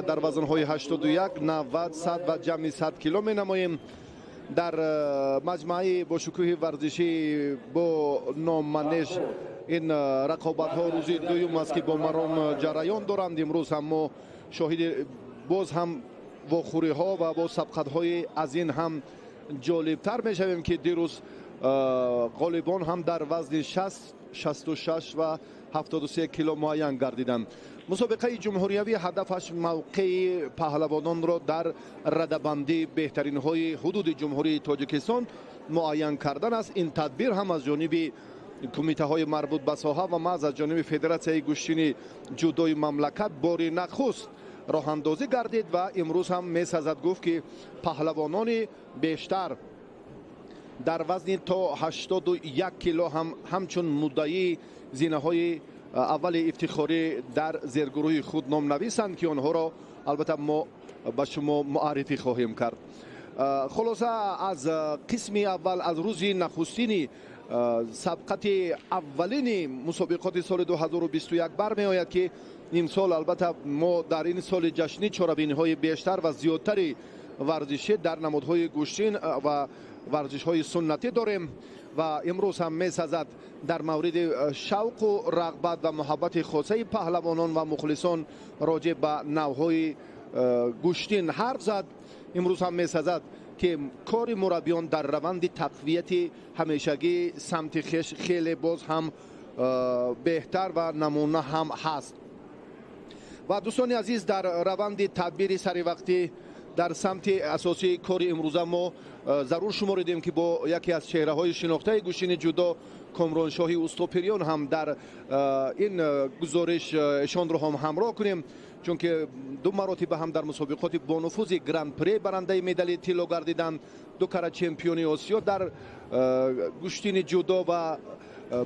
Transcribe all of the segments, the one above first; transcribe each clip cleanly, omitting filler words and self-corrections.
Дар вазнҳои 81, 90, 100 ва ҷамъи 100 кило менамоем. Дар маҷмӯаи бошукӯҳи варзишӣ бо ном Манеж ин рақобатҳо рӯзи дуюм аст, ки бо маром ҷараён доранд. Имрӯз ҳам мо шоҳиди боз ҳам вохӯриҳо ва бо сабқатҳои аз ин ҳам ҷолибтар мешавем, ки дирӯз ғолибон ҳам дар вазни 60, 66 ва 73 кило муайян гардиданд. Мусобиқаи ҷумҳуриявӣ ҳадафаш мавқеи паҳлавононро дар радабандии беҳтаринҳои ҳудуди Ҷумҳурии Тоҷикистон муайян кардан аст. Ин тадбир ҳам аз ҷониби кумитаҳои марбут ба соҳа ва маҳз аз ҷониби Федератсияи гӯштини ҷудои мамлакат бори нахуст роҳандозӣ гардид ва имрӯз ҳам месазад гуфт, ки паҳлавонони бештар дар вазни то 81 кило ҳам ҳамчун муддаии зинаҳои аввали ифтихорӣ дар зергурӯҳи худ ном нависанд, ки онҳоро албатта мо ба шумо муаррифӣ хоҳем кард. Хулоса, аз қисми аввал, аз рӯзи нахустини сабқати аввалини мусобиқоти соли 2021 бармеояд, ки имсол албатта мо дар ин соли ҷашнӣ чорабиниҳои бештар ва зиёдтари варзишӣ дар намудҳои гӯштин ва варзишҳои суннатӣ дорем ва имрӯз ҳам месазад дар мавриди шавқу рағбат ва муҳаббати хосаи паҳлавонон ва мухлисон роҷеъ ба навъҳои гӯштин ҳарф зад. Имрӯз ҳам месазад, ки кори мураббиён дар раванди тақвияти ҳамешагии самти хеш хеле боз ҳам беҳтар ва намуна ҳам ҳаст. Ва дӯстони азиз, дар раванди тадбири саривақтӣ дар самти асосии кори имрӯза мо зарур шуморидем, ки бо яке аз чеҳраҳои шинохтаи гӯштини ҷудо Комроншоҳи Устопириён ҳам дар ин гузориш ишонро ҳам ҳамроҳ кунем, чунки ду маротиба ҳам дар мусобиқоти бонуфузи Гран-при барандаи медали тилло гардиданд, ду кара чемпиони Осиё дар гӯштини ҷудо ва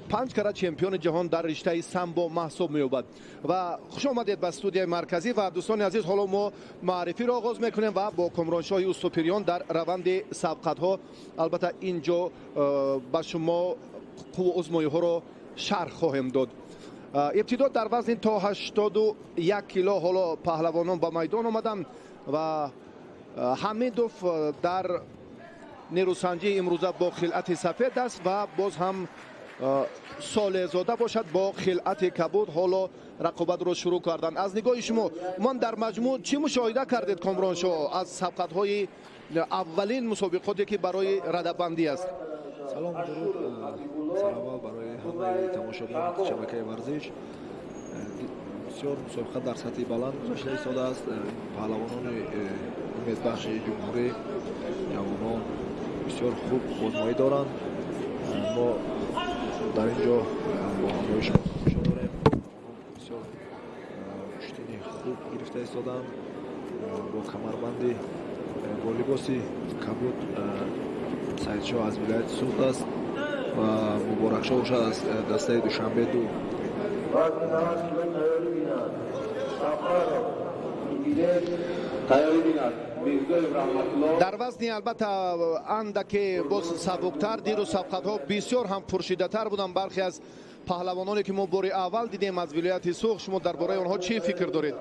5 кара чемпиони ҷаҳон дар риштаи самбо маҳсуб меёбад. Ва хуш омадед ба студияи марказӣ. Ва дӯстони азиз, ҳоло мо маърифиро оғоз мекунем ва бо Комроншоҳи Устопириён дар раванди сабқатҳо албатта ин ҷо ба шумо қувваозмоиҳоро шарҳ хоҳем дод. Ибтидо дар вазни то 81 кило ҳоло паҳлавонон ба майдон омаданд ва Ҳамидов дар нерӯсанҷии имрӯза бо хилъати сафед аст ва боз ҳам Солеҳзода бошад бо хилъати кабуд. Ҳоло рақобатро шурӯъ карданд. Аз нигоҳи шумо ман дар маҷмӯъ чӣ мушоҳида кардед, Комроншоҳ, аз сабқатҳои аввалин мусобиқоте, ки барои радабандӣ аст? Салом, дуруд сараввал барои ҳамаи тамошобинони шабакаи варзиш. Бисёр мусобиқа дар сатҳи баланд гузашта истодааст. Паҳлавонони умедбахши ҷумҳурӣ, ҷавонон бисёр хуб озмоӣ доранд. Мо дар ин ҷо бо ҳамроҳи шумо тамошо дорем. Бисёр гӯштини хуб гирифта истоданд бо камарбанди, бо либоси кабуд. Саидшоҳ аз вилояти Суғд аст ва Муборакшоҳ бошад аз дастаи Душанбе 2. Дар вазни албатта андаке боз сабуктар дирӯз сабқатҳо бисёр ҳам пуршиддаттар буданд. Бархе аз паҳлавононе, ки мо бори аввал дидем аз вилояти Суғд, шумо дар бораи онҳо чӣ фикр доред?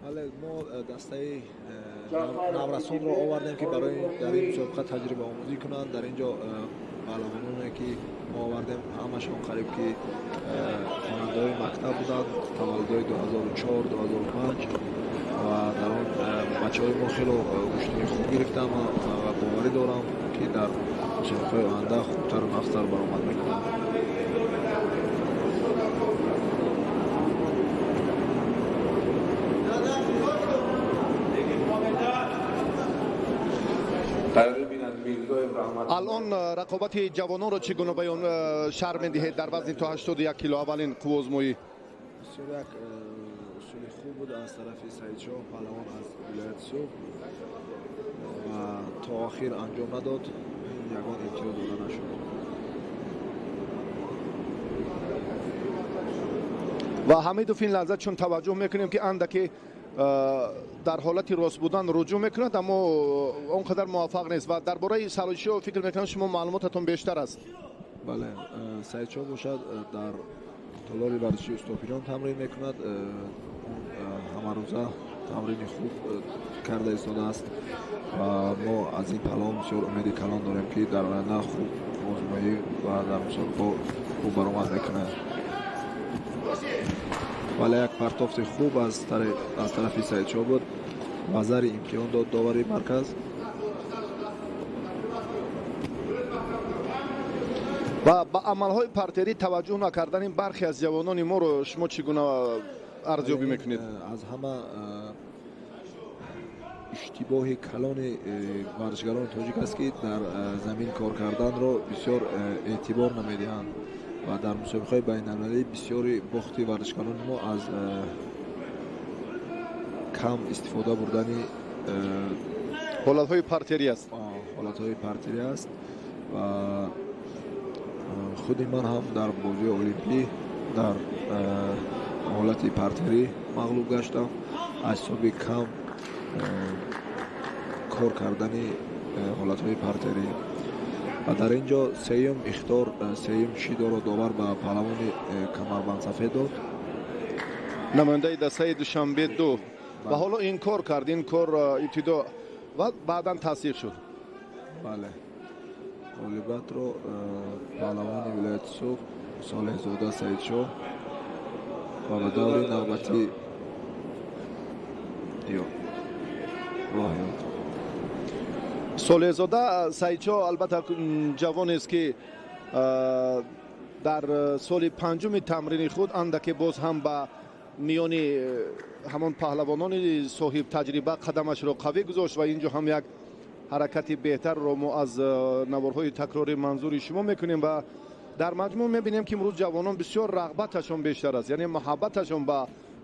Бале, мо дастаи наврасонро овардем, ки барои дар ин мусобиқа таҷрибаомӯзӣ кунанд. Дар ин ҷо паҳлавононе, ки мо овардем, ҳамашон қариб ки хонандаҳои мактаб буданд, таваллудҳои 2004, 2005 ва дар он бачаҳои мо хело гӯштини хуб гирифтанд ва боварӣ дорам, ки дар мусобиқаҳои оянда хубтару нағзтар баромад мекунанд. Алон рақобати ҷавононро чӣ гуна баён шарҳ медиҳед дар вазни то 81 кило аввалин қувваозмоӣ? Бисёр як усули хуб буд аз тарафи Саидшоҳ, паҳлавон аз вилояти Суғд, ва то охир анҷом надод, ягон имтиёз дода нашуд. Ва Ҳамидов ин лаҳза чун таваҷҷӯҳ мекунем, ки андаке дар ҳолати рост будан руҷӯъ мекунад, аммо он қадар муваффақ нест. Ва дар бораи Саидшоҳ фикр мекунам шумо маълумотатон бештар аст. Бале, Саидшоҳ бошад дар толори варзиши Устопириён тамрин мекунад. Ҳамарӯза Тамрини хуб карда истодааст ва мо аз ин паҳлавон бисёр умеди калон дорем, ки дар оянда хуб озмоӣ ва дар мусобиқаҳо хуб баромад мекунад. Вале як партофти хуб аз тарафи Саидшоҳ буд. Вазари имтиҳон дод довари марказ. Ва ба амалҳои партерӣ таваҷҷӯҳ накардани бархе аз ҷавонони моро шумо чӣ гуна арзёбӣ мекунед? Аз ҳама иштибоҳи калони варзишгарони тоҷик аст, ки дар замин кор карданро бисёр эътибор намедиҳанд ва дар мусобиқаҳои байналмилалӣ бисёри бохти варзишгарони мо аз кам истифода бурдани ҳолатҳои партерӣ аст. Ҳолатҳои партерӣ аст ва худи ман ҳам дар бозии олимпӣ дар ҳолати партерӣ мағлуб гаштам аз ҳисоби кам кор кардани ҳолатҳои партерӣ. Ва дар ин ҷо сеюм ихтор, сеюм шидоро довар ба паҳлавони камарбандсафед дод. Намояндаи дастаи Душанбе 2 ва ҳоло ин кор кард, ин кор ибтидо ва баъдан тасдиқ шуд. Бале, ғолибиятро паҳлавони вилояти Суғд Солеҳзода Саидшоҳ ва ба даври навбатӣ роҳ ёфт. Солеҳзода Саидшоҳ албатта ҷавонест, ки дар соли панҷуми тамрини худ андаке боз ҳам ба миёни ҳамон паҳлавонони соҳибтаҷриба қадамашро қавӣ гузошт ва инҷо ҳам як ҳаракати беҳтарро мо аз наворҳои такрори манзури шумо мекунем ва дар маҷмӯъ мебинем, ки имрӯз ҷавонон бисёр рағбаташон бештар аст, яъне муҳаббаташон ба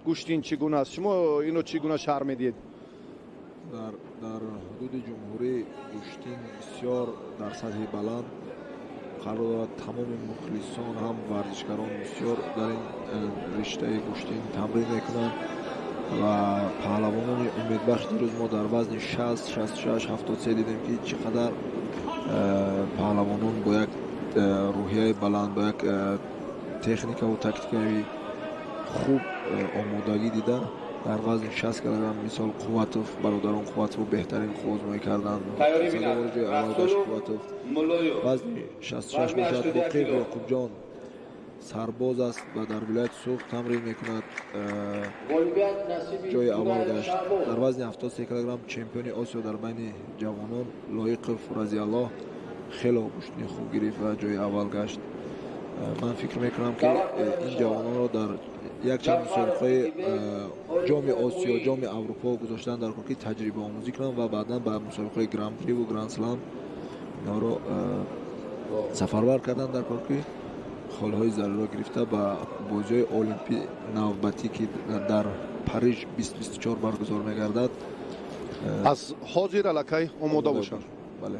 гӯштин чӣ гуна аст? Шумо инро чӣ гуна шарҳ медиҳед? Дар ҳудуди ҷумҳурӣ гӯштин бисёр дар сатҳи баланд қарор дорад. Тамоми мухлисон ҳам варзишгарон бисёр дар ин риштаи гӯштин тамрин мекунанд ва паҳлавонони умедбахш дирӯз мо дар вазни 60, 66, 73 дидем, ки чӣ қадар паҳлавонон бо як рӯҳияи баланд, бо як техникаву тактикаи хуб омодагӣ дида дар вазни 60 килограмм мисол Қувватов, бародарон Қувватов беҳтарин қуввозмоӣ карданд. Сазовори ҷои аввал гашт Қувватов. Вазни 66 бошад, Боқиев Ёқубҷон сарбоз аст ва дар вилояти Суғд тамрин мекунад, ҷои аввал гашт. Дар вазни 73 килограмм чемпиони Осиё дар байни ҷавонон Лоиқов Разиаллоҳ хело гӯштини хуб гирифт ва ҷои аввал гашт. Ман фикр мекунам, ки ин ҷавононро дар якчанд мусобиқаи ҷоми Осиё, ҷоми Аврупо гузоштан дар кор, ки таҷрибаомӯзӣ кунанд ва баъдан ба мусобиқаи гран-приву гранд-слам инҳоро сафарбар кардан дар кор, ки холҳои зарурро гирифта ба бозиҳои олимпӣ навбатӣ, ки дар Париж 2024 баргузор мегардад, аз ҳозир аллакай омода бошанд. Бале.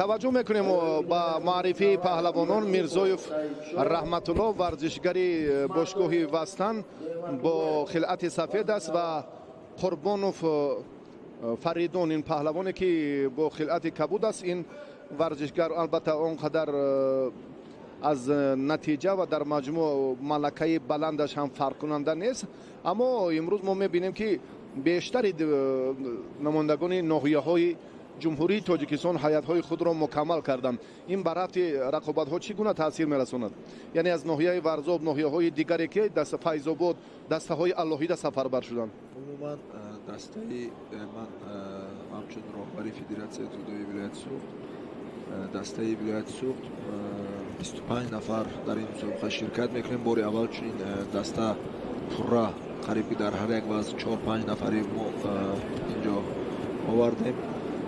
Таваҷҷӯҳ мекунем ба маърифии паҳлавонон. Мирзоев Раҳматулло варзишгари бошгоҳи Вастан бо хилъати сафед аст ва Қурбонов Фаридун ин паҳлавоне, ки бо хилъати кабуд аст. Ин варзишгар албатта он қадар аз натиҷа ва дар маҷмӯъ малакаи баландаш ҳам фарқкунанда нест, аммо имрӯз мо мебинем, ки бештари намояндагони ноҳияҳои ҷумҳурии Тоҷикистон ҳайатҳои худро мукаммал карданд. Ин ба рафти рақобатҳо чӣ гуна таъсир мерасонад? Яъне аз ноҳияи Варзоб, ноҳияҳои дигаре, ки Файзобод, дастаҳои алоҳида сафарбар шуданд. Умуман дастаи ман ҳамчун роҳбари федератсияи дзюдои вилояти Суғд, дастаи вилояти Суғд 25 нафар дар ин мусобиқа ширкат мекунем. Бори аввал чунин даста пурра қариб ки дар ҳар як вазн 4-5 нафари мо инҷо овардем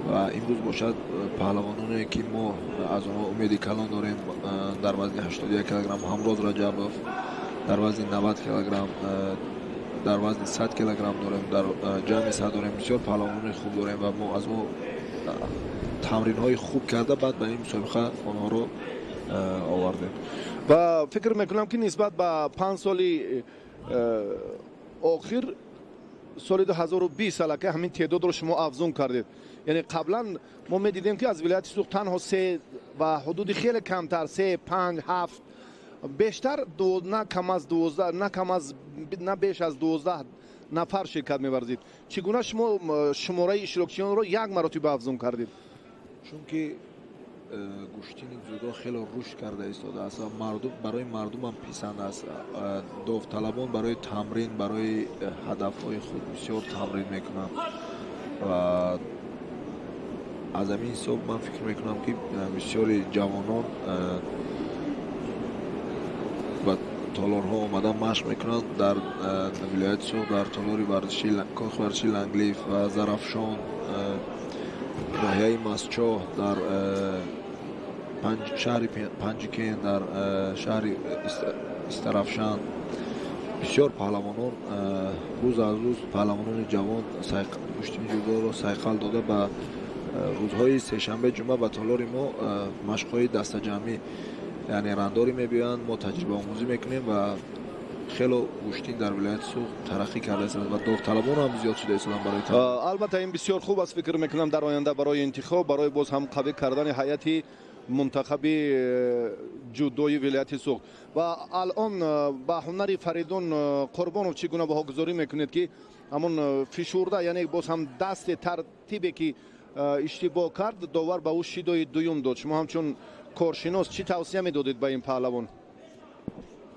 ва имрӯз бошад паҳлавононе, ки мо аз онҳо умеди калон дорем, дар вазни 81 килограмм Ҳамроз Раҷабов, дар вазни 90 килограмм, дар вазни 100 килограмм дорем, дар ҷамъи 100 дорем. Бисёр паҳлавонони хуб дорем ва мо аз мо тамринҳои хуб карда баъд ба ин мусобиқа онҳоро овардем. Ва фикр мекунам, ки нисбат ба 5 соли охир, соли 2020 аллакай ҳамин теъдодро шумо афзун кардед. Яъне қаблан мо медидем, ки аз вилояти Суғд танҳо се ва ҳудуди хеле камтар, се, панҷ, ҳафт, бештар на кам аз 12, на кам аз, на беш аз 12 нафар ширкат меварзид. Чӣ гуна шумо шумораи иштирокчиёнро як маротиба афзун кардед? Чунки гӯштини ҷудо хеле рушд карда истодааст ва мардум барои мардумам писанд аст. Довталабон барои тамрин, барои ҳадафҳои худ бисёр тамрин мекунанд ва аз ҳамин ҳисоб ман фикр мекунам, ки бисёри ҷавонон ба толорҳо омада машқ мекунанд. Дар вилояти Суғд, дар толори варзиши кохи варзиши Ланглиф ва Зарафшон, ноҳияи Мастчоҳ, дар шаҳри Панҷикен, дар шаҳри Истарафшан бисёр паҳлавонон рӯз аз рӯз паҳлавонони ҷавон гӯштини ҷудоро сайқал дода ба рӯзҳои сешанбе, ҷумъа ба толори мо машқҳои дастаҷамъӣ, яъне рандорӣ мебиёянд. Мо таҷрибаомӯзӣ мекунем ва хело гӯштин дар вилояти Суғд тараққӣ карда истодааст ва довталабон ҳам зиёд шуда истоданд барои Албатта, ин бисёр хуб аст, фикр мекунам, дар оянда барои интихоб, барои боз ҳам қавӣ кардани ҳайати мунтахаби ҷудои вилояти Суғд. Ва алон ба ҳунари Фаридун Қурбонов чӣ гуна баҳогузорӣ мекунед, ки ҳамон фишурда, яъне боз ҳам дасти тартибе ки иштибоҳ кард, довар ба ӯ шидои дуюм дод? Шумо ҳамчун коршинос чӣ тавсия медодед ба ин паҳлавон?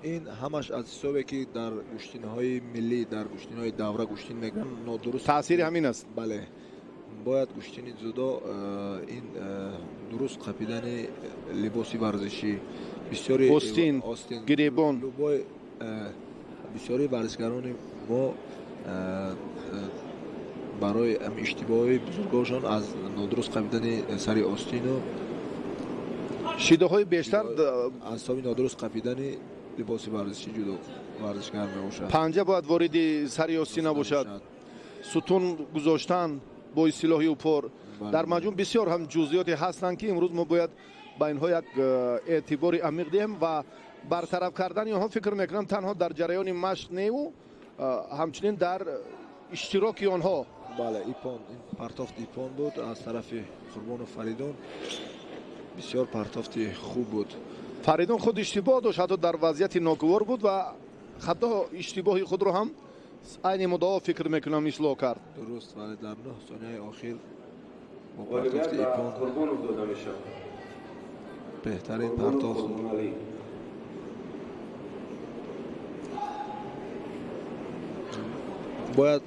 Ин ҳамаш аз ҳисобе, ки дар гӯштинҳои миллӣ, дар гӯштинҳои давра гӯштин мекунанд, нодуруст. Таъсири ҳамин аст. Бале, бояд гӯштини ҷудо ин дуруст қапидани либоси варзишӣ, бисёри остин, гиребон. Любой бисёри варзишгарони мо барои иштибоҳои бузургошон аз нодуруст қапидани сари остину шидоҳои бештар аз ҳисоби нодуруст қапидани либоси варзиши ҷудо варзишгар мебошад. Панҷа бояд вориди сари остин набошад, сутун гузоштан бо истилоҳи упор. Дар маҷмӯъ бисёр ҳам ҷузъиёте ҳастанд, ки имрӯз мо бояд ба инҳо як эътибори амиқ диҳем ва бартараф кардани онҳо, фикр мекунам, танҳо дар ҷараёни машқ неву ҳамчунин дар иштироки онҳо. Бале, ипон, ин партофт ипон буд аз тарафи Қурбонов Фаридун, бисёр партофти хуб буд. Фаридун худ иштибоҳ дошт, ҳатто дар вазъияти ногувор буд ва хато иштибоҳи худро ҳам айни муддао, фикр мекунам, ислоҳ кард. Дуруст, вале дар 9 сонияи охир бо партофти ипон беҳтарин партофт. Бояд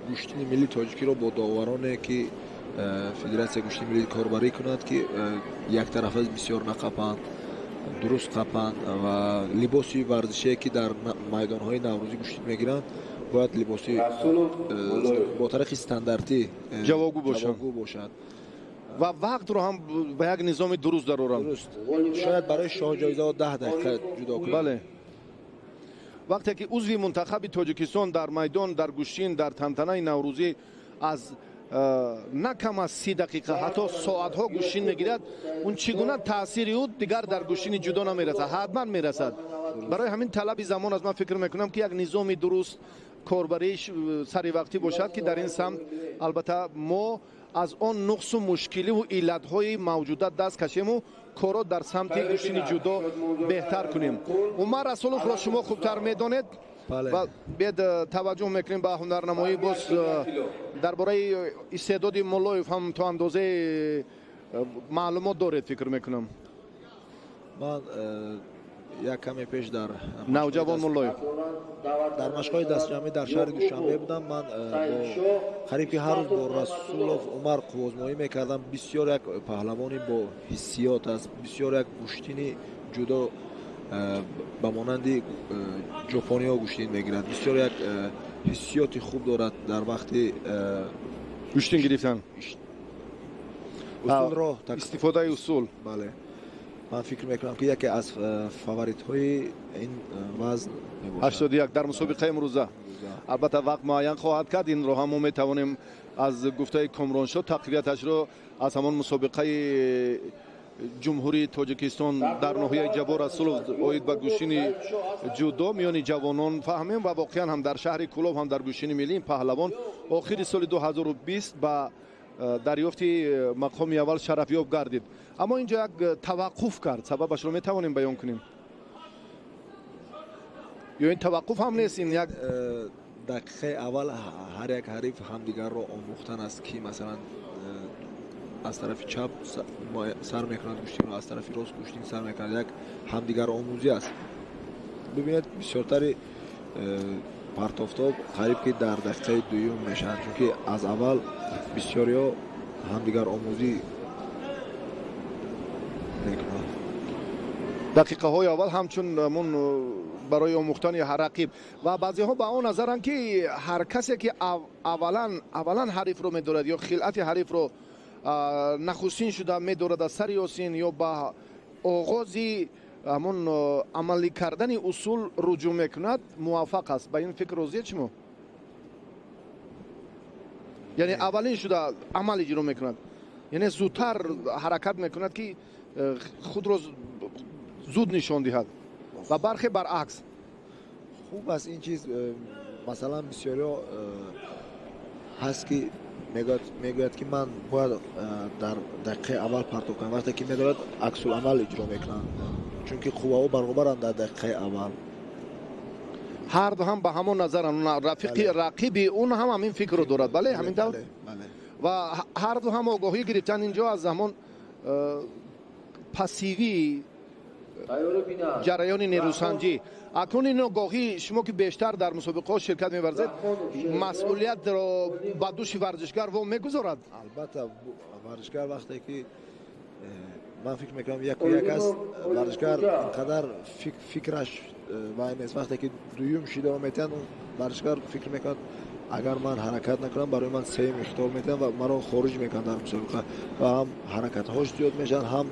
гӯштини миллии тоҷикиро бо довароне, ки федератсияи гӯштини миллӣ корбарӣ кунад, ки яктарафа бисёр нақапанд, дуруст қапанд ва либоси варзишие, ки дар майдонҳои наврӯзӣ гӯштин мегиранд, бояд либоси бо тариқи стандартӣ ҷавобгӯ бошад бошад ва вақтро ҳам ба як низоми дуруст дароранд. Дуруст, шояд барои шоҳҷоизаҳо 10 дақиқа ҷудо кунанд. Бале, вақте ки узви мунтахаби Тоҷикистон дар майдон, дар гӯштин, дар тантанаи наврӯзӣ аз на кам аз 30 дақиқа, ҳатто соатҳо гӯштин мегирад, он чӣ гуна таъсири ӯ дигар дар гӯштини ҷудо намерасад? Ҳатман мерасад. Барои ҳамин талаби замон аст, ман фикр мекунам, ки як низоми дуруст корбарии саривақтӣ бошад, ки дар ин самт албатта мо аз он нуқсу мушкиливу иллатҳои мавҷуда даст кашему корро дар самти гӯштини ҷудо беҳтар кунем. Умар Расуловро шумо хубтар медонед ва бед таваҷҷӯҳ мекунем ба ҳунарнамоӣ. Боз дар бораи истеъдоди Муллоев ҳам то андозаи маълумот доред, фикр мекунам. Ман як каме пеш дар Навҷавон Муллоев дар машқҳои дастҷамъӣ дар шаҳри Душанбе будам. Ман қариб ки ҳар рӯз бо Расулов Умар қуввозмоӣ мекардам. Бисёр як паҳлавони бо ҳиссиёт аст, бисёр як гӯштини ҷудо ба монанди ҷопониҳо гӯштин мегирад, бисёр як ҳиссиёти хуб дорад дар вақти гӯштин гирифтан, усулро истифодаи усул. Бале, ман фикр мекунам, ки яке аз фаворитҳои ин вазн мебошад, 81, дар мусобиқаи имрӯза. Албатта, вақт муайян хоҳад кард. Инро ҳам мо метавонем аз гуфтаи Комроншо тақвияташро аз ҳамон мусобиқаи Ҷумҳурии Тоҷикистон дар ноҳияи Ҷаббор Расулов оид ба гӯштини ҷудо миёни ҷавонон фаҳмем. Ва воқеан ҳам дар шаҳри Кӯлоб ҳам дар гӯштини миллӣ ин паҳлавон охири соли 2020 ба дарёфти мақоми аввал шарафёб гардид, аммо инҷо як таваққуф кард. Сабабашро метавонем баён кунем ё ин таваққуф ҳам нест, ин як Дақиқаи аввал ҳар як ҳариф ҳамдигарро омӯхтан аст, ки масалан аз тарафи чап сар мекунад гӯштинро, аз тарафи рост гӯштин сар мекунад. Як ҳамдигаромӯзӣ аст. Бибинед, бисёртари партофтҳо қариб ки дар дақиқаи дуюм мешаванд, чунки аз аввал бисёриҳо ҳамдигаромӯзӣ мекунанд. Дақиқаҳои аввал ҳамчун барои омӯхтани ҳар рақиб, ва баъзеҳо ба он назаранд, ки ҳар касе ки аввалан ҳарифро медорад ё хилъати ҳарифро нахустин шуда медорад аз сари осин ё ба оғози ҳамон амалӣ кардани усул руҷӯъ мекунад, муваффақ аст. Ба ин фикр розиед шумо? Яъне аввалин шуда амал иҷро мекунад, яъне зудтар ҳаракат мекунад, ки худро зуд нишон диҳад, ва бархе баръакс. Хуб аст ин чиз. Масалан, бисёриҳо ҳаст, ки мегӯяд, ки ман бояд дар дақиқаи аввал партоб кунам. Вақте ки медорад, аксуламал иҷро мекунанд, чунки қувваҳо баробаранд дар дақиқаи аввал. Ҳарду ҳам ба ҳамон назаранд, рақиби он ҳам ҳамин фикрро дорад. Бале, ҳамин тавр. Ва ҳарду ҳам огоҳӣ гирифтан инҷо аз ҳамон пассивии ҷараёни нерӯсанҷӣ. Акнун ин огоҳӣ, шумо ки бештар дар мусобиқаҳо ширкат меварзед, масъулиятро ба дӯши варзишгар во мегузорад? Албатта, варзишгар вақте ки ман фикр мекунам, яку як аст, варзишгар инқадар фикраш вай нест. Вақте ки дуюм шидаро метиҳанд, варзишгар фикр мекунад, агар ман ҳаракат накунам, барои ман сеюм ихтор метиҳанд ва маро хориҷ мекунанд дар мусобиқа, ва ҳам ҳаракатҳош зиёд мешаванд, ҳам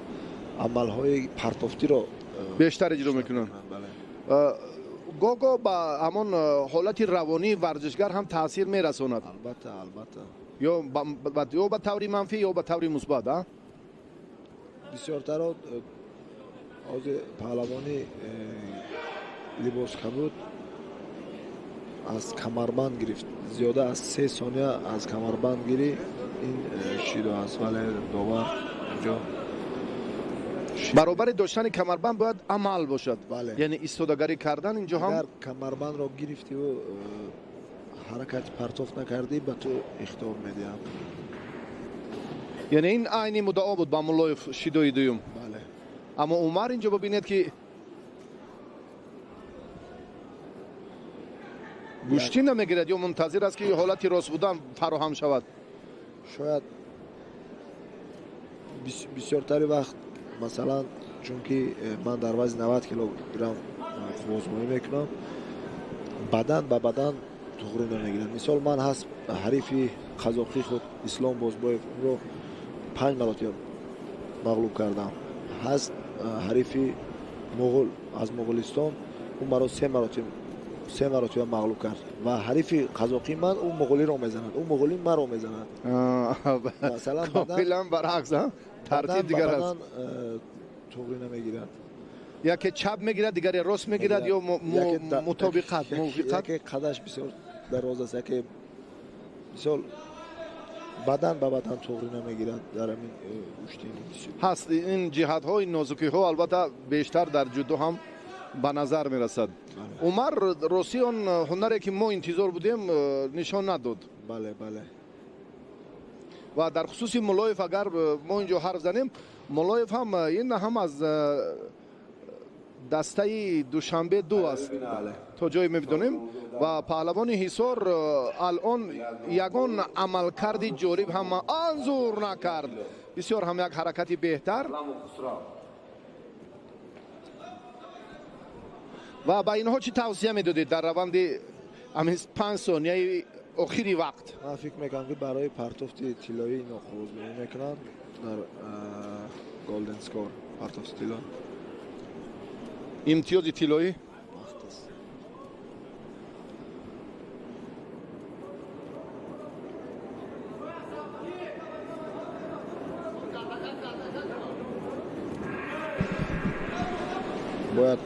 амалҳои партофтиро бештар иҷро мекунанд. Гоҳ-гоҳ ба ҳамон ҳолати равонии варзишгар ҳам таъсир мерасонад. Албатта, албатта. Ё ба таври манфӣ, ё ба таври мусбат. Бисёртаро ҳозир паҳлавони либоскабуд аз камарбанд гирифт. Зиёда аз 3 сония аз камарбанд гирӣ ин шидо аст, вале довар инҷо баробари доштани камарбанд бояд амал бошад, яъне истодагарӣ кардан инҷо ҳам. Агар камарбандро гирифтиву ҳаракати партоф накардӣ, ба ту ихтор медиҳам. Яъне ин айни муддао буд ба Муллоев шидои дуюм. Аммо Умар инҷо бибинед, ки гӯштӣ намегирад ё мунтазир аст, ки ҳолати рост будан фароҳам шавад. Шояд бисёртари вақт, масалан, чунки ман дар вазни 90 килограмм қувваозмоӣ мекунам, бадан ба бадан туғрӣ намегирад. Мисол, ман ҳаст ҳарифи қазоқӣ худ Ислом Бозбоев, ӯро 5 маротиба мағлуб кардам. Ҳаст ҳарифи муғул аз Муғулистон, ӯ маро 3 маротиба мағлуб кард. Ва ҳарифи қазоқии ман ӯ муғулиро мезанад, ӯ муғулӣ маро мезанад. Масалан, комилан баръакс, тартиб дигар аст. Туғрӣ намегирад. Яке чап мегирад, дигаре рост мегирад, ё мутобиқат, мувофиқат. Яке қадаш бисёр дароз аст, яке мисол бадан ба бадан туғрӣ намегирад дар ҳамин гӯштин. Ҳаст ин ҷиҳатҳо, ин нозукиҳо албатта бештар дар ҷудо ҳам ба назар мерасад. Умар ростӣ он ҳунаре, ки мо интизор будем, нишон надод. Бале, бале. Ва дар хусуси Муллоев агар мо инҷо ҳарф занем, Муллоев ҳам ин ҳам аз дастаи Душанбе 2 аст, то ҷое мебидонем. Ва паҳлавони Ҳисор алон ягон амалкарди ҷолиб ҳам анзур накард. Бисёр ҳам як ҳаракати беҳтар. Ва ба инҳо чӣ тавсия медодед дар раванди ҳамин 5 сонияи охири вақт? Ман фикр мекунам, ки барои партофти тиллоӣ ино қувваозмоӣ мекунанд дар Golden Score, партофти тилло. Имтиёзи тиллоӣ? Вақт аст. Бояд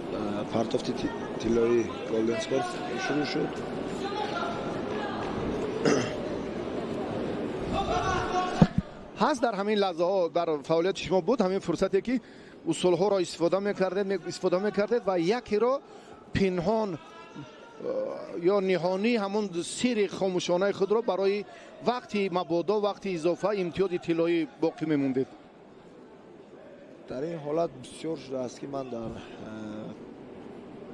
партофти тиллои Golden Score шурӯъ шуд. Ҳаст дар ҳамин лаҳзаҳо дар фаъолияти шумо буд ҳамин фурсате, ки усулҳоро истифода мекардед ва якеро пинҳон Ё ниҳонӣ ҳамон сири хомӯшонаи худро барои вақти мабодо, вақти изофа имтиёзи тиллоӣ боқӣ мемондед? Дар ин ҳолат бисёр шудааст, ки ман дар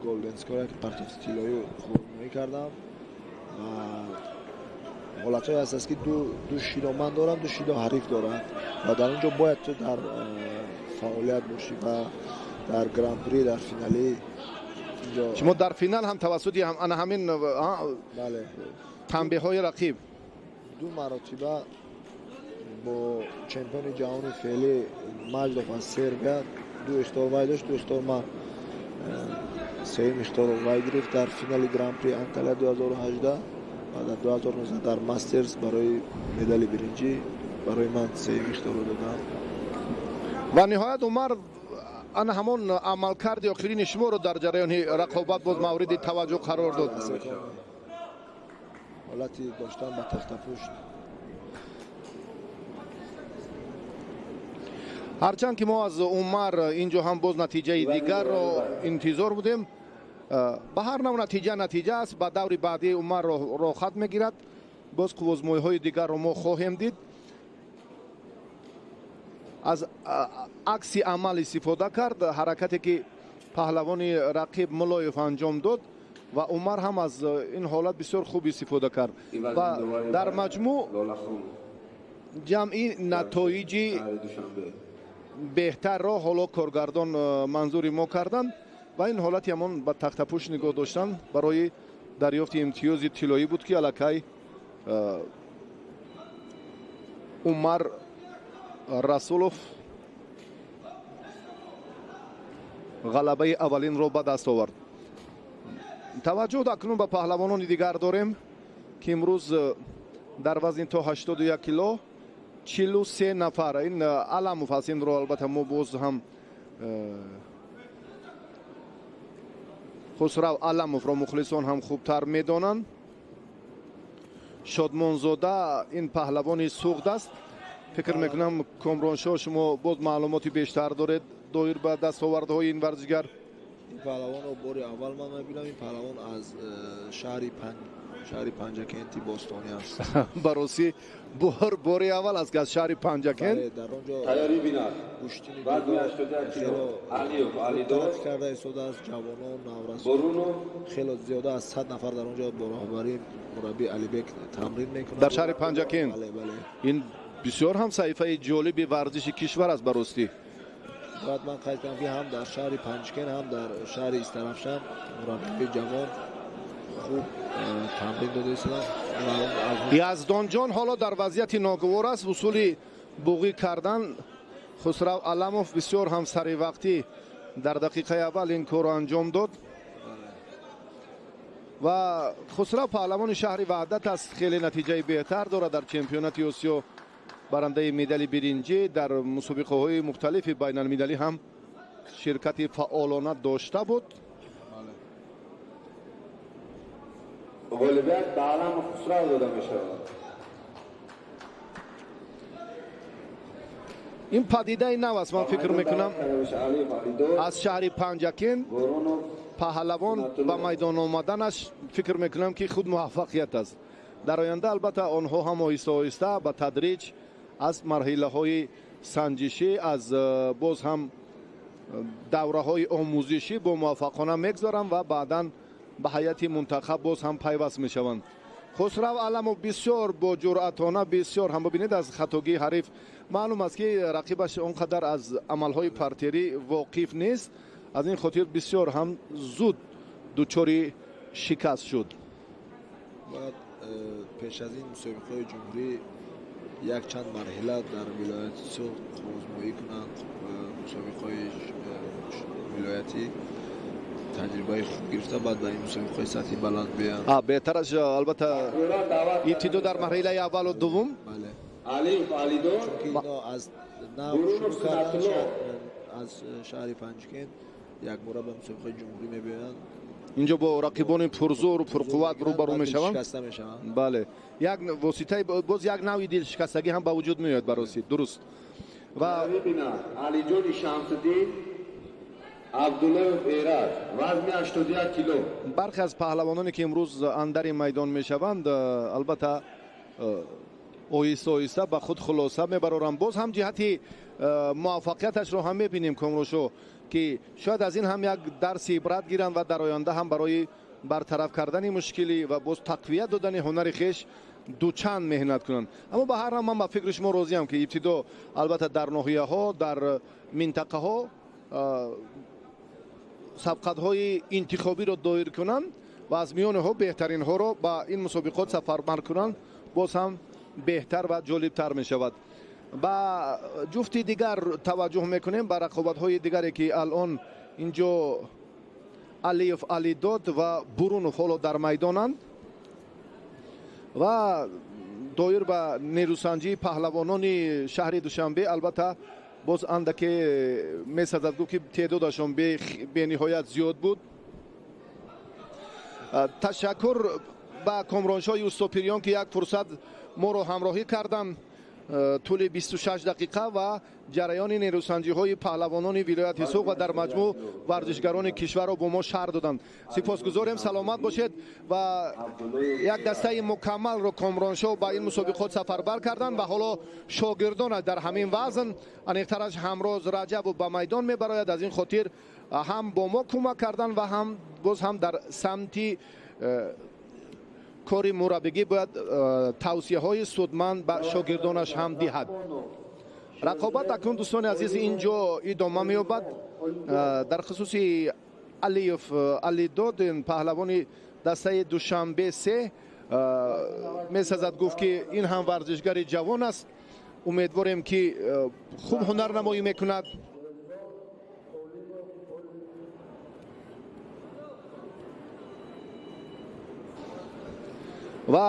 Голден Скор як партофти тиллоӣ қувватмоӣ кардам ва ҳолатҳое ҳаст, ки ду шидо ман дорам, ду шидо ҳариф дорад ва дар он ҷо бояд ту дар фаъолият бошӣ ва дар Гран-при, дар финалӣ. Шумо дар финал ҳам тавассути ана ҳамин танбеҳҳои рақиб ду маротиба бо чемпиони ҷаҳони феълӣ Маҷдов аз Сербия ду ихтор вай дошт, ду ихтор ман, сеюм ихторро вай гирифт дар финали Гран-при Анталия 2018 ва дар 2019 дар Мастерс барои медали биринҷӣ барои ман сеюм ихторро доданд. Ва ниҳоят Умар ана ҳамон амалкарди охирини шуморо дар ҷараёни рақобат боз мавриди таваҷҷӯҳ қарор дод. Ҳолати доштан ба тахтапушт. Ҳарчанд ки мо аз Умар инҷо ҳам боз натиҷаи дигарро интизор будем, ба ҳар нав натиҷа натиҷа аст. Ба даври баъдӣ Умар роҳхат мегирад. Боз қуввозмоиҳои дигарро мо хоҳем дид. Аз акси амал истифода кард, ҳаракате ки паҳлавони рақиб Мулоев анҷом дод ва Умар ҳам аз ин ҳолат бисёр хуб истифода кард ва дар маҷмӯъ ҷамъи натоиҷи беҳтарро ҳоло коргардон манзури мо карданд ва ин ҳолати ҳамон ба тахтапӯш нигоҳ доштан барои дарёфти имтиёзи тиллоӣ буд, ки аллакай Умар Расулов ғалабаи аввалинро ба даст овард. Таваҷҷӯҳ акнун ба паҳлавонони дигар дорем, ки имрӯз дар вазни то 81 кило 43 нафар. Ин Аламов аст, инро албатта мо боз ҳам Хусрав Аламовро мухлисон ҳам хубтар медонанд. Шодмонзода ин паҳлавони Суғд аст. Фикр мекунам, Комроншоҳ, шумо боз маълумоти бештар доред доир ба дастовардҳои ин варзишгар. Ин паҳлавонро бори аввал ман мебинам. Ин паҳлавон аз шаҳри Панҷакенти бостонӣ аст. Ба ростӣ, бори аввал аст, ки аз шаҳри Панҷакент. Дар он ҷо гӯштини хело карда истодааст. Ҷавонон, наврасон хело зиёда аз 100 нафар дар он ҷо бо роҳбарии мураббӣ Алибек тамрин мекунанд. Дар шаҳри Панҷакент ин бисёр ҳам саҳифаи ҷолиби варзиши кишвар аст, ба ростӣ. Бояд ман қайд кунам, ки ҳам дар шаҳри Панҷакент, ҳам дар шаҳри Истарафшан мураббиҳои ҷавон хуб тамрин дода истоданд. Яздонҷон ҳоло дар вазъияти ногувор аст. Усули буғӣ кардан Хусрав Аламов бисёр ҳам саривақтӣ дар дақиқаи аввал ин корро анҷом дод ва Хусрав паҳлавони шаҳри Ваҳдат аст. Хеле натиҷаи беҳтар дорад дар чемпионати Осиё, барандаи медали биринҷӣ, дар мусобиқаҳои мухталифи байналмилалӣ ҳам ширкати фаъолона дошта буд. Ғолибият ба Аламов Хусрав дода мешавад. Ин падидаи нав аст, ман фикр мекунам, аз шаҳри Панҷакент паҳлавон ба майдон омаданаш, фикр мекунам, ки худ муваффақият аст. Дар оянда албатта онҳо ҳам оҳиста оҳиста ба тадриҷ аз марҳилаҳои санҷишӣ, аз боз ҳам давраҳои омӯзишӣ бо муваффақона мегузаранд ва баъдан ба ҳайати мунтахаб боз ҳам пайваст мешаванд. Хусрав Аламов бисёр бо ҷуръатона, бисёр ҳам бибинед, аз хатогии ҳариф маълум аст, ки рақибаш он қадар аз амалҳои партерӣ воқиф нест. Аз ин хотир бисёр ҳам зуд дучори шикаст шуд. Бояд пеш аз ин мусобиқаҳои ҷумҳурӣ якчанд марҳила дар вилояти Суғд озмоӣ кунанд. Мусобиқаҳои вилоятӣ таҷрибаи хуб гирифта, баъд ба ин мусобиқаҳои сатҳи баланд биёянд. Беҳтараш албатта ибтидо дар марҳилаи аввалу дуввум. Бале, чунки ино аз нав шурӯъ кардан аз шаҳри Панҷкент якбора ба мусобиқаи ҷумҳурӣ мебиёянд. Инҷо бо рақибони пурзӯру пурқувват рӯбарӯ мешаванд. Шикаста мешаванд. Бале, як воситаи боз як навъи дилшикастагӣ ҳам ба вуҷуд меояд, ба ростӣ, дуруст. Ва Алиҷони Шамсуддин. Абдуллоев Эраҷ, вазни 81 кило. Бархе аз паҳлавононе ки имрӯз андари майдон мешаванд, албатта оҳиста оҳиста ба худ хулоса мебароранд. Боз ҳам ҷиҳати муваффақияташро ҳам мебинем, Комроншоҳ, ки шояд аз ин ҳам як дарси ибрат гиранд ва дар оянда ҳам барои бартараф кардани мушкилӣ ва боз тақвият додани ҳунари хеш дучанд меҳнат кунанд. Аммо ба ҳар ҳол ман ба фикри шумо розиям, ки ибтидо албатта дар ноҳияҳо, дар минтақаҳо сабқатҳои интихобиро доир кунанд ва аз миёниҳо беҳтаринҳоро ба ин мусобиқот сафарбар кунанд, боз ҳам беҳтар ва ҷолибтар мешавад. Ба ҷуфти дигар таваҷҷӯҳ мекунем, ба рақобатҳои дигаре ки алон инҷо Алиев Алидод ва Бурунов ҳоло дар майдонанд ва доир ба нерӯсанҷии паҳлавонони шаҳри Душанбе албатта боз андаке месазад гуфт, ки теъдодашон бениҳоят зиёд буд. Ташаккур ба Комроншоҳи Устопириён, ки як фурсат моро ҳамроҳӣ карданд тӯли 26 дақиқа ва ҷараёни нерӯсанҷиҳои паҳлавонони вилояти Суғд ва дар маҷмӯъ варзишгарони кишварро бо мо шарҳ доданд. Сипосгузорем, саломат бошед ва як дастаи мукаммалро Комроншоҳ ба ин мусобиқот сафарбар карданд ва ҳоло шогирдонаш дар ҳамин вазн, аниқтараш Ҳамроз Раҷабов ба майдон мебарояд. Аз ин хотир ҳам бо мо кӯмак карданд ва ҳам боз ҳам дар самти кори мураббигӣ бояд тавсияҳои судманд ба шогирдонаш ҳам диҳад. Рақобат акнун, дӯстони азиз, инҷо идома меёбад. Дар хусуси Алиев Алидод, паҳлавони дастаи Душанбе се, месазад гуфт, ки ин ҳам варзишгари ҷавон аст. Умедворем, ки хуб ҳунарнамоӣ мекунад. Ва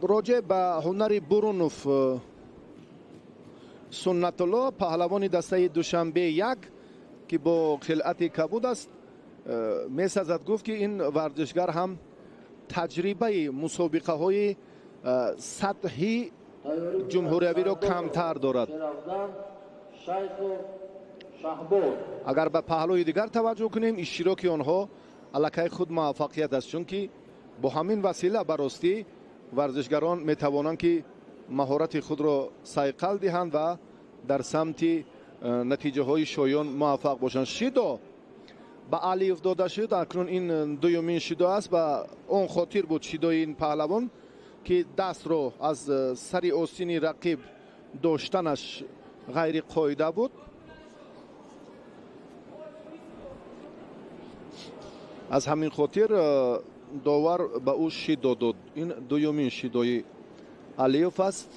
роҷеъ ба ҳунари Бурунов Суннатулло, паҳлавони дастаи Душанбе як, ки бо хилъати кабуд аст, месазад гуфт, ки ин варзишгар ҳам таҷрибаи мусобиқаҳои сатҳи ҷумҳуриявиро камтар дорад. Агар ба паҳлӯи дигар таваҷҷӯҳ кунем, иштироки онҳо аллакай худ муваффақият аст, чунки бо ҳамин васила ба ростӣ варзишгарон метавонанд, ки маҳорати худро сайқал диҳанд ва дар самти натиҷаҳои шоён муваффақ бошанд. Шидо ба Алиев дода шуд. Акнун ин дуюмин шидо аст. Ба он хотир буд шидои ин паҳлавон, ки дастро аз сари остини рақиб доштанаш ғайриқоида буд. Аз ҳамин хотир довар ба ӯ шидо дод. Ин дуюмин шидои Алиев аст.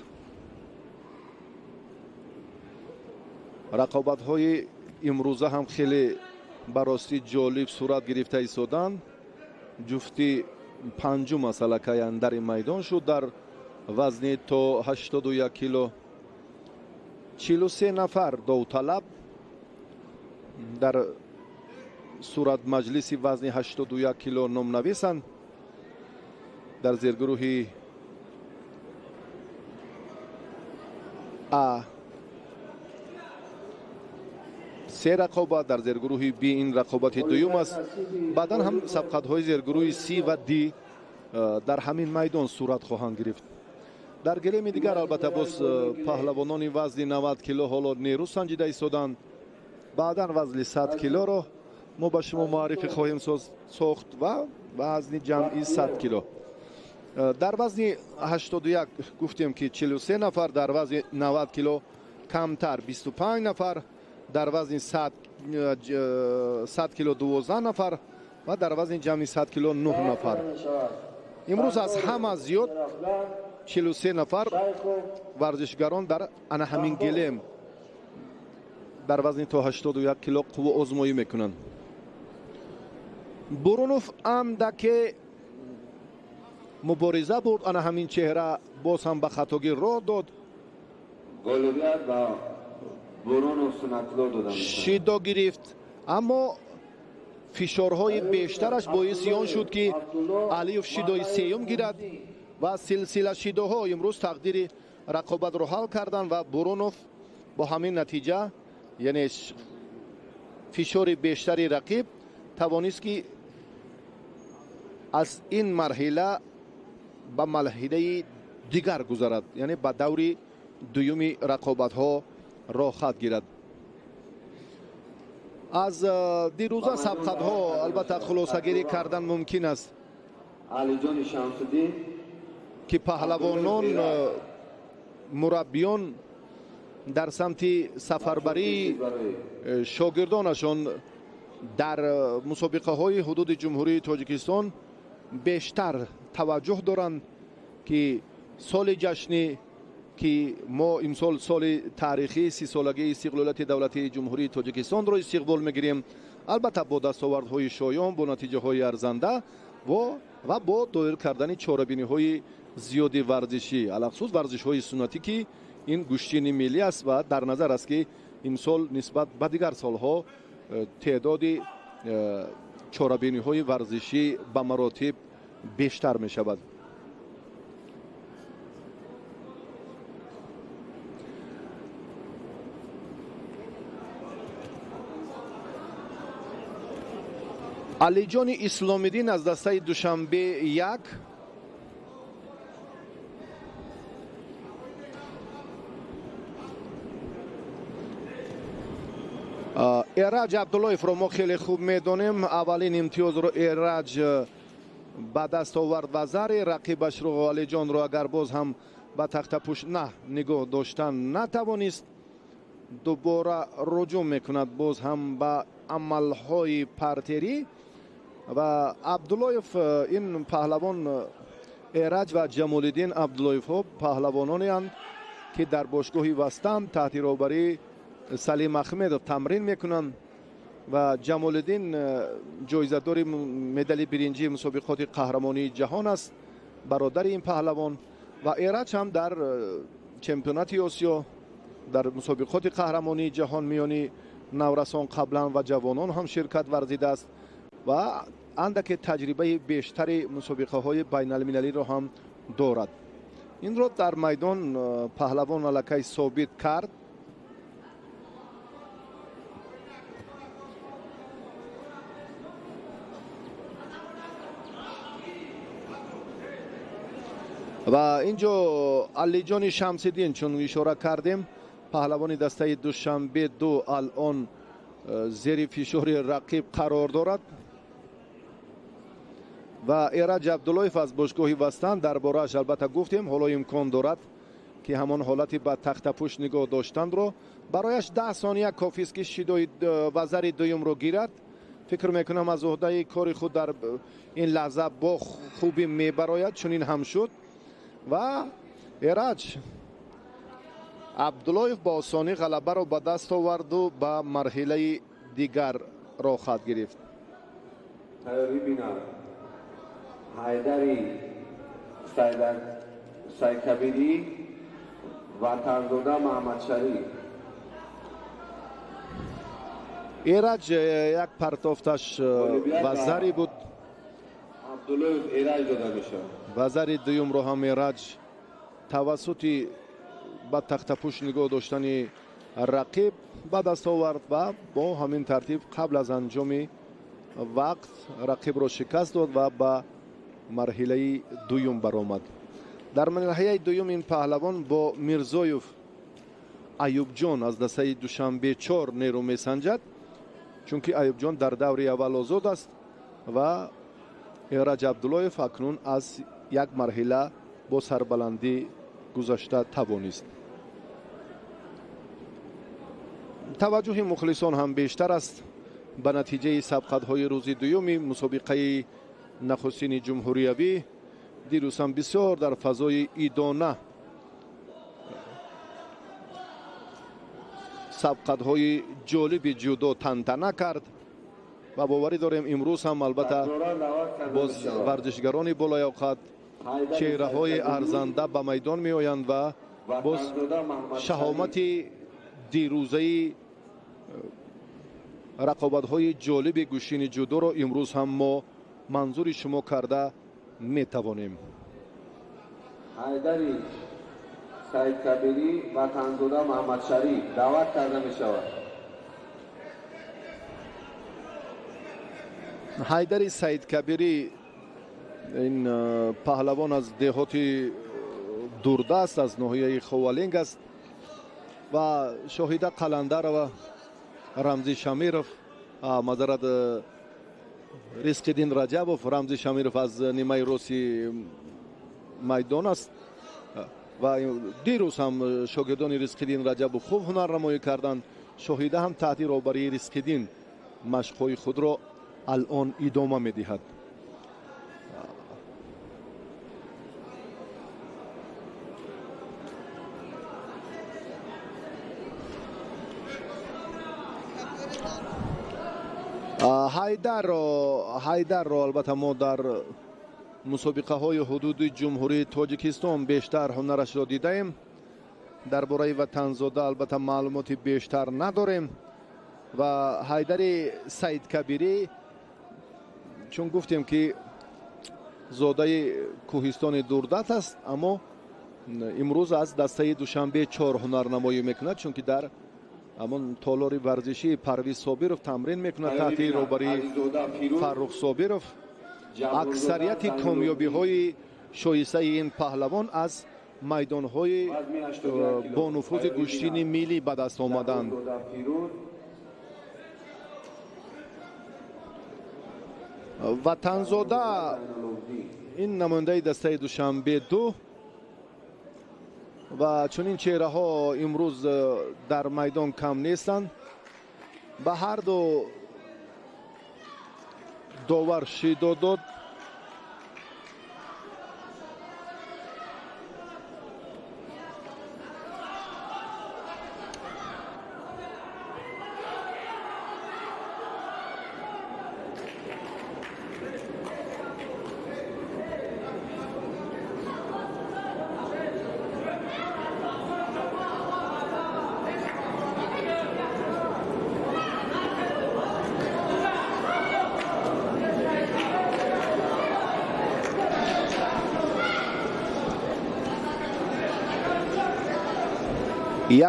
Рақобатҳои имрӯза ҳам хеле ба ростӣ ҷолиб сурат гирифта истоданд. Ҷуфти панҷум аст аллакай андари майдон шуд дар вазни то 81 кило. 43 нафар довталаб дар суратмаҷлиси вазни 81 кило номнависанд. Дар зергурӯҳи А се рақобат, дар зергурӯҳи Б ин рақобати дуюм аст. Баъдан ҳам сабқатҳои зергурӯҳи С ва Д дар ҳамин майдон сурат хоҳанд гирифт. Дар гилеми дигар албатта боз паҳлавонони вазни 90 кило ҳоло нерӯ санҷида истоданд. Баъдан вазни 100 килоро мо ба шумо муаррифӣ хоҳем сохт ва вазни ҷамъи 100 кило. Дар вазни 81 гуфтем, ки 43 нафар, дар вазни 90 кило камтар 25 нафар, дар вазни 100 кило 12 нафар ва дар вазни ҷамъи 100 кило 9 нафар. Имрӯз аз ҳама зиёд 43 нафар варзишгарон дар ана ҳамин гилем дар вазни то 81 кило қувваозмоӣ мекунанд. Бурунов андаке мубориза бурд, ана ҳамин чеҳра боз ҳам ба хатогӣ роҳ дод. Шидо гирифт, аммо фишорҳои бештараш боиси он шуд, ки Алиев шидои сеюм гирад ва силсила шидоҳо имрӯз тақдири рақобатро ҳал карданд ва Бурунов бо ҳамин натиҷа, яъне фишори бештари рақиб тавонист ки аз ин марҳила ба марҳилаи дигар гузарад, яъне ба даври дуюми рақобатҳо роҳхат гирад. Аз дирӯза сабқатҳо албатта хулосагирӣ кардан мумкин аст Алиҷони Шамсуддин, ки паҳлавонон, мураббиён дар самти сафарбарии шогирдонашон дар мусобиқаҳои ҳудуди Ҷумҳурии Тоҷикистон бештар таваҷҷӯҳ доранд, ки соли ҷашнӣ, ки мо имсол соли таърихии 30-солагии истиқлолияти давлатии Ҷумҳурии Тоҷикистонро истиқбол мегирем, албатта бо дастовардҳои шоён, бо натиҷаҳои арзанда ва бо доир кардани чорабиниҳои зиёди варзишӣ, алахусус варзишҳои суннатӣ, ки ин гӯштини миллӣ аст ва дар назар аст, ки имсол нисбат ба дигар солҳо теъдоди чорабиниҳои варзишӣ ба маротиб бештар мешавад. Алиҷони Исломиддин аз дастаи Душанбе 1, Эраҷ Абдуллоевро мо хеле хуб медонем. Аввалин имтиёзро Эраҷ ба даст овард ва зари рақибашро Алиҷонро агар боз ҳам ба тахтапӯш на нигоҳ доштан натавонист, дубора руҷӯъ мекунад боз ҳам ба амалҳои партерӣ. Ва Абдуллоев ин паҳлавон, Эраҷ ва Ҷамолиддин Абдуллоевҳо паҳлавононеанд, ки дар бошгоҳи Вастан таҳти роҳбарии Салим Ахмедов тамрин мекунанд ва Ҷамолиддин ҷоизадори медали биринҷии мусобиқоти қаҳрамонии ҷаҳон аст, бародари ин паҳлавон, ва Эраҷ ҳам дар чемпионати Осиё дар мусобиқоти қаҳрамонии ҷаҳон миёни наврасон қаблан ва ҷавонон ҳам ширкат варзидааст ва андаке таҷрибаи бештари мусобиқаҳои байналмилалиро ҳам дорад. Инро дар майдон паҳлавон аллакай собит кард. Ва инҷо Алиҷони Шамсиддин, чун ишора кардем, паҳлавони дастаи Душанбе 2 алон зери фишори рақиб қарор дорад ва Эраҷ Абдуллоев аз бошгоҳи Вастан, дар борааш албатта гуфтем, ҳоло имкон дорад, ки ҳамон ҳолати ба тахтапӯш нигоҳ доштанро барояш 10 сония кофист, ки шидои вазари дуюмро гирад. Фикр мекунам аз уҳдаи кори худ дар ин лаҳза бо хубӣ мебарояд, чунин ҳам шуд ва Эраҷ Абдуллоев бо осонӣ ғалабаро ба даст оварду ба марҳилаи дигар роҳхат гирифт. Тайёрӣ бинам Ҳайдари Сайкабирӣ ва Ватанзода Маҳмадшариф. Эраҷ як партофташ вазари буд. Абдуллоев Эраҷ дода мешавад. Вазари дуюмро ҳам Эраҷ тавассути ба тахтапӯш нигоҳ доштани рақиб ба даст овард ва бо ҳамин тартиб қабл аз анҷоми вақт рақибро шикаст дод ва ба марҳилаи дуюм баромад. Дар марҳилаи дуюм ин паҳлавон бо Мирзоев Аюбҷон аз дастаи Душанбе 4 нерӯ месанҷад, чунки Аюбҷон дар даври аввал озод аст ва Эраҷ Абдуллоев акнун аз як марҳила бо сарбаландӣ гузашта тавонист. Таваҷҷӯҳи мухлисон ҳам бештар аст ба натиҷаи сабқатҳои рӯзи дуюми мусобиқаи нахустини ҷумҳуриявӣ. Дирӯз ҳам бисёр дар фазои идона сабқатҳои ҷолиби ҷудо тантана кард ва боварӣ дорем имрӯз ҳам албатта боз варзишгарони болаёқат, чеҳраҳои арзанда ба майдон меоянд ва боз шаҳомати дирӯзаи рақобатҳои ҷолиби гӯштини ҷудоро имрӯз ҳам мо манзури шумо карда метавонем. Ҳайдари Саидкабирӣ Ватанзода Маҳмадшариф даъват карда мешавад. Ҳайдари Саидкабирӣ ин паҳлавон аз деҳоти дурдаст, аз ноҳияи Ховалинг аст ва Шоҳида Қаландарова, Рамзи Шамиров, мазарат, Ризқиддин Раҷабов, Рамзи Шамиров аз нимаи рости майдон аст ва дирӯз ҳам шогирдони Ризқиддин Раҷабов хуб ҳунарнамоӣ карданд. Шоҳида ҳам таҳти роҳбарии Ризқиддин машқҳои худро алон идома медиҳад. Ҳайдарро албатта мо дар мусобиқаҳои ҳудуди Ҷумҳурии Тоҷикистон бештар ҳунарашро дидаем. Дар бораи Ватанзода албатта маълумоти бештар надорем ва Ҳайдари Саидкабирӣ, чун гуфтем ки зодаи кӯҳистони дурдаст аст, аммо имрӯз аз дастаи Душанбе 4 ҳунарнамоӣ мекунад, чунки дар ҳамон толори варзишии Парвиз Собиров тамрин мекунад таҳти роҳбарии Фаррух Собиров. Аксарияти комёбиҳои шоистаи ин паҳлавон аз майдонҳои бонуфузи гӯштини миллӣ ба даст омаданд. Ватанзода ин намояндаи дастаи Душанбе 2 ва чунин чеҳраҳо имрӯз дар майдон кам нестанд. Ба ҳар ду довар шидо дод.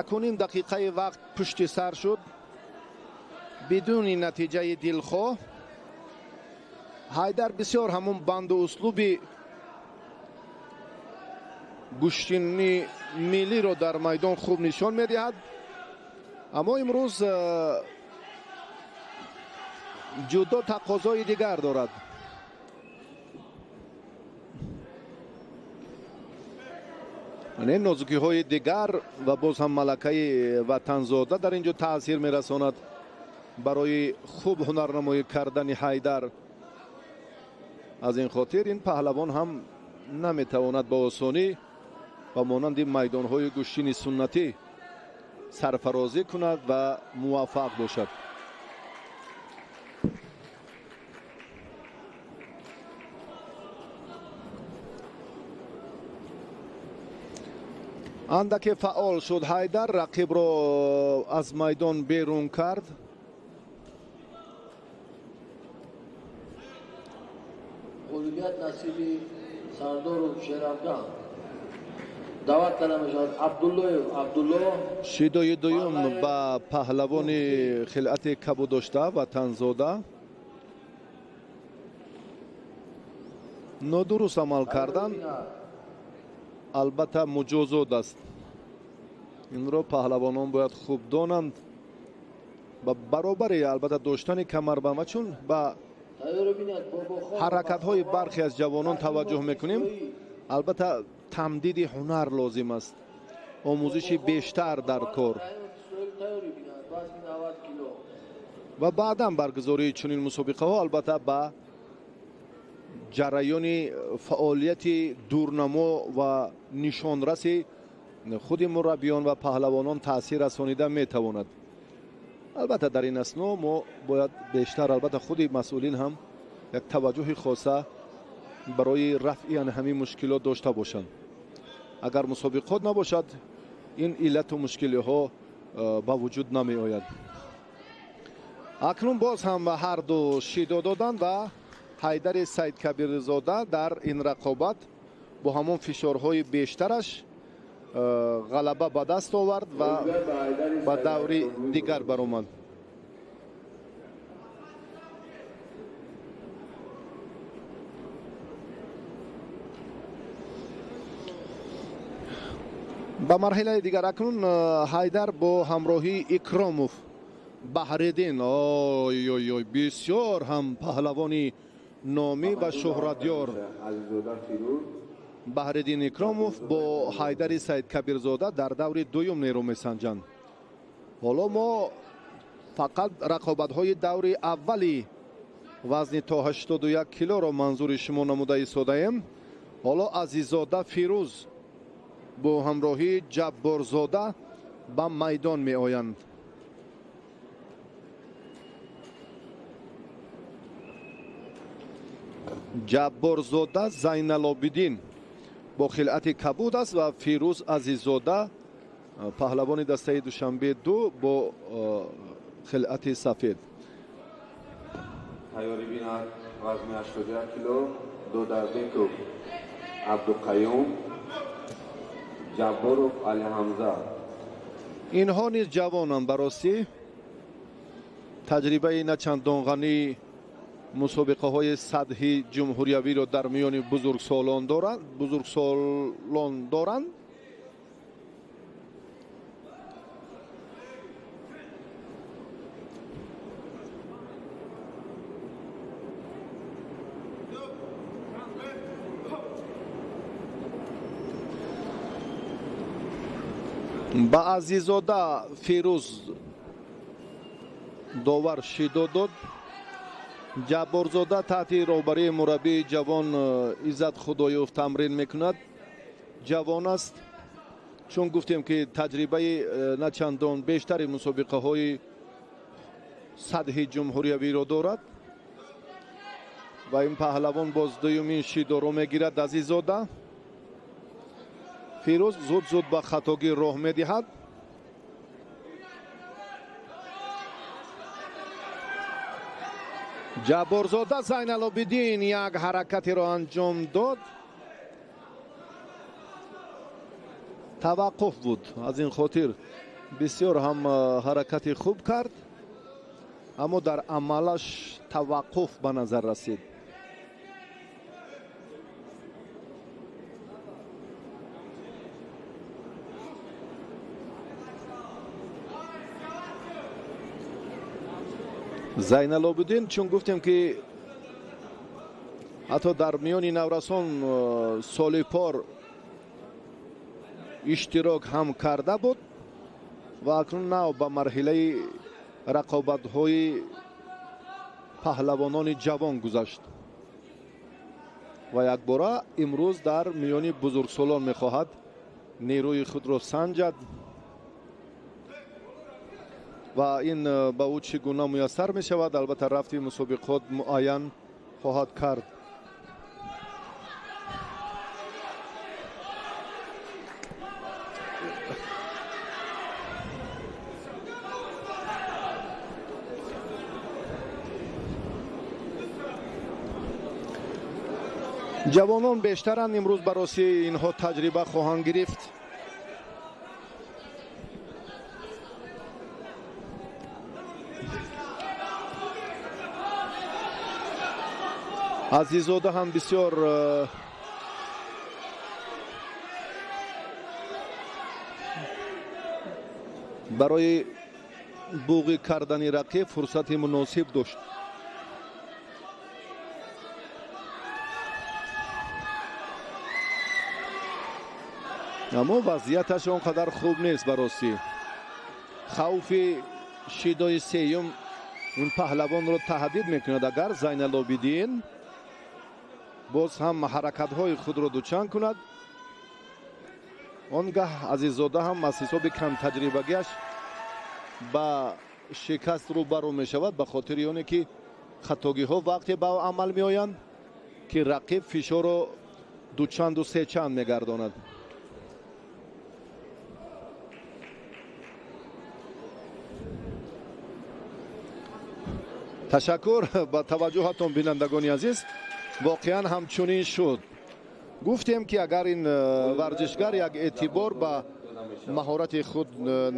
Якуним дақиқаи вақт пушти сар шуд бидуни натиҷаи дилхоҳ. Ҳайдар бисёр ҳамун банду услуби гӯштини миллиро дар майдон хуб нишон медиҳад, аммо имрӯз ҷудо тақозои дигар дорад. Нозукиҳои дигар ва боз ҳам малакаи Ватанзода дар ин ҷо таъсир мерасонад барои хуб ҳунарнамоӣ кардани Ҳайдар. Аз ин хотир ин паҳлавон ҳам наметавонад ба осонӣ ба монанди майдонҳои гӯштини суннатӣ сарфарозӣ кунад ва муваффақ бошад. Андаке фаъол шуд Ҳайдар, рақибро аз майдон берун кард. Ғолибият насиби Сардоров Шерафган. Даъват карда мешавад Абдуллоев Абдулло. Шидои дуюм ба паҳлавони хилъати кабудошта Ватанзода. Нодуруст амал кардан албатта муҷозот аст. Инро паҳлавонон бояд хуб донанд ба баробари албатта доштани камарбанд, ва чун ба ҳаракатҳои бархе аз ҷавонон таваҷҷӯҳ мекунем, албатта тамдиди ҳунар лозим аст, омӯзиши бештар дар кор ва баъдан баргузории чунин мусобиқаҳо албатта ба ҷараёни фаъолияти дурнамо ва нишонраси худи мураббиён ва паҳлавонон таъсир расонида метавонад. Албатта дар ин асно мо бояд бештар албатта худи масъулин ҳам як таваҷҷӯҳи хоса барои рафъи ҳамин мушкилот дошта бошанд. Агар мусобиқот набошад, ин иллату мушкилиҳо ба вуҷуд намеояд. Акнун боз ҳам ҳар ду шидо доданд ва Ҳайдари Саидкабирзода дар ин рақобат бо ҳамон фишорҳои бештараш ғалаба ба даст овард ва ба даври дигар баромад. Ба марҳилаи дигар акнун Ҳайдар бо ҳамроҳии Икромов Баҳриддин, ой ой ой, бисёр ҳам паҳлавони номӣ ва шӯҳратёр Баҳриддин Икромов бо Ҳайдари Саидкабирзода дар даври дуюм нерӯ месанҷанд. Ҳоло мо фақат рақобатҳои даври аввали вазни то 81 килоро манзури шумо намуда истодаем. Ҳоло Азиззода Фирӯз бо ҳамроҳии Ҷабборзода ба майдон меоянд. Ҷабборзода Зайналобиддин бо хилъати кабуд аст ва Фирӯз Азиззода паҳлавони дастаи Душанбе 2 бо хилъати сафед. Тайёрӣ бинад вазни 81 кило Додарбеков Абдуқаюм, Ҷабборов Алиҳамза. Инҳо низ ҷавонанд ба ростӣ, таҷрибаи на чандон ғании мусобиқаҳои сатҳи ҷумҳуриявиро дар миёни бузургсолон доранд. Ба Азиззода Фирӯз довар шидо дод. Ҷабборзода таҳти роҳбарии мураббии ҷавон Иззат Худоёв тамрин мекунад. Ҷавон аст, чун гуфтем ки таҷрибаи на чандон бештари мусобиқаҳои сатҳи ҷумҳуриявиро дорад ва ин паҳлавон боз дуюмин шидоро мегирад. Азиззода Фирӯз зуд-зуд ба хатогӣ роҳ медиҳад. Ҷабборзода Зайналобиддин як ҳаракатеро анҷом дод, таваққуф буд, аз ин хотир бисёр ҳам ҳаракати хуб кард, аммо дар амалаш таваққуф ба назар расид. Зайналобиддин, чун гуфтем ки ҳатто дар миёни наврасон соли пор иштирок ҳам карда буд ва акнун нав ба марҳилаи рақобатҳои паҳлавонони ҷавон гузашт ва якбора имрӯз дар миёни бузургсолон мехоҳад нерӯи худро санҷад ва ин ба ӯ чӣ гуна муяссар мешавад, албатта рафти мусобиқот муайян хоҳад кард. Ҷавонон бештаранд имрӯз, ба ростӣ инҳо таҷриба хоҳанд гирифт. Азиззода ҳам бисёр барои буғӣ кардани рақиб фурсати муносиб дошт. Аммо вазъияташ он қадар хуб нест ба ростӣ. Хавфи шидои сеюм ин паҳлавонро таҳдид мекунад. Агар Зайналобиддин боз ҳам ҳаракатҳои худро дучанд кунад, он гаҳ Азиззода ҳам аз ҳисоби камтаҷрибагиаш ба шикаст рӯбарӯ мешавад, ба хотири оне ки хатогиҳо вақте ба амал меоянд ки рақиб фишорро дучанду сечанд мегардонад. Ташаккур ба таваҷҷӯҳатон, бинандагони азиз. Воқеан ҳамчунин шуд. Гуфтем ки агар ин варзишгар як эътибор ба маҳорати худ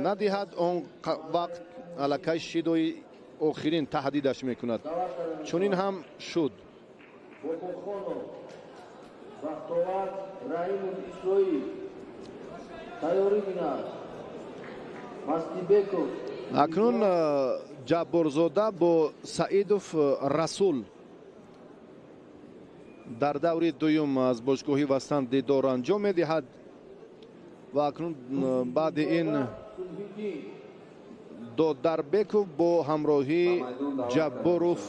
надиҳад, он вақт аллакай шидои охирин таҳдидаш мекунад. Чунин ҳам шуд. Боконхонов Бахтовар Раимов Исроил. Акнун Ҷабборзода бо Саидов Расул дар даври дуюм аз бошгоҳи Вастан дидор анҷом медиҳад ва акнун баъди ин Додарбеков бо ҳамроҳии Ҷабборов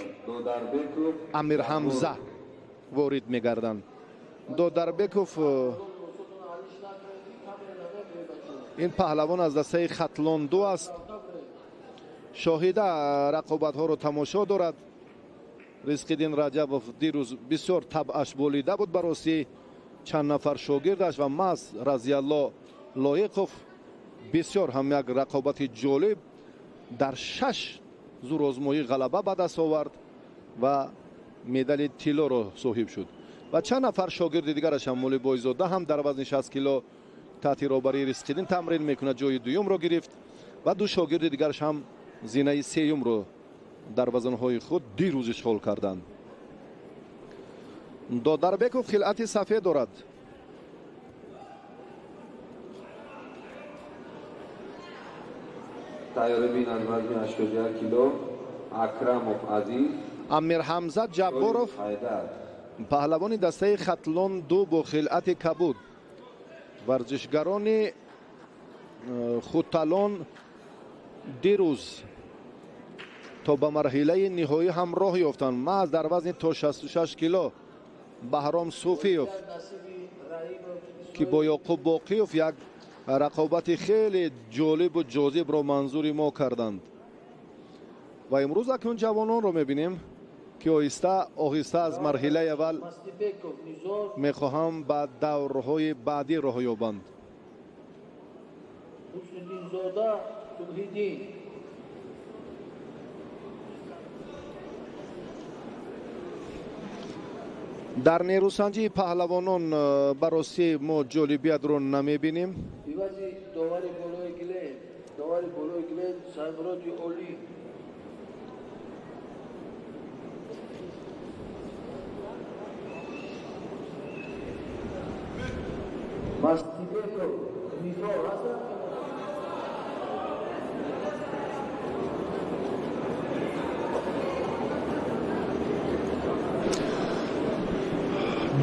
Амирҳамза ворид мегарданд. Додарбеков ин паҳлавон аз дастаи Хатлон 2 аст. Шоҳида рақобатҳоро тамошо дорад. Ризқиддин Раҷабов дирӯз бисёр табъаш болида буд ба ростӣ, чанд нафар шогирдаш ва маҳз Разиялло Лоиқов бисёр ҳам як рақобати ҷолиб дар 6 зӯрозмоӣ ғалаба ба даст овард ва медали тиллоро соҳиб шуд. Ва чанд нафар шогирди дигараш ҳам Мулибойзода ҳам дар вазни 60 кило таҳти роҳбарии Ризқиддин тамрин мекунад, ҷои дуюмро гирифт ва ду шогирди дигараш ҳам зинаи сеюмро дар вазнҳои худ дирӯз ишғол карданд. Додарбеков хилъати сафед дорад. Тайёрӣ бинад вазни 81 кило Акрамов Азиз. Амирҳамза Ҷабборов паҳлавони дастаи Хатлон 2 бо хилъати кабуд. Варзишгарони Хуталон дирӯз то ба марҳилаи ниҳоӣ ҳам роҳ ёфтанд. Маҳз дар вазни то 66 кило Баҳром Суфиев, ки бо Ёқуб Боқиев як рақобати хеле ҷолибу ҷозибро манзури мо карданд. Ва имрӯз акнун ҷавононро мебинем, ки оҳиста оҳиста аз марҳилаи аввал мехоҳам ба даврҳои баъдӣ роҳ ёбанд. Дар нерӯсанҷии паҳлавонон ба ростӣ мо ҷолибиятро намебинем.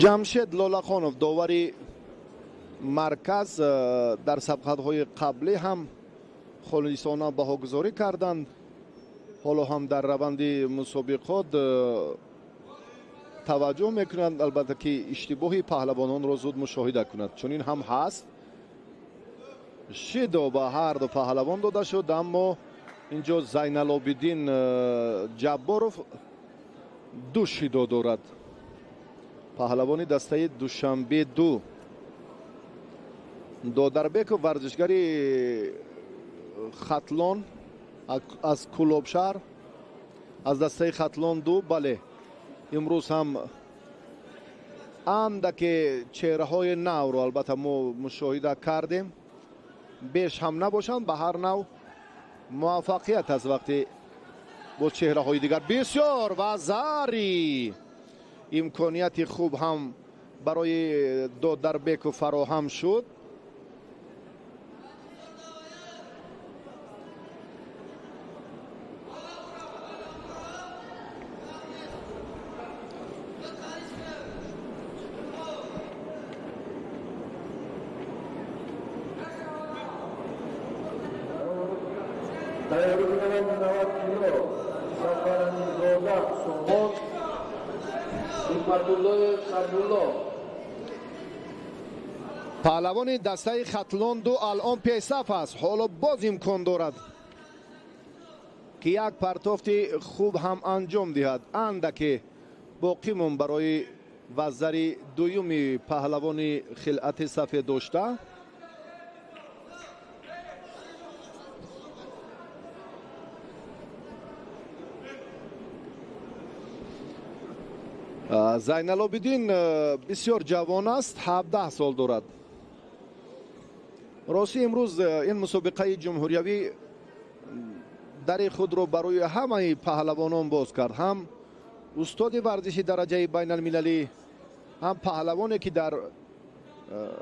Ҷамшед Лолахонов довари марказ дар сабқатҳои қаблӣ ҳам холисона баҳогузорӣ карданд. Ҳоло ҳам дар раванди мусобиқот таваҷҷӯҳ мекунанд, албатта ки иштибоҳи паҳлавононро зуд мушоҳида кунад. Чунин ҳам ҳаст. Шидо ба ҳар ду паҳлавон дода шуд, аммо инҷо Зайналобиддин Ҷабборов ду шидо дорад. Паҳлавони дастаи Душанбе 2. Додарбеков варзишгари Хатлон аз Кулобшаҳр, аз дастаи Хатлон 2. Бале, имрӯз ҳам андаке чеҳраҳои навро албатта мо мушоҳида кардем, беш ҳам набошанд, ба ҳар нав муваффақият аст вақте бо чеҳраҳои дигар. Бисёр ва зари имконияти хуб ҳам барои Додарбеков фароҳам шуд. Паҳлавони дастаи Хатлон 2 алон пешсаф аст. Ҳоло боз имкон дорад, ки як партофти хуб ҳам анҷом диҳад. Андаке боқӣ мон барои вазари дуюми паҳлавони хилъати сафед дошта. Зайналобиддин бисёр ҷавон аст, 17 сол дорад. Ростӣ имрӯз ин мусобиқаи ҷумҳуриявӣ дари худро барои ҳамаи паҳлавонон боз кард. Ҳам устоди варзиши дараҷаи байналмилалӣ, ҳам паҳлавоне ки дар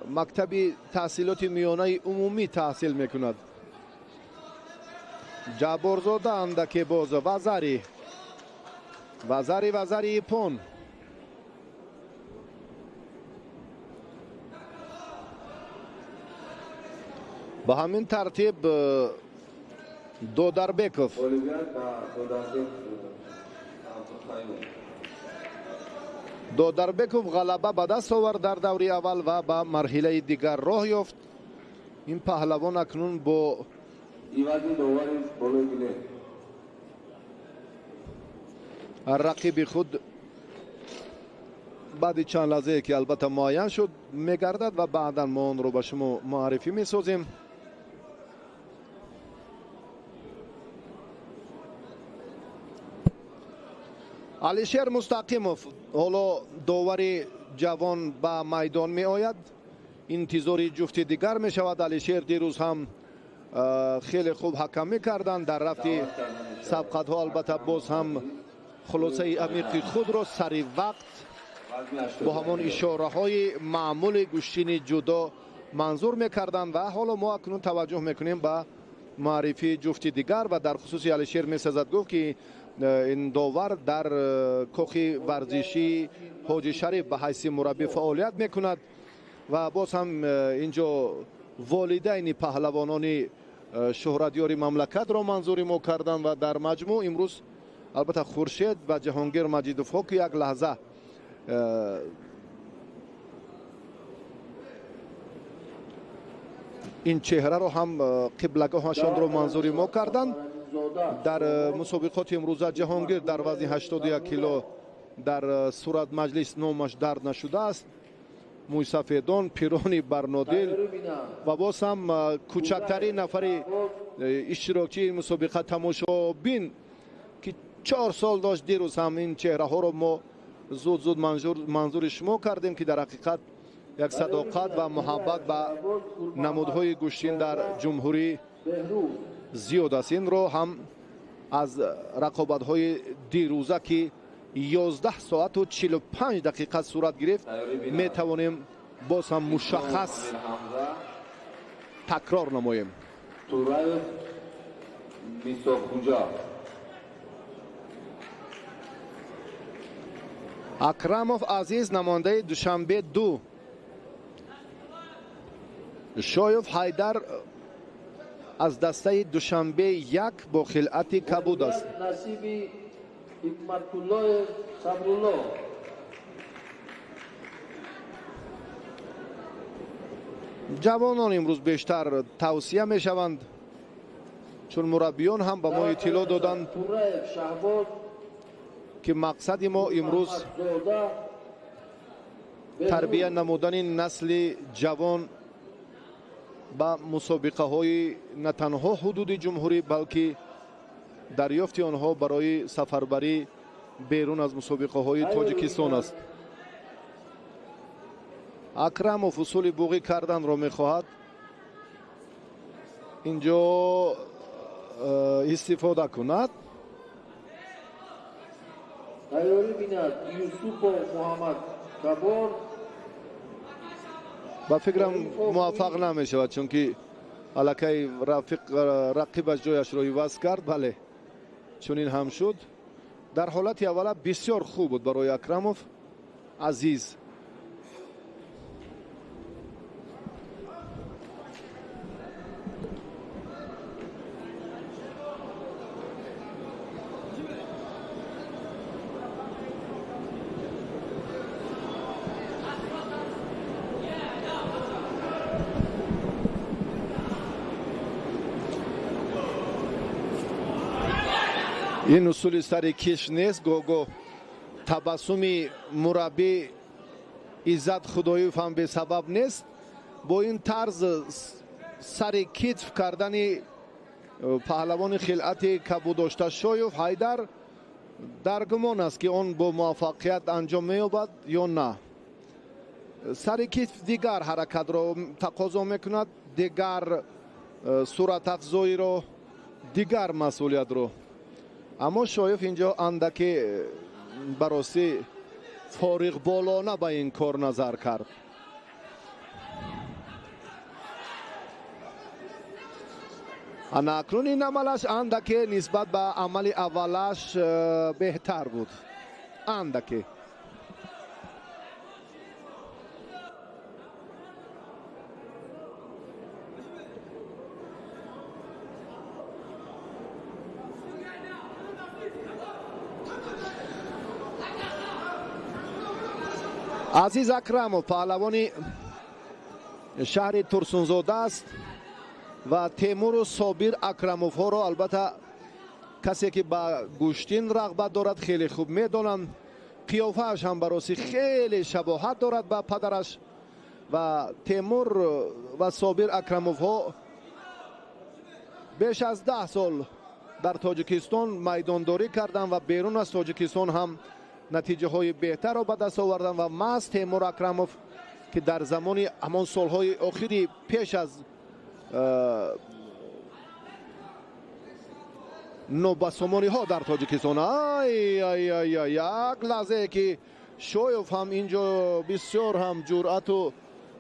мактаби таҳсилоти миёнаи умумӣ таҳсил мекунад. Ҷабборзода андаке боз вазари вазари вазари ипон. Ба ҳамин тартиб Додарбеков Додарбеков ғалаба ба даст овард дар даври аввал ва ба марҳилаи дигар роҳ ёфт. Ин паҳлавон акнун бо рақиби худ баъди чанд лаҳзае ки албатта муайян шуд мегардад ва баъдан мо онро ба шумо муаррифӣ месозем. Алишер Мустақимов ҳоло довари ҷавон ба майдон меояд, интизори ҷуфти дигар мешавад. Алишер дирӯз ҳам хеле хуб ҳакамӣ карданд дар рафти сабқатҳо, албатта боз ҳам хулосаи амиқи худро сари вақт бо ҳамон ишораҳои маъмули гӯштини ҷудо манзур мекарданд. Ва ҳоло мо акнун таваҷҷӯҳ мекунем ба муаррифии ҷуфти дигар ва дар хусуси Алишер месазад гуфт, ки ин довар дар кохи варзишии Ҳоҷи Шариф ба ҳайси мураббӣ фаъолият мекунад ва боз ҳам инҷо волидайни паҳлавонони шӯҳратёри мамлакатро манзури мо карданд. Ва дар маҷмӯъ имрӯз албатта Хуршед ва Ҷаҳонгир Маҷидовҳо, ки як лаҳза ин чеҳраро ҳам қиблагоҳашонро манзури мо карданд. Дар мусобиқоти имрӯза Ҷаҳонгир дар вазни 81 кило дар сурат маҷлис номаш дард нашудааст. Мӯйсафедон, пирони барнодил ва боз ҳам кӯчактарин нафари иштирокчии мусобиқа тамошобин, ки 4 сол дошт, дирӯз ҳам ин чеҳраҳоро мо зуд-зуд манзури шумо кардем, ки дар ҳақиқат як садоқат ва муҳаббат ба намудҳои гӯштин дар ҷумҳурӣ зиёд аст. Инро ҳам аз рақобатҳои дирӯза, ки 11 соату 45 дақиқа сурат гирифт, метавонем боз ҳам мушаххас такрор намоем. Тураев Мисохуҷа. Акрамов Азиз намояндаи Душанбе 2, Шоев Ҳайдар аз дастаи Душанбе 1 бо хилъати кабуд аст. Насиби Ҳикматуллоев Сабрулло. Ҷавонон имрӯз бештар тавсия мешаванд, чун мураббиён ҳам ба мо иттилоъ доданд, ки мақсади мо имрӯз тарбия намудани насли ҷавон ба мусобиқаҳои на танҳо ҳудуди ҷумҳурӣ, балки дарёфти онҳо барои сафарбарӣ берун аз мусобиқаҳои Тоҷикистон аст. Акрамов усули буғӣ карданро мехоҳад инҷо истифода кунад. Тайёрӣ бинад Юсупов Муҳаммад Кабор. Ба фикрам муваффақ намешавад, чунки аллакай рақибаш ҷояшро иваз кард. Бале, чунин ҳам шуд. Дар ҳолати аввала бисёр хуб буд барои Акрамов Азиз. Ин усули сари киш нест. Гоҳ-гоҳ табассуми мураббӣ Иззат Худоев ҳам бесабаб нест. Бо ин тарз сари китф кардани паҳлавони хилъати кабудошта Шоев Ҳайдар дар гумон аст, ки он бо муваффақият анҷом меёбад ё на. Сари китф дигар ҳаракатро тақозо мекунад, дигар суратафзоиро, дигар масъулиятро. Аммо Шоев инҷо андаке баросӣ фориғболона ба ин кор назар кард. Ана акнун ин амалаш андаке нисбат ба амали аввалаш беҳтар буд. Андаке. Азиз Акрамов паҳлавони шаҳри Турсунзода аст ва Темуру Собир Акрамовҳоро албатта касе ки ба гӯштин рағбат дорад хеле хуб медонанд. Қиёфааш ҳам бароси хеле шабоҳат дорад ба падараш ва Темур ва Собир Акрамовҳо беш аз 10 сол дар Тоҷикистон майдондорӣ карданд ва берун аз Тоҷикистон ҳам натиҷаҳои беҳтарро ба даст оварданд ва маҳз Темур Акрамов ки дар замони ҳамон солҳои охири пеш аз нобасомониҳо дар Тоҷикистон ай ай ай ай як лаҳзае ки Шоев ҳам инҷо бисёр ҳам ҷуръату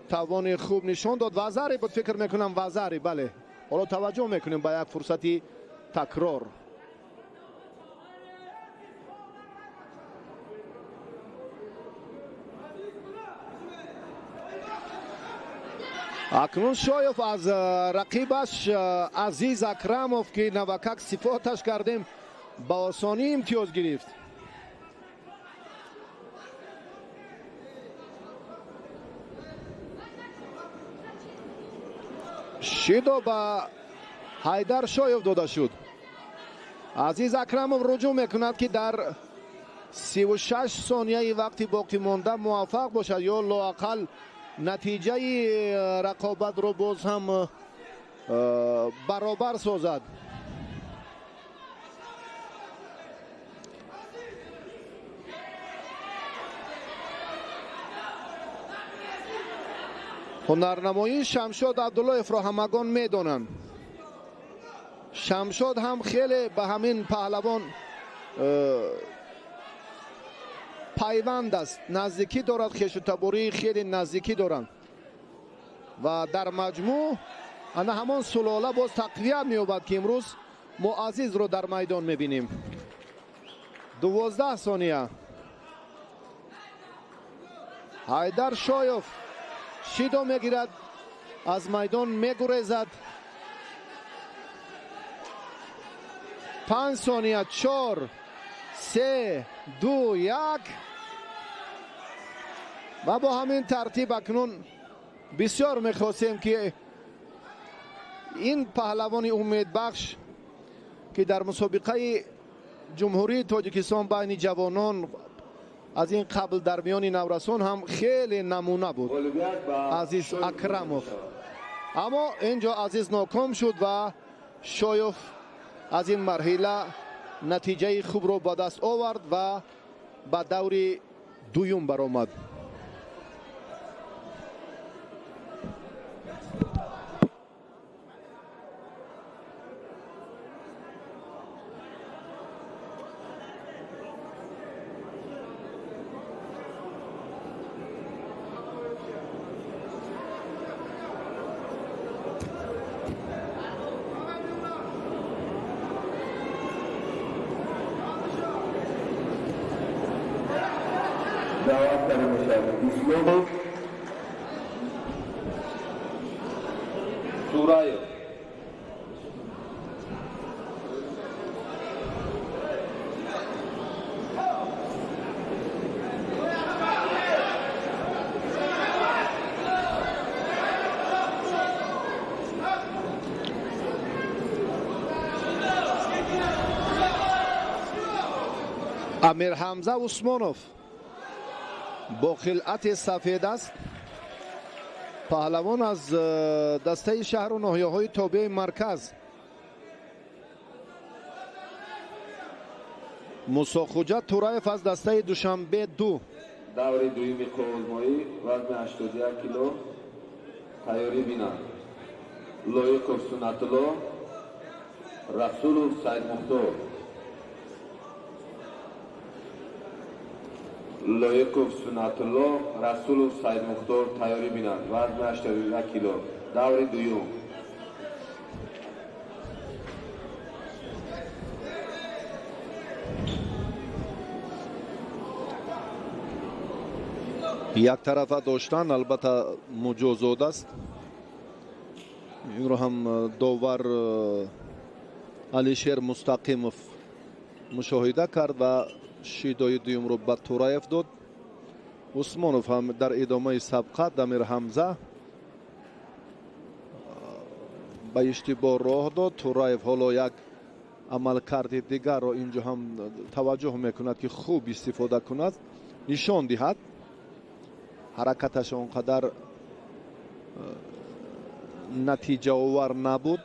тавони хуб нишон дод. Вазаре буд, фикр мекунам вазаре, бале. Ҳоло таваҷҷӯҳ мекунем ба як фурсати такрор. Акнун Шоев аз рақибаш Азиз Акрамов ки навакак сифоташ кардем ба осонӣ имтиёз гирифт. Шидо ба Ҳайдар Шоев дода шуд. Азиз Акрамов руҷӯъ мекунад ки дар 36 сонияи вақти боқӣ монда муваффақ бошад ё лоақал натиҷаи рақобатро боз ҳам баробар созад. Ҳунарнамоии Шамшод Абдуллоевро ҳамагон медонанд. Шамшод ҳам хеле ба ҳамин паҳлавон пайванд аст, наздикӣ дорад, хешутабории хеле наздикӣ доранд ва дар маҷмӯъ ана ҳамон сулола боз тақвият меёбад ки имрӯз мо Азизро дар майдон мебинем. 12 сония. Ҳайдар Шоев шидо мегирад, аз майдон мегурезад. 5 сония, 4, 3, 2, 1 ва бо ҳамин тартиб акнун бисёр мехостем ки ин паҳлавони умедбахш ки дар мусобиқаи ҷумҳурии Тоҷикистон байни ҷавонон аз ин қабл дар миёни наврасон ҳам хеле намуна буд, Азиз Акрамов. Аммо ин ҷо Азиз ноком шуд ва Шоев аз ин марҳила натиҷаи хубро ба даст овард ва ба даври дуюм баромад. Тураев. Амир Ҳамза Усмонов бо хилъати сафед аст. Паҳлавон аз дастаи шаҳру ноҳияҳои тобеи марказ. Мусохуҷа Тураев аз дастаи Душанбе 2. Даври дуюми қуввозмоӣ вазни 81 кило тайёрӣ бинанд. Лоиқов Суннатулло, Расулов Саидмухтор. Лоиқов Суннатулло, Расулов Саидмухтор тайёрӣ бинанд. Вазни 81 кило. Даври дуюм. Яктарафа доштан албатта муҷозот аст. Инро ҳам довар Алишер Мустақимов мушоҳида кард ва шидои дуюмро ба Тураев дод. Усмонов ҳам дар идомаи сабқат Амир Ҳамза ба иштибоҳ роҳ дод. Тураев ҳоло як амалкарди дигарро инҷо ҳам таваҷҷӯҳ мекунад, ки хуб истифода кунад, нишон диҳад. Ҳаракаташ он қадар натиҷаовар набуд.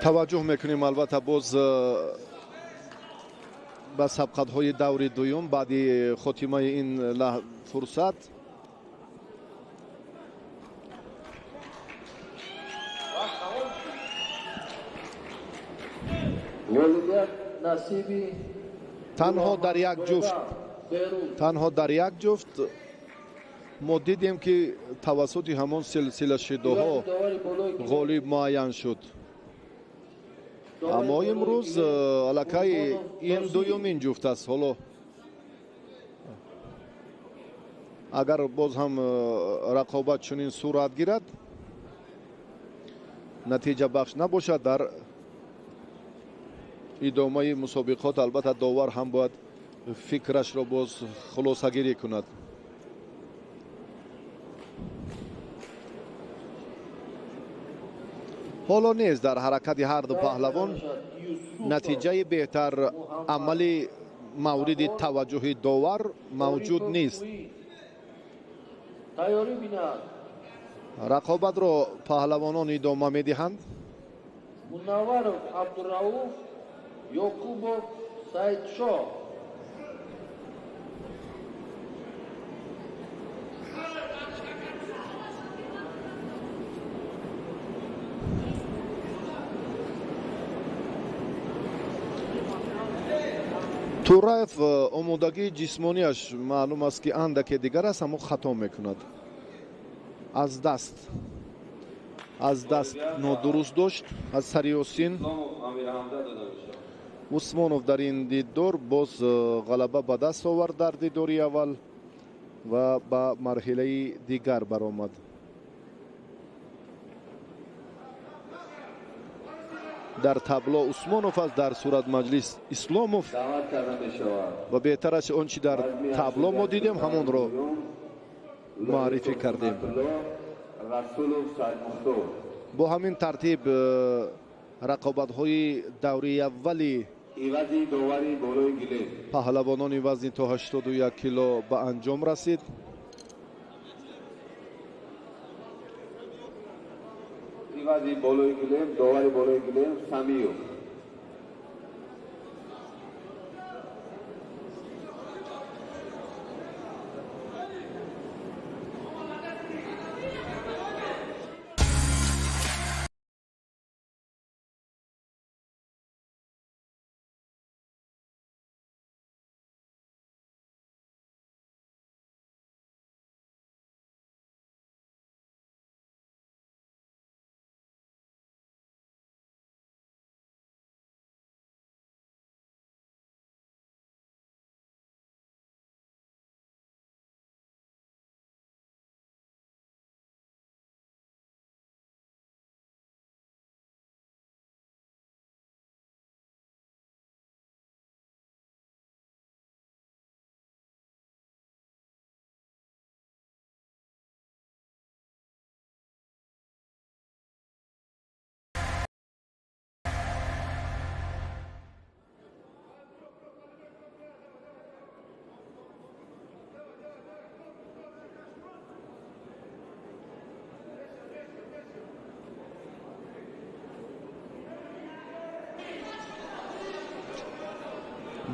Таваҷҷӯҳ мекунем албатта боз ба сабқатҳои даври дуюм баъди хотимаи ин фурсат. Танҳо дар як ҷуфт, танҳо дар як ҷуфт мо дидем, ки тавассути ҳамон силсила шидоҳо ғолиб муайян шуд. Аммо имрӯз аллакай ин дуюмин ҷуфт аст. Ҳоло агар боз ҳам рақобат чунин сурат гирад, натиҷабахш набошад, дар идомаи мусобиқот албатта довар ҳам бояд фикрашро боз хулосагирӣ кунад. Ҳоло нест дар ҳаракати ҳар ду паҳлавон натиҷаи беҳтар, амали мавриди таваҷҷӯҳи довар мавҷуд нест. Рақобатро паҳлавонон идома медиҳанд. Мунавваров Абдурауф, Ёқубов Саидшоҳ. Тураев омодагии ҷисмонияш маълум аст, ки андаке дигар аст, аммо хато мекунад. Аз даст нодуруст дошт аз сари Ёсин. Усмонов дар ин дидор боз ғалаба ба даст овард дар дидори аввал ва ба марҳилаи дигар баромад. Дар табло Усмонов аст, дар суратмаҷлис Исломов, ва беҳтар аст он чи дар табло мо дидем, ҳамонро муаррифӣ кардем. Бо ҳамин тартиб рақобатҳои даври аввали паҳлавонони вазни то 81 кило ба анҷом расид. Ивази болои гилем довари болои гилем Самиев.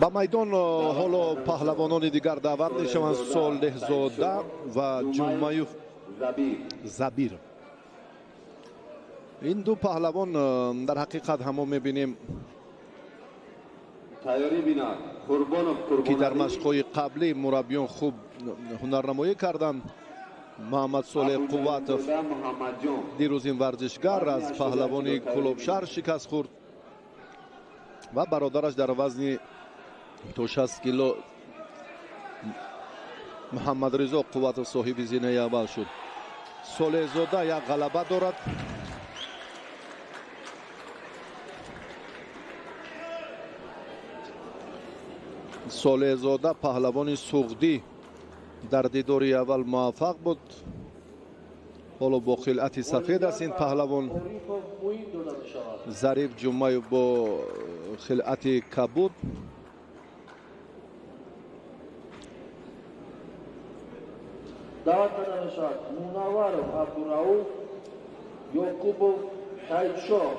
Ба майдон ҳоло паҳлавонони дигар даъват мешаванд: Солеҳзода ва Ҷумаев Забир. Ин ду паҳлавон дар ҳақиқат ҳамо мебинем, ки дар машқҳои қаблӣ мураббиён хуб ҳунарнамоӣ карданд. Муҳаммад Солеҳ Қувватов. Дирӯз ин варзишгар аз паҳлавони Кӯлобшаҳр шикаст хӯрд ва бародараш дар вазни то 60 кило Муҳаммадризо Қувватов соҳиби зинаи аввал шуд. Солеҳзода як ғалаба дорад. Солеҳзода паҳлавони суғдӣ дар дидори аввал муваффақ буд. Ҳоло бо хилъати сафед аст ин паҳлавон. Зариф Ҷумаев бо хилъати кабуд. Даъват карда мешавад Мунавваров Абдурауф, Ёқубов Саидшоҳ.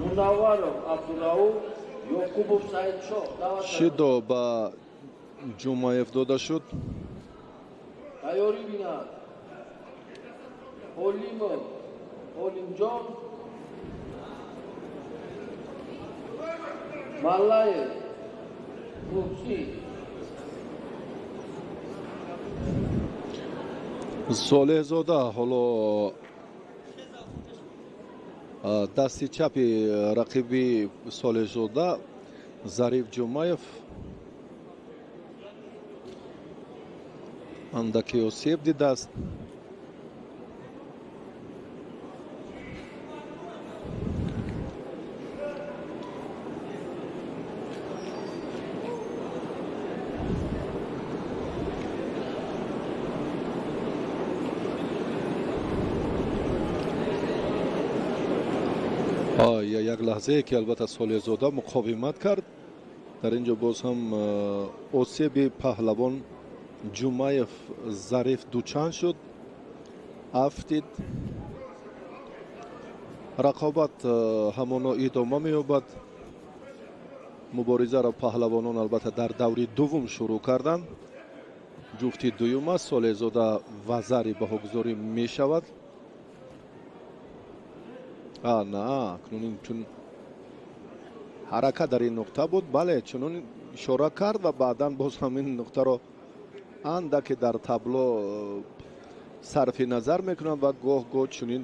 Мунавваров Абдурауф, Ёқубов Саидшоҳ. Шидо ба Ҷумаев дода шуд. Тайёрӣ бинад Олимов Олимҷон, Маллаев Муҳсин. Солеҳзода ҳоло дасти чапи рақиби Солеҳзода Зариф Ҷумаев андаке осеб дидааст. Як лаҳзае ки албатта Солеҳзода муқовимат кард, дар ин ҷо боз ҳам осеби паҳлавон Ҷумаев Зариф дучанд шуд, афтид. Рақобат ҳамоно идома меёбад. Муборизаро паҳлавонон албатта дар даври дуввум шурӯъ карданд. Ҷуфти дуюм аст. Солеҳзода вазари баҳогузорӣ мешавад. На, акнун ин чун ҳаракат дар ин нуқта буд, бале, чунон ишора кард ва баъдан боз ҳам ин нуқтаро андаке дар табло сарфи назар мекунанд ва гоҳ-гоҳ чунин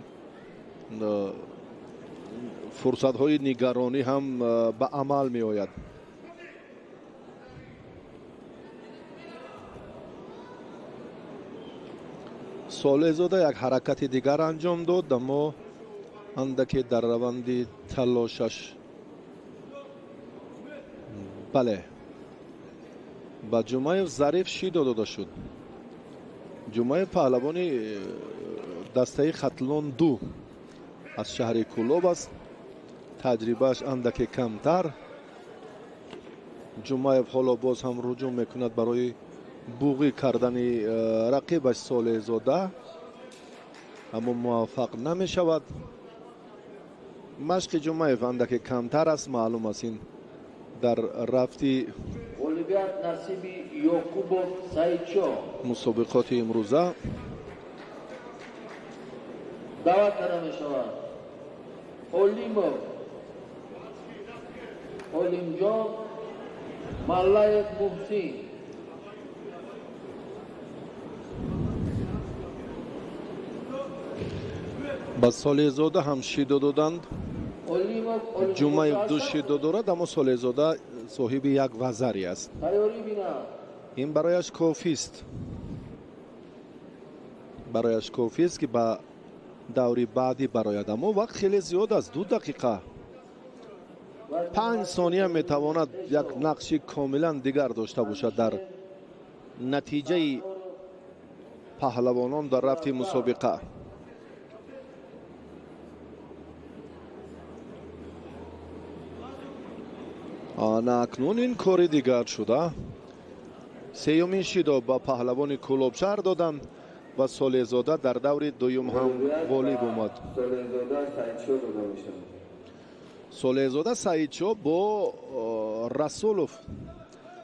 фурсатҳои нигаронӣ ҳам ба амал меояд. Солеҳзода як ҳаракати дигар анҷом дод, аммо андаке дар раванди талошаш, бале, ба Ҷумаев Зариф шидо дода шуд. Ҷумаев паҳлавони дастаи Хатлон 2 аз шаҳри Кӯлоб аст. Таҷрибааш андаке камтар. Ҷумаев ҳоло боз ҳам руҷӯъ мекунад барои буғӣ кардани рақибаш Солеҳзода, аммо муваффақ намешавад. Машқи Ҷумаев андаке камтар аст, маълум аст ин дар рафти Ғолибият насиби Ёқубов Саидшоҳ. Мусобиқоти имрӯза даъват карда мешавад Олимов Олимҷон, Маллаев Муҳсин. Ба Солеҳзода ҳам шидо доданд. Ҷумаев ду шидо дорад, аммо Солеҳзода соҳиби як вазари аст. Ин барояш кофист. Барояш кофист ки ба даври баъдӣ барояд, аммо вақт хеле зиёд аст, 2 дақиқа 5 сония метавонад як нақши комилан дигар дошта бошад дар натиҷаи паҳлавонон дар рафти мусобиқа. Ана акнун ин кори дигар шуда. Сеюмин шидо ба паҳлавони Кӯлобшаҳр доданд ва Солеҳзода дар даври дуюм ҳам ғолиб омад. Солеҳзода Саидшоҳ бо Расулов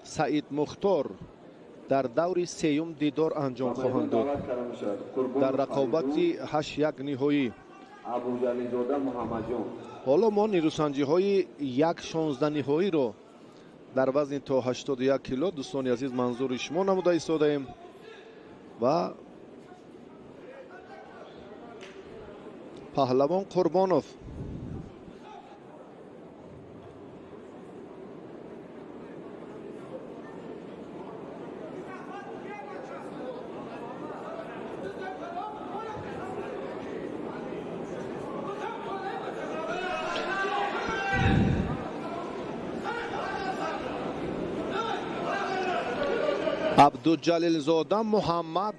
Саид Мухтор дар даври сеюм дидор анҷом хоҳанд дод дар рақобати 8-1 ниҳоӣ. Ҳоло мо нерӯсанҷиҳои 1-16 ниҳоиро Дар вазни то 81 кило дӯстони азиз манзури шумо намуда истодаем ва паҳлавон Қурбонов Абдуҷалилзода Муҳаммад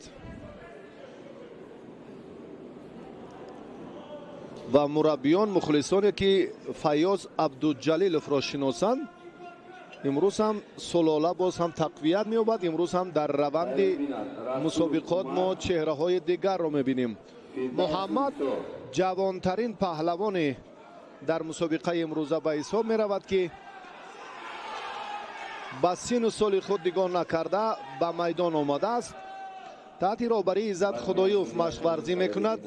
ва мураббиён мухлисоне ки Файёз Абдуҷалиловро шиносанд, имрӯз ҳам сулола боз ҳам тақвият меёбад. Имрӯз ҳам дар раванди мусобиқот мо чеҳраҳои дигарро мебинем. Муҳаммад ҷавонтарин паҳлавоне дар мусобиқаи имрӯза ба ҳисоб меравад, ки ба сину соли худ нигоҳ накарда ба майдон омадааст. Таҳти роҳбарии Иззат Худоёв машқварзӣ мекунад.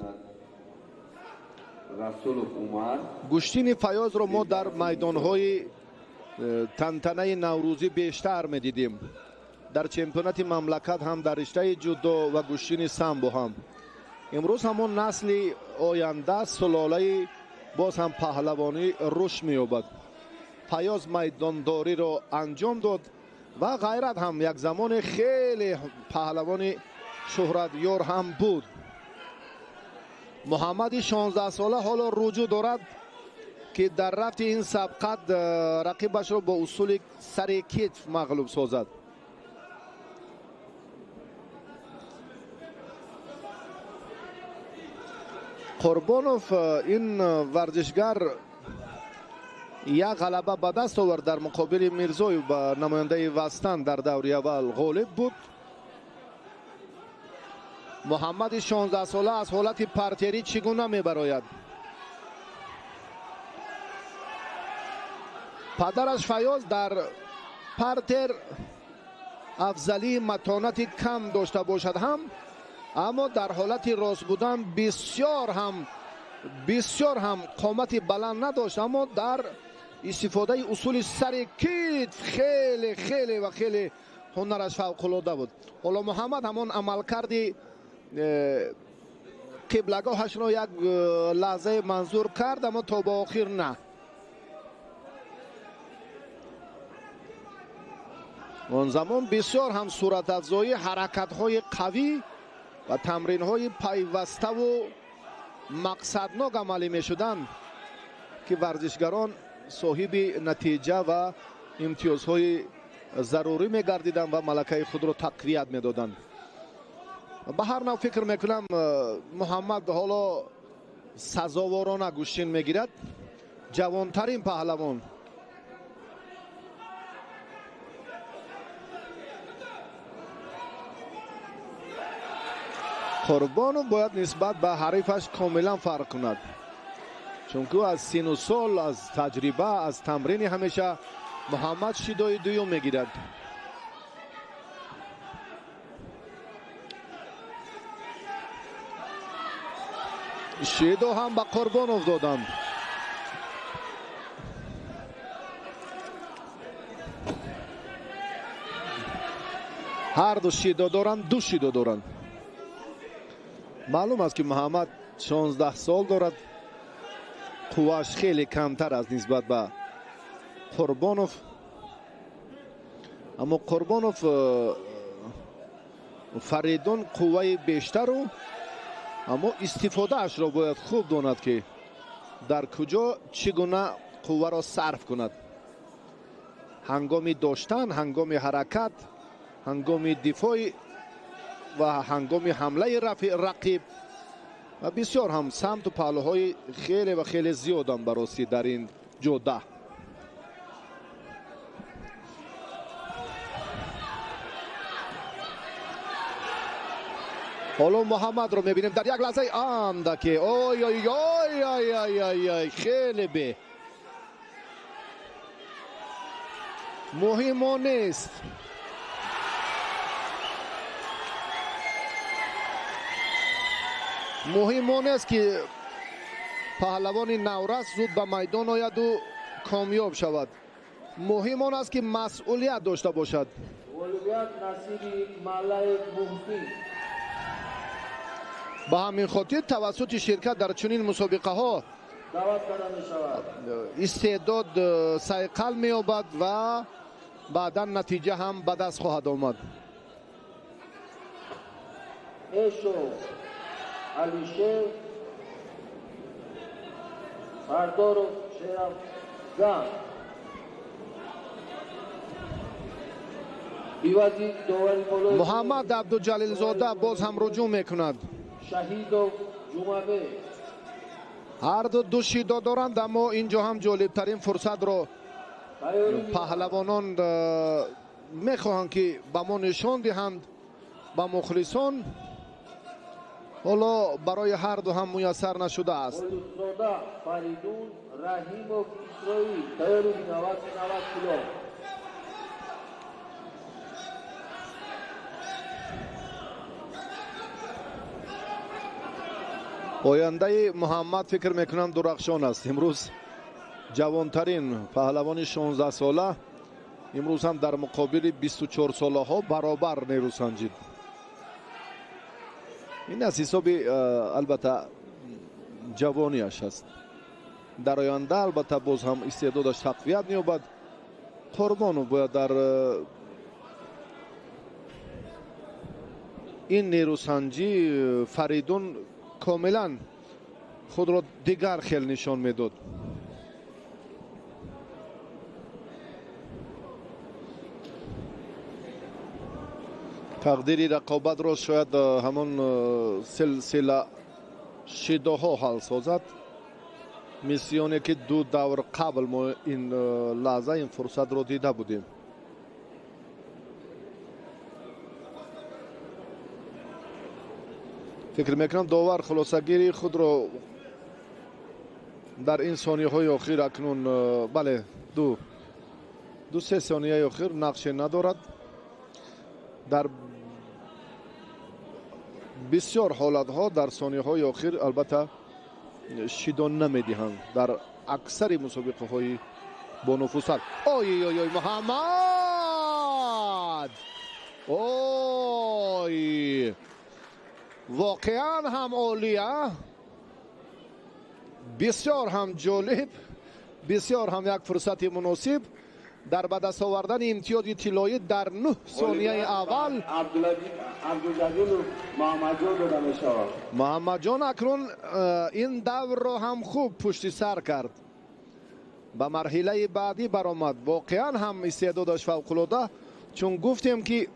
Гӯштини Файёзро мо дар майдонҳои тантанаи наврӯзӣ бештар медидем. Дар чемпионати мамлакат ҳам дар риштаи ҷудо ва гӯштини самбо ҳам. Имрӯз ҳамон насли оянда сулолаи боз ҳам паҳлавонӣ рушд меёбад. Файёз майдондориро анҷом дод ва ғайрат ҳам як замоне хеле паҳлавони шӯҳратёр ҳам буд. Муҳаммади 16сола ҳоло руҷӯъ дорад, ки дар рафти ин сабқат рақибашро бо усули сари китф мағлуб созад. Қурбонов ин варзишгар як ғалаба ба даст овард дар муқобили Мирзоев, ба намояндаи Вастан дар даври аввал ғолиб буд. Муҳаммади 16сола аз ҳолати партерӣ чӣ гуна мебарояд? Падараш Файёз дар партер афзалии матонати кам дошта бошад ҳам, аммо дар ҳолати рост будан бисёр ҳам қомати баланд надошт, аммо дар истифодаи усули сари китф хеле хеле ва хеле ҳунараш фавқулода буд. Ҳоло Муҳаммад ҳамон амалкарди қиблагоҳашро як лаҳзае манзур кард, аммо то ба охир на. Он замон бисёр ҳам суратафзоӣ, ҳаракатҳои қавӣ ва тамринҳои пайваставу мақсаднок амалӣ мешуданд, ки варзишгарон соҳиби натиҷа ва имтиёзҳои зарурӣ мегардиданд ва малакаи худро тақвият медоданд. Ба ҳар нав фикр мекунам, Муҳаммад ҳоло сазоворона гӯштин мегирад. Ҷавонтарин паҳлавон. Қурбонов бояд нисбат ба ҳарифаш комилан фарқ кунад, чунки аз сину сол, аз таҷриба, аз тамрини ҳамеша Муҳаммад шидои дуюм мегирад. Шидо ҳам ба Қурбонов доданд. Ҳар ду шидо доранд, ду шидо доранд. Маълум аст, ки Муҳаммад 16 сол дорад, қуввааш хеле камтар аст нисбат ба Қурбонов, аммо Қурбонов Фаридун қувваи бештару, аммо истифодаашро бояд хуб донад, ки дар куҷо чӣ гуна қувваро сарф кунад. Ҳангоми доштан, ҳангоми ҳаракат, ҳангоми дифои ва ҳангоми ҳамлаи рақиб ва бисёр ҳам самту паҳлӯҳои хеле ва хеле зиёдам барости дар ин ҷода. Ҳоло Муҳаммадро мебинем дар як лаҳзаи андаке. Ой ой ой ой ой ой ой, хеле бе муҳим он нест. Муҳим он аст, ки паҳлавони наврас зуд ба майдон ояду комёб шавад. Муҳим он аст, ки масъулият дошта бошад. Ба ҳамин хотир тавассути ширкат дар чунин мусобиқаҳо истеъдод сайқал меёбад ва баъдан натиҷа ҳам ба даст хоҳад омад. Алишер Сардоров Шерафзан. Муҳаммад Абдуҷалилзода боз ҳам руҷӯъ мекунад. Шаҳидов Ҷумъабек. Ҳар ду ду шидо доранд, аммо инҷо ҳам ҷолибтарин фурсатро паҳлавонон мехоҳанд, ки ба мо нишон диҳанд, ба мухлисон. Ҳоло барои ҳар ду ҳам муяссар нашудааст. Ғолибзода Фаридун Раҳимов Исроил тайёри 90 кило. Ояндаи Муҳаммад фикр мекунам дурахшон аст. Имрӯз ҷавонтарин паҳлавони 16 сола имрӯз ҳам дар муқобили 24 солаҳо баробар нерӯ санҷид. Ин аз ҳисоби албатта ҷавониаш аст. Дар оянда албатта боз ҳам истеъдодаш тақвият меёбад. Қурбонов бояд дар ин нерӯсанҷӣ Фаридун комилан худро дигар хел нишон медод. Тақдири рақобатро шояд ҳамон силсила шидоҳо ҳал созад. Миссионе ки ду давр қабл мо ин лаҳза ин фурсатро дида будем. Фикр мекунам довар хулосагирии худро дар ин сонияҳои охир акнун бале ду се сонияи охир нақше надорад. Дар бисёр ҳолатҳо дар сонияҳои охир албатта шидо намедиҳанд дар аксари мусобиқаҳои бонуфузтар. Ой ой ой, Муҳаммад! Ой! Воқеан ҳам олия, бисёр ҳам ҷолиб, бисёр ҳам як фурсати муносиб дар ба даст овардани имтиёзи тиллоӣ дар 9 сонияи аввал. Абдуҷалилов Муҳаммадҷон дода мешавад. Муҳаммадҷон акнун ин даврро ҳам хуб пушти сар кард, ба марҳилаи баъдӣ баромад. Воқеан ҳам истеъдодаш фавқулода, чун гуфтем ки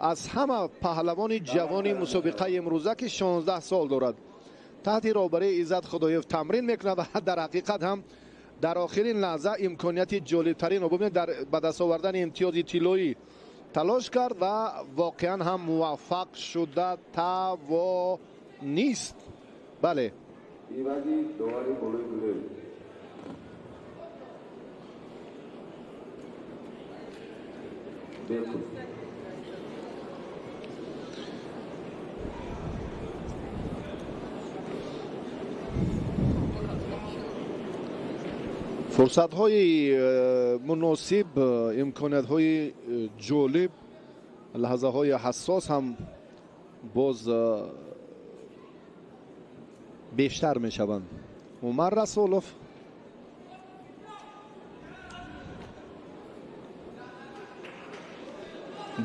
аз ҳама паҳлавони ҷавони мусобиқаи имрӯза ки 16 сол дорад, таҳти роҳбарии Иззат Худоев тамрин мекунад ва дар ҳақиқат ҳам дар охирин лаҳза имконияти ҷолибтаринро бубинед дар ба даст овардани имтиёзи тиллоӣ талош кард ва воқеан ҳам муваффақ шуда тавонист. Бале, ивази довари болои гулӯй. Фурсатҳои муносиб, имкониятҳои ҷолиб, лаҳзаҳои ҳассос ҳам боз бештар мешаванд. Умар Расулов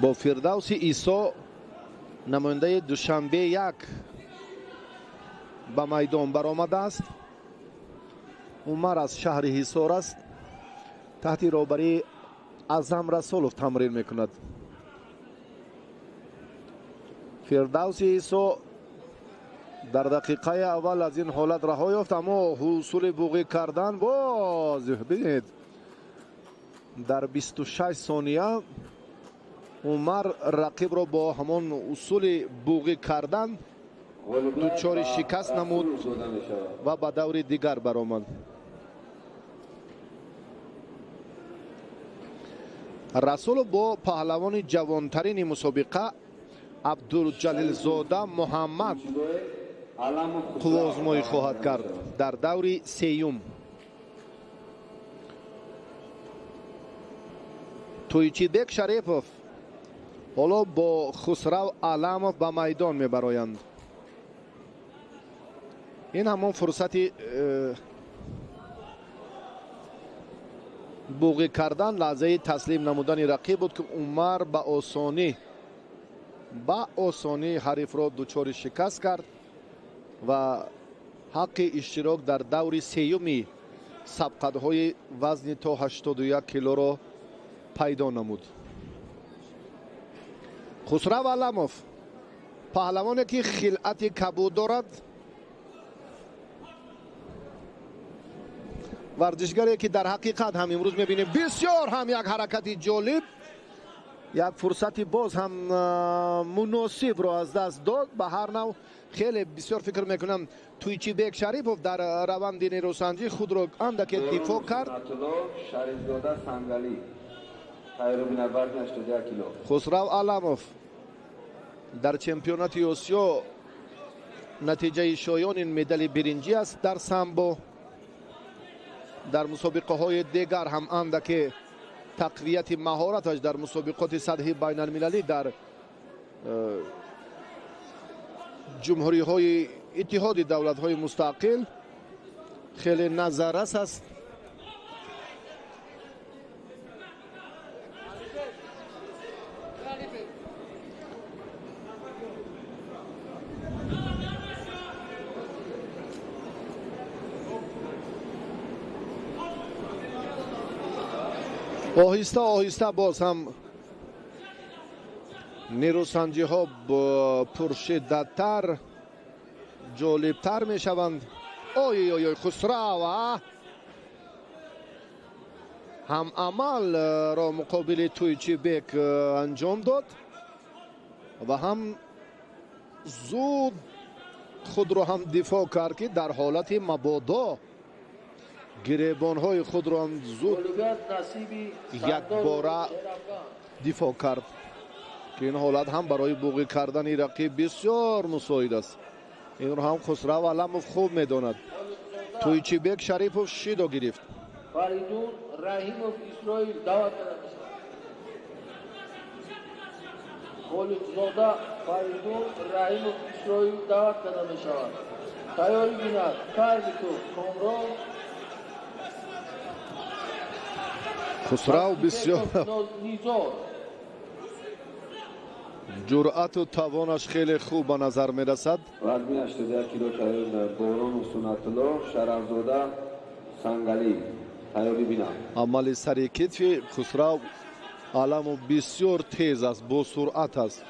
бо Фирдавси Исо намояндаи Душанбе 1 ба майдон баромадааст. Умар аз шаҳри Ҳисор аст, таҳти роҳбарии Аъзам Расулов тамрин мекунад. Фирдавси Исо дар дақиқаи аввал аз ин ҳолат раҳо ёфт, аммо ҳусули буғӣ кардан боз бинед дар 26 сония Умар рақибро бо ҳамон усули буғӣ кардан дучори шикаст намуд ва ба даври дигар баромад. Расулов бо паҳлавони ҷавонтарини мусобиқа Абдулҷалилзода Муҳаммад қувваозмоӣ хоҳад кард дар даври сеюм. Тӯйчибек Шарипов ҳоло бо Хусрав Аламов ба майдон мебароянд. Ин ҳамон фурсати буғӣ кардан, лаҳзаи таслим намудани рақиб буд, ки Умар ба осонӣ ҳарифро дучори шикаст кард ва ҳаққи иштирок дар даври сеюми сабқатҳои вазни то 81 килоро пайдо намуд. Хусрав Аламов паҳлавоне ки хилъати кабуд дорад, варзишгаре ки дар ҳақиқат ҳам имрӯз мебинем бисёр ҳам як ҳаракати ҷолиб, як фурсати боз ҳам муносибро аз даст дод. Ба ҳар нав хеле бисёр фикр мекунам Тӯйчибек Шарипов дар раванди нерӯсанҷӣ худро андаке дифоъ кард. Шарифзода Сангалӣ тайёрӣ вазни 81 кило. Хусрав Аламов дар чемпионати Осиё натиҷаи шоёни медали биринҷӣ аст дар самбо. Дар мусобиқаҳои дигар ҳам андаке тақвияти маҳораташ дар мусобиқоти сатҳи байналмилалӣ дар ҷумҳуриҳои иттиҳоди давлатҳои мустақил хеле назаррас аст. Оҳиста оҳиста боз ҳам нерӯсанҷиҳо пуршиддаттар, ҷолибтар мешаванд. Ой ой ой, Хусрав ҳам амалро муқобили Тӯйчибек анҷом дод ва ҳам зуд худро ҳам дифоъ кард, ки дар ҳолати мабодо гиребонҳои худро ҳам зуд якбора дифоъ кард, ки ин ҳолат ҳам барои буғӣ кардани рақиб бисёр мусоид аст. Инро ҳам Хусрав Аламов хуб медонад. Тӯйчибек Шарипов шидо гирифт. Фаридун Раҳимов Исроил даъват карда мешавад. Холиқзода Фаридун Раҳимов Исроил даъват карда мешавад. Тайёрӣ бинад Карликов Комрон. Хусрав бисёр ҷуръату тавонаш хеле хуб ба назар мерасад. Вазни 81 кило тайёр Борон Сунатулло Шарафзода Сангалӣ тайёрӣ бинад. Амали сари китфи Хусрав Аламов бисёр тез аст, бо суръат аст.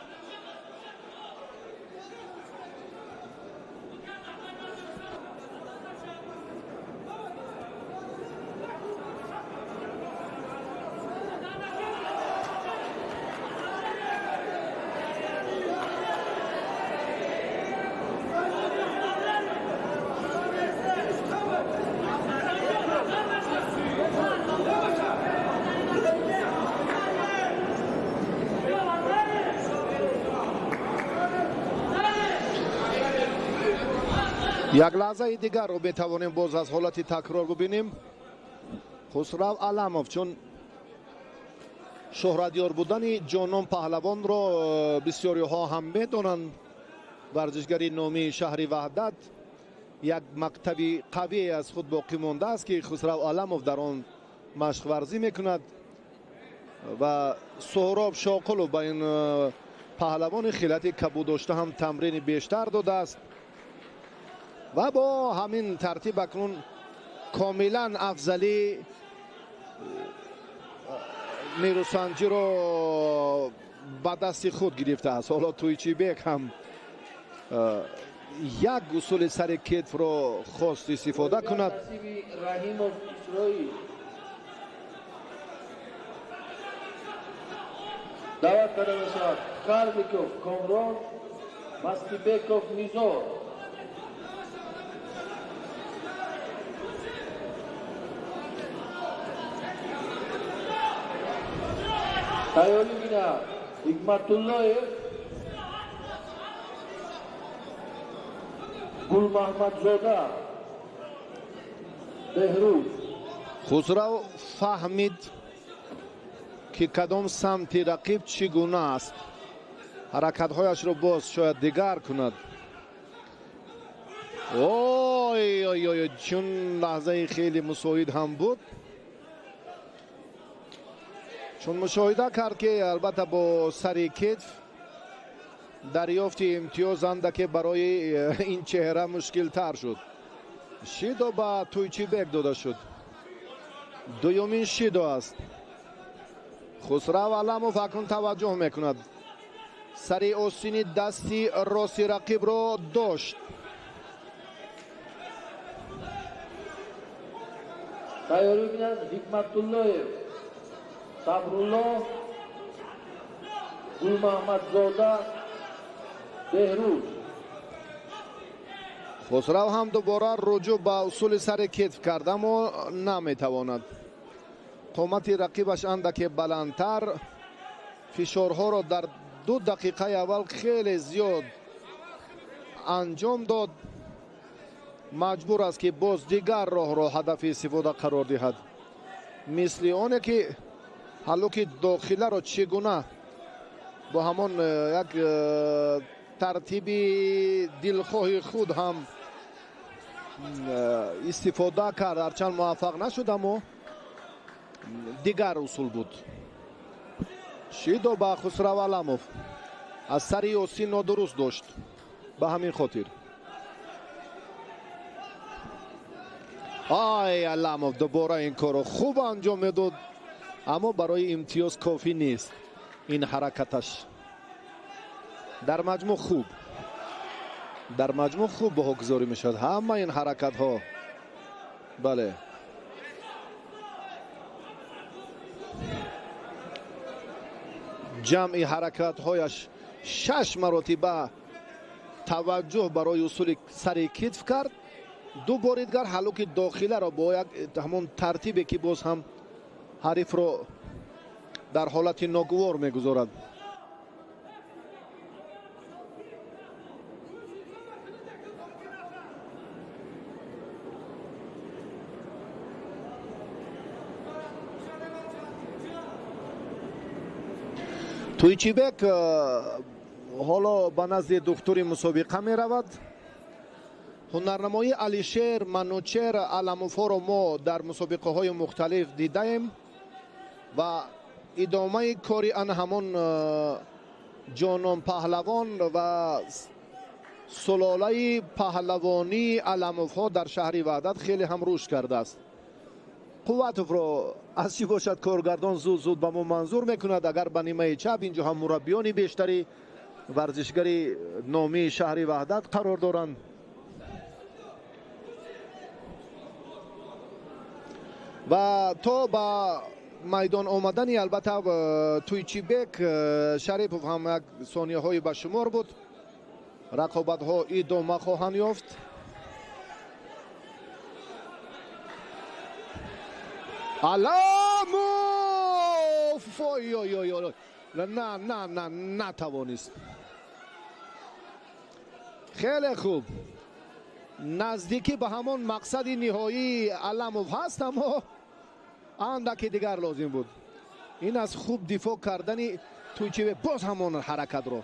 Як лаҳзаи дигарро метавонем боз аз ҳолати такрор бубинем. Хусрав Аламов чун шӯҳратёр будани ҷонон паҳлавонро бисёриҳо ҳам медонанд, варзишгари номии шаҳри Ваҳдат як мактаби қавие аз худ боқӣ мондааст, ки Хусрав Аламов дар он машқварзӣ мекунад ва Суҳроб Шоқулов ба ин паҳлавони хилати кабуддошта ҳам тамрини бештар додааст ва бо ҳамин тартиб акнун комилан афзалӣ нерӯсанҷиро ба дасти худ гирифтааст. Ҳоло Тӯйчибек ҳам як усули сари кетфро хост истифода кунад. Даъват карда мешавад Карликов Комрон, Мастибеков Низор. Тайёрӣ бинад Ҳикматуллоев Гулмаҳмадзода Беҳрӯз. Хусрав фаҳмид, Ки кадом самти рақиб чӣ гуна аст, ҳаракатҳояшро боз шояд дигар кунад. Ой ой ой, чун лаҳзаи хеле мусоид ҳам буд, чун мушоҳида кард, ки албатта бо сари китф дарёфти имтиёз андаке барои ин чеҳра мушкилтар шуд. Шидо ба Тӯйчибек дода шуд. Дуюмин шидо аст. Хусрав Аламов акнун таваҷҷӯҳ мекунад. Сари остини дасти рости рақибро дошт. Тайёрӣ бинанд Ҳикматуллоев Сабрулло, Гулмаҳмадзода Беҳрӯз. Хусрав ҳам дубора руҷӯъ ба усули сари китф кард, аммо наметавонад. Қомати рақибаш андаке баландтар. Фишорҳоро дар 2 дақиқаи аввал хеле зиёд анҷом дод. Маҷбур аст, ки боз дигар роҳро ҳадафи истифода қарор диҳад, мисли оне ки ҳаллуки дохиларо чӣ гуна бо ҳамон як тартиби дилхоҳи худ ҳам истифода кард. Ҳарчанд муваффақ нашуд, аммо дигар усул буд. Шидо ба Хусрав Аламов аз сари осин нодуруст дошт, ба ҳамин хотир. Ай, Аламов дубора ин корро хуб анҷом медод, аммо барои имтиёз кофӣ нест ин ҳаракаташ. Дар маҷмӯъ хуб, дар маҷмӯъ хуб баҳогузорӣ мешавад ҳама ин ҳаракатҳо. Бале, ҷамъи ҳаракатҳояш 6 маротиба таваҷҷӯҳ барои усули сари китф кард. 2 бори дигар ҳаллуки дохиларо бо як ҳамон тартибе, ки боз ҳам ҳарифро дар ҳолати ногувор мегузорад. Тӯйчибек ҳоло ба назди духтури мусобиқа меравад. Ҳунарнамоии Алишер Манучер Аламовҳоро мо дар мусобиқаҳои мухталиф дидаем ва идомаи кори ан ҳамон ҷонон паҳлавон ва сулолаи паҳлавонии Аламовҳо дар шаҳри Ваҳдат хеле ҳам рушд кардааст. Қувватовро аз чӣ бошад коргардон зуд зуд ба мо манзур мекунад. Агар ба нимаи чап инҷо ҳам мураббиёни бештари варзишгари номии шаҳри Ваҳдат қарор доранд. Ва то ба майдон омадани албатта Тӯйчибек Шарипов ҳам як сонияҳои ба шумор буд. Рақобатҳо идома хоҳанд ёфт. Аламов! Ой ой ой ой, на на на, натавонист. Хеле хуб, наздикӣ ба ҳамон мақсади ниҳоии Аламов ҳаст, аммо андаки дигар лозим буд. Ин аз хуб дифоъ кардани Тӯйчибек, боз ҳамон ҳаракатро.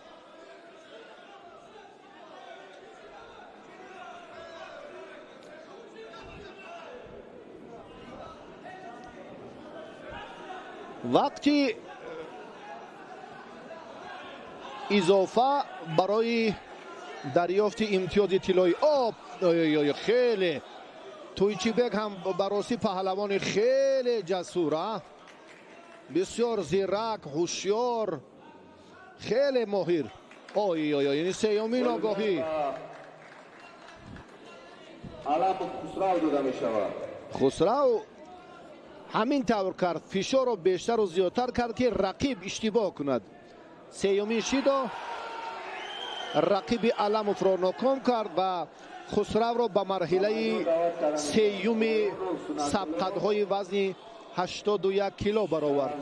Вақти изофа барои дарёфти имтиёзи тиллоӣ. Ой, хеле Тӯйчибек ҳам ба ростӣ паҳлавони хеле ҷасур, бисёр зирак, ҳушёр, хеле моҳир. Ой ой ой, ин сеюмин огоҳӣ. Аламов Хусрав дода мешавад. Хусрав ҳамин тавр кард, фишорро бештару зиёдтар кард, ки рақиб иштибоҳ кунад. Сеюмин шидо рақиби Аламовро ноком кард ва Хусравро ба марҳилаи сеюми сабқатҳои вазни 81 кило баровард.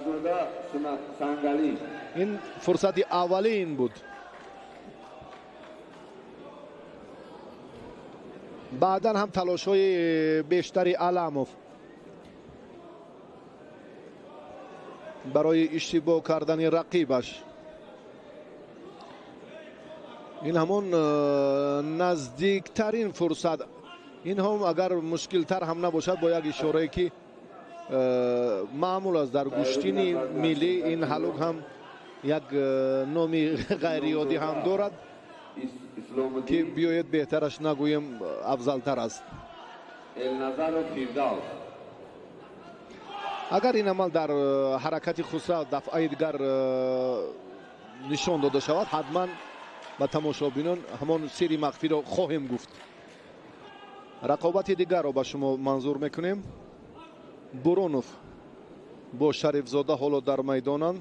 Ин фурсати аввалин буд. Баъдан ҳам талошҳои бештари Аламов. Барои иштибоҳ кардани рақибаш. Ин ҳамон наздиктарин фурсат. Ин ҳам агар мушкилтар ҳам набошад, бо як ишорае ки маъмул аст дар гӯштини миллӣ, ин ҳалук ҳам як номи ғайриоддӣ ҳам дорад ки биёед беҳтараш нагӯем, афзалтар аст. Агар ин амал дар ҳаракати Хусрав дафъаи дигар нишон дода шавад, ҳатман ба тамошобинон ҳамон сири махфиро хоҳем гуфт. Рақобати дигарро ба шумо манзур мекунем. Буронов бо Шарифзода ҳоло дар майдонанд.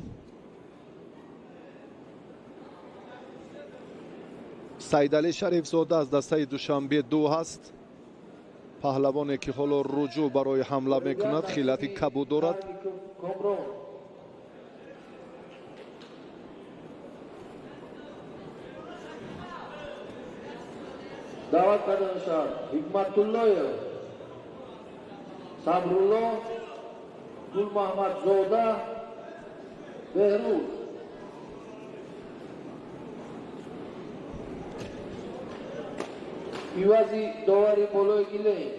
Сайдалӣ Шарифзода аз дастаи Душанбе 2 ҳаст. Паҳлавоне ки ҳоло руҷӯъ барои ҳамла мекунад, хилати кабуд дорад. Даъват карда мешавад Ҳикматуллоев Сабрулло, Гулмаҳмадзода Беҳрӯз. Ивази довари болои гилем.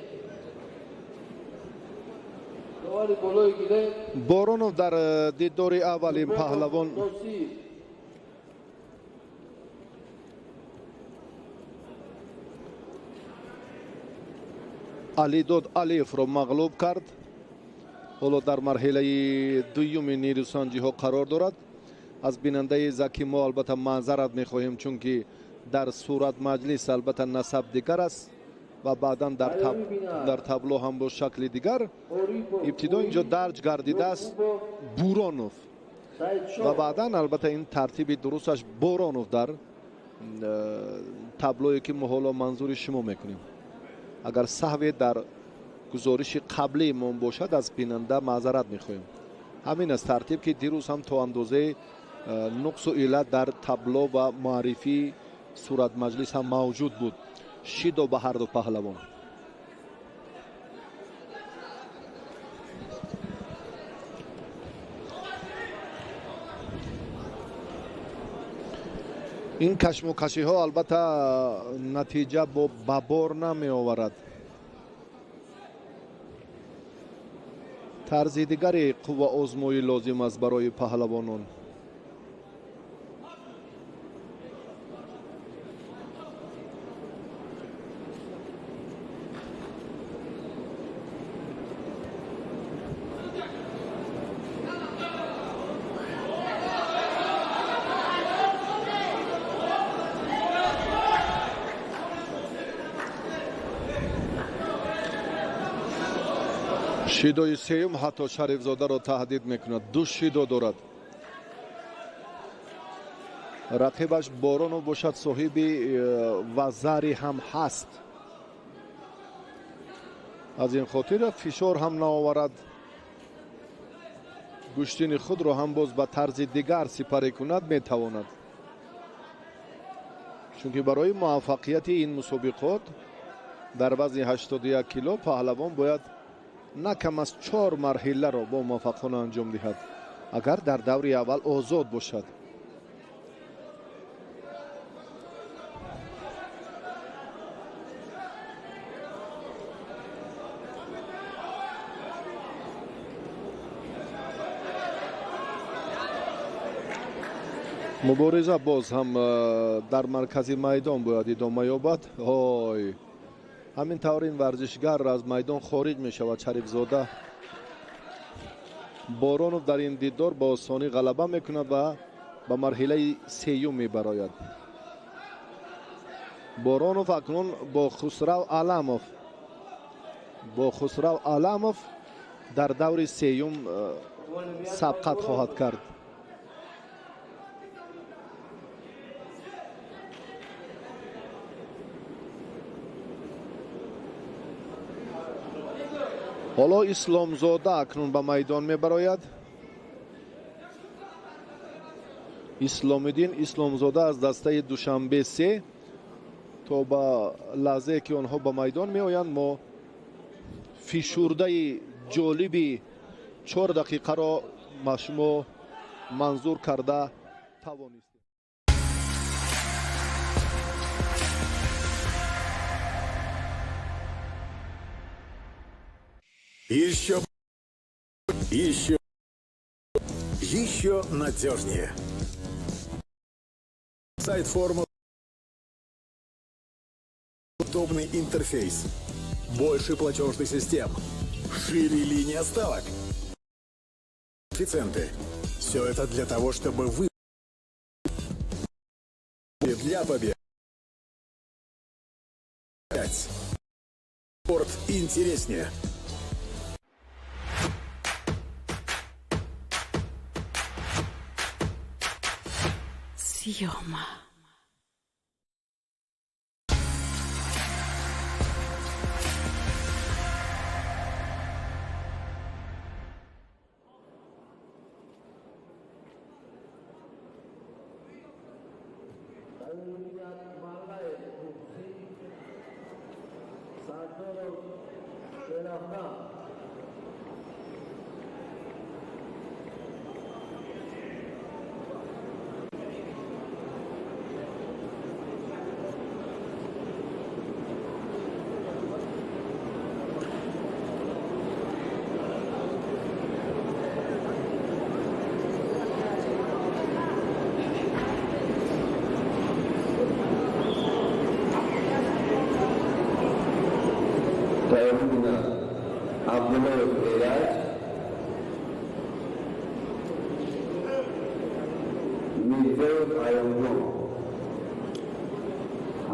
Довари болои гилем. Боронов дар дидори аввалин паҳлавон Алидод Алиевро мағлуб кард. Ҳоло дар марҳилаи дуюми нерӯсанҷиҳо қарор дорад. Аз бинандаи заки мо албатта маъзарат мехоҳем, чунки дар сурат маҷлис албатта насаб дигар аст ва баъдан дар табло ҳам бо шакли дигар. Ибтидо инҷо дарҷ гардидааст Буронов ва баъдан албатта ин тартиби дурусташ Боронов дар таблое ки мо ҳоло манзури шумо мекунем. Агар саҳве дар гузориши қаблии мон бошад, аз бинанда маъзарат мехоҳем. Ҳамин аст тартиб ки дирӯз ҳам то андозаи нуқсу иллат дар табло ва муаррифии суратмаҷлис ҳам мавҷуд буд. Шидо ба ҳарду паҳлавон. Ин кашмокашиҳо албатта натиҷа бо ба бор намеоварад. Тарзи дигари қувваозмоӣ лозим аст барои паҳлавонон. Шидои сеюм ҳатто Шарифзодаро таҳдид мекунад. Ду шидо дорад. Рақибаш Боронов бошад, соҳиби вазари ҳам ҳаст. Аз ин хотир фишор ҳам наоварад, гӯштини худро ҳам боз ба тарзи дигар сипарӣ кунад метавонад. Чунки барои муваффақияти ин мусобиқот дар вазни 81 кило паҳлавон бояд на кам аз 4 марҳиларо бо муваффақона анҷом диҳад, агар дар даври аввал озод бошад. Мубориза боз ҳам дар маркази майдон бояд идома ёбад. Ҳой, ҳамин тавр ин варзишгар аз майдон хориҷ мешавад. Шарифзода. Боронов дар ин дидор ба осонӣ ғалаба мекунад ва ба марҳилаи сеюм мебарояд. Боронов акнун бо Хусрав Аламов дар даври сеюм сабқат хоҳад кард. Ҳоло Исломзода акнун ба майдон мебарояд. Исломиддин Исломзода аз дастаи Душанбе 3. То ба лаҳзае ки онҳо ба майдон меоянд, мо фишурдаи ҷолиби 4 дақиқаро ма шумо манзур карда тавонистем. Еще, еще, еще надежнее. Сайт форума. Удобный интерфейс. Больше платежных систем. Шире линия ставок. Коэффициенты. Все это для того, чтобы вы для побед. 5. Спорт интереснее. Съема. Абдуллоев Эраҷ, Мирзоев Аёнҷон.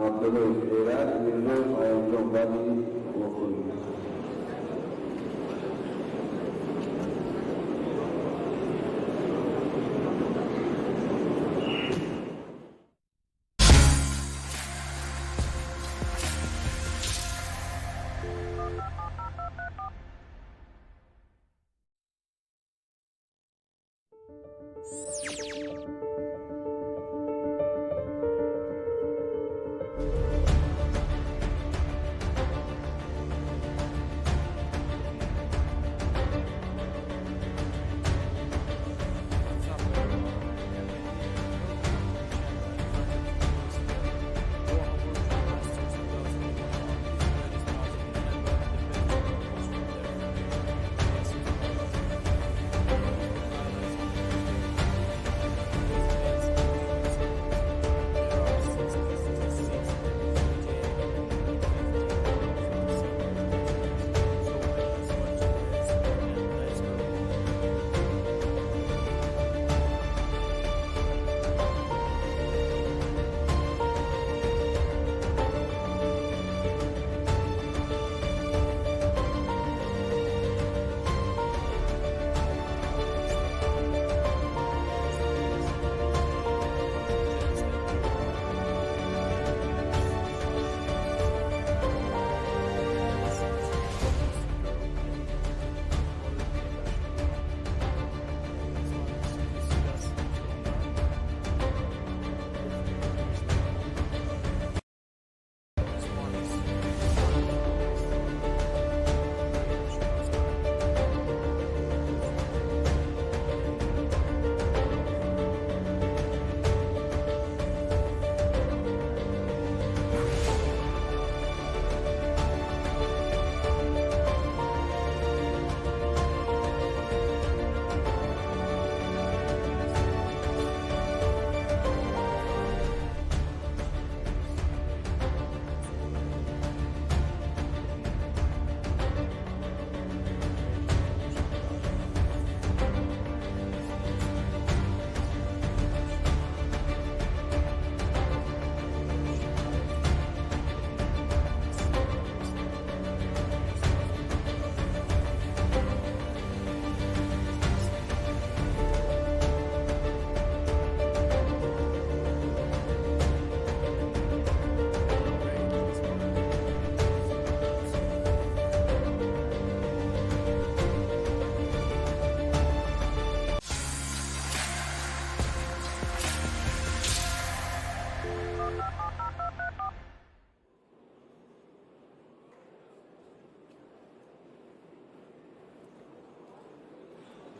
Абдуллоев Эраҷ, Мирзоев Аёнҷон баъди вохӯрӣ.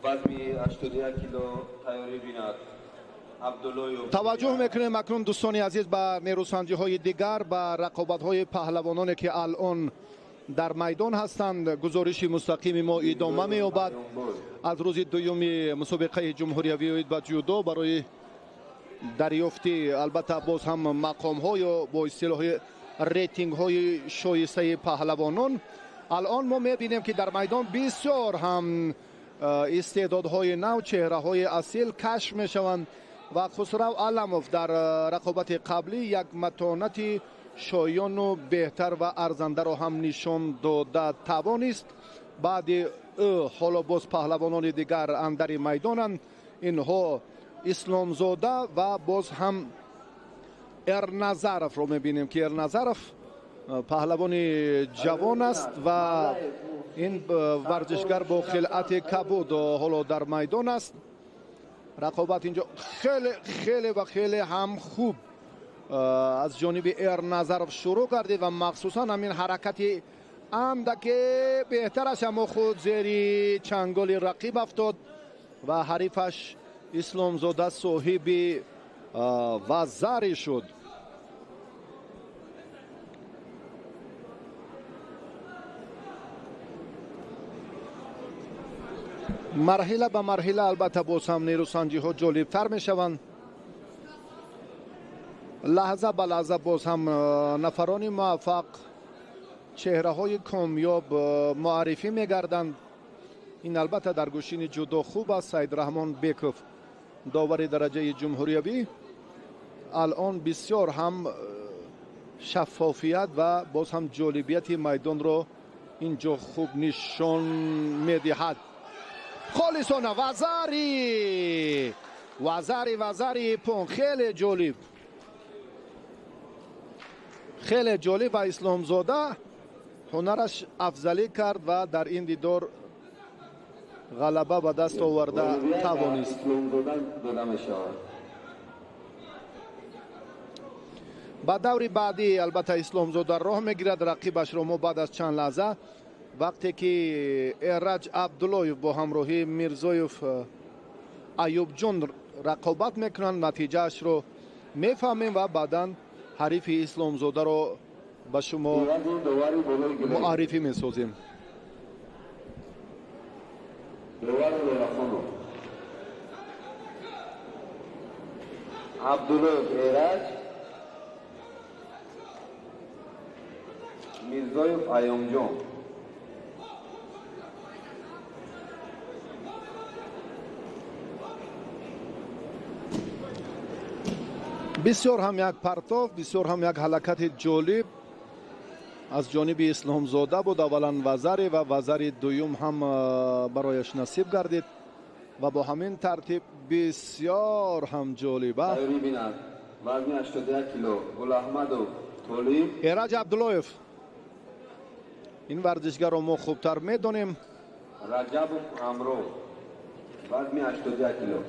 Вазни 81 кило тайёрӣ бинад. Таваҷҷӯҳ мекунем акнун, дӯстони азиз, ба нерӯсанҷиҳои дигар, ба рақобатҳои паҳлавононе, ки алон дар майдон ҳастанд. Гузориши мустақими мо идома меёбад аз рӯзи дуюми мусобиқаи ҷумҳуриявии ба ҷудо барои дарёфти, албатта, боз ҳам мақомҳо ё бо истилоҳи рейтингҳои шоистаи паҳлавонон. Алон мо мебинем, ки дар майдон бисёр ҳам истеъдодҳои нав, чеҳраҳои асил кашф мешаванд ва Хусрав Аламов дар рақобати қаблӣ як матонати шоёну беҳтар ва арзандаро ҳам нишон дода тавонист. Баъди ӯ ҳоло боз паҳлавонони дигар андари майдонанд. Инҳо Исломзода ва боз ҳам Эрназаровро мебинем, ки Эрназаров паҳлавони ҷавон аст ва ин варзишгар бо хилъати кабуд ҳоло дар майдон аст. Рақобат инҷо хеле хеле ва хеле ҳам хуб аз ҷониби Эрназаров шурӯъ гардид ва махсусан ҳамин ҳаракати андаке беҳтараш, аммо худ зери чанголи рақиб афтод ва ҳарифаш Исломзода соҳиби вазаре шуд. Марҳила ба марҳила, албатта, боз ҳам нерӯсанҷиҳо ҷолибтар мешаванд. Лаҳза ба лаҳза боз ҳам нафарони муваффақ, чеҳраҳои комёб муаррифӣ мегарданд. Ин, албатта, дар гӯшини ҷудо хуб аст. Саидраҳмон Беков, довари дараҷаи ҷумҳуриявӣ, алон бисёр ҳам шаффофият ва боз ҳам ҷолибияти майдонро инҷо хуб нишон медиҳад. Холисона вазари, вазари, вазари пон, хеле ҷолиб, хеле ҷолиб ва Исломзода ҳунараш афзалӣ кард ва дар ин дидор ғалаба ба даст оварда тавонист. Ба даври баъдӣ, албатта, Исломзода роҳ мегирад. Рақибашро мо баъд аз чанд лаҳза, вақте ки Эраҷ Абдуллоев бо ҳамроҳии Мирзоев Аюбҷон рақобат мекунанд, натиҷаашро мефаҳмем ва баъдан ҳарифи Исломзодаро ба шумо муаррифӣ месозем. Абдуллоев Эраҷ, Мирзоев Аюбҷон. Бисёр ҳам як партов, бисёр ҳам як ҳаракати ҷолиб аз ҷониби Исломзода буд. Аввалан вазаре ва вазари дуюм ҳам барояш насиб гардид ва бо ҳамин тартиб бисёр ҳам ҷолиб. Вазни 81 кило Гулаҳмадов Толиб. Эраҷ Абдуллоев, ин варзишгарро мо хубтар медонем. Раҷабов Ҳамроҳ, вазни 81 кило.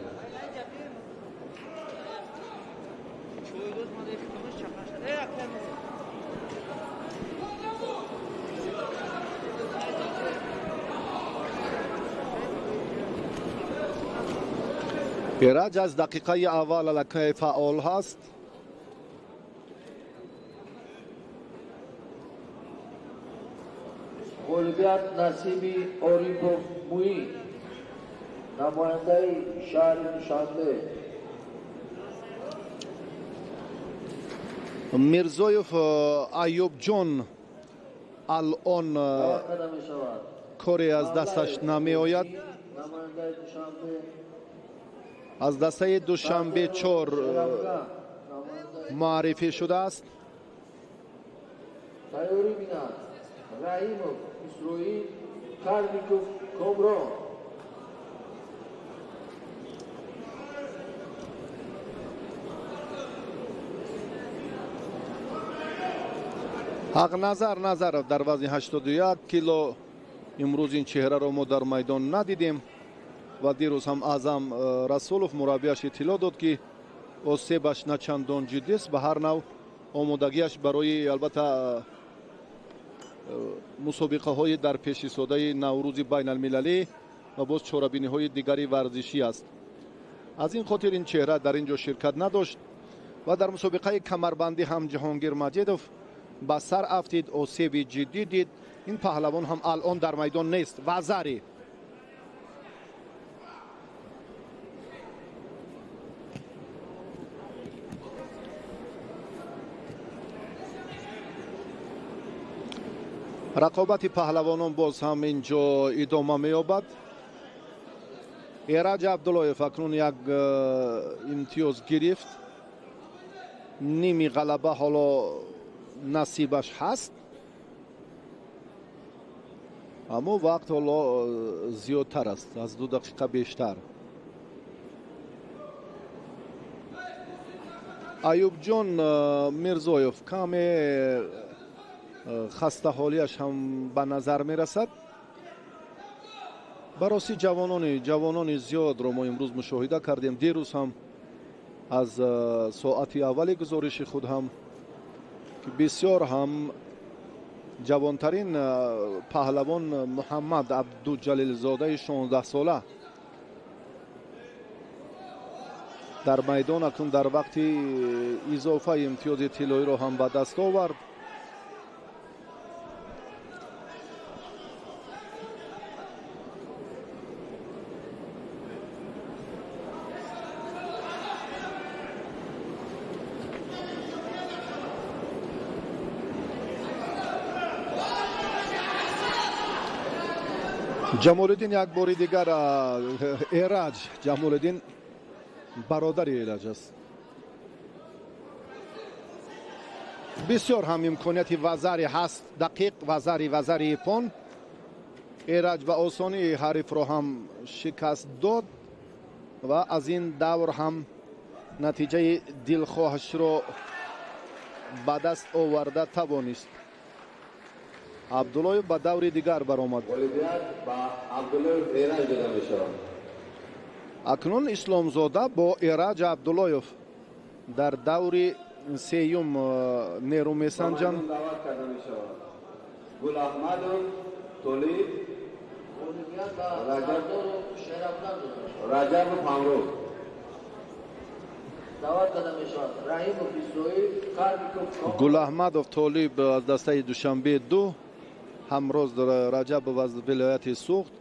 Эраҷ аз дақиқаи аввал аллакай фаъол ҳаст. Ғолибият насиби Орипов Муин, намояндаи шаҳри Душанбе. Мирзоев Аюбҷон алон коре аз дасташ намеояд. Аз дастаи Душанбе чор муаррифӣ шудааст. Тайёрӣ бинад Раҳимов Исроил, Карников Комрон. Ҳақназар Назаров дар вазни 81 кило. Имрӯз ин чеҳраро мо дар майдон надидем ва дирӯз ҳам Аъзам Расулов мураббияш иттилоъ дод, ки осебаш на чандон ҷиддист. Ба ҳар нав омодагиаш барои, албатта, мусобиқаҳои дар пешистодаи Наврӯзи байналмилалӣ ва боз чорабиниҳои дигари варзишӣ аст. Аз ин хотир ин чеҳра дар ин ҷо ширкат надошт ва дар мусобиқаи камарбандӣ ҳам Ҷаҳонгир Маҷидов ба сар афтид, осеби ҷиддӣ дид. Ин паҳлавон ҳам алон дар майдон нест. Вазари рақобати паҳлавонон боз ҳам ин ҷо идома меёбад. Эраҷ Абдуллоев акнун як имтиёз гирифт, ними ғалаба ҳоло насибаш ҳаст, аммо вақт ҳоло зиёдтар аст, аз 2 дақиқа бештар. Аюбҷон Мирзоев каме хастаҳолиаш ҳам ба назар мерасад. Барости ҷавонони зиёдро мо имрӯз мушоҳида кардем. Дирӯз ҳам аз соати аввали гузориши худ ҳам бисёр ҳам ҷавонтарин паҳлавон Муҳаммад Абдуҷалилзодаи 16сола дар майдон акнун дар вақти изофаи имтиёзи тиллоиро ҳам ба даст овард. Ҷамолиддин як бори дигар Эраҷ, Ҷамолиддин бародари Эраҷ аст. Бисёр ҳам имконияти вазари ҳаст, дақиқ вазари ипон. Эраҷ ба осонӣ ҳарифро ҳам шикаст дод ва аз ин давр ҳам натиҷаи дилхоҳашро ба даст оварда тавонист. Абдуллоев ба даври дигар баромад. Акнун Исломзода бо Эраҷ Абдуллоев дар даври сеюм нерӯ месанҷанд. Гулаҳмадов Толиб аз дастаи Душанбе 2, ҳамроз Раҷабов аз вилояти Суғд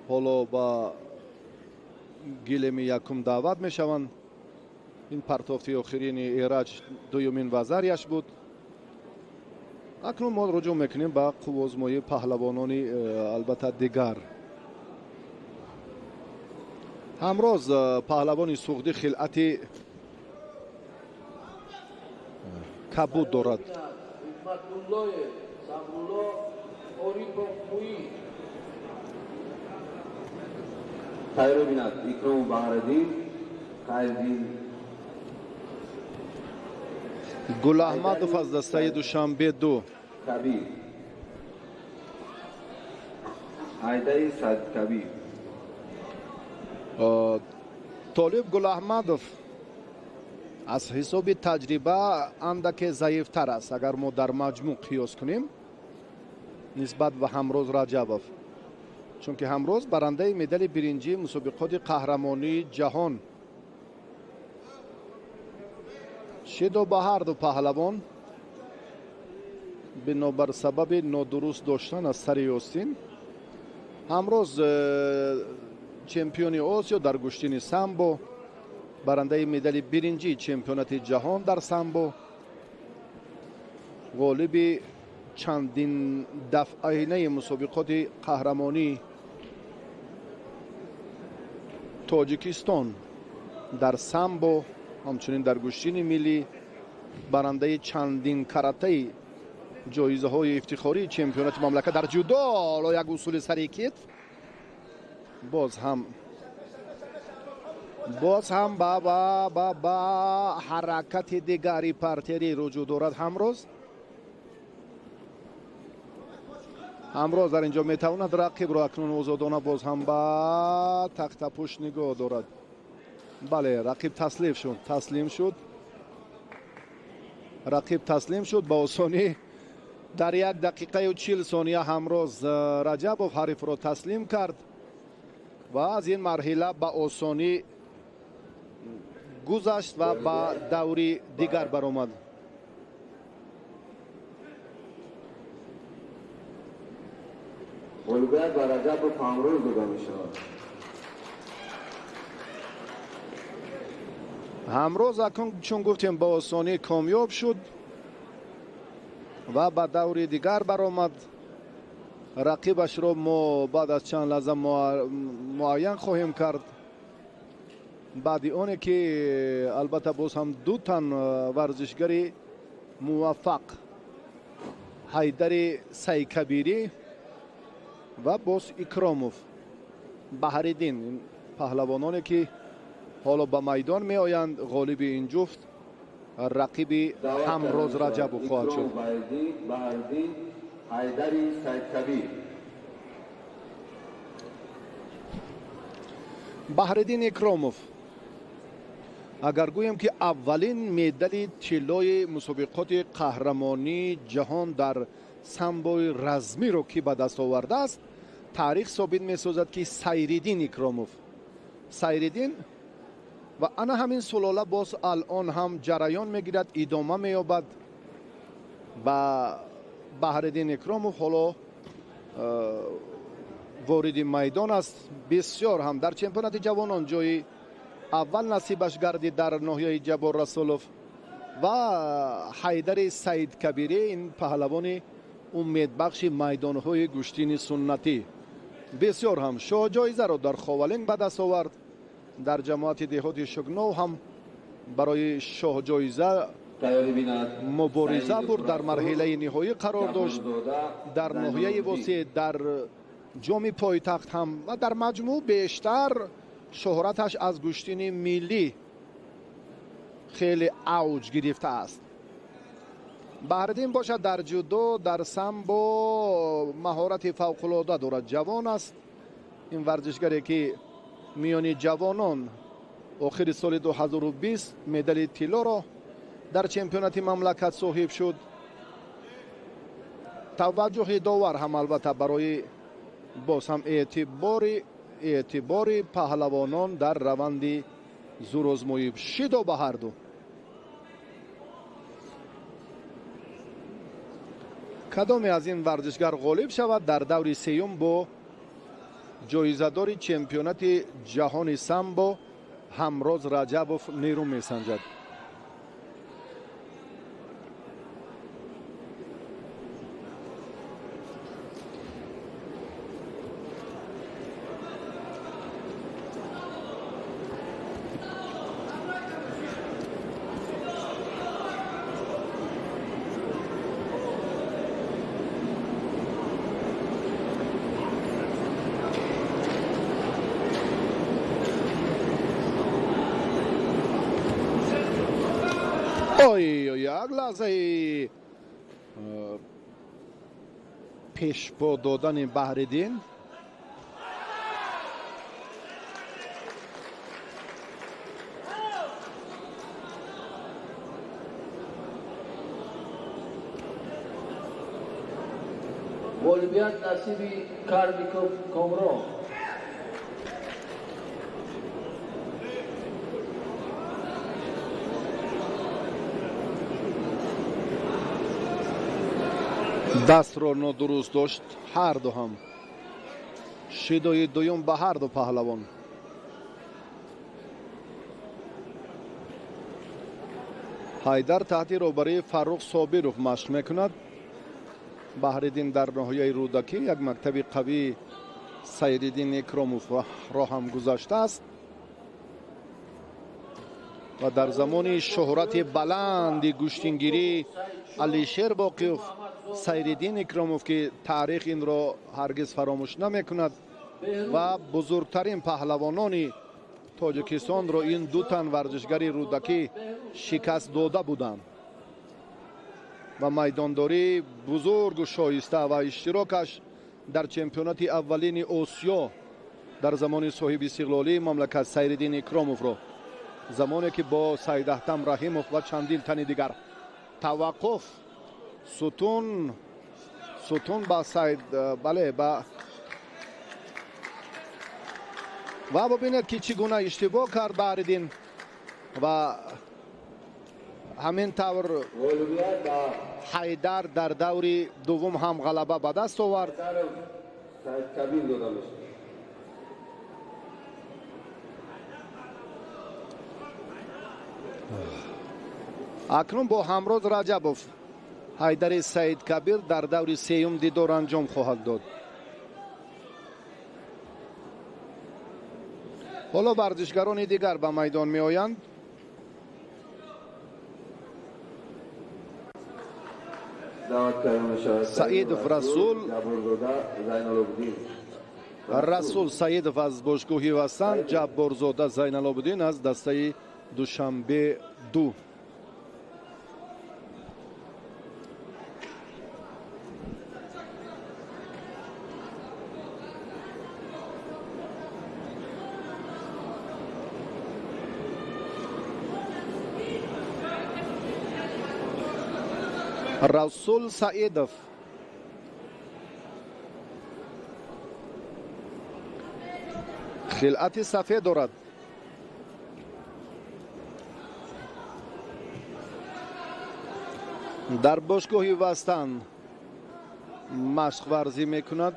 ҳоло ба гилеми якум даъват мешаванд. Ин партофти охирини Эраҷ дуюмин вазарияш буд. Акнун мо руҷӯъ мекунем ба қуввозмоии паҳлавонони албатта дигар. Ҳамроз паҳлавони суғдӣ хилъати кабуд дорад. Тайёр бинад Икром Баҳриддин, Хайриддин Гулаҳмадов аз дастаи Душанбе 2, Кабир, Айдаи Саид Кабир. Толиб Гулаҳмадов аз ҳисоби таҷриба андаке заифтар аст, агар мо дар маҷмӯъ қиёс кунем нисбат ба Ҳамроз Раҷабов, чунки Ҳамроз барандаи медали биринҷии мусобиқоти қаҳрамонии ҷаҳон шидо ба ҳар ду паҳлавон бинобар сабаби нодуруст доштан аз сари ёстин. Ҳамроз чемпиони Осиё дар гӯштини самбо, барандаи медали биринҷии чемпионати ҷаҳон дар самбо, ғолиби чандин дафъаинаи мусобиқоти қаҳрамонии Тоҷикистон дар самбо, ҳамчунин дар гӯштини миллӣ, барандаи чандин каратаи ҷоизаҳои ифтихории чемпионати мамлакат дар ҷудо. Ҳоло як усули сари китф, боз ҳам ба ҳаракати дигари партерӣ руҷӯъ дорад. Ҳамроз дар инҷо метавонад рақибро акнун озодона боз ҳам ба тахтапӯш нигоҳ дорад. Бале, рақиб таслим шуд. Рақиб таслим шуд ба осонӣ. Дар 1 дақиқаю 40 сония Ҳамроз Раҷабов ҳарифро таслим кард. Ва аз ин марҳила ба осонӣ гузашт ва ба даври дигар баромад. Ғолибият ба Раҷабов Ҳамрӯз дода мешавад. Ҳамрӯз акнун чун гуфтем ба осонӣ комёб шуд ва ба даври дигар баромад. Рақибашро мо баъд аз чанд лаҳза муайян хоҳем кард. Баъди оне ки албатта боз ҳам ду тан варзишгари муваффақ, Ҳайдари Сайкабирӣ ва боз Икромов Баҳриддин, паҳлавононе ки ҳоло ба майдон меоянд, ғолиби ин ҷуфт рақиби Ҳамроз Раҷабов хоҳад шуд. Баҳриддин, Ҳайдари Сайдкабир. Баҳриддин Икромов, агар гӯем ки аввалин медали тиллои мусобиқоти қаҳрамонии ҷаҳон дар самбои размиро ки ба даст овардааст, таърих собит месозад ки Сайриддин Икромов, Сайриддин ва ана ҳамин сулола боз алон ҳам ҷараён мегирад, идома меёбад ва Баҳриддин Икромов ҳоло вориди майдон аст. Бисёр ҳам дар чемпионати ҷавонон ҷои аввал насибаш гардид дар ноҳияи Ҷаббор Расулов ва Ҳайдари Саидкабирӣ, ин паҳлавони умедбахши майдонҳои гӯштини суннатӣ, бисёр ҳам шоҳҷоизаро дар Ховалинг ба даст овард. Дар ҷамоати деҳоти Шукнов ҳам барои шоҳҷоиза мубориза бурд, дар марҳилаи ниҳоӣ қарор дошт. Дар ноҳияи Восеъ, дар ҷоми пойтахт ҳам ва дар маҷмӯъ бештар шӯҳраташ аз гӯштини миллӣ хеле авҷ гирифтааст. Баҳриддин бошад дар ҷудо, дар самбо маҳорати фавқулода дорад. Ҷавон аст ин варзишгаре ки миёни ҷавонон охири соли 2020 медали тиллоро дар чемпионати мамлакат соҳиб шуд. Таваҷҷӯҳи довар ҳам албатта барои боз ҳам эътибори паҳлавонон дар раванди зӯрозмоӣ. Шидо ба ҳарду. Кадоме аз ин варзишгар ғолиб шавад, дар даври сеюм бо ҷоизадори чемпионати ҷаҳони самбо Ҳамроз Раҷабов нерӯ месанҷад. Як лаҳзаи пешпо додани Баҳриддин. Ғолибият насиби Карбиков Комрон. Дастро нодуруст дошт ҳарду ҳам. Шидои дуюм ба ҳарду паҳлавон. Ҳайдар таҳти роҳбарии Фаррух Собиров машқ мекунад. Баҳриддин дар ноҳияи Рӯдакӣ як мактаби қавии Сайриддин Икромовро ҳам гузаштааст ва дар замони шӯҳрати баланди гӯштингирӣ Алишер Боқиев, Сайриддин Икромов ки таърих инро ҳаргиз фаромӯш намекунад ва бузургтарин паҳлавонони Тоҷикистонро ин ду тан варзишгари Рӯдакӣ шикаст дода буданд ва майдондории бузургу шоиста ва иштирокаш дар чемпионати аввалини Осиё дар замони соҳиби истиқлолии мамлакат Сайриддин Икромовро, замоне ки бо Сайдаҳтам Раҳимов ва чандин тани дигар таваққуф сутун ба Сайд, бале, ба Ва бубинед, ки чӣ гуна иштибоҳ кард Баҳриддин ва ҳамин тавр Ҳайдар дар даври дуввум ҳам ғалаба ба даст овард. Акнун бо Ҳамроз Раҷабов Ҳайдари Саидкабир дар даври сеюм дидор анҷом хоҳад дод. Ҳоло варзишгарони дигар ба майдон меоянд. Саидов Расул, Расул Саидов аз бошгоҳи Васан, Ҷабборзода Зайналобиддин аз дастаи Душанбе 2. Расул Саидов хилъати сафед дорад. Дар бошгоҳи Вастан машқварзӣ мекунад.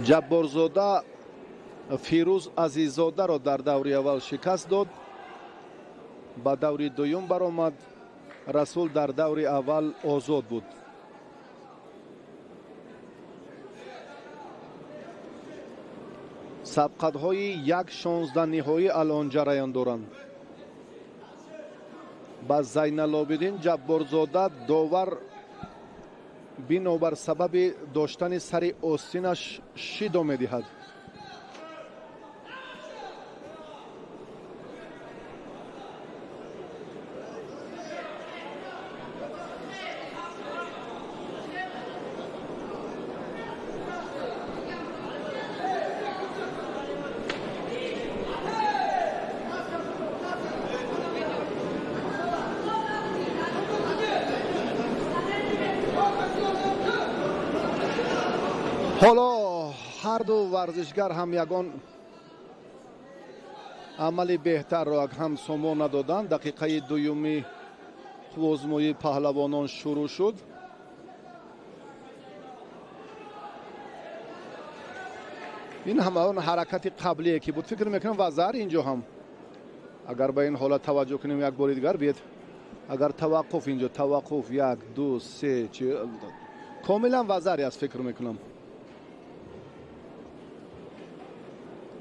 Ҷабборзода Фирӯз Азиззодаро дар даври аввал шикаст дод, ба даври дуюм баромад. Расул дар даври аввал озод буд. Сабқатҳои 1-16 ниҳоӣ алон ҷараён доранд. Ба Зайналобиддин Ҷабборзода довар бинобар сабаби доштани сари остинаш шидо медиҳад. Ҳоло ҳарду варзишгар ҳам ягон амали беҳтарро ҳам сомон надоданд. Дақиқаи дуюми қуввозмоии паҳлавонон шурӯъ шуд. Ин ҳама он ҳаракати қаблие ки буд, фикр мекунам вазар инҷо ҳам агар ба ин ҳолат таваҷҷӯҳ кунем як бори дигар биед, агар таваққуф инҷо таваққуф 1 2 3 комилан вазаре аст, фикр мекунам.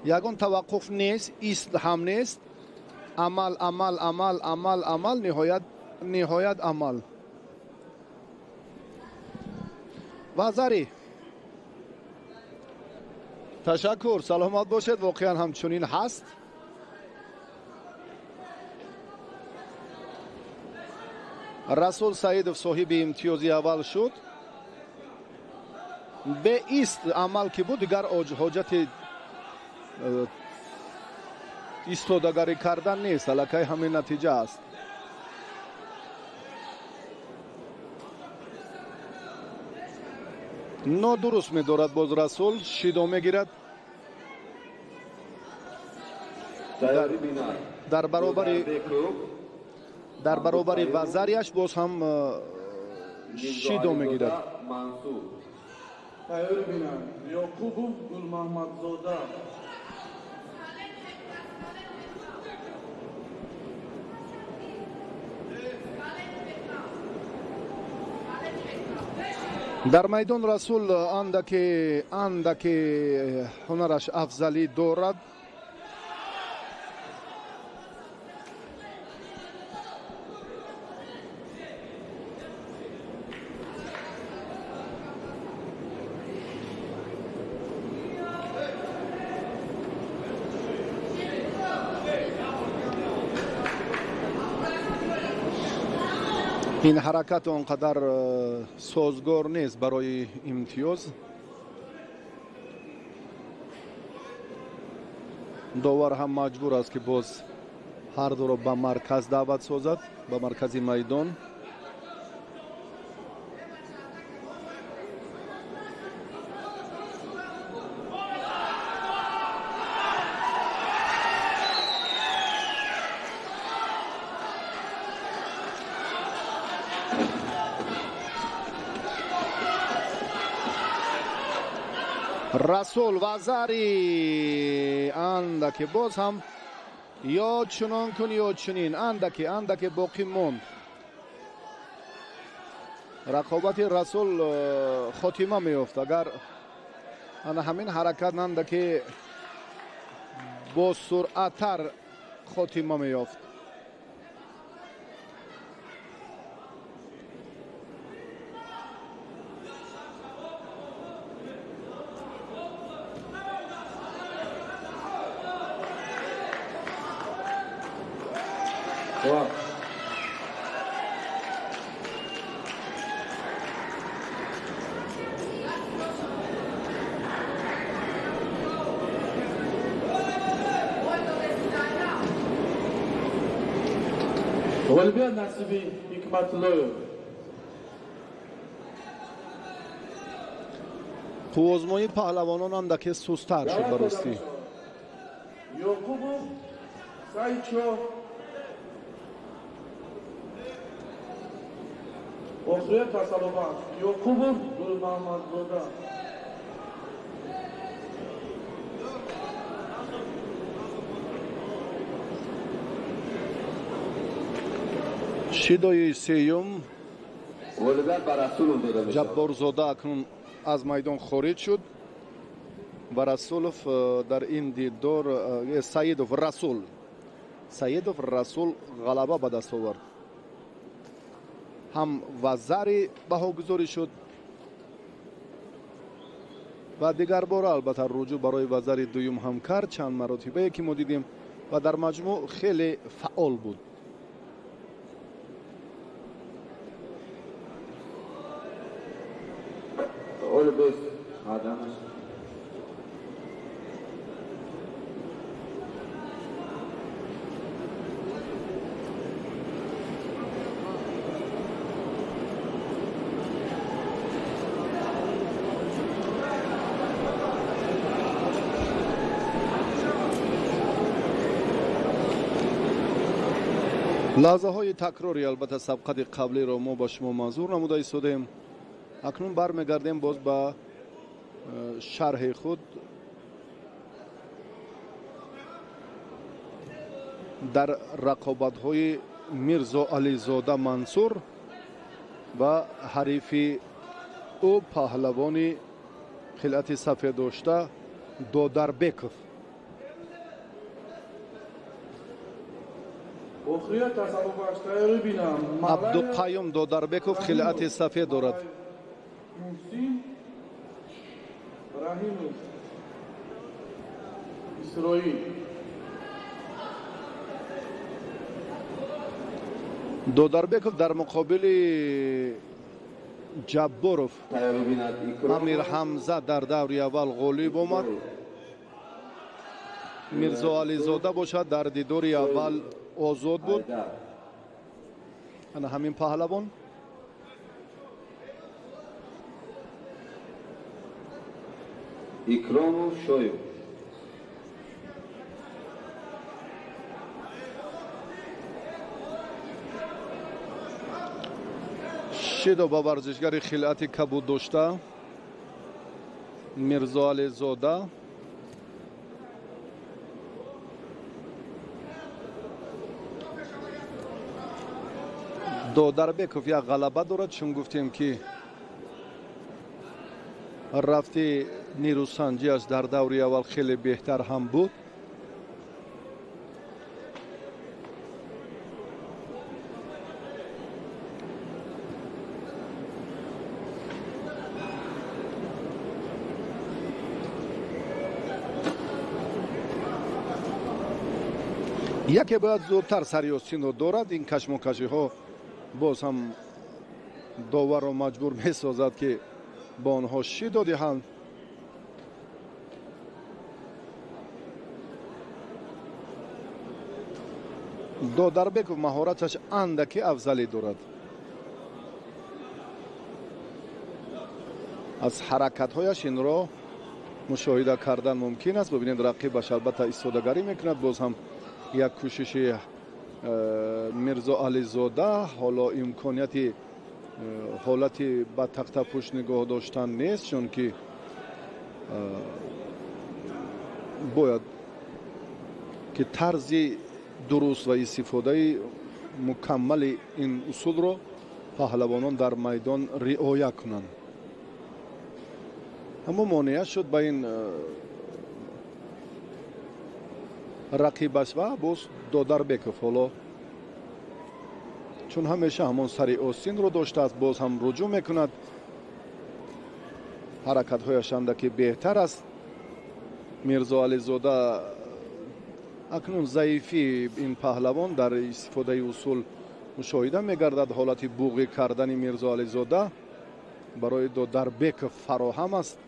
Ягон таваққуф нест, ист ҳам нест. Амал, амал, амал, амал, амал, ниҳоят, ниҳоят амал. Вазари. Ташаккур, саломат бошед, воқеан ҳамчунин ҳаст. Расул Саидов соҳиби имтиёзи аввал шуд. Беист амал ки буд, дигар ҳоҷати истодагарӣ кардан нест, аллакай ҳамин натиҷа аст. Нодуруст медорад боз Расул, шидо мегирад. Дар баробари вазарияш боз ҳам шидо мегирад. Ёқубов Гулмаҳмадзода. Дар майдон Расул андаке ҳунараш афзалӣ дорад. Ин ҳаракат он қадар созгор нест барои имтиёз. Довар ҳам маҷбур аст, ки боз ҳар дуро ба марказ даъват созад, ба маркази майдон. Расул вазари андаке боз ҳам ё чунон кун ё чунин, андаке андаке боқӣ монд. Рақобати Расул хотима меёфт агар ана ҳамин ҳаракат андаке бо суръаттар хотима меёфт. Ғолибият насиби Ҳикматуллоев. Қуввозмоии паҳлавонон андаке сустар шуд ба ростӣ. Ёқубов Сайчо охирия тасаллобахш Ёқубов Гулмаҳмадзода. Шидои сеюм Ҷабборзода акнун аз майдон хориҷ шуд ва Расулов дар ин дидор Саидов Расул ғалаба ба даст овард. Ҳам вазари баҳогузорӣ шуд ва дигар бора албатта руҷӯъ барои вазари дуюм ҳам кард, чанд маротибае ки мо дидем ва дар маҷмӯъ хеле фаъол буд. Лаҳзаҳои такрори албатта сабқати қаблиро мо ба шумо манзур намуда истодаем. Акнун бармегардем боз ба шарҳи худ дар рақобатҳои Мирзоализода Мансур ва ҳарифи ӯ паҳлавони хилъати сафед дошта Додарбеков. Абдуқаюм Додарбеков хилъати сафед дорад. Додарбеков дар муқобили Ҷабборов Амирҳамза дар даври аввал ғолиб омад. Мирзоализода бошад дар дидори аввал озод буд. Ана ҳамин паҳлавон. Икромов Шоев. Шидо ба варзишгари хилъати кабуд дошта Мирзоализода. Додарбеков як ғалаба дорад, чун гуфтем ки рафти нерӯсанҷиаш дар даври аввал хеле беҳтар ҳам буд. Яке бояд зудтар сари остинро дорад. Ин кашмокашиҳо боз ҳам доварро маҷбур месозад ки бо онҳо шидо диҳанд. Додарбеков маҳораташ андаке афзалӣ дорад. Аз ҳаракатҳояш инро мушоҳида кардан мумкин аст. Бибинед, рақибаш албатта истодагарӣ мекунад. Боз ҳам як кӯшиши Мирзоализода. Ҳоло имконияти ҳолати ба тахтапӯш нигоҳ доштан нест, чунки Бояд ки тарзи дуруст ва истифодаи мукаммали ин усулро паҳлавонон дар майдон риоя кунанд. Аммо монеа шуд ба ин рақибаш ва боз Додарбеков ҳоло чун ҳамеша ҳамон сари остинро доштааст, боз ҳам руҷӯъ мекунад. Ҳаракатҳояш андаке беҳтар аст. Мирзоализода акнун заифии ин паҳлавон дар истифодаи усул мушоҳида мегардад. Ҳолати буғӣ кардани Мирзоализода барои Додарбеков фароҳам аст.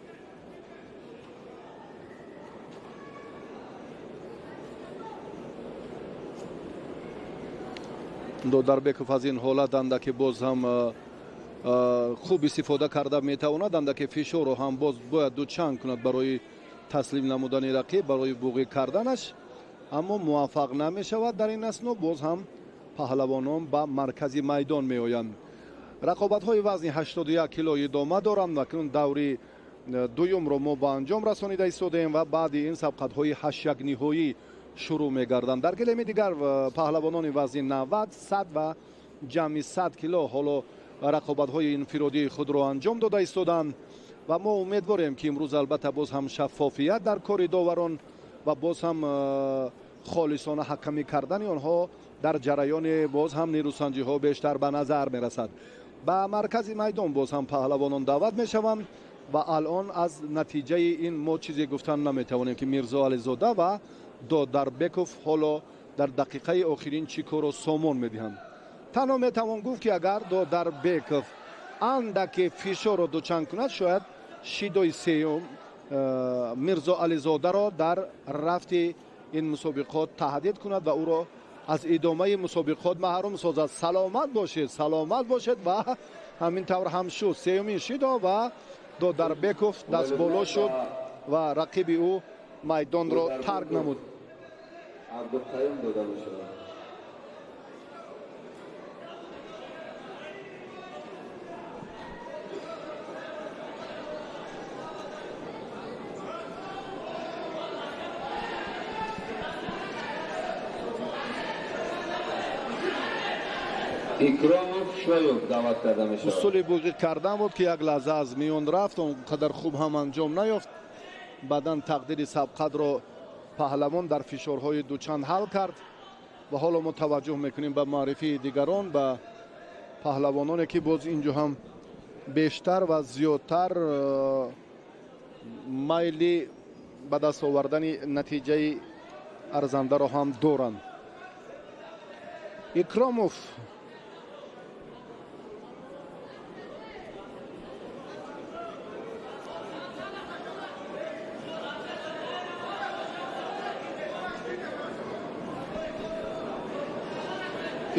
Додарбеков аз ин ҳолат андаке боз ҳам хуб истифода карда метавонад, андаке фишорро ҳам боз бояд дучанд кунад барои таслим намудани рақиб, барои буғӣ карданаш, аммо муваффақ намешавад. Дар ин асно боз ҳам паҳлавонон ба маркази майдон меоянд. Рақобатҳои вазни 81 кило идома доранд. Акнун даври дуюмро мо ба анҷом расонида истодаем ва баъди ин сабқатҳои ҳаштякниҳоӣ шурӯъ мегарданд. Дар гилеми дигар паҳлавонони вазни 90, 100 ва ҷамъи 100 кило ҳоло рақобатҳои инфиродии худро анҷом дода истоданд ва мо умедворем, ки имрӯз албатта боз ҳам шаффофият дар кори доварон ва боз ҳам холисона ҳакамӣ кардани онҳо дар ҷараёни боз ҳам нерӯсанҷиҳо бештар ба назар мерасад. Ба маркази майдон боз ҳам паҳлавонон даъват мешаванд ва алон аз натиҷаи ин мо чизе гуфтан наметавонем, ки Мирзоализода ва Додарбеков ҳоло дар дақиқаи охирин чӣ корро сомон медиҳанд. Танҳо метавон гуфт, ки агар Додарбеков андаке фишорро дучанд кунад, шояд шидои сеюм Мирзоализодаро дар рафти ин мусобиқот таҳдид кунад ва ӯро аз идомаи мусобиқот маҳрум созад. Саломат бошед, саломат бошед. Ва ҳамин тавр ҳам шуд. Сеюмин шидо ва Додарбеков дастболо шуд ва рақиби ӯ майдонро тарк намуд. Абдуқаюм дода мешавад. Икромов Шоев даъват карда мешавад. Усули буғӣ кардан буд, ки як лаҳза аз миён рафт, он қадар хуб ҳам анҷом наёфт. Баъдан тақдири сабқатро паҳлавон дар фишорҳои дучанд ҳал кард ва ҳоло мо таваҷҷӯҳ мекунем ба маърифии дигарон, ба паҳлавононе, ки боз инҷо ҳам бештар ва зиёдтар майли ба даст овардани натиҷаи арзандаро ҳам доранд.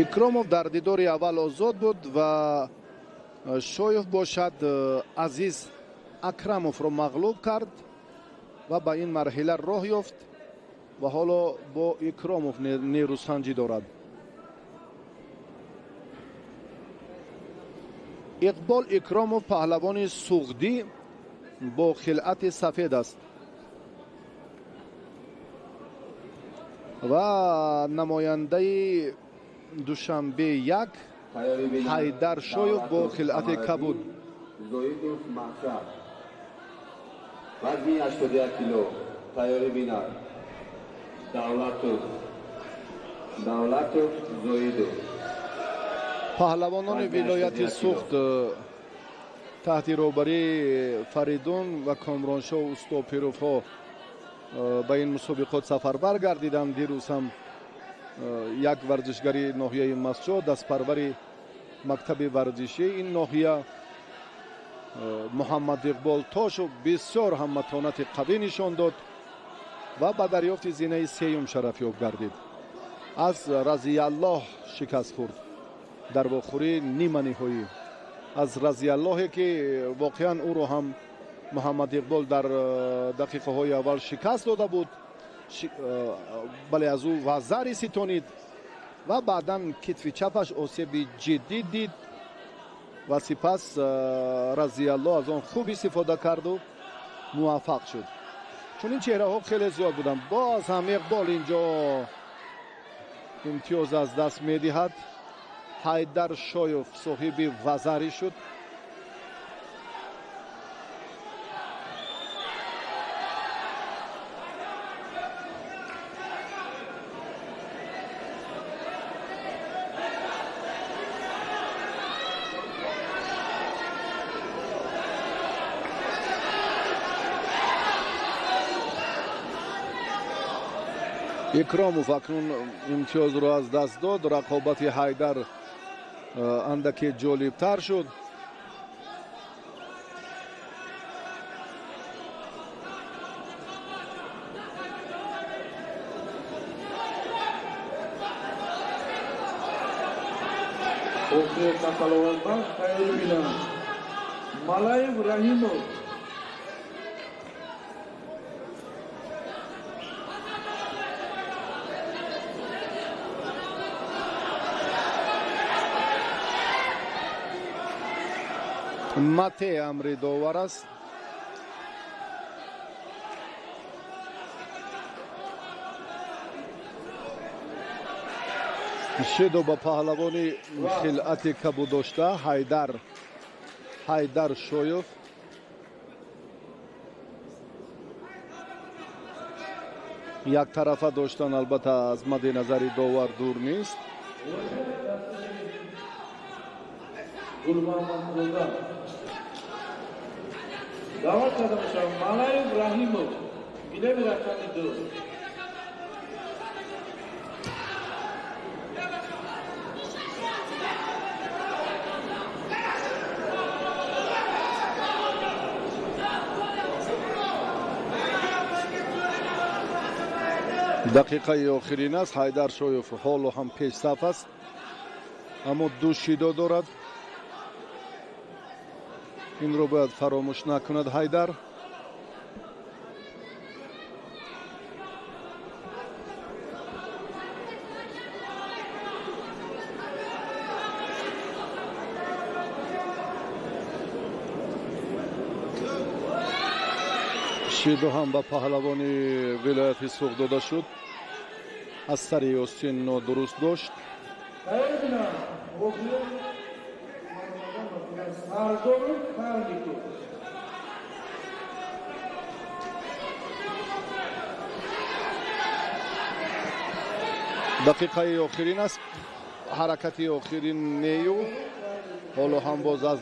Икромов дар дидори аввал озод буд ва Шоев бошад Азиз Акрамовро мағлуб кард ва ба ин марҳила роҳ ёфт ва ҳоло бо Икромов нерӯсанҷӣ дорад. Иқбол Икромов паҳлавони суғдӣ бо хилъати сафед аст ва намояндаи Душанбе 1 Ҳайдар Шоев бо хилъати кабуд. Зоидов Мақсад, вазни 81 кило, тайёрӣ бинад. Давлатов Зоидов. Паҳлавонони вилояти Суғд таҳти роҳбарии Фаридун ва Комроншоҳ Устопировҳо ба ин мусобиқот сафарбар гардиданд. Дирӯз ҳам як варзишгари ноҳияи Масҷод, дастпарвари мактаби варзишӣ ин ноҳия Муҳаммад Иқбол Тошов бисёр ҳам матонати қавӣ нишон дод ва ба дарёфти зинаи сеюм шарафёб гардид. Аз Разияллоҳ шикаст хӯрд дар вохӯрии ниманиҳоӣ. Аз Разияллоҳе, ки воқеан ӯро ҳам Муҳаммад Иқбол дар дақиқаҳои аввал шикаст дода буд, бале аз ӯ вазари ситонид ва баъдан китфи чапаш осеби ҷиддӣ дид ва сипас Разияллоҳ аз он хуб истифода карду Муваффақ шуд. Чунин чеҳраҳо хеле зиёд буданд. Боз ҳам Иқбол инҷо имтиёз аз даст медиҳад. Ҳайдар Шоев соҳиби вазарӣ шуд. Икромов акнун имтиёзро аз даст дод. Рақобати Ҳайдар андаке ҷолибтар шуд. Малаев Раҳимов. Мате амри довар аст. Шидо ба паҳлавони хилъати кабудошта Ҳайдар Шоев. Яктарафа доштан албатта аз мадди назари довар дур нест. Даъват карда мешавад Малаев Раҳимов, гилеми рақами 2. Дақиқаи охирин аст. Ҳайдар Шоев ҳоло ҳам пешсаф аст, аммо ду шидо дорад. Инро бояд фаромӯш накунад Ҳайдар. Шидо ҳам ба паҳлавони вилояти Суғд дода шуд. Аз сари остин нодуруст дошт. Дақиқаи охирин аст. Ҳаракати охирин нею. Ҳоло ҳам боз аз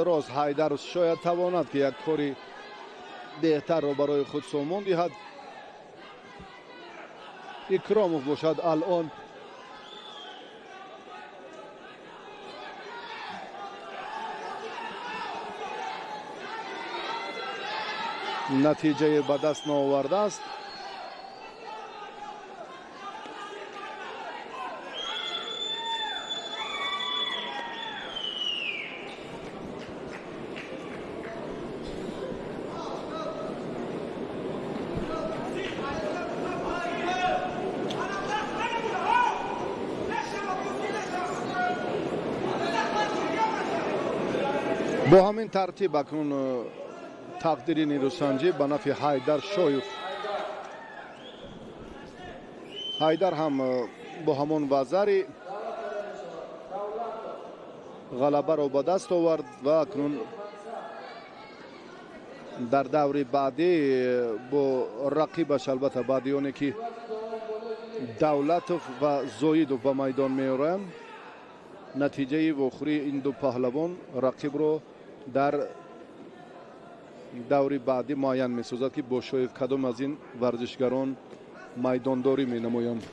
рост Ҳайдар шояд тавонад ки як кори беҳтарро барои худ сомон диҳад. Икромов бошад алон натиҷае ба даст наовардааст. Бо ҳамин тартиб акнун тақдири нерӯсанҷӣ ба нафъи Ҳайдар Шоев. Ҳайдар ҳам бо ҳамон вазари ғалабаро ба даст овард ва акнун дар даври баъдӣ бо рақибаш, албатта баъди оне ки Давлатов ва Зоидов ба майдон меоранд, натиҷаи вохӯрии ин ду паҳлавон рақибро дар даври баъдӣ муайян месозад, ки бо Шоев кадом аз ин варзишгарон майдондорӣ менамоянд.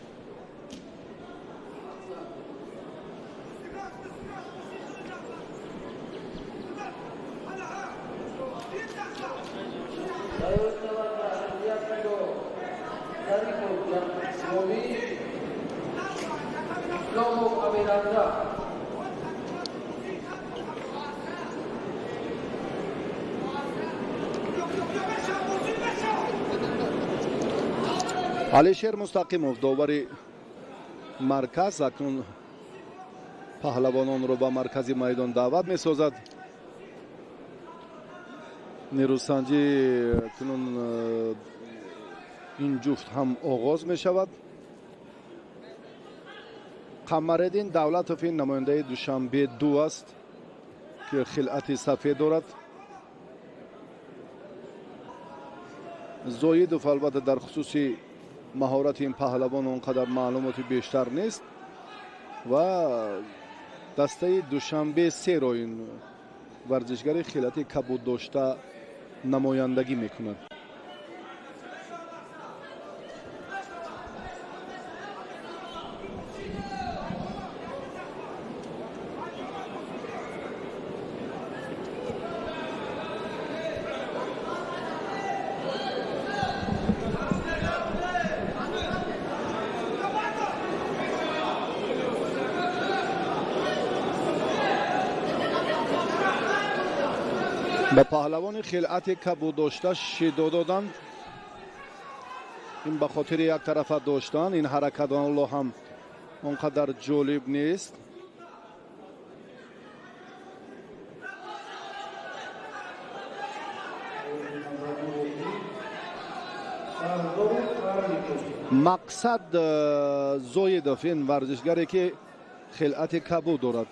Алишер Мустақимов довари марказ акнун паҳлавононро ба маркази майдон даъват месозад. Нерӯсанҷӣ кунун ин ҷуфт ҳам оғоз мешавад. Қамариддин Давлатов ин намояндаи Душанбе 2 аст, ки хилъати сафед дорад. Зоидов албатта дар хусуси маҳорати ин паҳлавон он қадар маълумоти бештар нест ва дастаи Душанбе 3-ро ин варзишгари хилъати кабуд дошта намояндагӣ мекунад. Ба паҳлавони хилъати кабуд дошта шидо доданд. Ин ба хотири як тарафа доштан ин ҳаракат алло ҳам он қадар ҷолиб нест. Мақсад Зоидов ин варзишгаре ки хилъати кабуд дорад.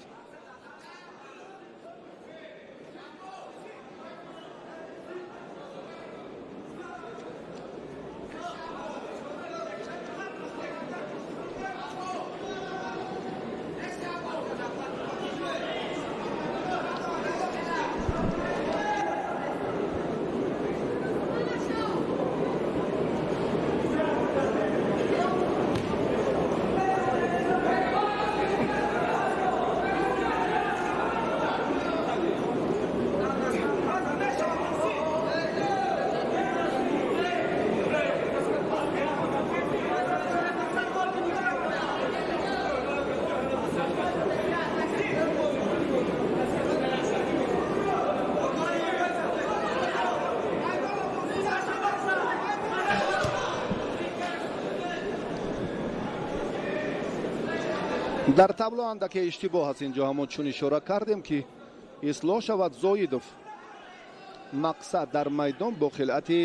Дар табло андаке иштибоҳ аст инҷо, ҳамон чун ишора кардем ки ислоҳ шавад. Зоидов мақсад дар майдон бо хилъати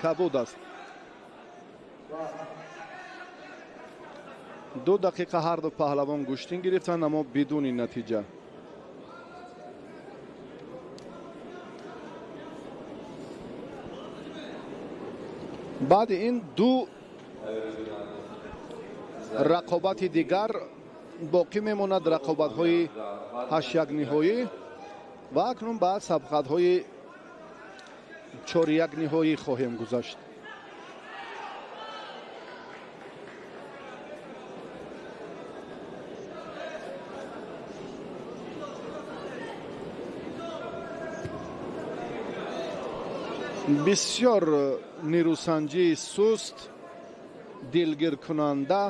кабуд аст. 2 дақиқа ҳар ду паҳлавон гӯштин гирифтанд, аммо бидуни натиҷа. Баъди ин 2 рақобати дигар боқӣ мемонад, рақобатҳои 8-1 ниҳоӣ ва акнун ба сабқатҳои 4-1 ниҳоӣ хоҳем гузашт. Бисёр нерӯсанҷии суст, дилгиркунанда.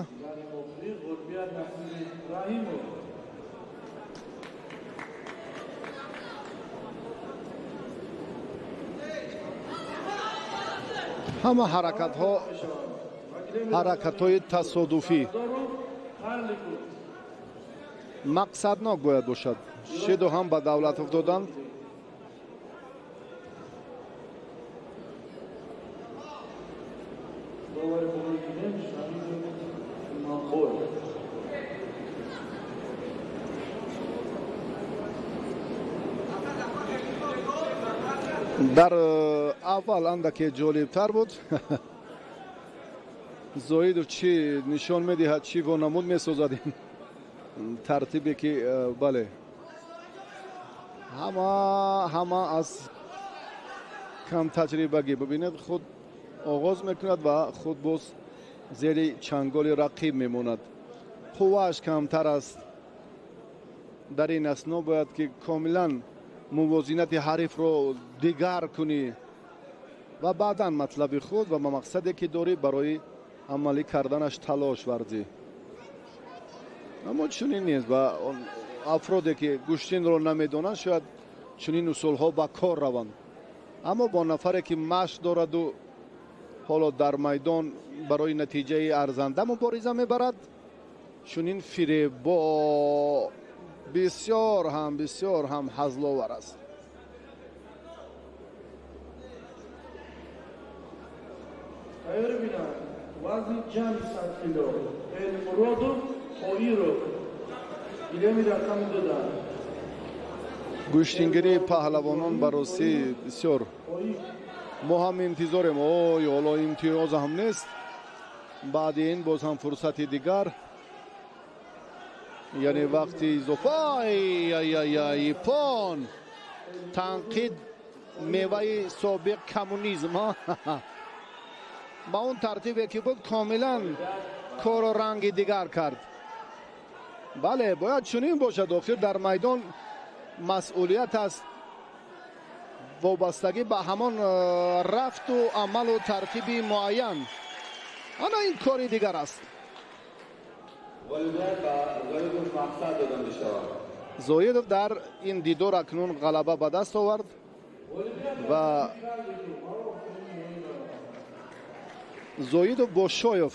Ҳама ҳаракатҳо ҳаракатҳои тасодуфӣ, мақсаднок бояд бошад. Шиду ҳам ба Давлатов доданд. Дар аввал андаке ҷолибтар буд. Зоидов чӣ нишон медиҳад, чӣ вонамуд месозад ин тартибе ки бале ҳама аз камтаҷрибагӣ бибинед, худ оғоз мекунад ва худ боз зери чанголи рақиб мемонад. Қуввааш камтар аст. Дар ин асно бояд ки комилан мувозинати ҳарифро дигар кунӣ ва баъдан матлаби худ ва ба мақсаде ки дорӣ барои амалӣ карданаш талош варзӣ. Аммо чунин нест ва афроде ки гӯштинро намедонанд шояд чунин усулҳо ба кор раванд, аммо бо нафаре ки машқ дораду ҳоло дар майдон барои натиҷаи арзанда мубориза мебарад, чунин фиребо бисёр ҳам ҳазловар аст. Тайёр бинанд вазни ҷамъи 100 кило Элмуродов Тоиров гилеми рақами 2 дар. Гӯштингирии паҳлавонон ба ростӣ бисёр мо ҳам интизорем. Ой, ҳоло имтиёз ҳам нест. Баъди ин боз ҳам фурсати дигар, яъне вақти изофа. Ай ипон танқид меваи собиқ коммунизм ба он тартибе ки буд комилан корро ранги дигар кард. Бале, бояд чунин бошад. Охир дар майдон масъулият аст, вобастагӣ ба ҳамон рафту амалу тартиби муайян. Ана ин кори дигар аст. Зоидов дар ин дидор акнун ғалаба ба даст овард ва Зоидов бо Шоев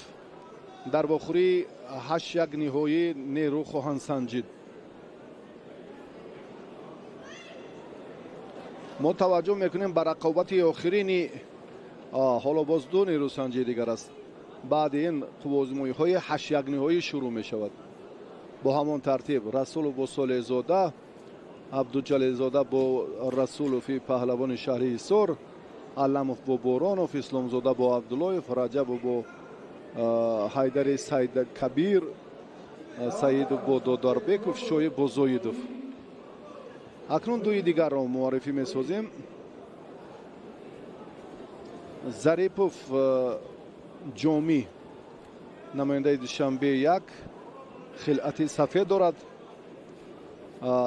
дар вохӯрии 8-1 ниҳоӣ нерӯ хоҳанд санҷид. Мо таваҷҷӯҳ мекунем ба рақобати охирини, ҳоло боз ду нерӯсанҷии дигар аст. Баъди ин қувваозмоиҳои 8-1 ниҳоӣ шурӯъ мешавад. Бо ҳамон тартиб Расулов бо Солеҳзода, Абдуҷалилзода бо Расулови паҳлавони шаҳри Ҳисор, Аламов бо Боронов, Исломзода бо Абдуллоев, Раҷабов бо Ҳайдари Сайдкабир, Саидов бо Додарбеков, Шоиб бо Зоидов. Акнун дуи дигарро муаррифӣ месозем. Зарипов Ҷомӣ, намояндаи Душанбе 1, хилъати сафед дорад.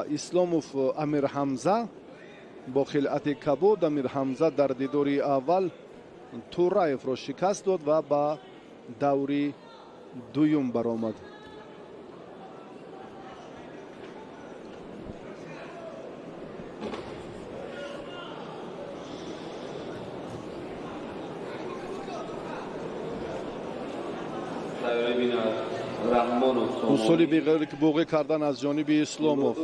Исломов Амирҳамза бо хилъати кабуд. Амирҳамза дар дидори аввал Тураевро шикаст дод ва ба даври дуюм баромад. Усули буғӣ кардан аз ҷониби Исломов.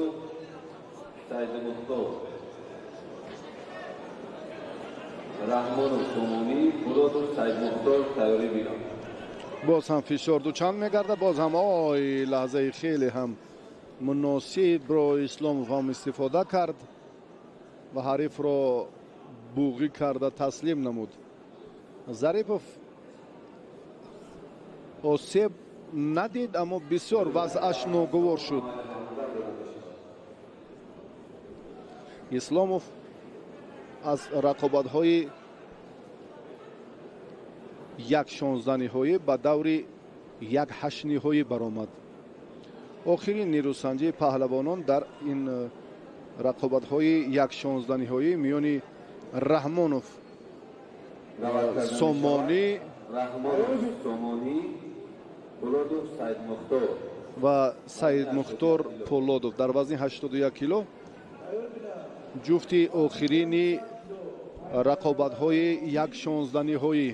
Боз ҳам фишор дучанд мегардад. Боз ҳам ой, лаҳзаи хеле ҳам муносибро Исломов ҳам истифода кард ва ҳарифро буғӣ карда таслим намуд. Зарипов осеб надид, аммо бисёр вазъаш ногувор шуд. Исломов аз рақобатҳои 1-16 ниҳоӣ ба даври 1-8 ниҳоӣ баромад. Охирин нерӯсанҷии паҳлавонон дар ин рақобатҳои 1-16 ниҳоӣ миёни Раҳмонов Сомонӣ ва Саидмухтор Полодов дар вазни 81 кило ҷуфти охирини рақобатҳои 1-16 ниҳоӣ.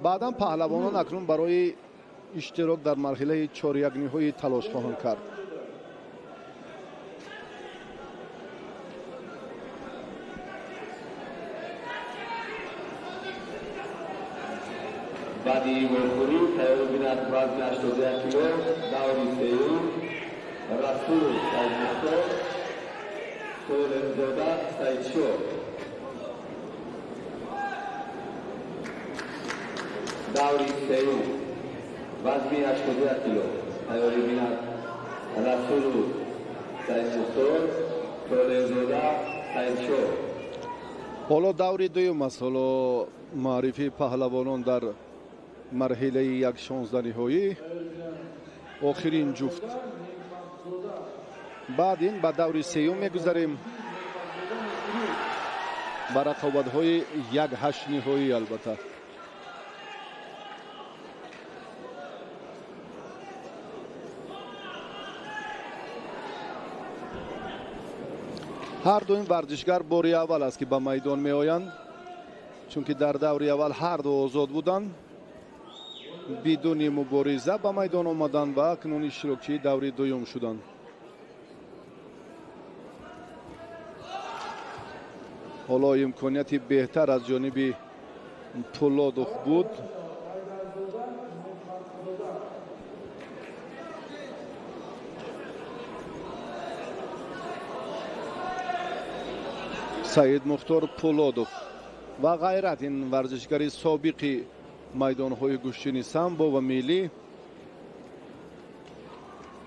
Баъдан паҳлавонон акнун барои иштирок дар марҳилаи 4-1 ниҳоӣ талош хоҳанд кард. Баъди вохӯрӣ тайёр бинад вазни 81 кило даври сеюм Расулов Саидмухтор, Солеҳзода Саидшоҳ. Даври сеюм вазни 81 кило тайёрӣ бинад Расулов Саидмухтор, Солеҳзода Саидшоҳ. Ҳоло даври дуюм аст. Ҳоло маърифии паҳлавонон дар марҳилаи 1-16 ниҳоӣ охирин ҷуфт. Баъд ин ба даври сеюм мегузарем, ба рақобатҳои 1-8 ниҳоӣ. Албатта ҳар ду ин варзишгар бори аввал аст ки ба майдон меоянд, чунки дар даври аввал ҳар ду озод буданд, бидуни мубориза ба майдон омаданд ва акнун иштирокчии даври дуюм шуданд. Ҳоло имконияти беҳтар аз ҷониби Пулодов буд. Саид Мухтор Пулодов ва Ғайрат, ин варзишгари собиқи майдонҳои гӯштини самбо ва миллӣ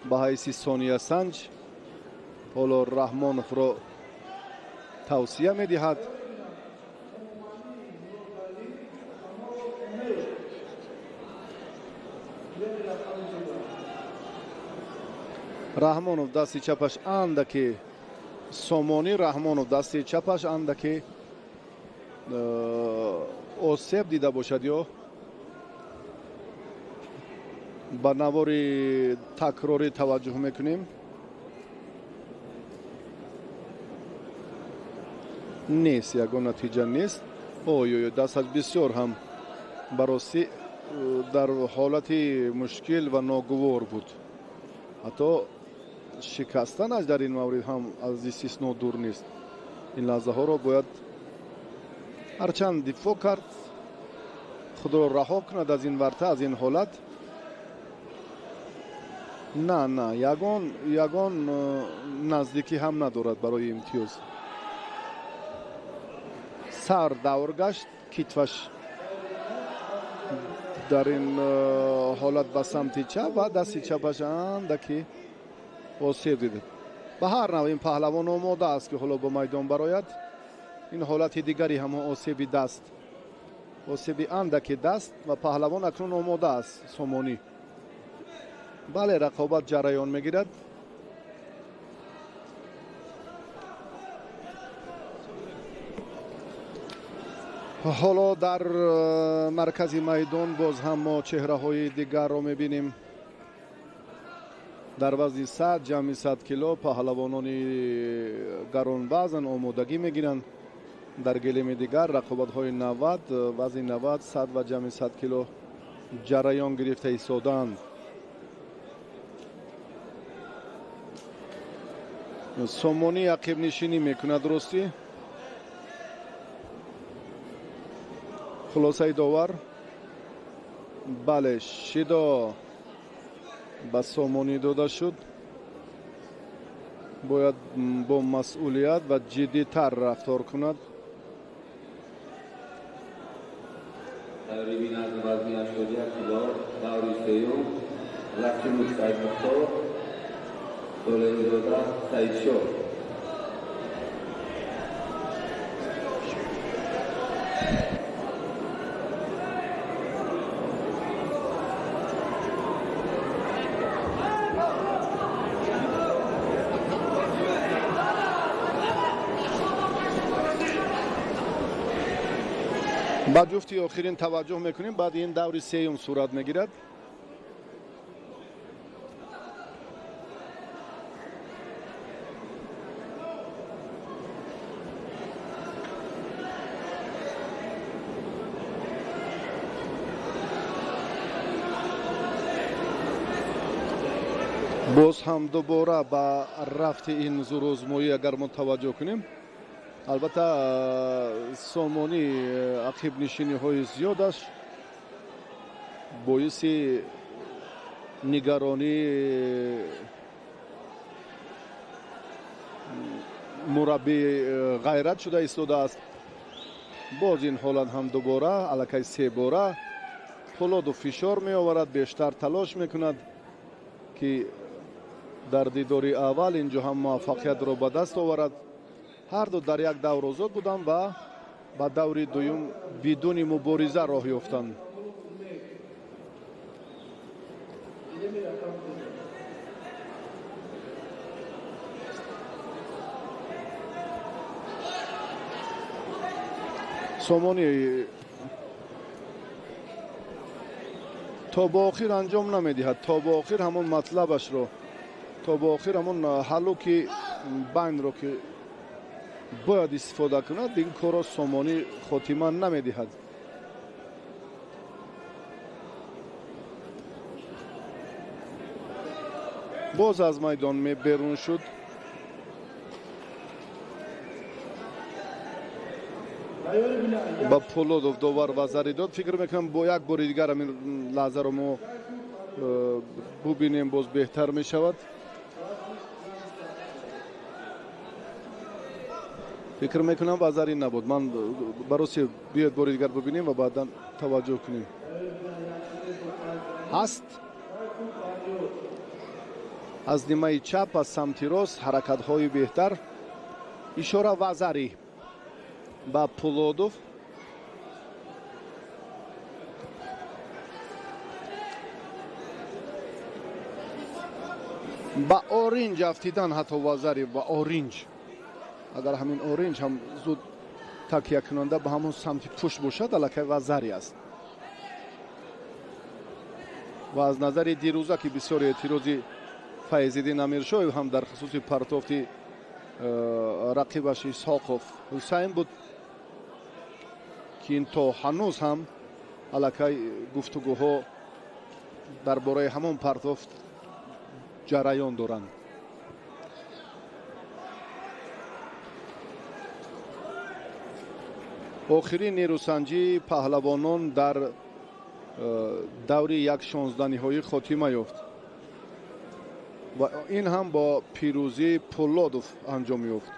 ба ҳайси сониясанҷ ҳоло Раҳмоновро тавсия медиҳад. Раҳмонов дасти чапаш андаке Сомонӣ, Раҳмонов дасти чапаш андаке осеб дида бошад ё ба навори такрорӣ таваҷҷӯҳ мекунем. Нест, ягон натиҷа нест. Ой, дасташ бисёр ҳам баростӣ дар ҳолати мушкил ва ногувор буд. Ҳатто шикастанаш дар ин маврид ҳам аз истисно дур нест. Ин лаҳзаҳоро бояд ҳарчанд дифоъ кард, худро раҳо кунад аз ин варта, аз ин ҳолат. На, на, ягон наздикӣ ҳам надорад барои имтиёз. Сар давр гашт, китфаш дар ин ҳолат ба самти чап ва дасти чапаш андаки осеб дид. Ба ҳар нав ин паҳлавон омода аст, ки ҳоло ба майдон барояд. Ин ҳолати дигари ҳамон осеби даст, осеби андаки даст, ва паҳлавон акнун омода аст. Сомонӣ, бале, рақобат ҷараён мегирад. Ҳоло дар маркази майдон боз ҳам мо чеҳраҳои дигарро мебинем. Дар вазни 100 ҷамъи 100 кило паҳлавонони гаронвазн омодагӣ мегиранд. Дар гелеми дигар рақобатҳои 90, вазни 90, 100 ва ҷамъи 100 кило ҷараён гирифта истодаанд. Сомонӣ ақибнишинӣ мекунад. Ростӣ хулосаи довар, бале, шидо ба Сомонӣ дода шуд. Бояд бо масъулият ва ҷиддитар рафтор кунад. Тайёрӣ бинад вазни 81 кило, даври сеюм, Расулов Саидмухтор, Солеҳзода Саидшоҳ. Ба ҷуфти охирин таваҷҷӯҳ мекунем. Баъди ин даври сеюм сурат мегирад. Боз ҳам дубора ба рафти ин зурозмоӣ агар мо таваҷҷӯҳ кунем, албатта Сомонӣ ақибнишиниҳои зиёдаш боиси нигаронии мураббӣ Ғайрат шуда истодааст. Боз ин ҳолат ҳам дубора аллакай себора Пулодов фишор меоварад, бештар талош мекунад, ки дар дидори аввал инҷо ҳам муваффақиятро ба даст оварад. Ҳар ду дар як давр озод буданд ва ба даври дуюм бидуни мубориза роҳ ёфтанд. Сомонӣ то ба охир анҷом намедиҳад, то ба охир ҳамон матлабашро, то ба охир ҳамон ҳаллуки байнро ки бояд истифода кунад, ин корро Сомонӣ хотима намедиҳад. Боз аз майдон берун шуд. Ба Пулодов довар вазари дод. Фикр мекунам, бо як бори дигар ҳамин лаҳзаро мо бубинем, боз беҳтар мешавад. Фикр мекунам, вазари набуд. Ман бароси биёед, бори дигар бубинем ва баъдан таваҷҷӯҳ кунем. Ҳаст аз нимаи чап, аз самти рост ҳаракатҳои беҳтар. Ишора вазари ба Пулодов. Ба оринҷ афтидан ҳатто вазари, ба оринҷ. Агар ҳамин оринҷ ҳам зуд такякунанда ба ҳамон самти пушт бошад, аллакай вазари аст. Ва аз назари дирӯза, ки бисёр эътирози Файзиддин Амиршоев ҳам дар хусуси партофти рақибаш Исҳоқов Ҳусайн буд, ки ин то ҳанӯз ҳам аллакай гуфтугӯҳо дар бораи ҳамон партофт ҷараён доранд. Охирин нерӯсанҷии паҳлавонон дар даври 1/16 ниҳоӣ хотима ёфт ва ин ҳам бо пирӯзии Пулодов анҷом ёфт.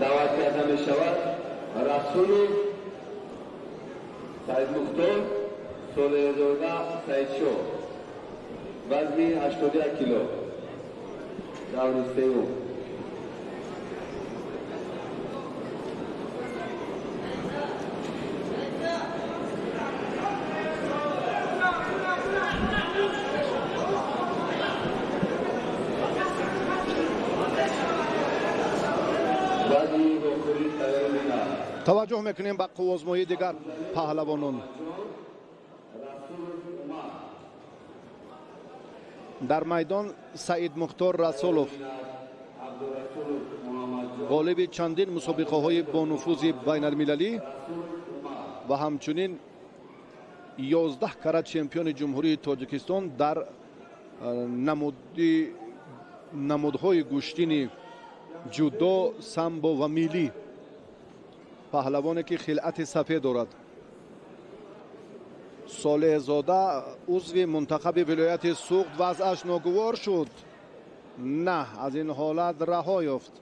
Даъват карда мешавад Расулов Саидмухтор, Солеҳзода Саидшоҳ, вазни 81 кило, даври сеюм. Таваҷҷӯҳ мекунем ба қуввозмоии дигар паҳлавонон. Дар майдон Саидмухтор Расулов, ғолиби чандин мусобиқаҳои бонуфузи байналмилалӣ ва ҳамчунин 11 карат чемпиони Ҷумҳурии Тоҷикистон дар намудҳои гӯштини ҷудо, самбо ва миллӣ, паҳлавоне ки хилъати сафед дорад. Солеҳзода, узви мунтахаби вилояти Суғд, вазъаш ногувор шуд. На, аз ин ҳолат раҳо ёфт.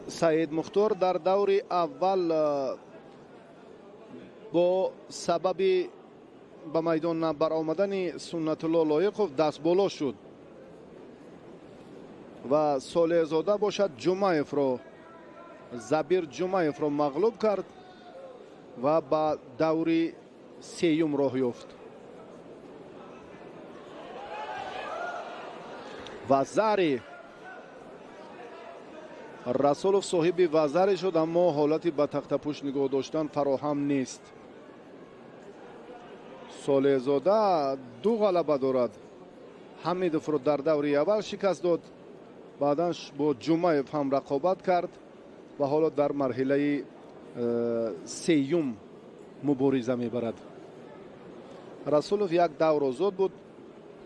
Саидмухтор дар даври аввал бо сабаби ба майдон баромадани Суннатулло Лоиқов дастболо шуд ва Солеҳзода бошад Ҷумаевро, Забир Ҷумаевро мағлуб кард ва ба даври сеюм роҳ ёфт. Вазари Расулов соҳиби вазаре шуд, аммо ҳолати ба тахтапӯш нигоҳ доштан фароҳам нест. Солеҳзода ду ғалаба дорад. Ҳамидовро дар даври аввал шикаст дод, баъдан бо Ҷумаев ҳам рақобат кард ва ҳоло дар марҳилаи сеюм мубориза мебарад. Расулов як давр озод буд.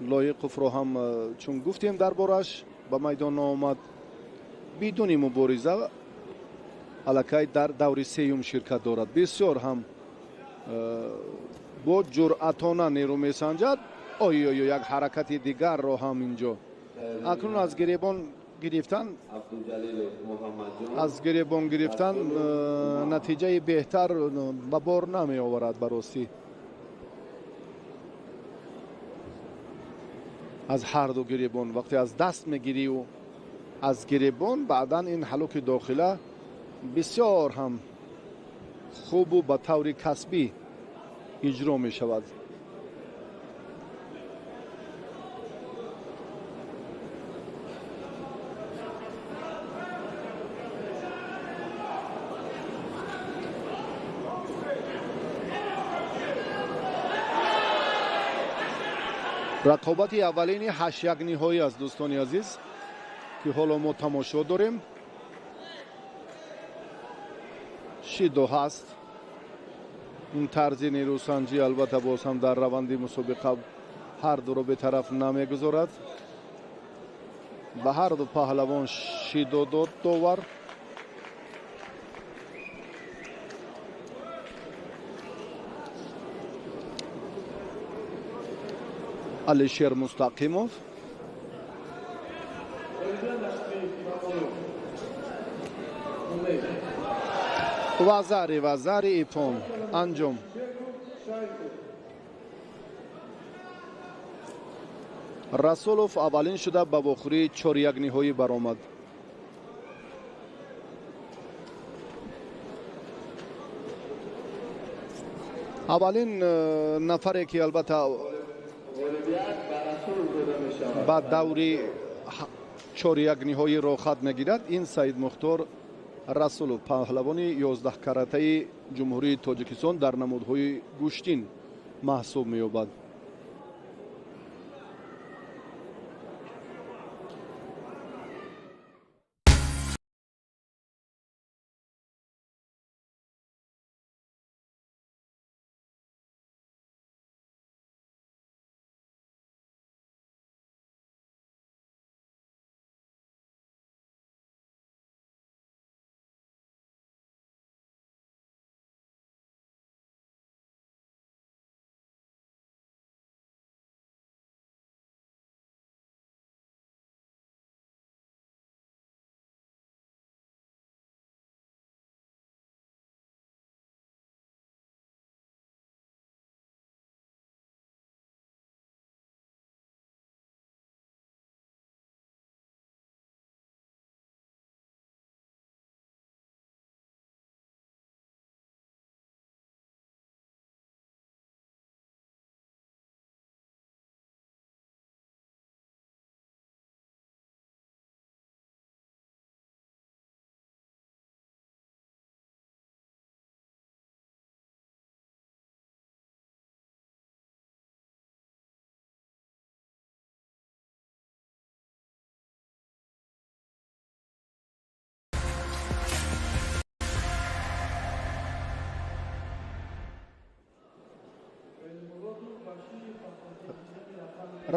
Лоиқовро ҳам, чун гуфтем, дар бораш ба майдон наомад. Бидуни мубориза аллакай дар даври сеюм ширкат дорад. Бисёр ҳам бо ҷуръатона нерӯ месанҷад. Ой-ой, як ҳаракати дигарро ҳам инҷо акнун аз гиребон гирифтан, аз гиребон гирифтан натиҷаи беҳтар ба бор намеоварад. Ба ростӣ, аз ҳарду гиребон вақте аз даст мегирию аз гиребон, баъдан ин ҳалуки дохила бисёр ҳам хубу ба таври касбӣ иҷро мешавад. Рақобати аввалини 8-1 ниҳоӣ аст, дӯстони азиз, ки ҳоло мо тамошо дорем. Шидо ҳаст. Ин тарзи нерӯсанҷӣ албатта боз ҳам дар раванди мусобиқа ҳар дуро бетараф намегузорад. Ба ҳар ду паҳлавон шидо дод довар. Алишер Мустақимов. Вазари, вазари ипон. Анҷом. Расулов аввалин шуда ба вохӯрии чорякниҳоӣ баромад. Аввалин нафаре ки албатта ба даври чорякниҳоӣ роҳхат мегирад, ин Саидмухтор Расулов, паҳлавони 11-каратаи Ҷумҳурии Тоҷикистон дар намудҳои гӯштин маҳсуб меёбад.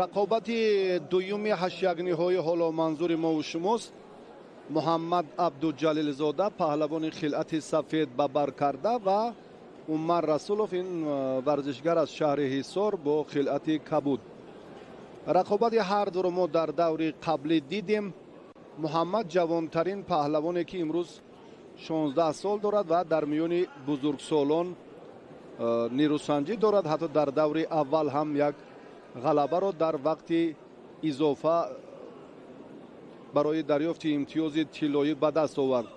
Рақобати дуюми ҳаштякниҳои ҳоло манзури мову шумост. Муҳаммад Абдуҷалилзода, паҳлавони хилъати сафед ба бар карда, ва Умар Расулов, ин варзишгар аз шаҳри Ҳисор бо хилъати кабуд. Рақобати ҳар дуро мо дар даври қаблӣ дидем. Муҳаммад ҷавонтарин паҳлавоне ки имрӯз 16 сол дорад ва дар миёни бузургсолон нерӯсанҷӣ дорад. Ҳатто дар даври аввал ҳам як ғалабаро дар вақти изофа барои дарёфти имтиёзи тиллоӣ ба даст овард.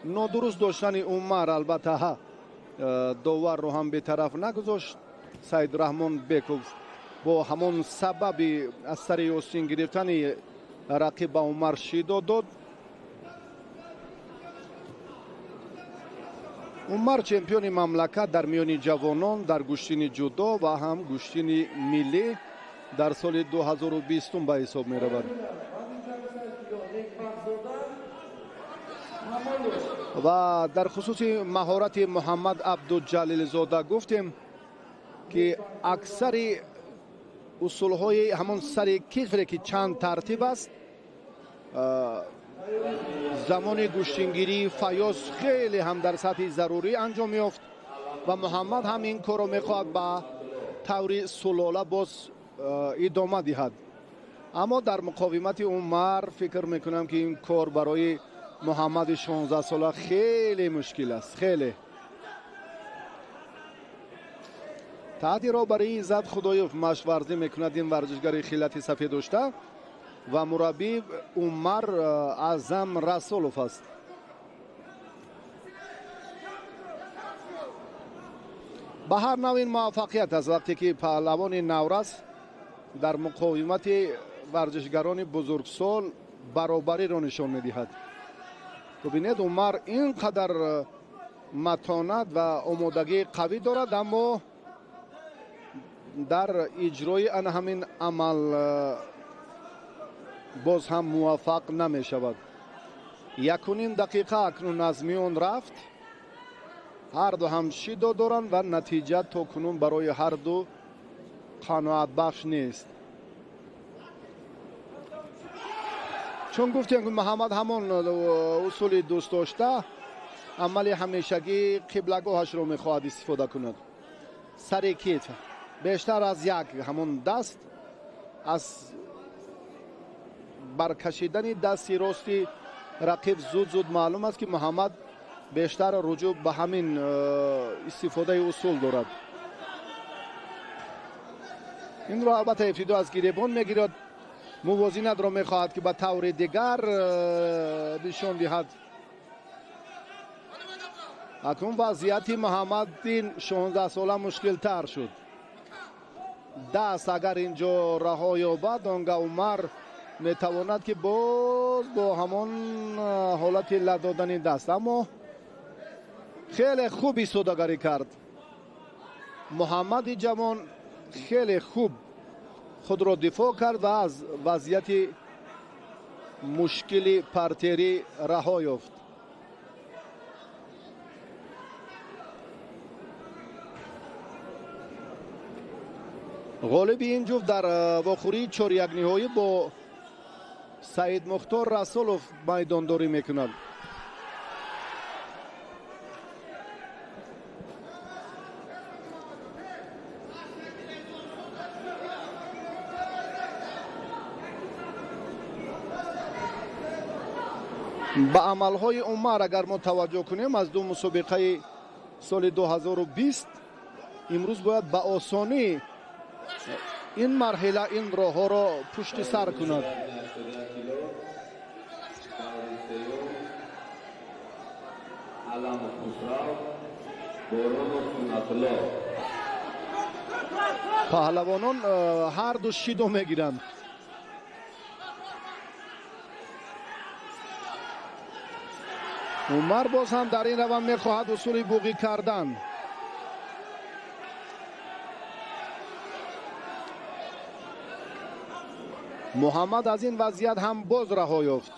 Нодуруст доштани Умар албатта доварро ҳам бетараф нагузошт. Саидраҳмон Беков бо ҳамон сабаби аз сари остин гирифтани рақиб ба Умар шидо дод. Умар чемпиони мамлакат дар миёни ҷавонон дар гӯштини ҷудо ва ҳам гӯштини миллӣ дар соли 2020 ба ҳисоб меравад. Ва дар хусуси маҳорати Муҳаммад Абдуҷалилзода гуфтем ки аксари усулҳои ҳамон сари кифре ки чанд тартиб аст, замони гӯштингирии Фаёз хеле ҳам дар сатҳи зарурӣ анҷом ёфт ва Муҳаммад ҳам ин корро мехоҳад ба таври сулола боз идома диҳад. Аммо дар муқовимати Умар фикр мекунам ки ин кор барои Муҳаммади 16-сола хеле мушкил аст. Хеле. Таҳти роҳбарии Иззат Худоев машварзӣ мекунад ин варзишгари хилати сафед дошта ва мураббӣ Умар Аъзам Расулов аст. Ба ҳар нав ин муваффақият аст вақте ки паҳлавони наврас дар муқовимати варзишгарони бузургсол баробариро нишон медиҳад. Бубинед, Умар ин қадар матонат ва омодагии қавӣ дорад, аммо дар иҷрои ана ҳамин амал боз ҳам муваффақ намешавад. 1.5 дақиқа акнун аз миён рафт. Ҳар ду ҳам шидо доранд ва натиҷа то кунун барои ҳар ду қаноатбахш нест. Чун гуфтем, ки Муҳаммад ҳамон усули дӯст дошта, амали ҳамешагӣ қиблагоҳашро мехоҳад истифода кунад. Сари китф бештар аз як ҳамон даст, аз баркашидани дасти рости рақиб зуд-зуд маълум аст, ки Муҳаммад бештар руҷӯъ ба ҳамин истифодаи усул дорад. Инро албатта ибтидо аз гиребон мегирад, мувозинатро мехоҳад, ки ба таври дигар нишон диҳад. Акнун вазъияти Муҳаммадин 16-сола мушкилтар шуд. Даст агар инҷо раҳо ёбад, он гаҳ Умар метавонад, ки боз бо ҳамон ҳолати ла додани даст, аммо хеле хуб истодагарӣ кард. Муҳаммади ҷавон хеле хуб худро дифоъ кард ва аз вазъияти мушкили партерӣ раҳо ёфт. Ғолиби ин ҷуфт дар вохӯрии чорякниҳоӣ бо Саидмухтор Расулов майдондорӣ мекунад. Ба амалҳои Умар агар мо таваҷҷӯҳ кунем, аз ду мусобиқаи соли 2020 имрӯз бояд ба осонӣ ин марҳила, ин роҳҳоро пушти сар кунад. Паҳлавонон ҳар ду шидо мегиранд. Умар боз ҳам дар ин раванд мехоҳад усули буғӣ кардан. Муҳаммад аз ин вазъият ҳам боз раҳо ёфт.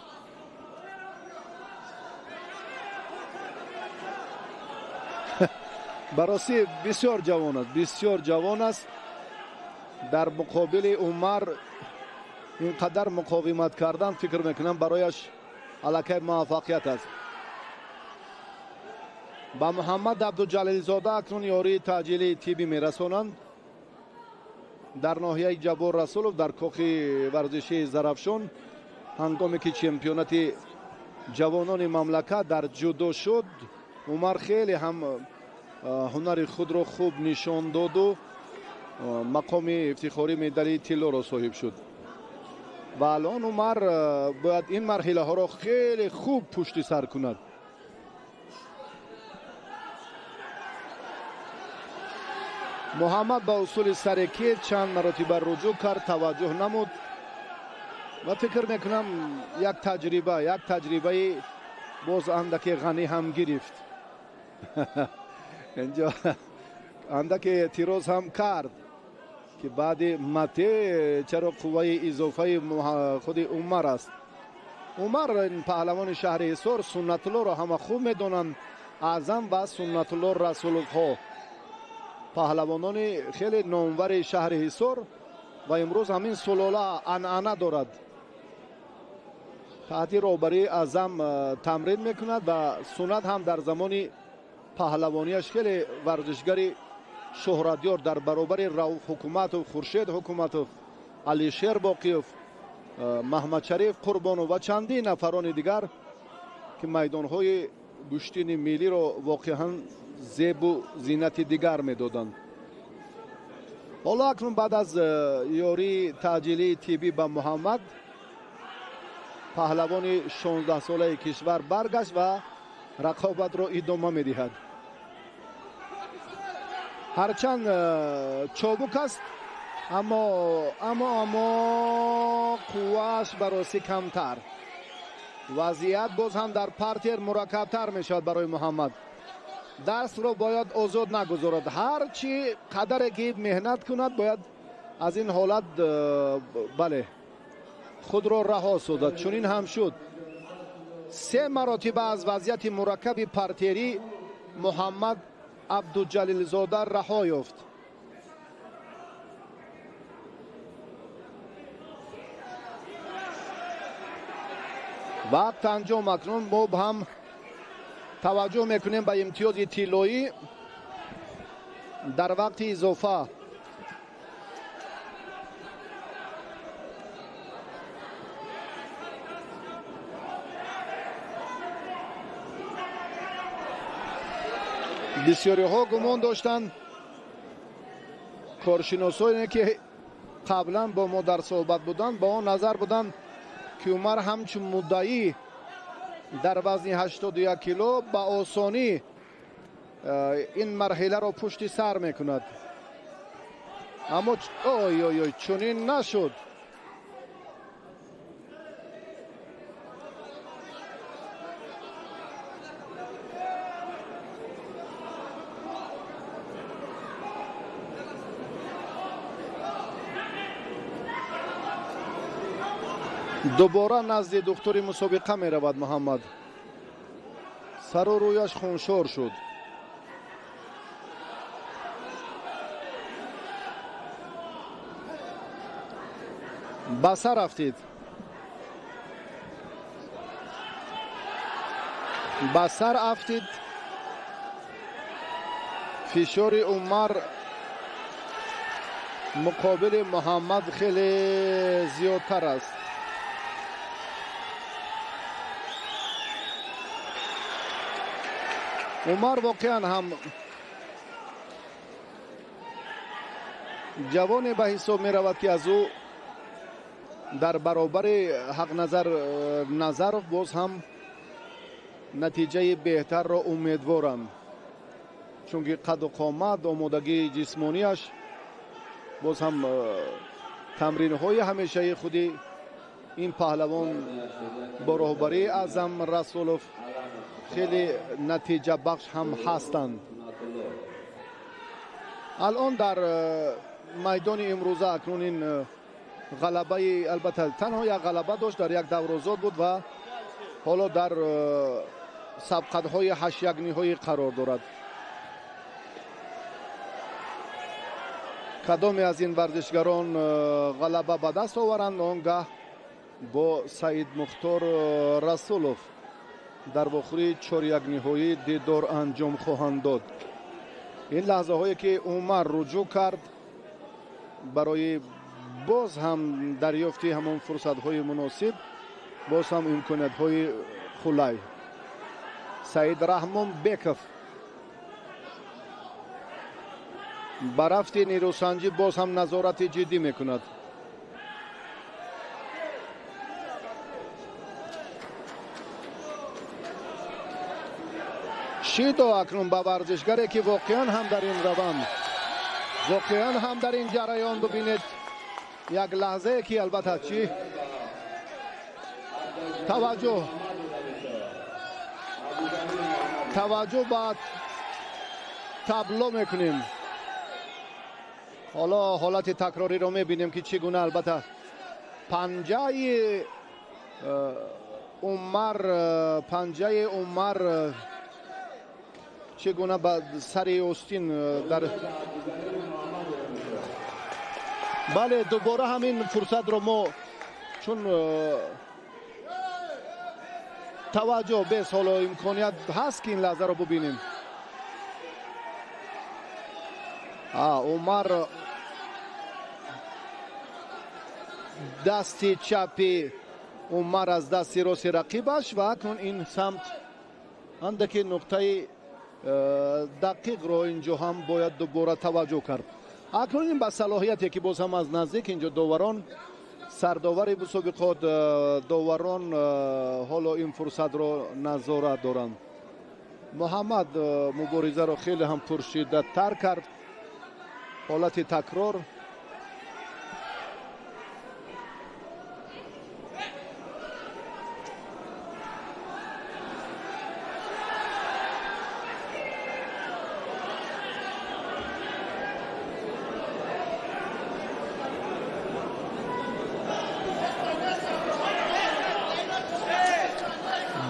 Баросӣ бисёр ҷавон аст, бисёр ҷавон аст. Дар муқобили Умар ин қадар муқовимат кардан, фикр мекунам, барояш аллакай муваффақият аст. Ба Муҳаммад Абдуҷалилзода акнун ёрии таъҷилии тиббӣ мерасонанд. Дар ноҳияи Ҷаббор Расулов, дар кохи варзишии Зарафшон, ҳангоме ки чемпионати ҷавонони мамлакат дар ҷудо шуд, Умар хеле ҳам ҳунари худро хуб нишон доду мақоми ифтихорӣ медали тиллоро соҳиб шуд. Ва алон Умар бояд ин марҳилаҳоро хеле хуб пушти сар кунад. Муҳаммад ба усули сарекӣ чанд маротиба руҷӯъ кард, таваҷҷӯҳ намуд ва фикр мекунам, як таҷрибаи боз андаке ғанӣ ҳам гирифт. Инҷо андаке эътироз ҳам кард, ки баъди мате чаро қувваи изофаи худи Умар аст. Умар паҳлавони шаҳри Ҳисор, Суннатуллоро ҳама хуб медонанд. Аъзам ва Суннатулло Расуловҳо паҳлавонони хеле номвари шаҳри Ҳисор ва имрӯз ҳамин сулола анъана дорад. Таҳти роҳбарии Аъзам тамрин мекунад ва Суннат ҳам дар замони паҳлавонияш хеле варзишгари шӯҳратёр дар баробари Рауф Ҳукуматов, Хуршед Ҳукуматов, Алишер Боқиев, Маҳмадшариф Қурбонов ва чандин нафарони дигар, ки майдонҳои гӯштини миллиро воқеан зебу зинати дигар медоданд. Ҳоло акнун баъд аз ёрии таъҷилии тиббӣ ба Муҳаммад, паҳлавони 16-солаи кишвар баргашт ва рақобатро идома медиҳад. Ҳарчанд чобук аст, аммо қуввааш баросӣ камтар. Вазъият боз ҳам дар партер мураккабтар мешавад барои Муҳаммад. Дастро бояд озод нагузорад. Ҳар чӣ қадаре ки меҳнат кунад, бояд аз ин ҳолат бале худро раҳо созад. Чунин ҳам шуд. Се маротиба аз вазъияти мураккаби партерӣ Муҳаммад Абдуҷалилзода раҳо ёфт. Вақт анҷом. Акнун мо ҳам таваҷҷӯҳ мекунем ба имтиёзи тиллоӣ дар вақти изофа. Бисёриҳо гумон доштанд, коршиносоне ки қаблан бо мо дар суҳбат буданд, ба он назар буданд, ки Умар ҳамчун муддаӣ дар вазни 81 кило ба осонӣ ин марҳиларо пушти сар мекунад. Аммо ой ой ой, чунин нашуд. Дубора назди духтури мусобиқа меравад Муҳаммад. Сару рӯяш хуншор шуд. Ба сар афтид. Ба сар афтид. Фишори Умар муқобили Муҳаммад хеле зиёдтар аст. Умар воқеан ҳам ҷавоне ба ҳисоб меравад, ки аз ӯ дар баробари Ҳақназар Назаров боз ҳам натиҷаи беҳтарро умедворам, чунки қаду қомат, омодагии ҷисмонияш, боз ҳам тамринҳои ҳамешаи худи ин паҳлавон бо роҳбарии Аъзам Расулов хеле натиҷабахш ҳам ҳастанд. Алон дар майдони имрӯза акнун ин ғалабаи, албатта танҳо як ғалаба дошт, дар як даврозод буд ва ҳоло дар сабқатҳои ҳаштякниҳоӣ қарор дорад. Кадоме аз ин варзишгарон ғалаба ба даст оваранд, он гаҳ бо Саид Мухтор Расулов дар вохӯрии чорякниҳоӣ дидор анҷом хоҳанд дод. Ин лаҳзаҳое ки Умар руҷӯъ кард барои боз ҳам дарёфти ҳамон фурсатҳои муносиб, боз ҳам имкониятҳои хулай. Саид Раҳмон Беков ба рафти нерӯсанҷӣ боз ҳам назорати ҷиддӣ мекунад. Шидо акнун ба варзишгаре, ки воқеан ҳам дар ин раванд, воқеан ҳам дар ин ҷараён, бибинед як лаҳзае ки албатта чӣ таваҷҷӯҳ ба табло мекунем. Ҳоло ҳолати такрориро мебинем, ки чӣ гуна албатта панҷаи Умар чӣ гуна ба сари остин дар. Бале, дубора ҳамин фурсатро мо чун таваҷҷӯҳ бес, ҳоло имконият ҳаст, ки ин лаҳзаро бубинем. Умар, дасти чапи Умар аз дасти рости рақибаш ва акнун ин самт андаки нуқтаи дақиқро инҷо ҳам бояд дубора таваҷҷӯҳ кард. Акнун ин ба салоҳияте, ки боз ҳам аз наздик инҷо доварон, сардовари мусобиқот, доварон ҳоло ин фурсатро назорат доранд. Муҳаммад муборизаро хеле ҳам пуршиддаттар кард. Ҳолати такрор.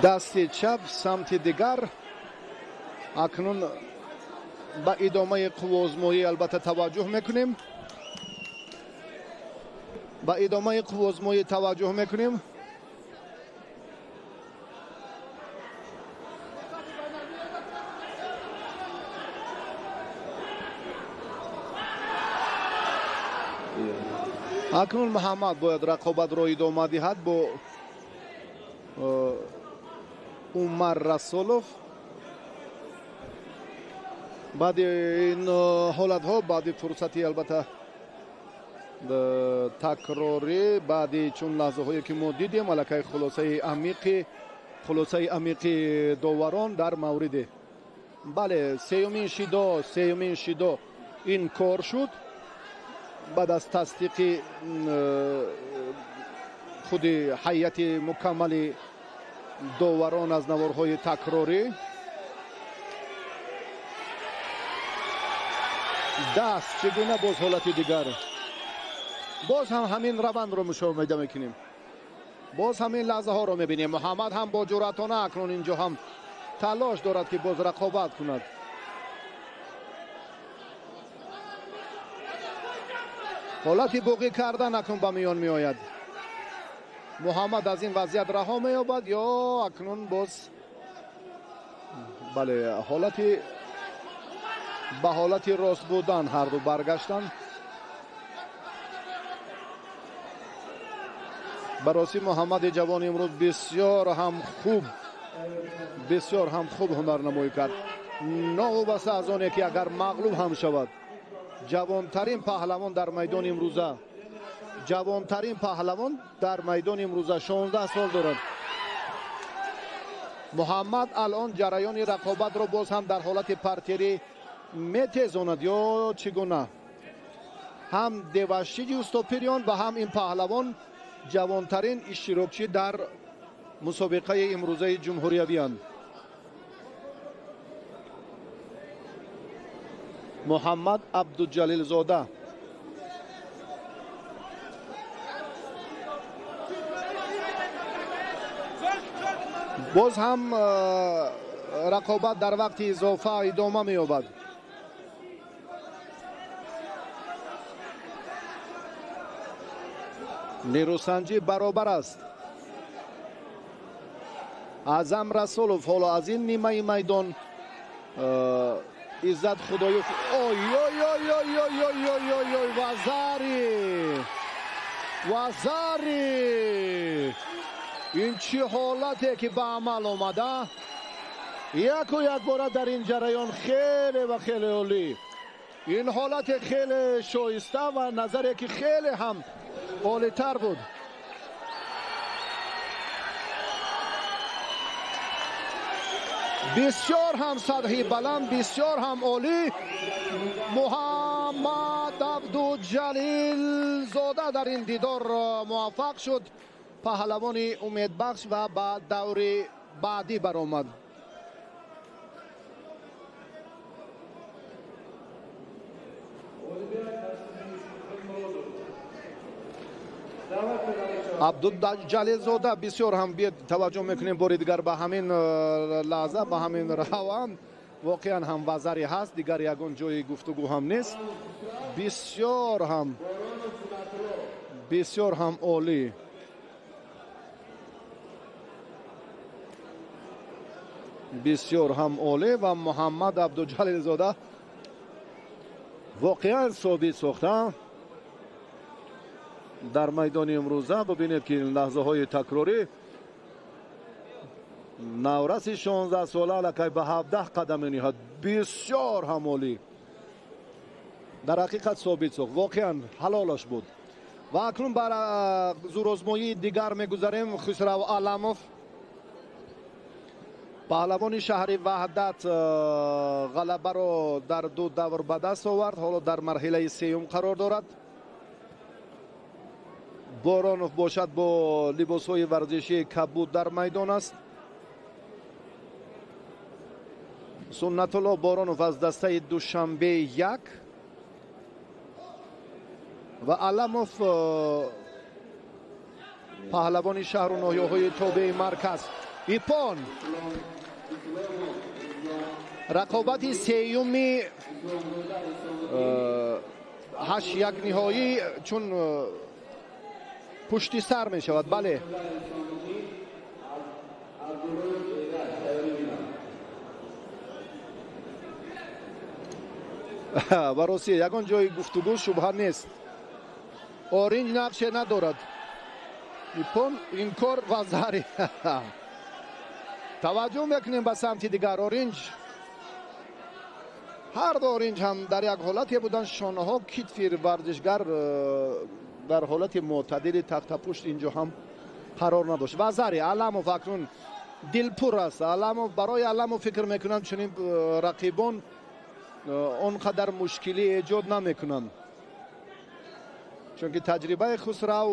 Дасти чап самти дигар. Акнун ба идомаи қувваозмоӣ албатта таваҷҷӯҳ мекунем. Ба идомаи қувваозмоӣ таваҷҷӯҳ мекунем. Акнун Муҳаммад бояд рақобатро идома диҳад бо Умар Расулов. Баъди ин ҳолатҳо, баъди фурсати албатта такрорӣ, баъди чун лаҳзаҳое ки мо дидем, аллакай хулосаи амиқи доварон дар мавриди, бале, сеюмин шидо ин кор шуд. Баъд аз тасдиқи худи ҳайати мукаммали доварон аз наворҳои такрорӣ, даст чӣ гуна боз ҳолати дигар, боз ҳам ҳамин равандро мушоҳида мекунем, боз ҳамин лаҳзаҳоро мебинем. Муҳаммад ҳам бо ҷуръатона акнун инҷо ҳам талош дорад ки боз рақобат кунад. Ҳолати буғӣ кардан акнун ба миён меояд. Муҳаммад аз ин вазъият раҳо меёбад ё акнун боз, бале, ҳолати ба ҳолати рост будан ҳарду баргаштанд. Ба ростӣ Муҳаммади ҷавон имрӯз бисёр ҳам хуб ҳунарнамоӣ кард. Новобаста аз оне ки агар мағлуб ҳам шавад, ҷавонтарин паҳлавон дар майдони имрӯза, ҷавонтарин паҳлавон дар майдони имрӯза 16 сол дорад. Муҳаммад алон ҷараёни рақобатро боз ҳам дар ҳолати партерӣ метезонад ё чӣ гуна? Ҳам Девашиҷи Устопириён ва ҳам ин паҳлавон ҷавонтарин иштирокчӣ дар мусобиқаи имрӯзаи ҷумҳуриявиянд. Муҳаммад Абдуҷалилзода. Боз ҳам рақобат дар вақти изофа идома меёбад. Нерӯсанҷӣ баробар аст. Аъзам Расулов ҳоло аз ин нимаи майдон Иззат Худоёв. Ой ой ой ой ой ой ой ой ой, вазари, вазари! Ин чӣ ҳолате ки ба амал омада? Яку якбора дар ин ҷараён хеле ва хеле олӣ. Ин ҳолате хеле шоиста ва назаре ки хеле ҳам олитар буд. Бисёр ҳам сатҳи баланд, бисёр ҳам олӣ. Муҳаммад Абдуҷалилзода дар ин дидор муваффақ шуд. Паҳлавони умедбахш ва ба даври баъдӣ баромад. Абдуҷалилзода бисёр ҳам таваҷҷӯҳ мекунем бори дигар ба ҳамин лаҳза, ба ҳамин раванд. Воқеан ҳам вазаре ҳаст, дигар ягон ҷои гуфтугӯ ҳам нест. Бисёр ҳам олӣ. Бисёр ҳам олӣ ва Муҳаммад Абдуҷалилзода воқеан собит сохта дар майдони имрӯза. Бибинед ки лаҳзаҳои такрорӣ, навраси 16 сола аллакай ба 17 қадам мениҳад. Бисёр ҳам олӣ, дар ҳақиқат собит сохт, воқеан ҳалолаш буд. Ва акнун бар зӯрозмоии дигар мегузарем. Хусрав Аламов, паҳлавони шаҳри Ваҳдат, ғалабаро дар ду давр ба даст овард. Ҳоло дар марҳилаи сеюм қарор дорад. Боронов бошад бо либосҳои варзишии кабуд дар майдон аст. Суннатулло Боронов аз дастаи Душанбе 1 ва Аламов паҳлавони шаҳру ноҳияҳои тобеи марказ. Ипон. Рақобати сеюми 8-1 ниҳоӣ чун пушти сар мешавад. Бале, ба ростӣ ягон ҷои гуфтугӯ шубҳа нест. Оринҷ нақше надорад. Ипон инкор ва зари. Таваҷҷӯҳ мекунем ба самти дигар. Оринҷ, ҳар ду оринҷ ҳам дар як ҳолате буданд. Шонаҳо, китфи варзишгар дар ҳолати мӯътадили тахтапушт инҷо ҳам қарор надошт. Ва зари Аламов акнун дилпур аст. Аламов, барои Аламов фикр мекунам чунин рақибон он қадар мушкилӣ эҷод намекунанд, чунки таҷрибаи Хусрав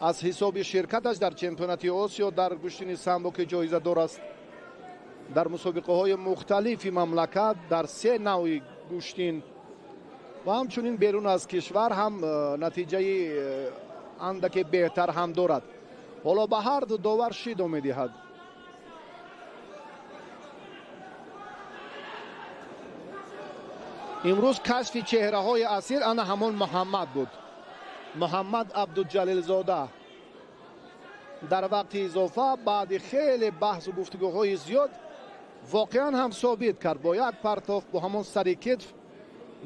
аз ҳисоби ширкаташ дар чемпионати Осиё дар гӯштини самбо, ки ҷоизадор аст дар мусобиқаҳои мухталифи мамлакат дар се навъи гӯштин ва ҳамчунин берун аз кишвар ҳам натиҷаи андаке беҳтар ҳам дорад. Ҳоло ба ҳар ду довар шидо медиҳад. Имрӯз кашфи чеҳраҳои асир ана ҳамон Муҳаммад буд. Муҳаммад Абдуҷалилзода дар вақти изофа баъди хеле баҳсу гуфтугӯҳои зиёд воқеан ҳам собит кард бо як партоф бо ҳамон сари китф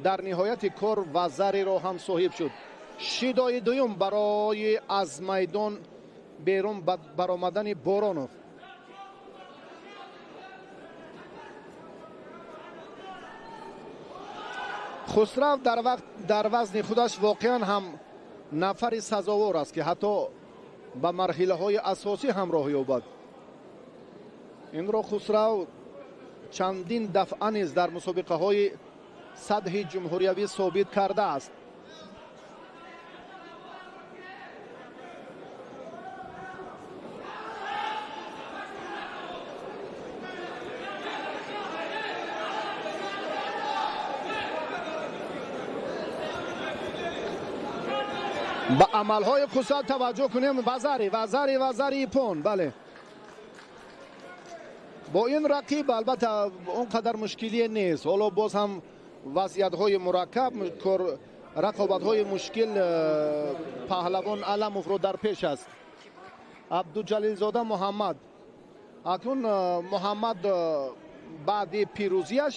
дар ниҳояти кор вазариро ҳам соҳиб шуд. Шидои дуюм барои аз майдон берун баромадани Боронов. Хусрав дар вазни худаш воқеан ҳам нафари сазовор аст, ки ҳатто ба марҳилаҳои асосӣ ҳам роҳ ёбад. Инро Хусрав чандин дафъа низ дар мусобиқаҳои сатҳи ҷумҳуриявӣ собит кардааст. Ба амалҳои Хусрав таваҷҷӯҳ кунем. Вазари, вазари, вазари ипон. Бале, бо ин рақиб албатта он қадар мушкилие нест. Ҳоло боз ҳам вазъиятҳои мураккаб, рақобатҳои мушкил паҳлавон Аламовро дар пеш аст. Абдуҷалилзода Муҳаммад. Акнун Муҳаммад баъди пирӯзияш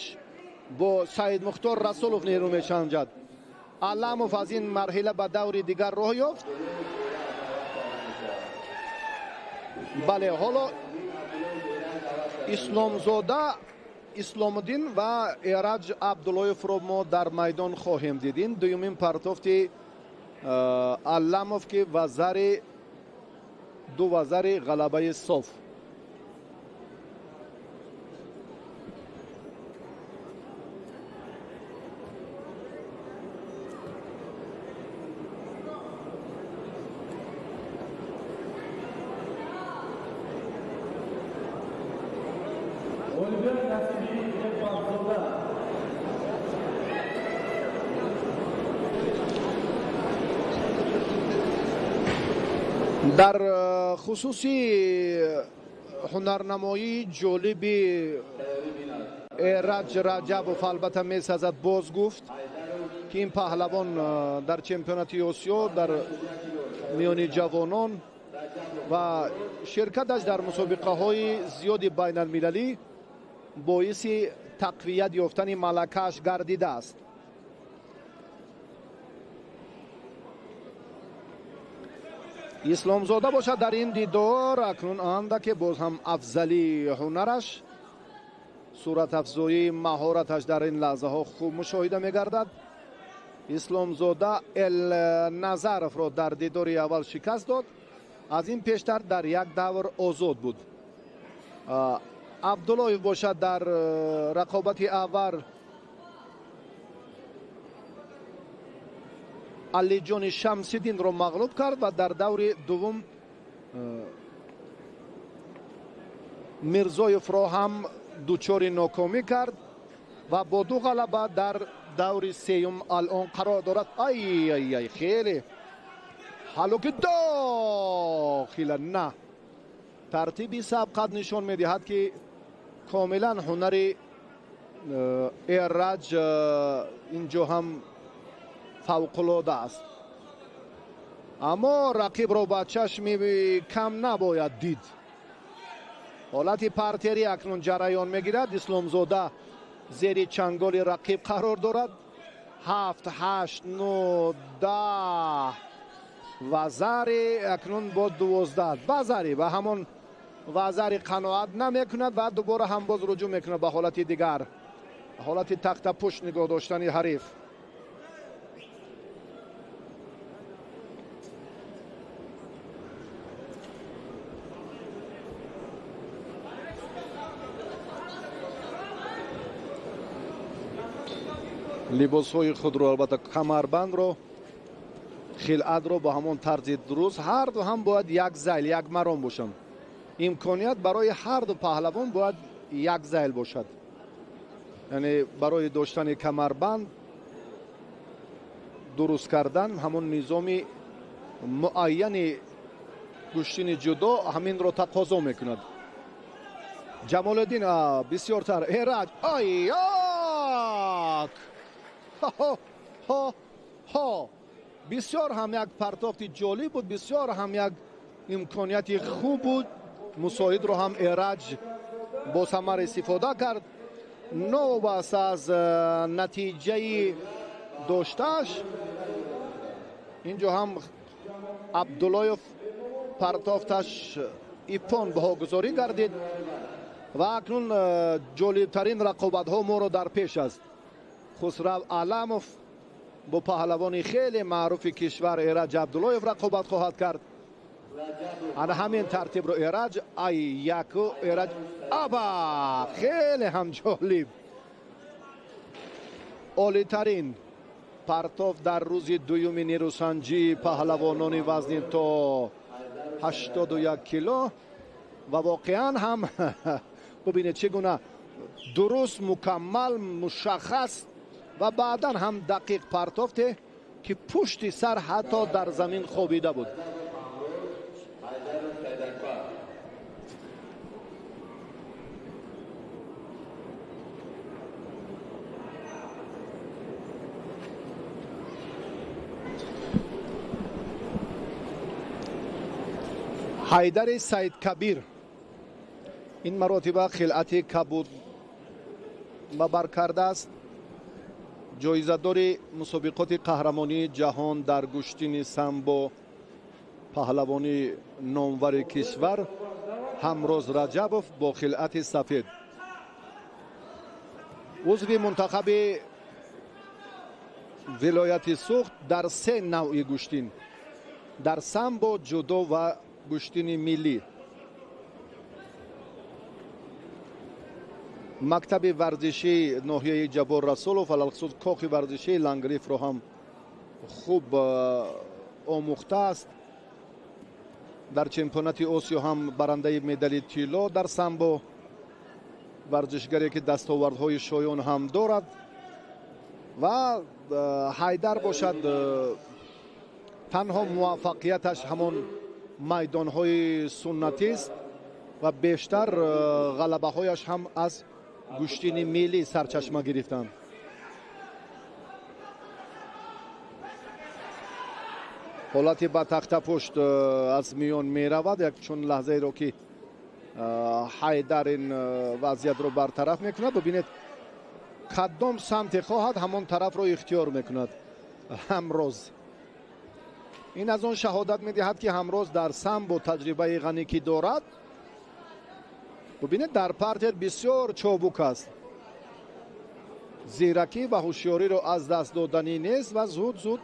бо Саидмухтор Расулов нерӯ мешанҷад. Аламов аз ин марҳила ба даври дигар роҳ ёфт. Бале, ҳоло Исломзода Исломуддин ва Эраҷ Абдуллоевро мо дар майдон хоҳем дид. Ин дуюмин партофти Аламов, ки вазари ду вазари ғалабаи соф. Дар хусуси ҳунарнамоии ҷолиби Эраҷ Раҷабов албатта месазад боз гуфт, ки ин паҳлавон дар чемпионати Осиё дар миёни ҷавонон ва ширкаташ дар мусобиқаҳои зиёди байналмилалӣ боиси тақвият ёфтани малакааш гардидааст. Исломзода бошад дар ин дидор акнун андаке боз ҳам афзалии ҳунараш, суратафзоии маҳораташ дар ин лаҳзаҳо хуб мушоҳида мегардад. Исломзода Элназаровро дар дидори аввал шикаст дод. Аз ин пештар дар як давр озод буд. Абдуллоев бошад дар рақобати аввал Алиҷони Шамсиддинро мағлуб кард ва дар даври дуввум Мирзоевро ҳам дучори нокомӣ кард ва бо ду ғалаба дар даври сеюм алон қарор дорад. Ай ай ай, хеле ҳалоки дохила на. Тартиби сабқат нишон медиҳад, ки Комилан ҳунари Эраҷ инҷо ҳам фавқулода аст, аммо рақибро ба чашми кам набояд дид. Ҳолати партерӣ акнун ҷараён мегирад. Исломзода зери чанголи рақиб қарор дорад. 7, 8, 9, 10 вазари акнун бо 12. Вазари ба ҳамон вазари қаноат намекунад ва дубора ҳам боз руҷӯъ мекунад ба ҳолати дигар, ҳолати тахтапушт нигоҳ доштани ҳариф. Либосҳои худро, албатта камарбандро, хилъатро ба ҳамон тарзи дуруст. Ҳарду ҳам бояд як зайл, як маром бошанд. Имконият барои ҳарду паҳлавон бояд як зайл бошад, яъне барои доштани камарбанд дуруст кардан ҳамон низоми муайяни гӯштини ҷудо ҳаминро тақозо мекунад. Ҷамолиддин бисёртар Эраҷ аяк ҳо бисёр ҳам як партофти ҷолиб буд, бисёр ҳам як имконияти хуб буд. Мусоидро ҳам Эраҷ бо самар истифода кард. Новобаста аз натиҷаи доштааш, инҷо ҳам Абдуллоев партофташ иппон баҳогузорӣ гардид ва акнун ҷолибтарин рақобатҳо моро дар пеш аст. Хусрав Аламов бо паҳлавони хеле маъруфи кишвар Эраҷ Абдуллоев рақобат хоҳад кард. Ана ҳамин тартибро Эраҷ ай яку Эраҷ аба хеле ҳам ҷолиб. Олитарин партоф дар рӯзи дуюми нерӯсанҷии паҳлавонони вазни то 81 кило ва воқеан ҳам бубинед чӣ гуна дуруст, мукаммал, мушаххас ва баъдан ҳам дақиқ партофте ки пушти сар ҳатто дар замин хобида буд. Ҳайдари Саидкабир ин маротиба хилъати кабуд ба бар кардааст. Ҷоизадори мусобиқоти қаҳрамонии ҷаҳон дар гӯштини самбо, паҳлавони номвари кишвар Ҳамроз Раҷабов бо хилъати сафед. Узви мунтахаби вилояти Суғд дар се навъи гӯштин: дар самбо, ҷудо ва гӯштини миллӣ. Мактаби варзишии ноҳияи Ҷаббор Расулов, алалхусус кохи варзишии Лангрифро ҳам хуб омӯхтааст. Дар чемпионати Осиё ҳам барандаи медали тилло дар самбо, варзишгаре ки дастовардҳои шоён ҳам дорад. Ва Ҳайдар бошад, танҳо муваффақияташ ҳамон майдонҳои суннатист ва бештар ғалабаҳояш ҳам аз гӯштини миллӣ сарчашма гирифтанд. Ҳолати ба тахтапушт аз миён меравад, як чун лаҳзаеро ки Ҳайдар ин вазъиятро бартараф мекунад. Бубинед кадом самте хоҳад, ҳамон тарафро ихтиёр мекунад Ҳамроз. Ин аз он шаҳодат медиҳад ки Ҳамроз дар самбо таҷрибаи ғанӣ ки дорад. Бубинед дар партер бисёр чобук аст, зиракӣ ва ҳушёриро аз даст доданӣ нест ва зуд зуд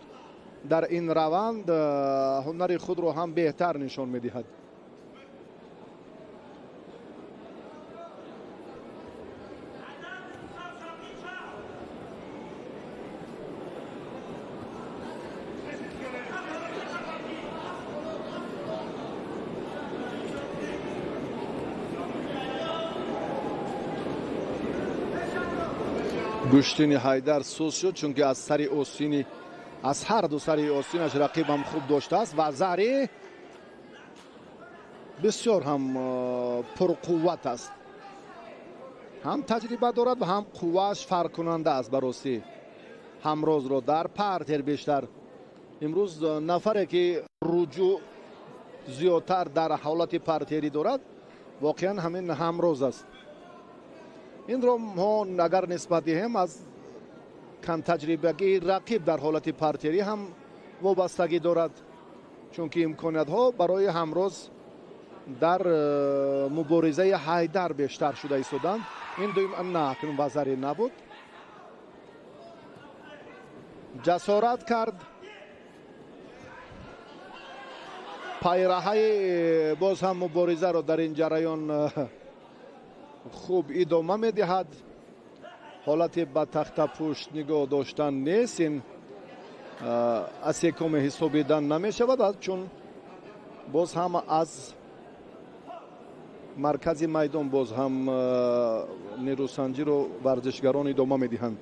дар ин раванд ҳунари худро ҳам беҳтар нишон медиҳад. Гӯштини Ҳайдар сус шуд, чунки аз сари остини, аз ҳар ду сари остинаш рақибам хуб доштааст ва зари бисёр ҳам пурқувват аст. Ҳам таҷриба дорад ва ҳам қуввааш фарқкунанда аст. Ба ростӣ Ҳамрозро дар партер бештар имрӯз нафаре ки руҷӯъ зиёдтар дар ҳолати партерӣ дорад, воқеан ҳамин Ҳамроз аст. Инро мо агар нисбат диҳем, аз камтаҷрибагии рақиб дар ҳолати партерӣ ҳам вобастагӣ дорад, чунки имкониятҳо барои Ҳамроз дар муборизаи Ҳайдар бештар шуда истоданд. Ин дуюм на, акнун вазаре набуд. Ҷасорат кард. Пайраҳаи боз ҳам муборизаро дар ин ҷараён хуб идома медиҳад. Ҳолати ба тахтапушт нигоҳ доштан нест. Ин асекоме ҳисобидан намешавад, чун боз ҳам аз маркази майдон боз ҳам нерӯсанҷиро варзишгарон идома медиҳанд.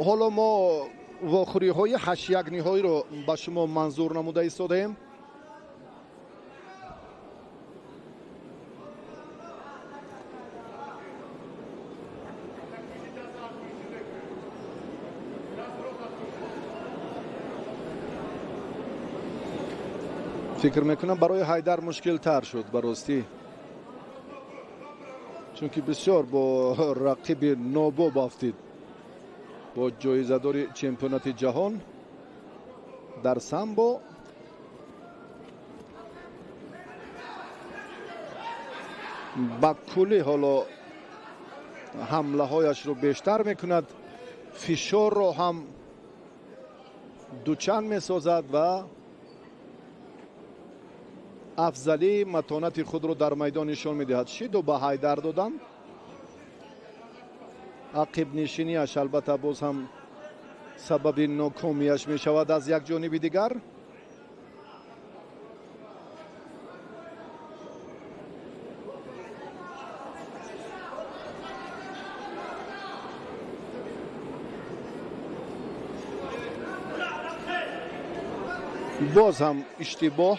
Ҳоло мо вохӯриҳои 8-1 ниҳоиро ба шумо манзур намуда истодаем. Фикр мекунам, барои Ҳайдар мушкилтар шуд ба ростӣ, чунки бисёр бо рақиби нобоб афтид, бо ҷоизадори чемпионати ҷаҳон дар самбо. Ба куллӣ ҳоло ҳамлаҳояшро бештар мекунад, фишорро ҳам дучанд месозад ва афзалии матонати худро дар майдон нишон медиҳад. Шиду ба Ҳайдар доданд. Ақибнишинияш албатта боз ҳам сабаби нокомияш мешавад аз як ҷониби дигар. Боз ҳам иштибоҳ.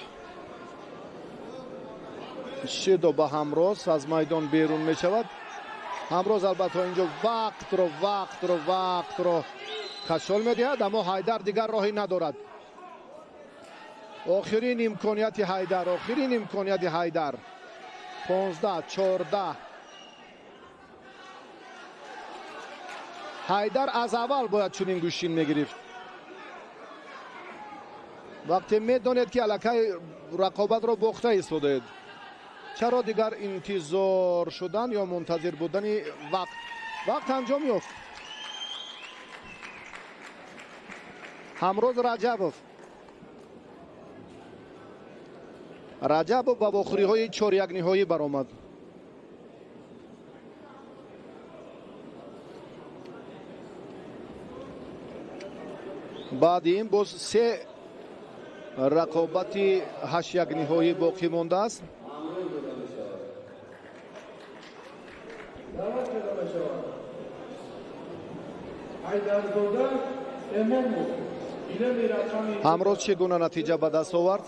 Шидо ба Ҳамроз аз майдон берун мешавад. Ҳамроз албатта инҷо вақтро кашол медиҳад, аммо Ҳайдар дигар роҳӣ надорад. Охирин имконияти Ҳайдар, охирин имконияти Ҳайдар. 15 14. Ҳайдар аз аввал бояд чунин гӯштин мегирифт. Вақте медонед ки аллакай рақобатро бохта истодаед, чаро дигар интизор шудан ё мунтазир будани вақт? Вақт анҷом ёфт. Ҳамроз Раҷабов. Раҷабов ба вохӯриҳои 4-1 ниҳоӣ баромад. Баъди ин боз се рақобати 8-1 ниҳоӣ боқӣ мондааст. Ҳамроз чӣ гуна натиҷа ба даст овард?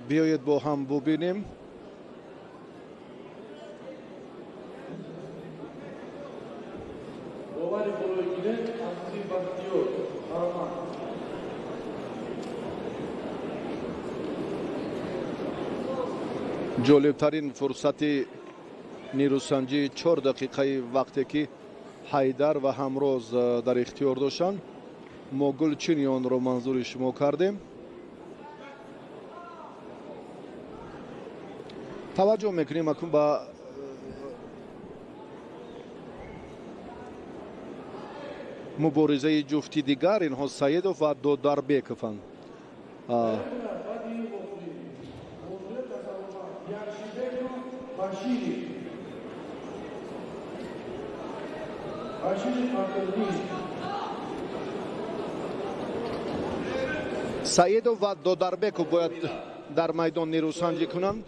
Биёед бо ҳам бубинем. Ҷолибтарин фурсати нерӯсанҷии 4 дақиқаи вақте ки Ҳайдар ва Ҳамроз дар ихтиёр доштанд, мо гулчини онро манзури шумо кардем. Таваҷҷӯҳ мекунем акнун ба муборизаи ҷуфти дигар. Инҳо Саидов ва Додарбекованд. Саидов ва Додарбеков бояд дар майдон нерӯсанҷӣ кунанд.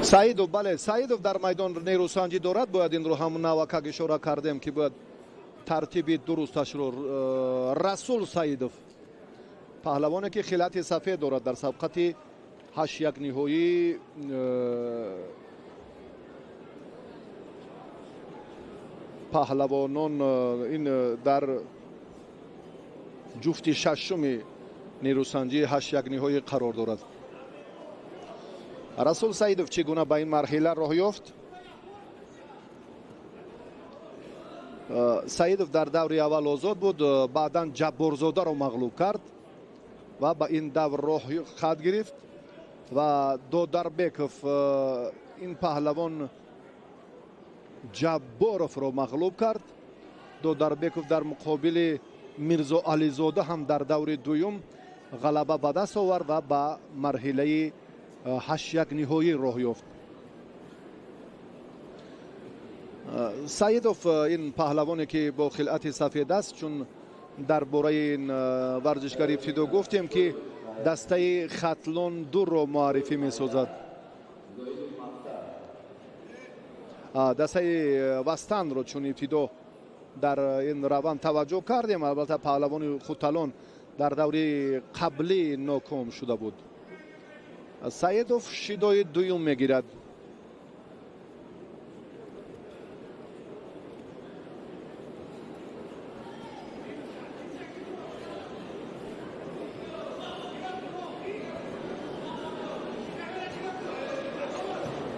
Саидов, бале, Саидов дар майдон нерӯсанҷӣ дорад. Бояд инро ҳам навакак ишора кардем, ки бояд тартиби дурусташро. Расул Саидов, паҳлавоне ки хилати сафед дорад, дар сабқати 8-1 ниҳоӣ паҳлавонон ин дар ҷуфти шашуми нерӯсанҷии 8-1 ниҳоӣ қарор дорад. Расул Саидов чӣ гуна ба ин марҳила роҳ ёфт? Саидов дар даври аввал озод буд, баъдан Ҷабборзодаро мағлуб кард ва ба ин давр роҳ хат гирифт. Ва Додарбеков, ин паҳлавон Ҷабборовро мағлуб кард. Додарбеков дар муқобили Мирзо Ализода ҳам дар даври дуюм ғалаба ба даст овард ва ба марҳилаи 8-1 ниҳоӣ роҳ ёфт. Саидов, ин паҳлавоне ки бо хилъати сафед аст, чун дар бораи ин варзишгар ибтидо гуфтем, ки дастаи Хатлон 2-ро муаррифӣ месозад, дастаи Вастанро, чун ибтидо дар ин раванд таваҷҷӯҳ кардем. Албатта паҳлавони Хуталон дар даври қаблӣ ноком шуда буд. Саидов шидои дуюм мегирад.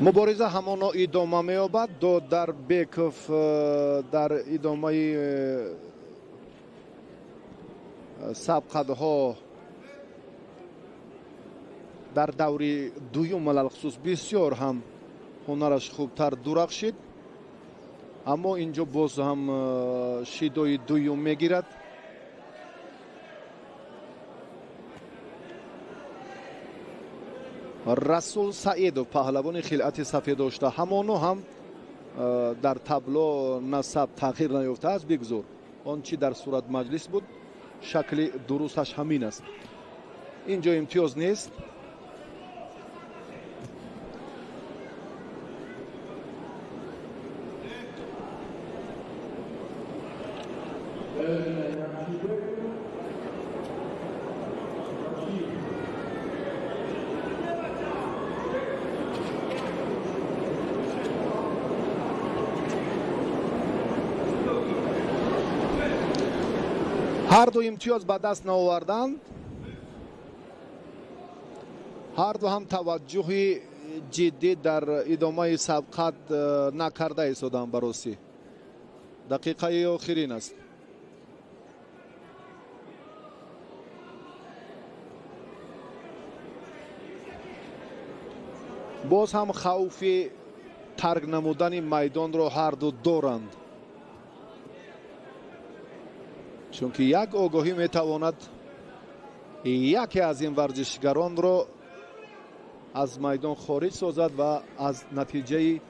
Мубориза ҳамоно идома меёбад. Додарбеков дар идомаи сабқатҳо дар даври дуюм алалхусус бисёр ҳам ҳунараш хубтар дурахшид, аммо инҷо боз ҳам шидои дуюм мегирад. Расул Саидов, паҳлавони хилъати сафед дошта, ҳамоно ҳам дар табло насаб тағйир наёфтааст. Бигзор он чӣ дар сурат маҷлис буд, шакли дурусташ ҳамин аст. Инҷо имтиёз нест. Ҳар ду имтиёз ба даст наоварданд, ҳар ду ҳам таваҷҷӯҳи ҷиддӣ дар идомаи сабқат накарда истоданд. Ба ростӣ дақиқаи охирин аст. Боз ҳам хавфи тарк намудани майдонро ҳар ду доранд, чунки як огоҳӣ метавонад яке аз ин варзишгаронро аз майдон хориҷ созад ва аз натиҷаи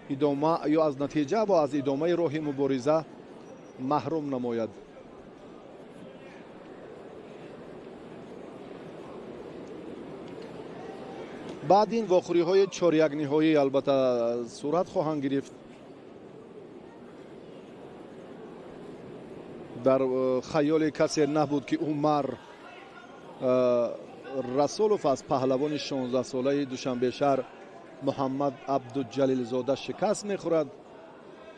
идома ё аз натиҷа ва аз идомаи роҳи мубориза маҳрум намояд. Баъд ин вохӯриҳои чорякниҳоӣ албатта сурат хоҳанд гирифт. Дар хаёли касе набуд, ки Умар Расулов аз паҳлавони 16-солаи Душанбешаҳр Муҳаммад Абдуҷалилзода шикаст мехӯрад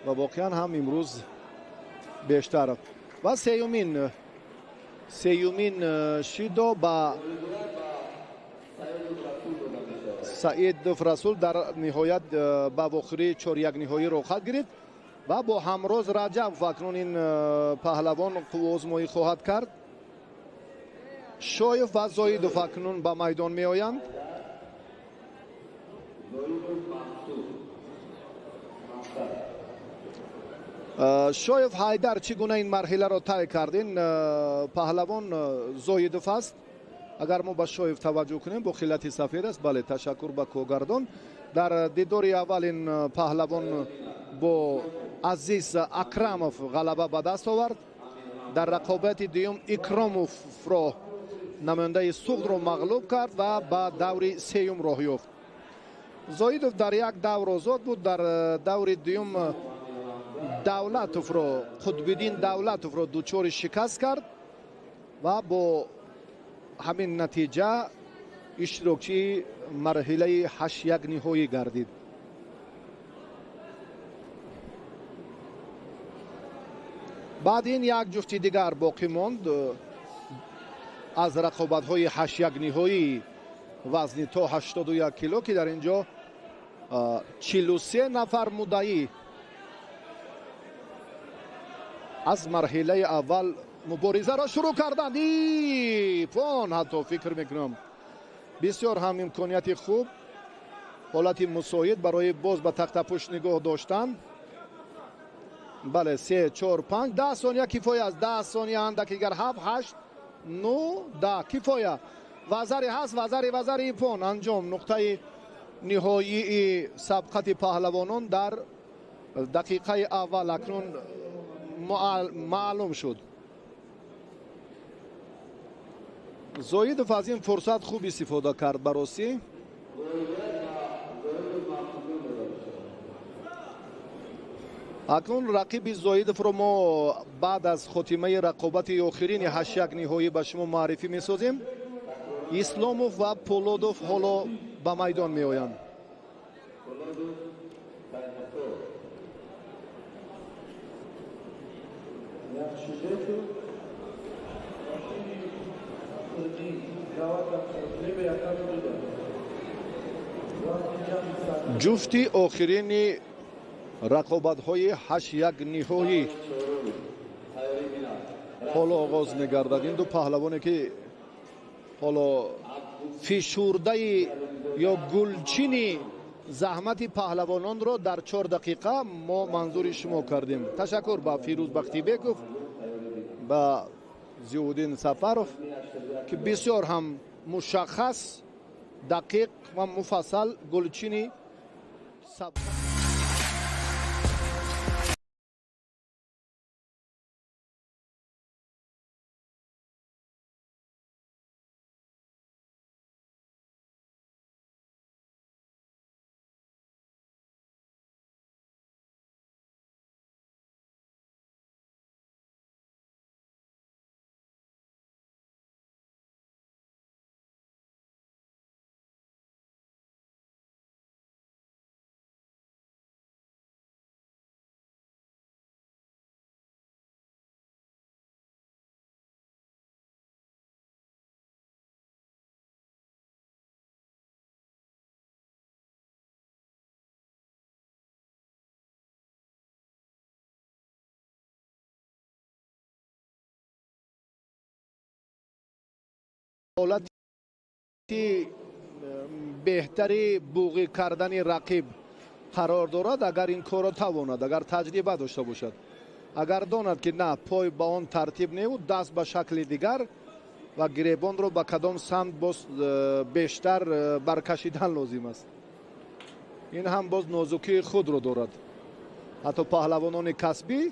ва воқеан ҳам имрӯз бештар. Ва сеюмин шидо ба Саидов Расул дар ниҳоят ба вохӯрии чорякниҳоӣ роҳхат гирифт ва бо Ҳамроз Раҷабов акнун ин паҳлавон қувваозмоӣ хоҳад кард. Шоев ва Зоидов акнун ба майдон меоянд. Шоев Ҳайдар чӣ гуна ин марҳиларо тай кард? Ин паҳлавон Зоидов аст. Агар мо ба Шоев таваҷҷӯҳ кунем, бо хилати сафед аст. Бале, ташаккур ба когардон. Дар дидори аввал ин паҳлавон бо Азиз Акрамов ғалаба ба даст овард. Дар рақобати дуюм Икромовро, намояндаи Суғдро, мағлуб кард ва ба даври сеюм роҳ ёфт. Зоидов дар як давр озод буд. Дар даври дуюм Давлатовро, Қутбиддин Давлатовро дучори шикаст кард ва бо ҳамин натиҷа иштирокчии марҳилаи 8-1 ниҳоӣ гардид. Баъд ин як ҷуфти дигар боқӣ монд аз рақобатҳои 8-1 ниҳоии вазни то 81 кило, ки дар ин ҷо 43 нафар муддаӣ аз марҳилаи аввал муборизаро шурӯъ карданд. Ипон ҳатто фикр мекунам бисёр ҳам имконияти хуб, ҳолати мусоид барои боз ба тахтапушт нигоҳ доштан. Бале, 3, 4, 5, 10 сония кифоя аст. 10 сония андак дигар, 7, 8, 9, 10 кифоя. Вазари ҳаст, вазари, вазари, ипон. Анҷом. Нуқтаи ниҳоии сабқати паҳлавонон дар дақиқаи аввал акнун маълум шуд. Зоидов аз ин фурсат хуб истифода кард баросӣ. Акнун рақиби Зоидовро мо баъд аз хотимаи рақобати охирини 8-1 ниҳоӣ ба шумо муаррифӣ месозем. Исломов ва Полодов ҳоло ба майдон меоянд. Ҷуфти охирини рақобатҳои 8-1 ниҳоӣ ҳоло оғоз мегардад. Ин ду паҳлавоне ки ҳоло фишурдаи ё гулчини заҳмати паҳлавононро дар 4 дақиқа мо манзури шумо кардем. Ташаккур ба Фирӯз Бахтибеков, ба Зиёвуддин Сафаров, ки бисёр ҳам мушаххас, дақиқ ва муфассал гулчини ҳолати беҳтари буғӣ кардани рақиб қарор дорад, агар ин корро тавонад, агар таҷриба дошта бошад, агар донад, ки на пой ба он тартиб неву даст ба шакли дигар ва гиребонро ба кадом самт боз бештар баркашидан лозим аст. Ин ҳам боз нозукии худро дорад. Ҳатто паҳлавонони касбӣ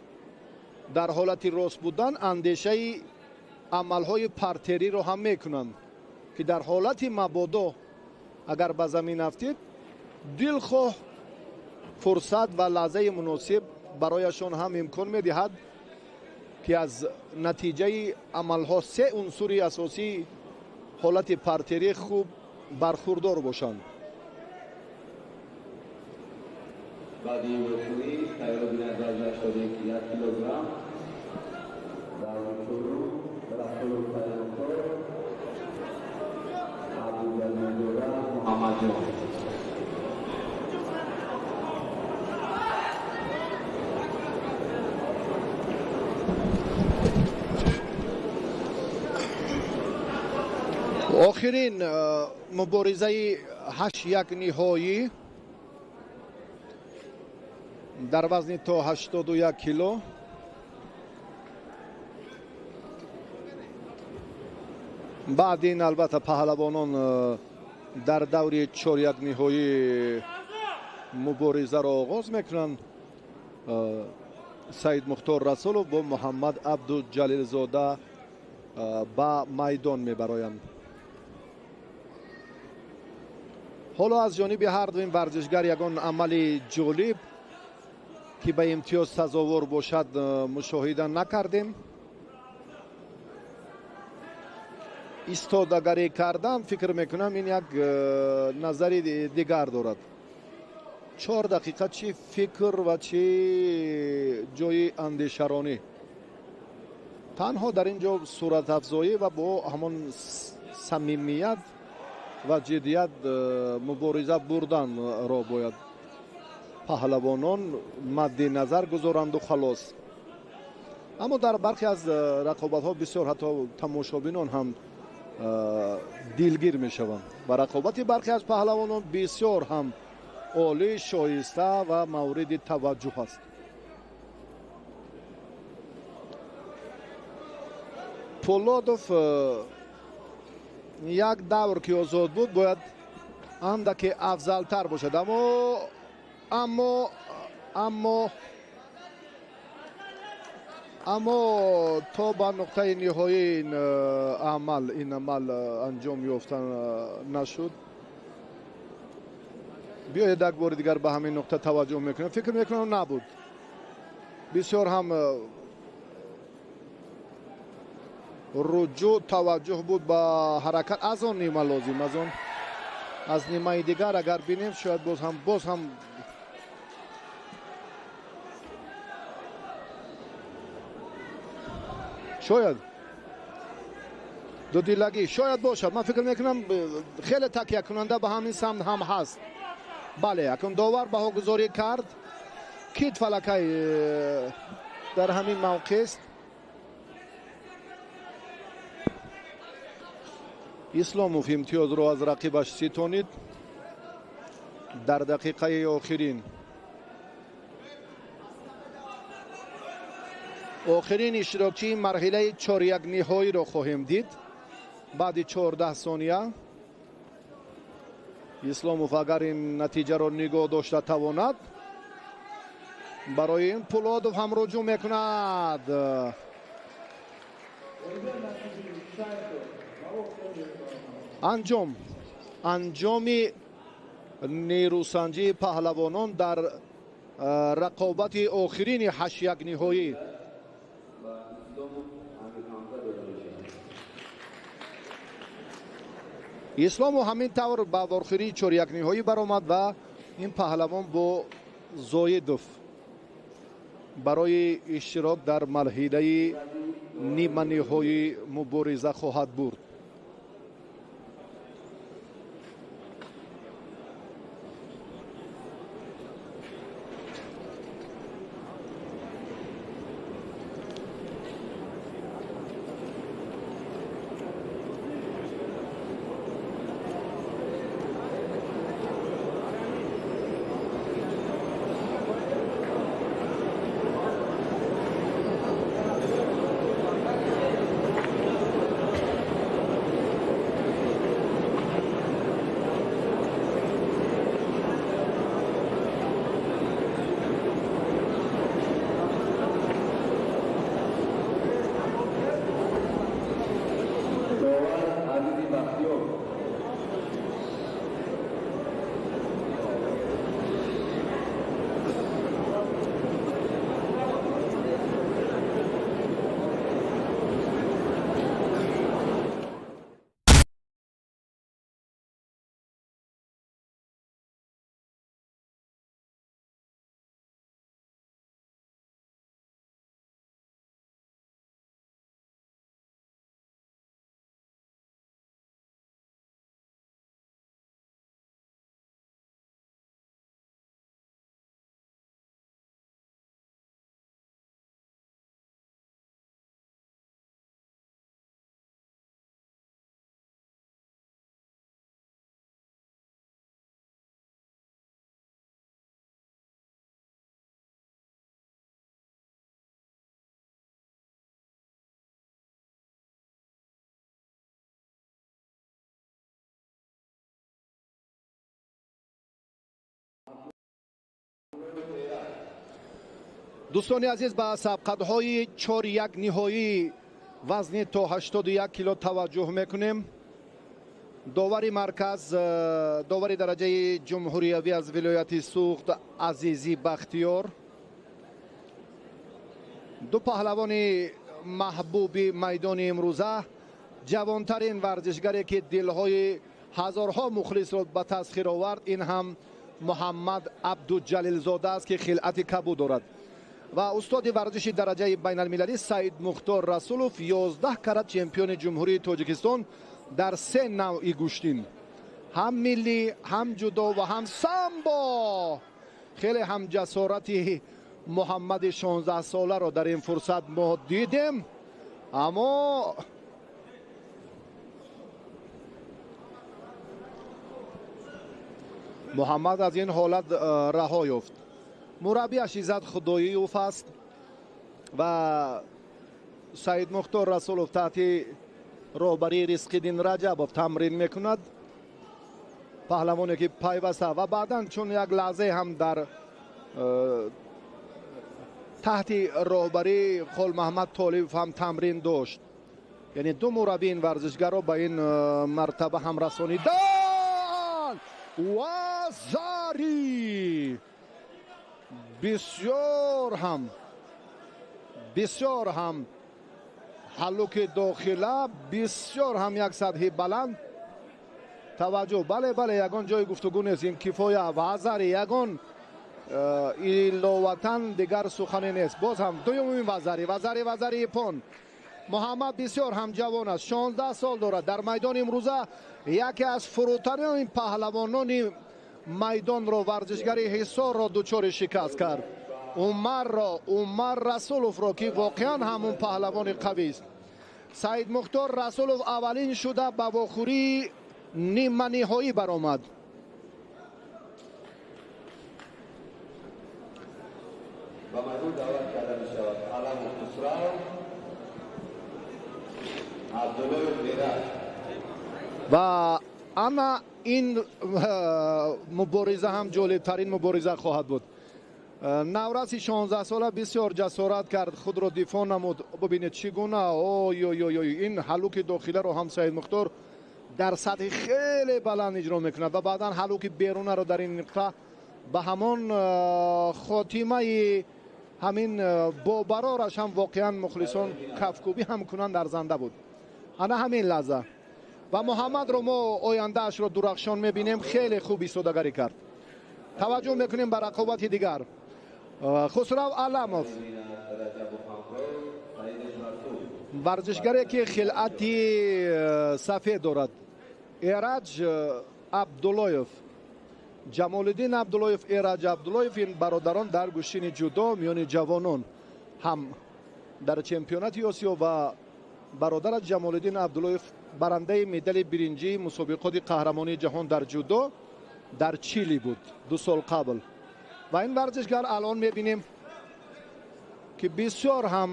дар ҳолати рост будан андешаи амалҳои партериро ҳам мекунанд, ки дар ҳолати мабодо агар ба замин афтид, дилхоҳ фурсат ва лаҳзаи муносиб барояшон ҳам имкон медиҳад, ки аз натиҷаи амалҳо се унсури асосии ҳолати партерӣ хуб бархурдор бошанд. Баъди вохӯрӣ тайёр бинад вазни 81 килограмм даври чорум Расулов Сайёнтор, Абдугализода Муҳаммадҷон. Охирин муборизаи 8-1 ниҳоӣ дар вазни то 81 кило. Баъд ин албатта паҳлавонон дар даври 4-1 ниҳоӣ муборизаро оғоз мекунанд. Саид Мухтор Расулов бо Муҳаммад Абдуҷалилзода ба майдон мебароянд. Ҳоло аз ҷониби ҳар ду ин варзишгар ягон амали ҷолиб ки ба имтиёз сазовор бошад мушоҳида накардем. Истодагарӣ кардан фикр мекунам ин як назари дигар дорад. 4 дақиқа чӣ фикр ва чӣ ҷои андешаронӣ. Танҳо дар ин ҷо суратафзоӣ ва бо ҳамон самимият ва ҷиддият мубориза бурданро бояд паҳлавонон мадди назар гузоранду халос. Аммо дар бархе аз рақобатҳо бисёр ҳатто тамошобинон ҳам дилгир мешаванд ва рақобати бархе аз паҳлавонон бисёр ҳам олӣ, шоиста ва мавриди таваҷҷӯҳ аст. Пулодов як давр ки озод буд бояд андаке афзалтар бошад, аммо то ба нуқтаи ниҳоӣ ин амал анҷом ёфта нашуд. Биёед як бори дигар ба ҳамин нуқта таваҷҷӯҳ мекунем. Фикр мекунам набуд. Бисёр ҳам руҷӯъ таваҷҷӯҳ буд ба ҳаракат аз он нима лозим, аз он аз нимаи дигар агар бинем шояд боз ҳам шояд дудилагӣ шояд бошад. Ман фикр мекунам хеле такякунанда ба ҳамин самт ҳам ҳаст. Бале, акун довар баҳогузорӣ кард. Кит фалакай дар ҳамин мавқест. Исломов имтиёзро аз рақибаш ситонид дар дақиқаи охирин. Охирин иштирокчии марҳилаи чорякниҳоиро хоҳем дид. Баъди 14 сония Исломов агар ин натиҷаро нигоҳ дошта тавонад, барои ин Пулодов ҳам руҷӯъ мекунад. Анҷоми нерӯсанҷии паҳлавонон дар рақобати охирини ҳаштякниҳоӣ. Исломов ҳамин тавр ба ворхӯрии чорякниҳоӣ баромад ва ин паҳлавон бо Зоидов барои иштирок дар марҳилаи ниманиҳоӣ мубориза хоҳад бурд. Дӯстони азиз, ба сабқатҳои 4-1 ниҳоии вазни то 81 кило таваҷҷӯҳ мекунем. Довари марказ, довари дараҷаи ҷумҳуриявӣ аз вилояти Суғд Азизӣ Бахтиёр. Ду паҳлавони маҳбуби майдони имрӯза, ҷавонтарин варзишгаре ки дилҳои ҳазорҳо мухлисро ба тасхир овард, ин ҳам Муҳаммад Абдуҷалилзода аст, ки хилъати кабуд дорад. Ва устоди варзиши дараҷаи байналмилалӣ Саид Мухтор Расулов, 11 карат чемпиони Ҷумҳурии Тоҷикистон дар се навъи гӯштин, ҳам миллӣ, ҳам ҷудо ва ҳам самбо. Хеле ҳам ҷасорати Муҳаммади 16-соларо дар ин фурсат мо дидем, аммо Муҳаммад аз ин ҳолат раҳо ёфт. Мураббиаш Иззат Худоиев аст ва Саид Мухтор Расулов таҳти роҳбарии Ризқиддин Раҷабов тамрин мекунад. Паҳлавоне ки пайваста ва баъдан чун як лаҳзае ҳам дар таҳти роҳбарии Холмаҳмад Толибов ҳам тамрин дошт. Яъне ду мураббӣ ин варзишгарро ба ин мартаба ҳам расониданд. Вазари бисёр ҳам ҳаллуки дохила, бисёр ҳам як сатҳи баланд. Таваҷҷӯҳ, бале, бале, ягон ҷои гуфтугӯ нест, ин кифоя. Вазари ягон иловатан дигар сухане нест. Боз ҳам дуюмин вазари, вазари, вазари япон. Муҳаммад бисёр ҳам ҷавон аст, 16 сол дорад. Дар майдони имрӯза яке аз фурӯтарин паҳлавонони майдонро, варзишгари Ҳисорро дучори шикаст кард. Умарро, Умар Расуловро, ки воқеан ҳамун паҳлавони қавист. Саид Мухтор Расулов аввалин шуда ба вохӯрии ниманиҳоӣ баромад. Ба майдон даъват карда мешавад Аламов Хусрав, Абдуллоев Эраҷ. Ва ана ин мубориза ҳам ҷолибтарин мубориза хоҳад буд. Навраси 16-сола бисёр ҷасорат кард, худро дифоъ намуд. Бубинед чӣ гуна, ой ой ой, ин ҳаллуки дохиларо ҳам Саид Мухтор дар сатҳи хеле баланд иҷро мекунад ва баъдан ҳаллуки берунаро дар ин нуқта ба ҳамон хотимаи ҳамин бобарораш ҳам воқеан мухлисон кафкӯбӣ ҳам кунанд арзанда буд. Ана ҳамин лаҳза ва Муҳаммадро мо ояндаашро дурахшон мебинем. Хеле хуб истодагарӣ кард. Таваҷҷӯҳ мекунем ба рақобати дигар. Хусрав Аламов, варзишгаре ки хилъати сафед дорад. Эраҷ Абдуллоев, Ҷамолиддин Абдуллоев, Эраҷ Абдуллоев, ин бародарон дар гӯштини ҷудо миёни ҷавонон ҳам дар чемпионати Осиё ва бародараш Ҷамолиддин Абдуллоев барандаи медали биринҷии мусобиқоти қаҳрамонии ҷаҳон дар ҷудо дар Чили буд 2 сол қабл. Ва ин варзишгар алон мебинем ки бисёр ҳам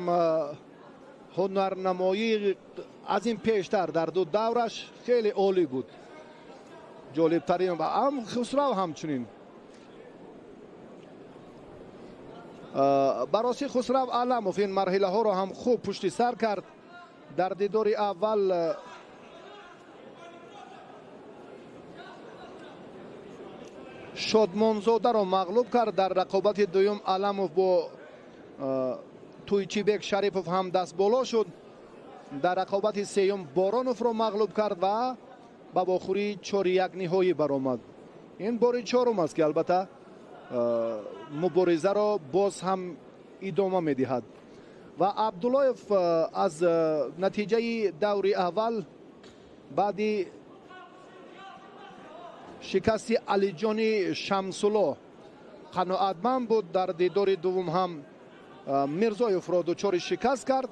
ҳунарнамоӣ аз ин пештар дар ду давраш хеле олӣ буд. Ҷолибтарин ва ҳам Хусрав ҳамчунин. Бароси Хусрав Аламов ин марҳилаҳоро ҳам хуб пушти сар кард. Дар дидори аввал Шодмонзодаро мағлуб кард. Дар рақобати дуюм Аламов бо Туйчибек Шарипов ҳам дастболо шуд. Дар рақобати сеюм Бороновро мағлуб кард ва ба вохӯрии 4-1 ниҳоӣ баромад. Ин бори чорум аст ки албатта муборизаро боз ҳам идома медиҳад. Ва Абдуллоев аз натиҷаи даври аввал баъди шикасти Алиҷони Шамсулло қаноатманд буд. Дар дидори дуввум ҳам Мирзоевро дучори шикаст кард.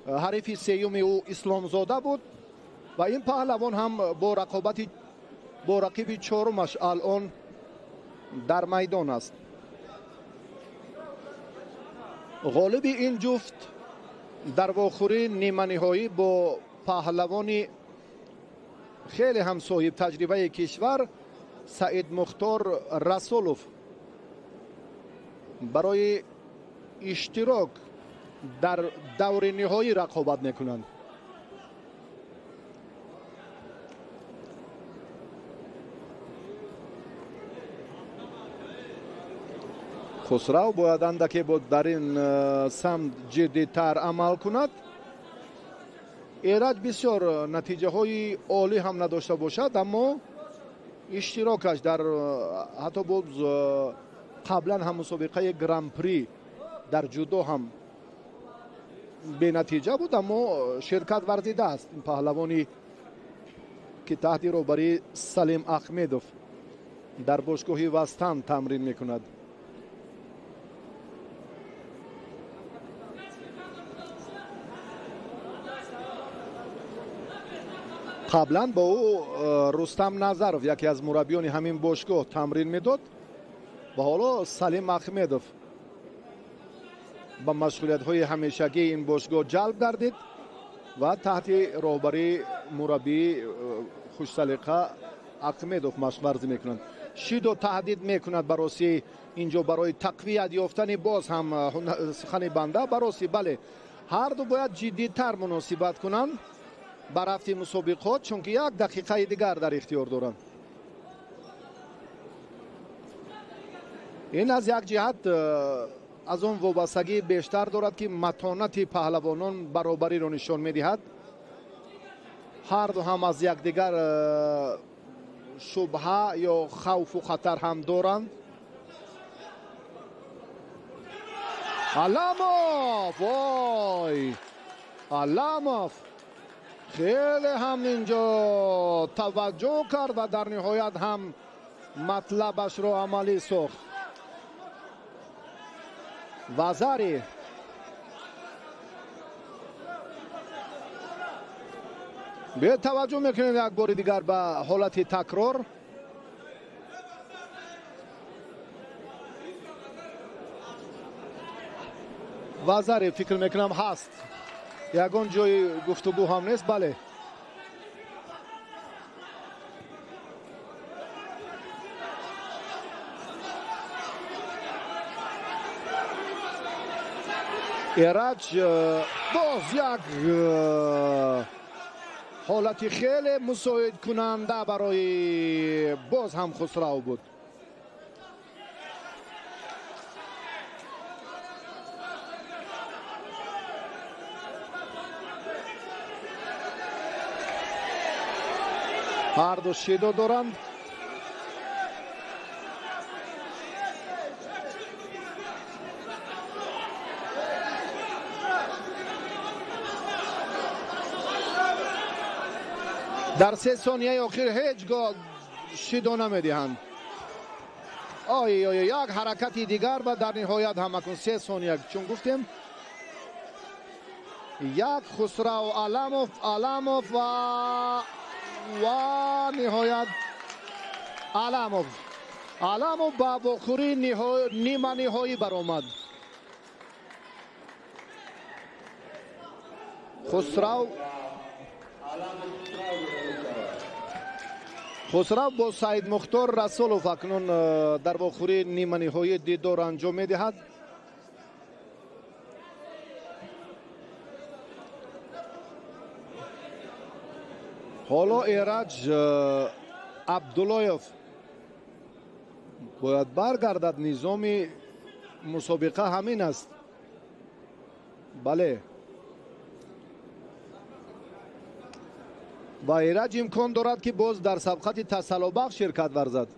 Ҳарифи сеюми ӯ Исломзода буд ва ин паҳлавон ҳам бо рақиби чорумаш алон дар майдон аст. Ғолиби ин ҷуфт дар вохӯрии ниманиҳоӣ бо паҳлавони хеле ҳам соҳиб таҷрибаи кишвар Саид Мухтор Расулов барои Иштирок дар даври ниҳоӣ рақобат мекунанд. Хусрав бояд андаке дар ин самт ҷиддитар амал кунад. Эраҷ бисёр натиҷаҳои олӣ ҳам надошта бошад, аммо иштирокаш дар ҳатто боз қаблан ҳам мусобиқаи гран-при дар ҷудо ҳам бенатиҷа буд, аммо ширкат варзидааст. Ин паҳлавони ки таҳти роҳбарии Салим Ахмедов дар бошгоҳи Вастан тамрин мекунад. Қаблан бо ӯ Рустам Назаров, яке аз мураббиёни ҳамин бошгоҳ, тамрин медод ва ҳоло Салим Ахмедов ба машғулиятҳои ҳамешагии ин бошгоҳ ҷалб гардид ва таҳти роҳбарии мураббии хушсалиқа Ахмедов машқварзӣ мекунанд. Шидо таҳдид мекунад бароси инҷо барои тақвият ёфтани боз ҳам сухани банда бароси. Бале, ҳарду бояд ҷиддитар муносибат кунанд ба рафти мусобиқот, чунки як дақиқаи дигар дар ихтиёр доранд. Ин аз як ҷиҳат аз он вобастагӣ бештар дорад, ки матонати паҳлавонон баробариро нишон медиҳад. Ҳарду ҳам аз якдигар шубҳа ё хавфу хатар ҳам доранд. Аламов, вой, Аламов хеле ҳам инҷо таваҷҷӯҳ кард ва дар ниҳоят ҳам матлабашро амалӣ сохт. Вазари биёед таваҷҷӯҳ мекунем як бори дигар ба ҳолати такрор. Вазари фикр мекунам ҳаст, ягон ҷои гуфтугӯ ҳам нест. Бале, Эраҷ боз як ҳолати хеле мусоидкунанда барои боз ҳам Хусрав буд. Ҳарду шидо доранд. Дар се сонияи охир ҳеҷ гоҳ шидо намедиҳанд. Ой ой, як ҳаракати дигар ва дар ниҳоят ҳам акун 3 сония, чун гуфтем як Хусрав Аламов, Аламов ва ниҳоят Аламов. Аламов ба вохӯрии ниманиҳоӣ баромад. Хусрав бо Саид Мухтор Расулов акнун дар вохӯрии ниманиҳоӣ дидор анҷом медиҳад. Ҳоло Эраҷ Абдуллоев бояд баргардад. Низоми мусобиқа ҳамин аст. Бале, ва Эраҷ имкон дорад, ки боз дар сабқати тасаллобахш ширкат варзад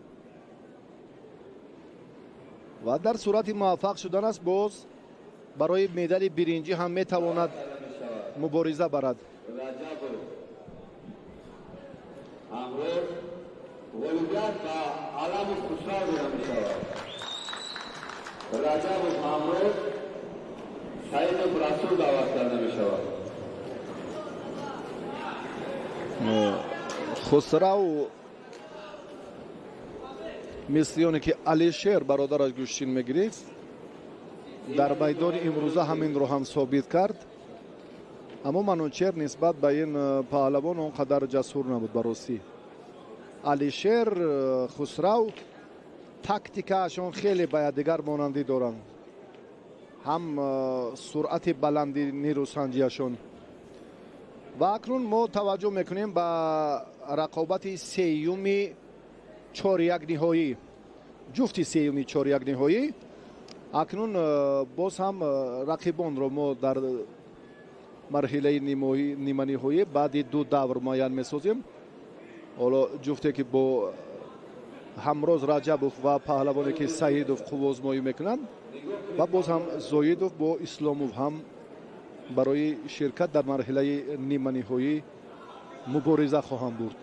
ва дар сурати муваффақ шудан аст боз барои медали биринҷӣ ҳам метавонад мубориза барад. Хусрав мисли оне ки Алишер бародараш гӯштин мегирифт, дар майдони имрӯза ҳаминро ҳам собит кард. Аммо Манучер нисбат ба ин паҳлавон он қадар ҷасур набуд. Баросӣ Алишер Хусрав тактикаашон хеле ба якдигар монандӣ доранд. Ҳам суръати баланди нерӯсанҷиашон. Ва акнун мо таваҷҷӯҳ мекунем ба рақобати сеюми чоряк ниҳоӣ, ҷуфти сеюми чоряк ниҳоӣ. Акнун боз ҳам рақибонро мо дар марҳилаи ниманиҳоӣ баъди ду давр муайян месозем. Ҳоло ҷуфте ки бо Ҳамроз Раҷабов ва паҳлавоне ки Саидов қувваозмоӣ мекунанд ва боз ҳам Зоидов бо Исломов ҳам барои ширкат дар марҳилаи ниманиҳоӣ мубориза хоҳанд бурд.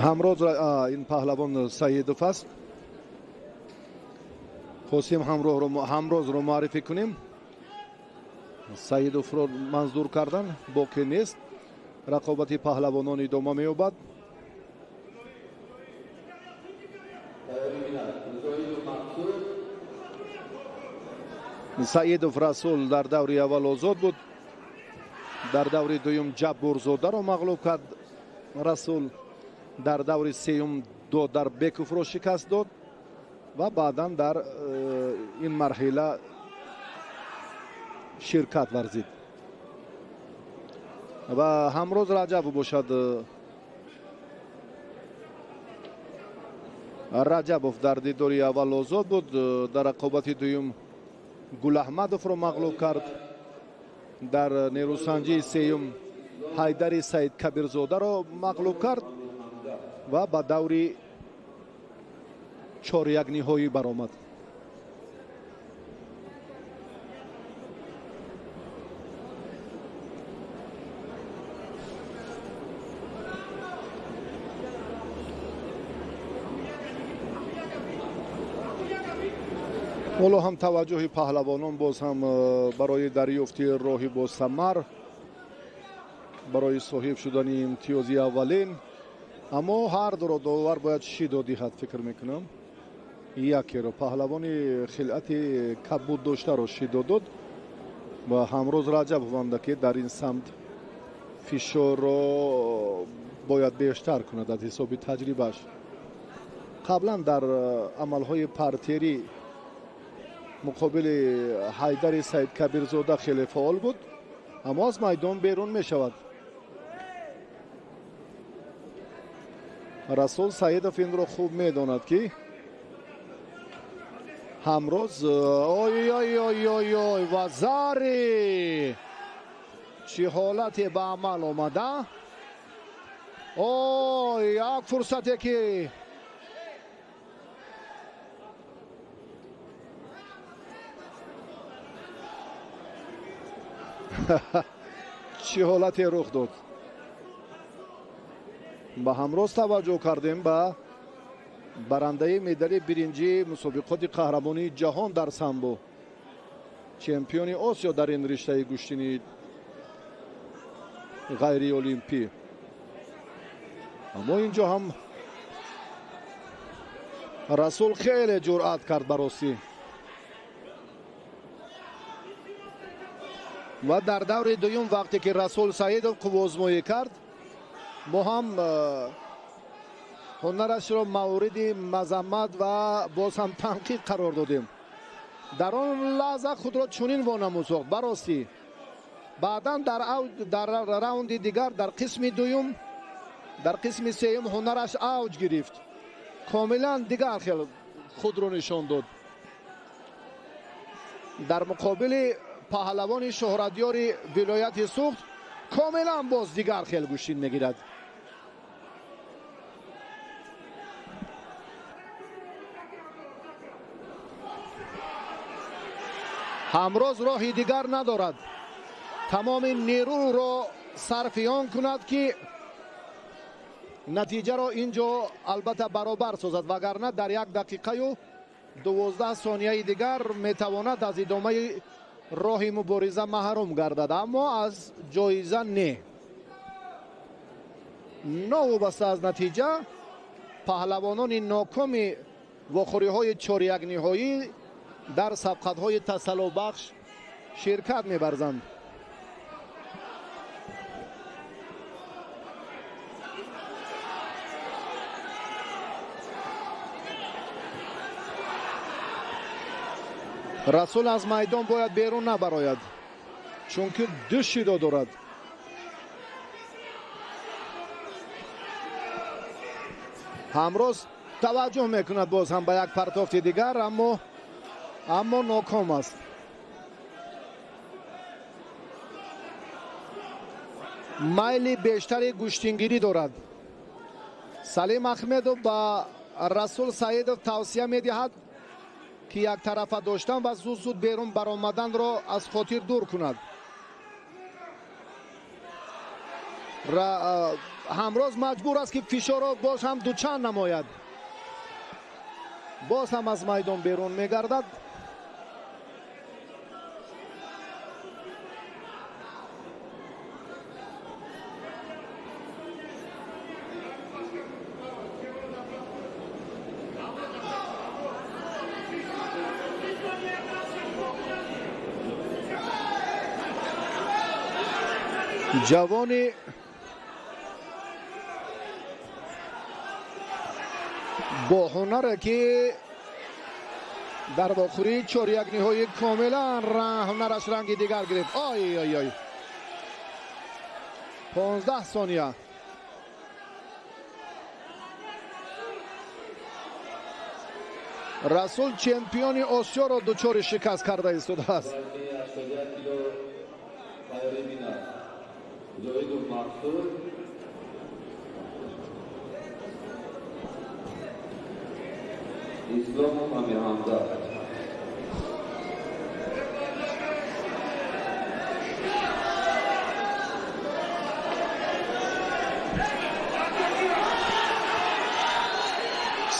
Ҳамроз ин паҳлавон Саидов аст. Хостем Ҳамрозро муаррифӣ кунем. Саидовро манзур кардан боқӣ нест. Рақобати паҳлавонон идома меёбад. Саидов Расул дар даври аввал озод буд. Дар даври дуюм Ҷабборзодаро мағлуб кард Расул. Дар даври сеюм Додарбековро шикаст дод ва баъдан дар ин марҳила ширкат варзид. Ва Ҳамроз Раҷабов бошад. Раҷабов дар дидори аввал озод буд. Дар рақобати дуюм Гулаҳмадовро мағлуб кард. Дар нерӯсанҷии сеюм Ҳайдари Саидкабирзодаро мағлуб кард ва ба даври чоряк ниҳоӣ баромад. Ҳоло ҳам таваҷҷӯҳи паҳлавонон боз ҳам барои дарёфти роҳи босамар, барои соҳиб шудани имтиёзи аввалин. Аммо ҳар дуро довар бояд шидо диҳад, фикр мекунам. Якеро паҳлавони хилъати кабуд доштаро шидо дод ва Ҳамроз Раҷабов анда ки дар ин самт фишорро бояд бештар кунад аз ҳисоби таҷрибааш. Қаблан дар амалҳои партерӣ муқобили Ҳайдари Саидкабирзода хеле фаъол буд, аммо аз майдон берун мешавад. Расул Саидов инро хуб медонад ки Ҳамроз ой ой ой ой ой ва зари чӣ ҳолате ба амал омада. Ой, як фурсате ки чӣ ҳолате рух дод. Ба Ҳамроз таваҷҷӯҳ кардем, ба барандаи медали биринҷии мусобиқоти қаҳрамонии ҷаҳон дар самбо, чемпиони Осиё дар ин риштаи гӯштини ғайриолимпӣ. Аммо инҷо ҳам Расул хеле ҷуръат кард баросӣ ва дар даври дуюм вақте ки Расул Саидов қувваозмоӣ кард, мо ҳам ҳунарашро мавриди мазаммат ва боз ҳам танқид қарор додем. Дар он лаҳза худро чунин вонамуд сохт баростӣ. Баъдан дар раунди дигар, дар қисми дуюм, дар қисми сеюм ҳунараш авҷ гирифт, комилан дигар хел худро нишон дод. Дар муқобили паҳлавони шӯҳратёри вилояти Суғд комилан боз дигар хел гӯштин мегирад. Ҳамроз роҳи дигар надорад, тамоми нерӯро сарфи он кунад ки натиҷаро инҷо албатта баробар созад, вагарна дар 1 дақиқаю 12 сонияи дигар метавонад аз идомаи роҳи мубориза маҳрум гардад, аммо аз ҷоиза не. Новобаста аз натиҷа, паҳлавонони нокоми Вохӯриҳои чорякниҳоӣ дар сабқатҳои тасаллобахш ширкат меварзанд. Расул аз майдон бояд берун набарояд, чунки ду шидо дорад. Ҳамроз таваҷҷӯҳ мекунад боз ҳам ба як партофти дигар, аммо ноком аст. Майли бештари гӯштингирӣ дорад. Салим Ахмедов ба Расул Саидов тавсия медиҳад, ки яктарафа доштан ва зуд-зуд берун баромаданро аз хотир дур кунад. Ҳамроз маҷбур аст, ки фишорро боз ҳам дучанд намояд. Боз ҳам аз майдон берун мегардад. Ҷавони бо ҳунаре, ки дар вохӯрии чорякниҳоӣ комилан ҳунараш ранги дигар гирифт. Ой ой ой, 15 сония. Расул чемпиони Осиёро дучори шикаст карда истодааст. Исломов Амирҳамза.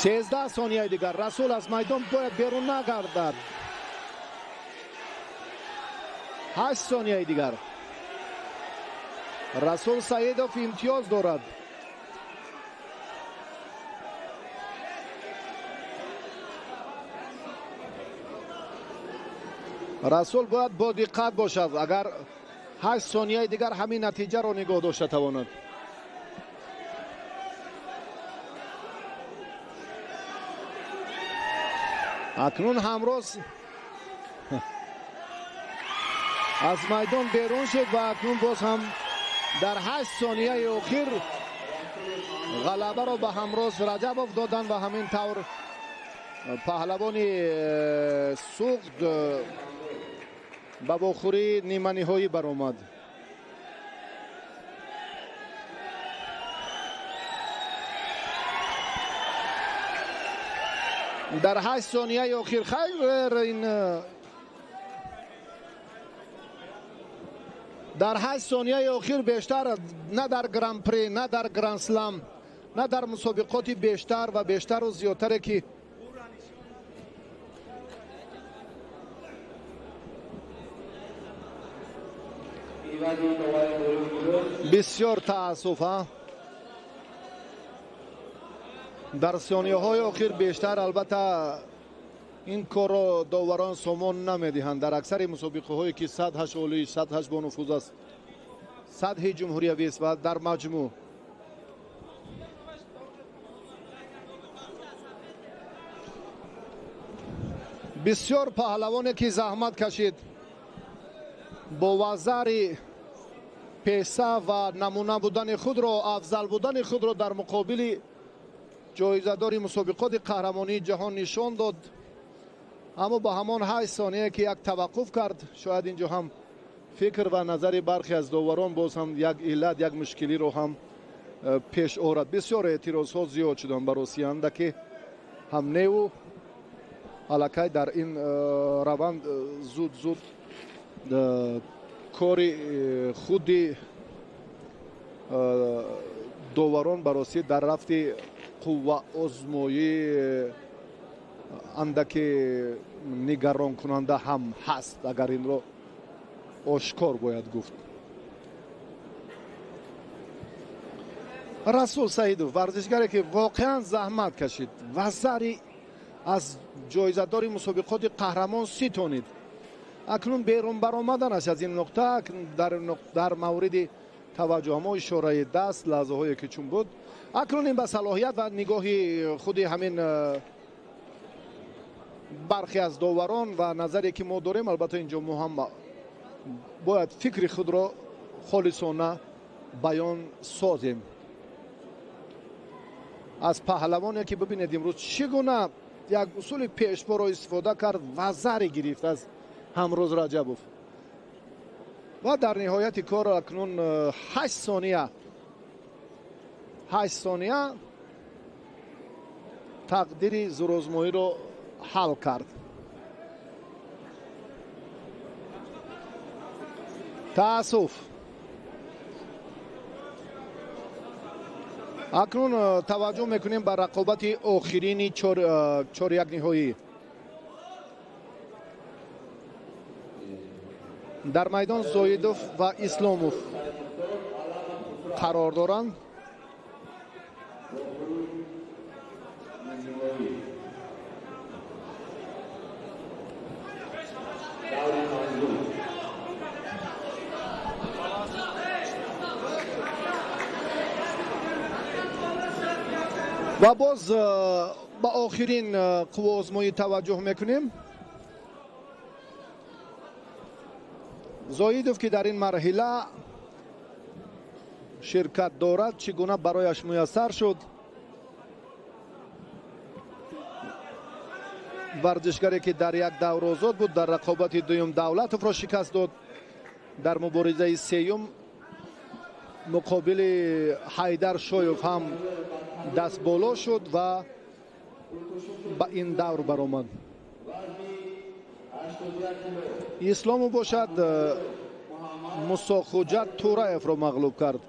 13 сонияи дигар. Расул аз майдон бояд берун нагардад. 8 сонияи дигар. Расул Саидов имтиёз дорад. Расул бояд бо диққат бошад, агар 8 сонияи дигар ҳамин натиҷаро нигоҳ дошта тавонад. Акнун ҳамроз аз майдон берун шуд ва акнун боз ҳам дар 8 сонияи охир ғалабаро ба Ҳамроз Раҷабов доданд ва ҳамин тавр паҳлавони Суғд ба вохӯрии ниманиҳоӣ баромад. Дар 8 сонияи охир хайр, ин дар 8 сонияи охир бештар на дар гран-при, на дар гран-слам, на дар мусобиқоти бештар ва бештару зиёдтаре ки бисёр таассуф, дар сонияҳои охир бештар албатта ин корро доварон сомон намедиҳанд. Дар аксари мусобиқаҳое ки сатҳаш олӣ, сатҳаш бонуфуз аст, сатҳи ҷумҳуриявист ва дар маҷмӯъ бисёр паҳлавоне ки заҳмат кашид бо вазари песа ва намуна будани худро, афзал будани худро дар муқобили ҷоизадори мусобиқоти қаҳрамонии ҷаҳон нишон дод, аммо ба ҳамон 8 соние ки як таваққуф кард, шояд инҷо ҳам фикр ва назари бархе аз доварон боз ҳам як иллат, як мушкилиро ҳам пеш орад. Бисёр эътирозҳо зиёд шуданд ба росиянда, ки ҳам неву аллакай дар ин раванд зуд-зуд кори худи доварон ба ростӣ дар рафти қувваозмоӣ андаке нигаронкунанда ҳам ҳаст, агар инро ошкор бояд гуфт. Расул Саидов варзишгаре ки воқеан заҳмат кашид ва зари Аз ҷоизадори мусобиқоти қаҳрамон ситонид. Акнун берун баромадан аст аз ин нуқта дар мавриди таваҷҷӯҳ мо ишораи даст лаҳзаҳое ки чун буд. Акнун ин ба салоҳият ва нигоҳи худи ҳамин бархе аз доварон ва назаре ки мо дорем, албатта инҷо мо ҳам бояд фикри худро холисона баён созем. Аз паҳлавоне ки бибинед имрӯз чӣ гуна як усули пешпоро истифода кард ва заре гирифт аз Ҳамрӯз Раҷабов. Ва дар ниҳояти кор акнун 8 сония, 8 сония тақдири зӯрозмоиро ҳал кард. Таассуф. Акнун таваҷҷӯҳ мекунем ба рақобати охирини чоряк ниҳоӣ. Дар майдон Зоидов ва Исломов қарор доранд. Ва боз ба охирин қувваозмоӣ таваҷҷӯҳ мекунем. Зоидов ки дар ин марҳила ширкат дорад, чӣ гуна барояш муяссар шуд? Варзишгаре ки дар як давр озод буд, дар рақобати дуюм Давлатовро шикаст дод, дар муборизаи сеюм муқобили Ҳайдар Шоев ҳам даст боло шуд ва ба ин давр баромад. Исломов бошад Мусохуҷа Тураевро мағлуб кард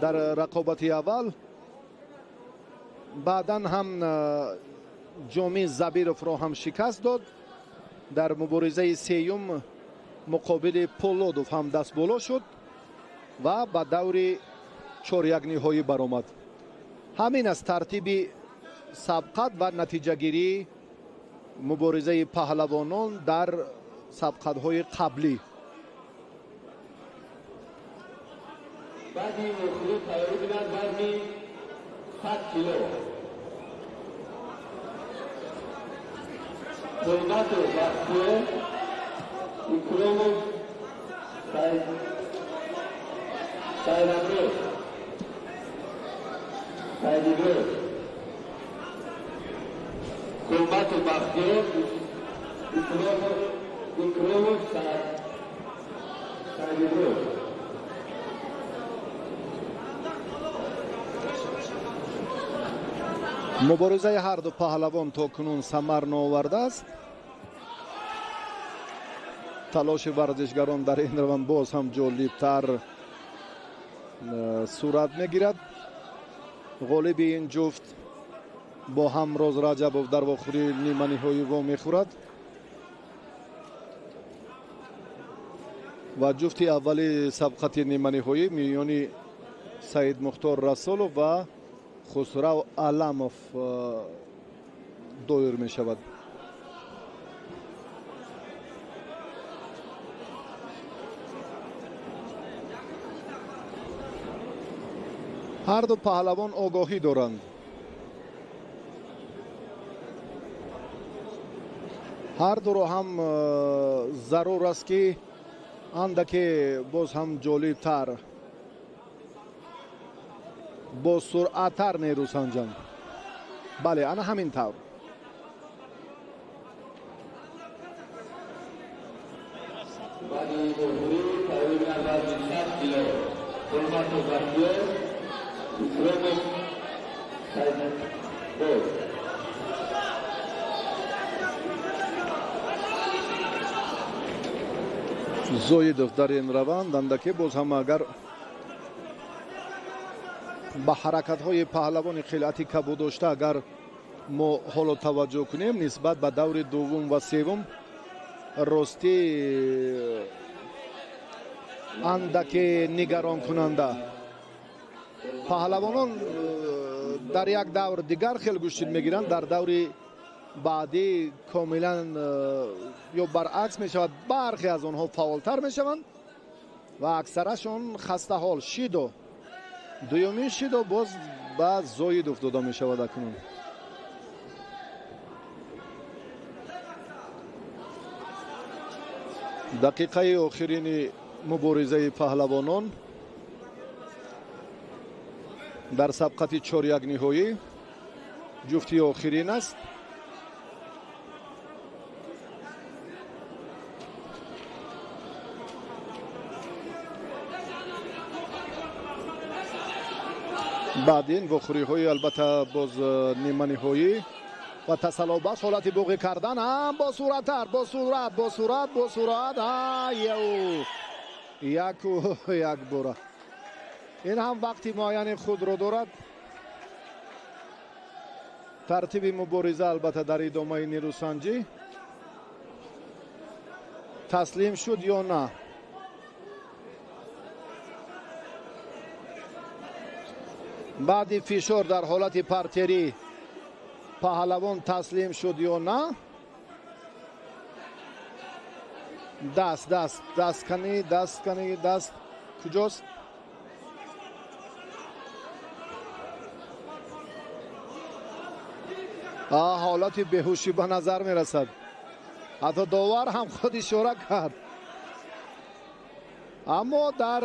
дар рақобати аввал. Баъдан ҳам Ҷомӣ Забировро ҳам шикаст дод. Дар муборизаи сеюм муқобили Полодов ҳам даст боло шуд ва ба даври чоряк ниҳоӣ баромад. Ҳамин аст тартиби сабқат ва натиҷагирии муборизаи паҳлавонон дар сабқатҳои қаблӣ. Баъди охирӣ тайёрӣ бинад вазни 100 кило. Қурбатов Бахтиёр, Икромов Сайдаброд, Сайдиброд. Қурбатов Бахтиёр, Икромов Сайдиброд. Муборизаи ҳарду паҳлавон то кунун самар наовардааст. Талоши варзишгарон дар ин раванд боз ҳам ҷолибтар сурат мегирад. Ғолиби ин ҷуфт бо Ҳамроз Раҷабов дар вохӯрии ниманиҳоӣ вомехӯрад ва ҷуфти аввали сабқати ниманиҳоӣ миёни Саидмухтор Расулов ва Хусрав Аламов доир мешавад. Ҳарду паҳлавон огоҳӣ доранд. Ҳардуро ҳам зарур аст ки андаке боз ҳам ҷолибтар, бо суръаттар нерӯ санҷанд. Бале, ана ҳамин тавр. Баъди охирӣ тайёрӣ бинад вазни 100 кило. Қурбатов Бахтиёр, Икромов Сайдиброд. Зоидов дар ин раванд андаке боз ҳам агар ба ҳаракатҳои паҳлавони қилъати кабудошта агар мо ҳоло таваҷҷӯҳ кунем нисбат ба даври дуввум ва севум ростӣ андаке нигаронкунанда. Паҳлавонон дар як давр дигар хел гӯштин мегиранд, дар даври Баъдӣ комилан ё баръакс мешавад, бархе аз онҳо фаъолтар мешаванд ва аксарашон хастаҳол. Шидо, дуюмин шидо боз ба Зоидов дода мешавад акнун. Дақиқаи охирини муборизаи паҳлавонон дар сабқати 4-1 ниҳоӣ ҷуфти охирин аст. Баъд ин вохӯриҳои албатта боз ниманиҳоӣ ва тасаллобахш ҳолати боғӣ кардан ҳам бо суръаттар, бо суръат, бо суръат, бо суръат. Яку як бора. Ин ҳам вақти муайяни худро дорад. Тартиби мубориза албатта дар идомаи нерӯсанҷӣ. Таслим шуд ё на? Баъди фишор дар ҳолати партерӣ паҳлавон таслим шуд ё на? Даст, даст, даст кани, даст кани, даст куҷост? Ҳолати беҳушӣ ба назар мерасад. Ҳатто довар ҳам худ ишора кард. Аммо дар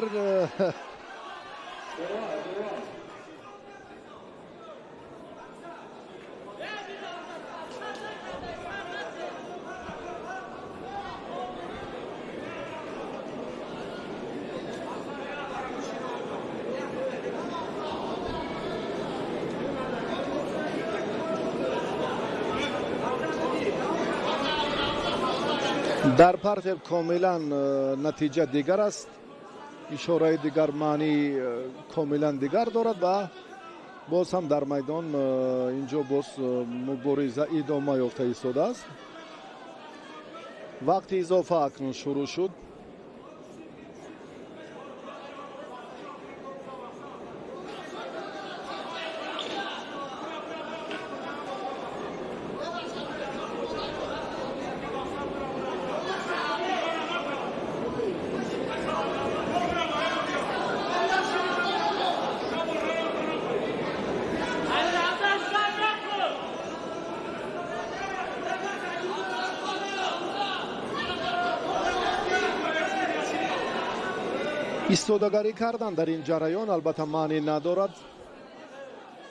дар партер комилан натиҷа дигар аст. Ишораи дигар маънии комилан дигар дорад ва боз ҳам дар майдон инҷо боз мубориза идома ёфта истодааст. Вақти изофа акнун шурӯъ шуд. Истодагарӣ кардан дар ин ҷараён албатта маънӣ надорад,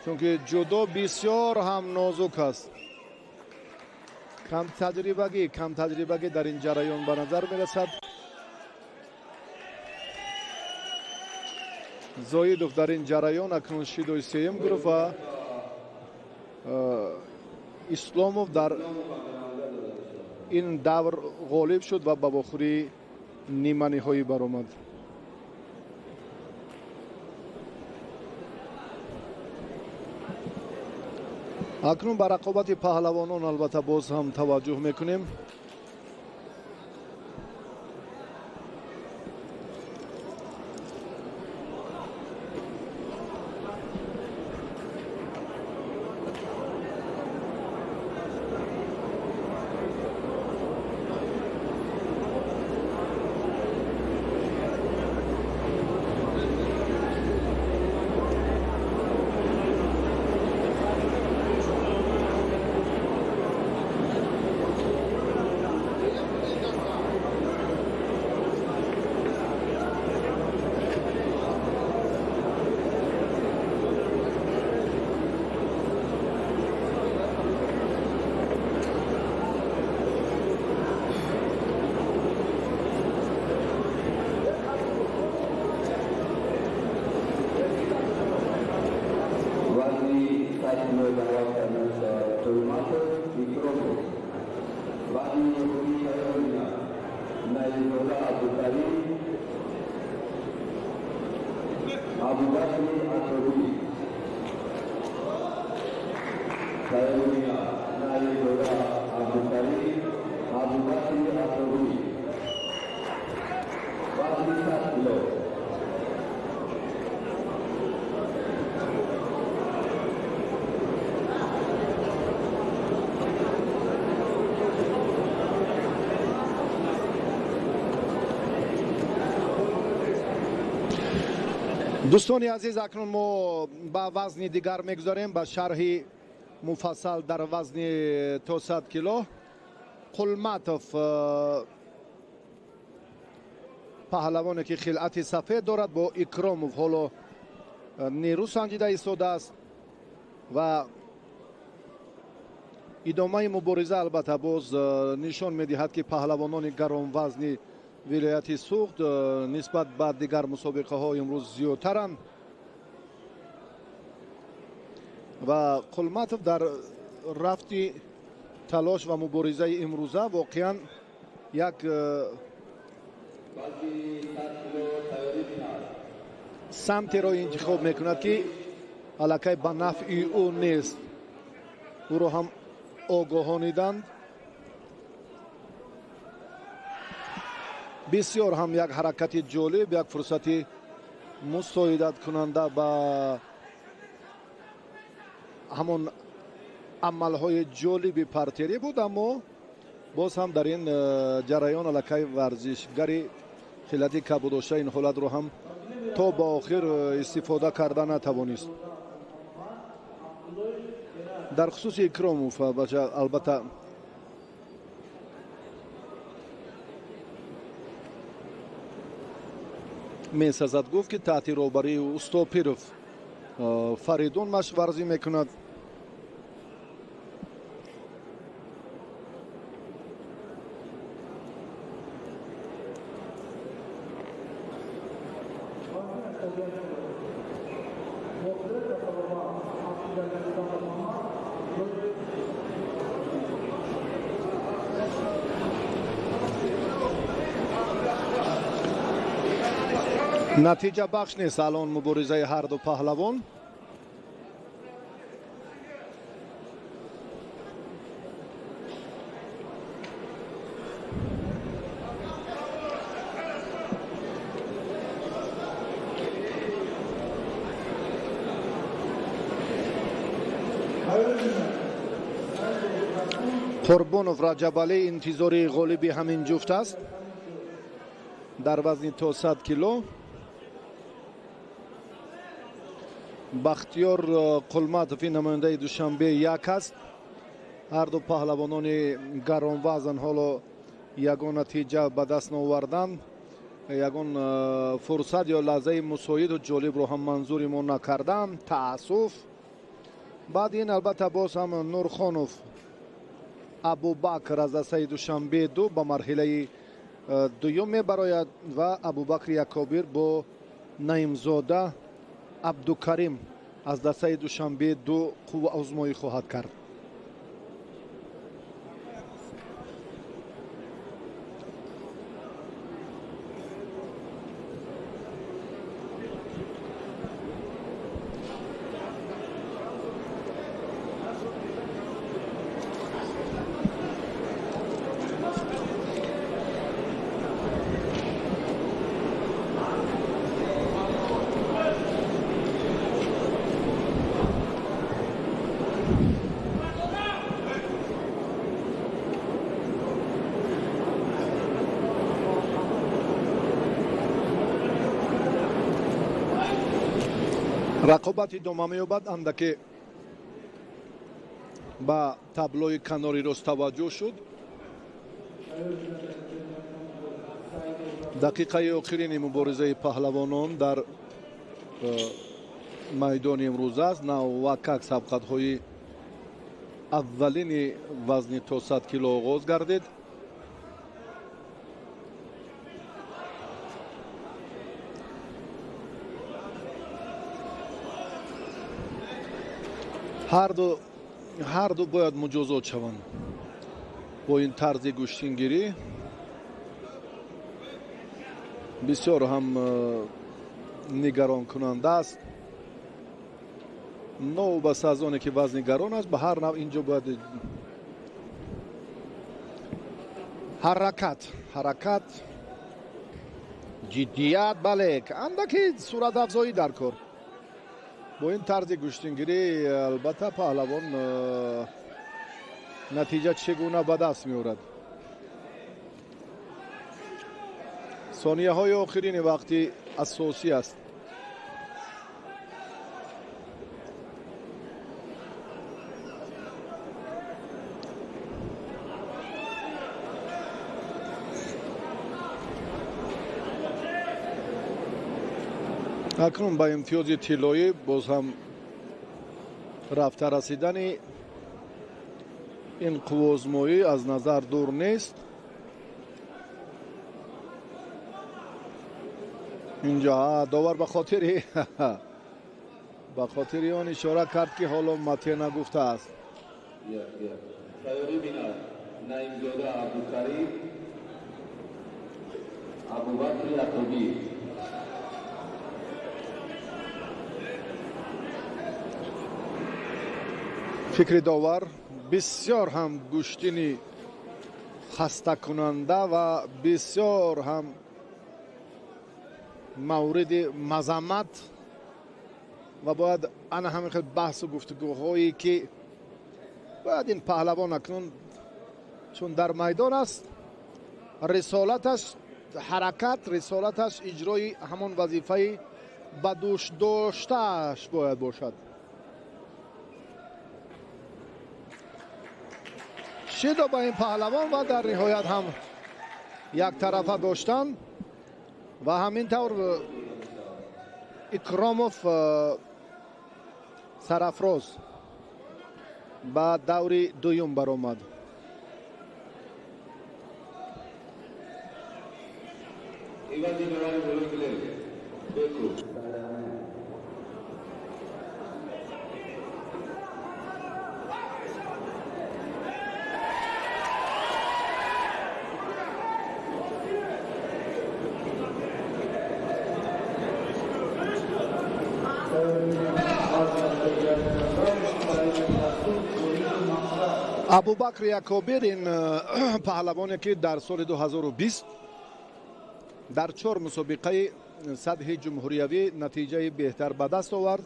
чунки ҷудо бисёр ҳам нозук аст. Камтаҷрибагӣ дар ин ҷараён ба назар мерасад. Зоидов дар ин ҷараён акнун шидои сеюм гирифт ва Исломов дар ин давр ғолиб шуд ва ба вохӯрии ниманиҳоӣ баромад. Акнун ба рақобати паҳлавонон албатта боз ҳам таваҷҷӯҳ мекунем. Дӯстони азиз, акнун мо ба вазни дигар мегузарем, ба шарҳи муфассал дар вазни то 100 кило. Қулматов, паҳлавоне ки хилъати сафед дорад, бо Икромов ҳоло нерӯ санҷида истодааст ва идомаи мубориза албатта боз нишон медиҳад, ки паҳлавонони гаронвазни вилояти Суғд нисбат ба дигар мусобиқаҳо имрӯз зиёдтаранд ва Қулматов дар рафти талош ва муборизаи имрӯза воқеан як самтеро интихоб мекунад, ки аллакай ба нафъи ӯ нест. Ӯро ҳам огоҳониданд. Бисёр ҳам як ҳаракати ҷолиб, як фурсати мусоидаткунанда ба ҳамон амалҳои ҷолиби партерӣ буд, аммо боз ҳам дар ин ҷараён аллакай варзишгари хилати кабудошта ин ҳолатро ҳам то ба охир истифода карда натавонист. Дар хусуси Икромов албатта месазад гуфт, ки таҳти роҳбарии Устопиров Фаридун машварзӣ мекунад. Натиҷа бахш нест алон муборизаи ҳарду паҳлавон. Қурбонов Раҷабалӣ интизори ғолиби ҳамин ҷуфт аст дар вазни то 100 кило. Бахтиёр Қулматов ин намояндаи Душанбе як аст. Ҳарду паҳлавонони гаронвазн ҳоло ягон натиҷа ба даст наоварданд, ягон фурсат ё лаҳзаи мусоиду ҷолибро ҳам манзури мо накарданд. Таассуф. Баъди ин албатта боз ҳам Нурхонов Абубакр аз дастаи Душанбе ду ба марҳилаи дуюм мебарояд ва Абубакри Якобир бо Наимзода Абдукарим аз дастаи Душанбе ду қувваозмоӣ хоҳад кард. Рақобат идома меёбад. Андаке ба таблои канори рост таваҷҷӯҳ шуд. Дақиқаи охирини муборизаи паҳлавонон дар майдони имрӯз аст. Наввакак сабқатҳои аввалини вазни то 100 кило оғоз гардид. Ҳарду бояд муҷозот шаванд бо ин тарзи гӯштингирӣ. Бисёр ҳам нигаронкунанда аст. Новобаста аз оне ки вазни гарон аст, ба ҳар нав инҷо бояд ҳаракат, ҷиддият, бале, андаки суратафзоӣ дар кор. Бо ин тарзи гӯштингирӣ албатта паҳлавон натиҷа чӣ гуна ба даст меорад. Сонияҳои охирини вақти асосӣ аст. Акнун ба имтиёзи тиллоӣ боз ҳам рафта расидани ин қувваозмоӣ аз назар дур нест. Инҷо довар ба хотири он ишора кард, ки ҳоло мате нагуфтааст. Тайёрӣ бинад Наимзода Абдукарим, Абубакри Акобӣ. Фикри довар бисёр ҳам гӯштини хастакунанда ва бисёр ҳам мавриди мазаммат ва бояд ана ҳамин хел баҳсу гуфтугӯҳое ки бояд ин паҳлавон акнун чун дар майдон аст, рисолаташ ҳаракат, рисолаташ иҷрои ҳамон вазифаи ба дӯш доштааш бояд бошад. Шидо ба ин паҳлавон ва дар ниҳоят ҳам яктарафа доштан ва ҳамин тавр Икромов Сарафроз ба даври дуюм баромад. Абубакр Якобир ин паҳлавоне ки дар соли 2020 дар 4 мусобиқаи сатҳи ҷумҳуриявӣ натиҷаи беҳтар ба даст овард.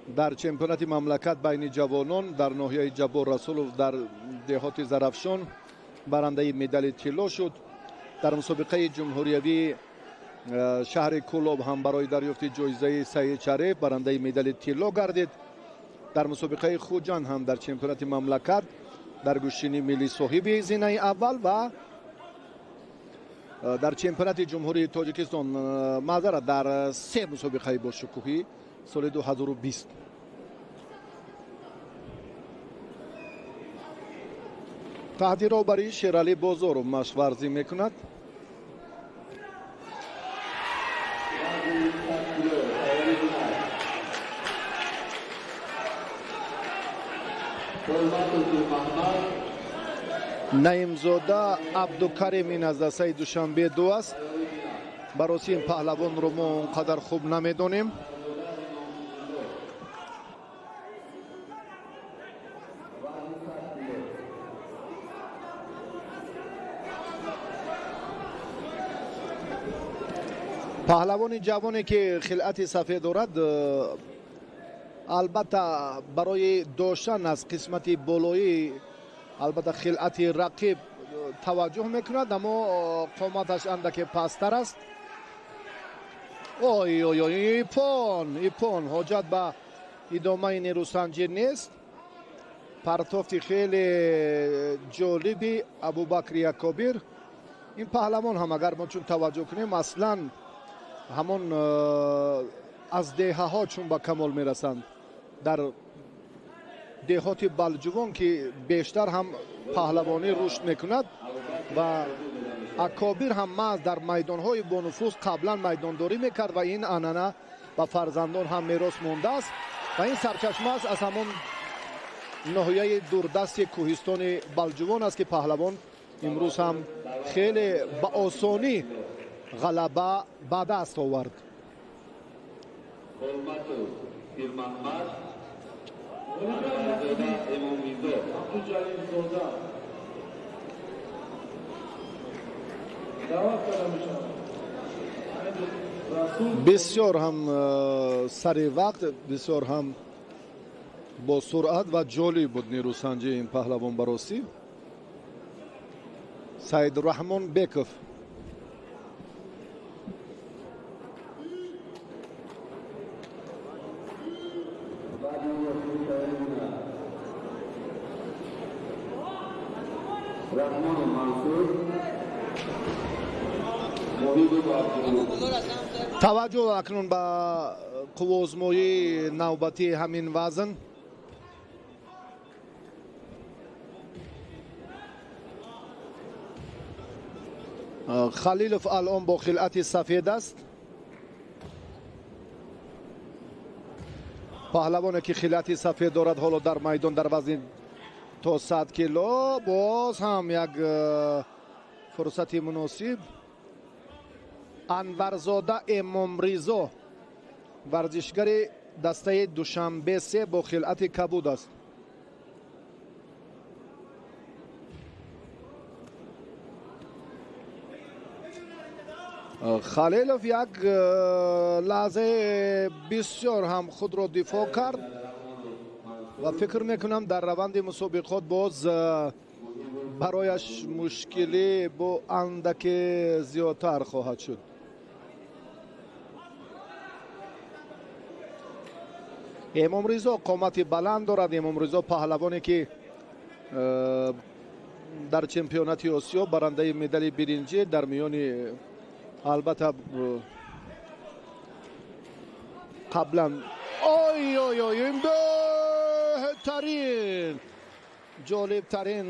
Дар чемпионати мамлакат байни ҷавонон дар ноҳияи Ҷаббор Расулов дар деҳоти Зарафшон барандаи медали тилло шуд. Дар мусобиқаи ҷумҳуриявии шаҳри Кӯлоб ҳам барои дарёфти ҷоизаи Саид Шариф барандаи медали тилло гардид. Дар мусобиқаи Хуҷанд ҳам дар чемпионати мамлакат дар гӯштини миллӣ соҳиби зинаи аввал ва дар чемпионати ҷумҳурии Тоҷикистон маъзара дар 3 мусобиқаи бошукӯҳӣ соли 2020. Таҳти роҳбарии Шералӣ Бозоров машварзӣ мекунад. Наимзода Абдукарим ин аз дастаи Душанбе 2 аст. Бароси ин паҳлавонро мо он қадар хуб намедонем. Паҳлавони ҷавоне ки хилъати сафед дорад, албатта барои доштан аз қисмати болоӣ албатта хилъати рақиб таваҷҷӯҳ мекунад, аммо қоматаш андаке пасттар аст. Ой ой ой, ипон, ипон, ҳоҷат ба идомаи нерӯсанҷӣ нест. Партофти хеле ҷолиби Абубакри Якобир. Ин паҳлавон ҳам агар мо чун таваҷҷӯҳ кунем, аслан ҳамон аз деҳаҳо чун ба камол мерасанд, дар деҳоти Балҷувон ки бештар ҳам паҳлавонӣ рушд мекунад ва Акобир ҳам маҳз дар майдонҳои бонуфуз қаблан майдондорӣ мекард ва ин анъана ба фарзандон ҳам мерос мондааст ва ин сарчашма аст аз ҳамон ноҳияи дурдасти кӯҳистони Балҷувон аст ки паҳлавон имрӯз ҳам хеле ба осонӣ ғалаба ба даст овард. Бисёр ҳам сари вақт, бисёр ҳам бо суръат ва ҷолиб буд нерӯсанҷии ин паҳлавон баросӣ. Саидраҳмон Беков. Таваҷҷӯҳ акнун ба қувваозмоии навбатии ҳамин вазн. Халилов алон бо хилъати сафед аст. Паҳлавоне ки хилъати сафед дорад, ҳоло дар майдон дар вазни то 100 кило. Боз ҳам як фурсати муносиб. Анварзода Эмомризо, варзишгари дастаи Душанбе се бо хилъати кабуд аст. Халилов як лаҳзаи бисёр ҳам худро дифоъ кард ва фикр мекунам, дар раванди мусобиқот боз барояш мушкилӣ бо андаке зиёдтар хоҳад шуд. Эмомризо қомати баланд дорад. Эмомризо паҳлавоне ки дар чемпионати Осиё барандаи медали биринҷӣ дар миёни, албатта, қаблан. Ой, ой, ой, ин беҳтарин, ҷолибтарин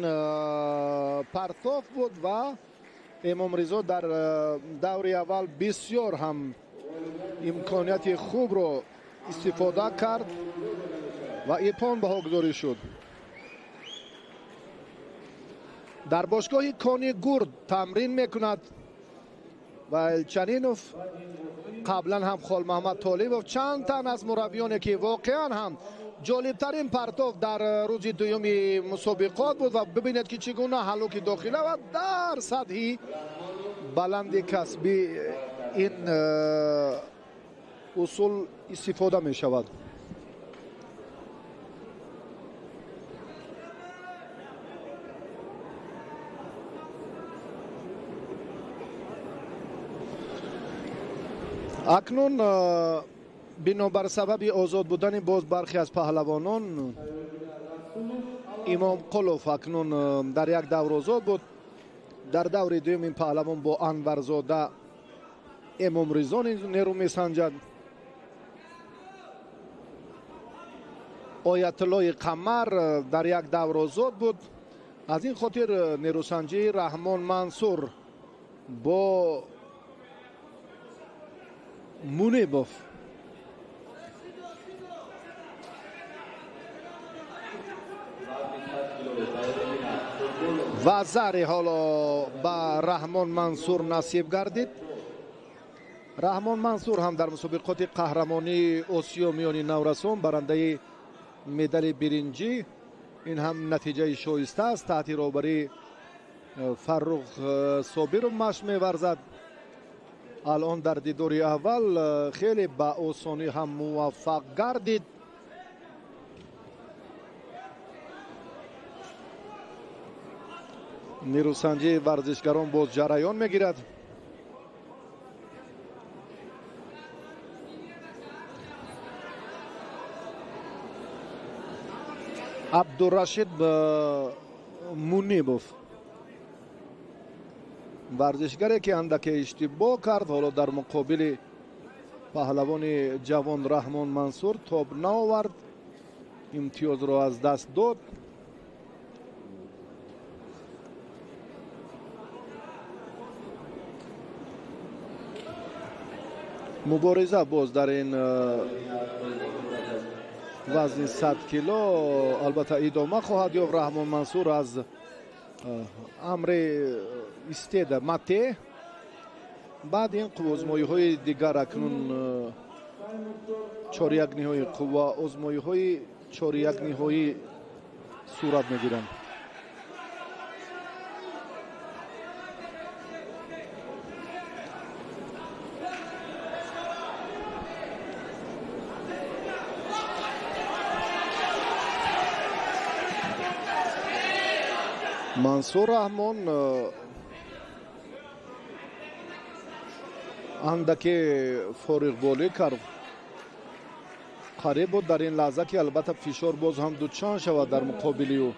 партоф буд ва Эмомризо дар даври аввал бисёр ҳам имконияти хубро истифода кард ва иппон баҳогузорӣ шуд. Дар бошгоҳи Кони Гурд тамрин мекунад ва Элчанинов, қаблан ҳам Холмаҳмад Толибов, чанд тан аз мураббиёне ки воқеан ҳам ҷолибтарин партоф дар рӯзи дуюми мусобиқот буд. Ва бибинед, ки чӣ гуна ҳаллуки дохила ва дар сатҳи баланди касбӣ ин усул истифода мешавад. Акнун бинобар сабаби озод будани боз бархе аз паҳлавонон, Имомқулов акнун дар як давр озод буд. Дар даври дуюм ин паҳлавон бо Анварзода Эмомризо нерӯ месанҷад. Оятуллои Қамар дар як давр озод буд. Аз ин хотир нерӯсанҷии Раҳмон Мансур бо Мунибов. Ва зари ҳоло ба Раҳмон Мансур насиб гардид. Раҳмон Мансур ҳам дар мусобиқоти қаҳрамонии Осиё миёни наврасон барандаи медали биринҷӣ. Ин ҳам натиҷаи шоиста аст. Таҳти роҳбарии Фаррух Собиров машқ меварзад. Алон дар дидори аввал хеле ба осонӣ ҳам муваффақ гардид. Нерӯсанҷии варзишгарон боз ҷараён мегирад. Абдурашид Мунибов, варзишгаре ки андаке иштибоҳ кард, ҳоло дар муқобили паҳлавони ҷавон Раҳмон Мансур тоб наовард, имтиёзро аз даст дод. Мубориза боз дар ин вазни 100 кило албатта идома хоҳад ёфт. Раҳмон Мансур аз амри истеда мате. Баъд ин қувваозмоиҳои дигар, акнун чорякниҳои қувваозмоиҳои чорякниҳоӣ сурат мегиранд. Мансур Раҳмон андаке фориғболӣ кард. Қариб буд дар ин лаҳза, ки албатта фишор боз ҳам дучан шавад дар муқобили ӯ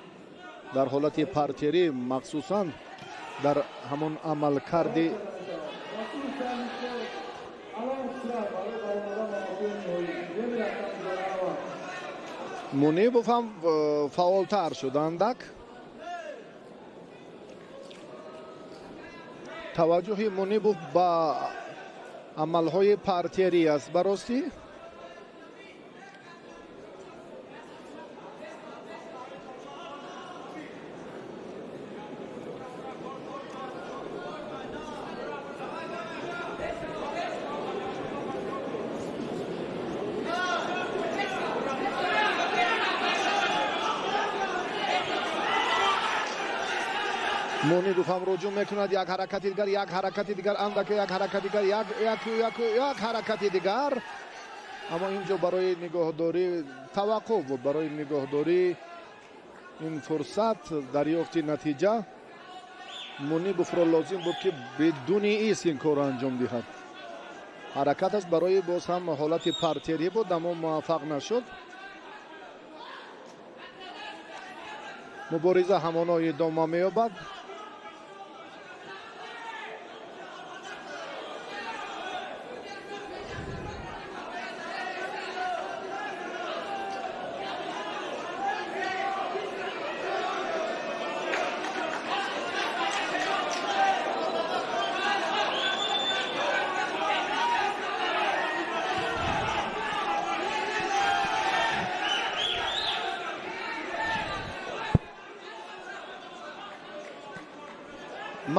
дар ҳолати партерӣ, махсусан дар ҳамон амалкарди Мунибов ҳам фаъолтар шуд андак. Таваҷҷӯҳи Мунибов ба амалҳои партерӣ аст ба ростӣ. Мунибов ҳам руҷӯъ мекунад, як ҳаракати дигар, як ҳаракати дигар, андаке як ҳаракати дигар, як як як як ҳаракати дигар. Аммо инҷо барои нигоҳдорӣ таваққуф буд, барои нигоҳдорӣ ин фурсат дарёфти натиҷа Мунибовро лозим буд, ки бидуни ис ин корро анҷом диҳад. Ҳаракаташ барои боз ҳам ҳолати партерӣ буд, аммо муваффақ нашуд. Мубориза ҳамоно идома меёбад.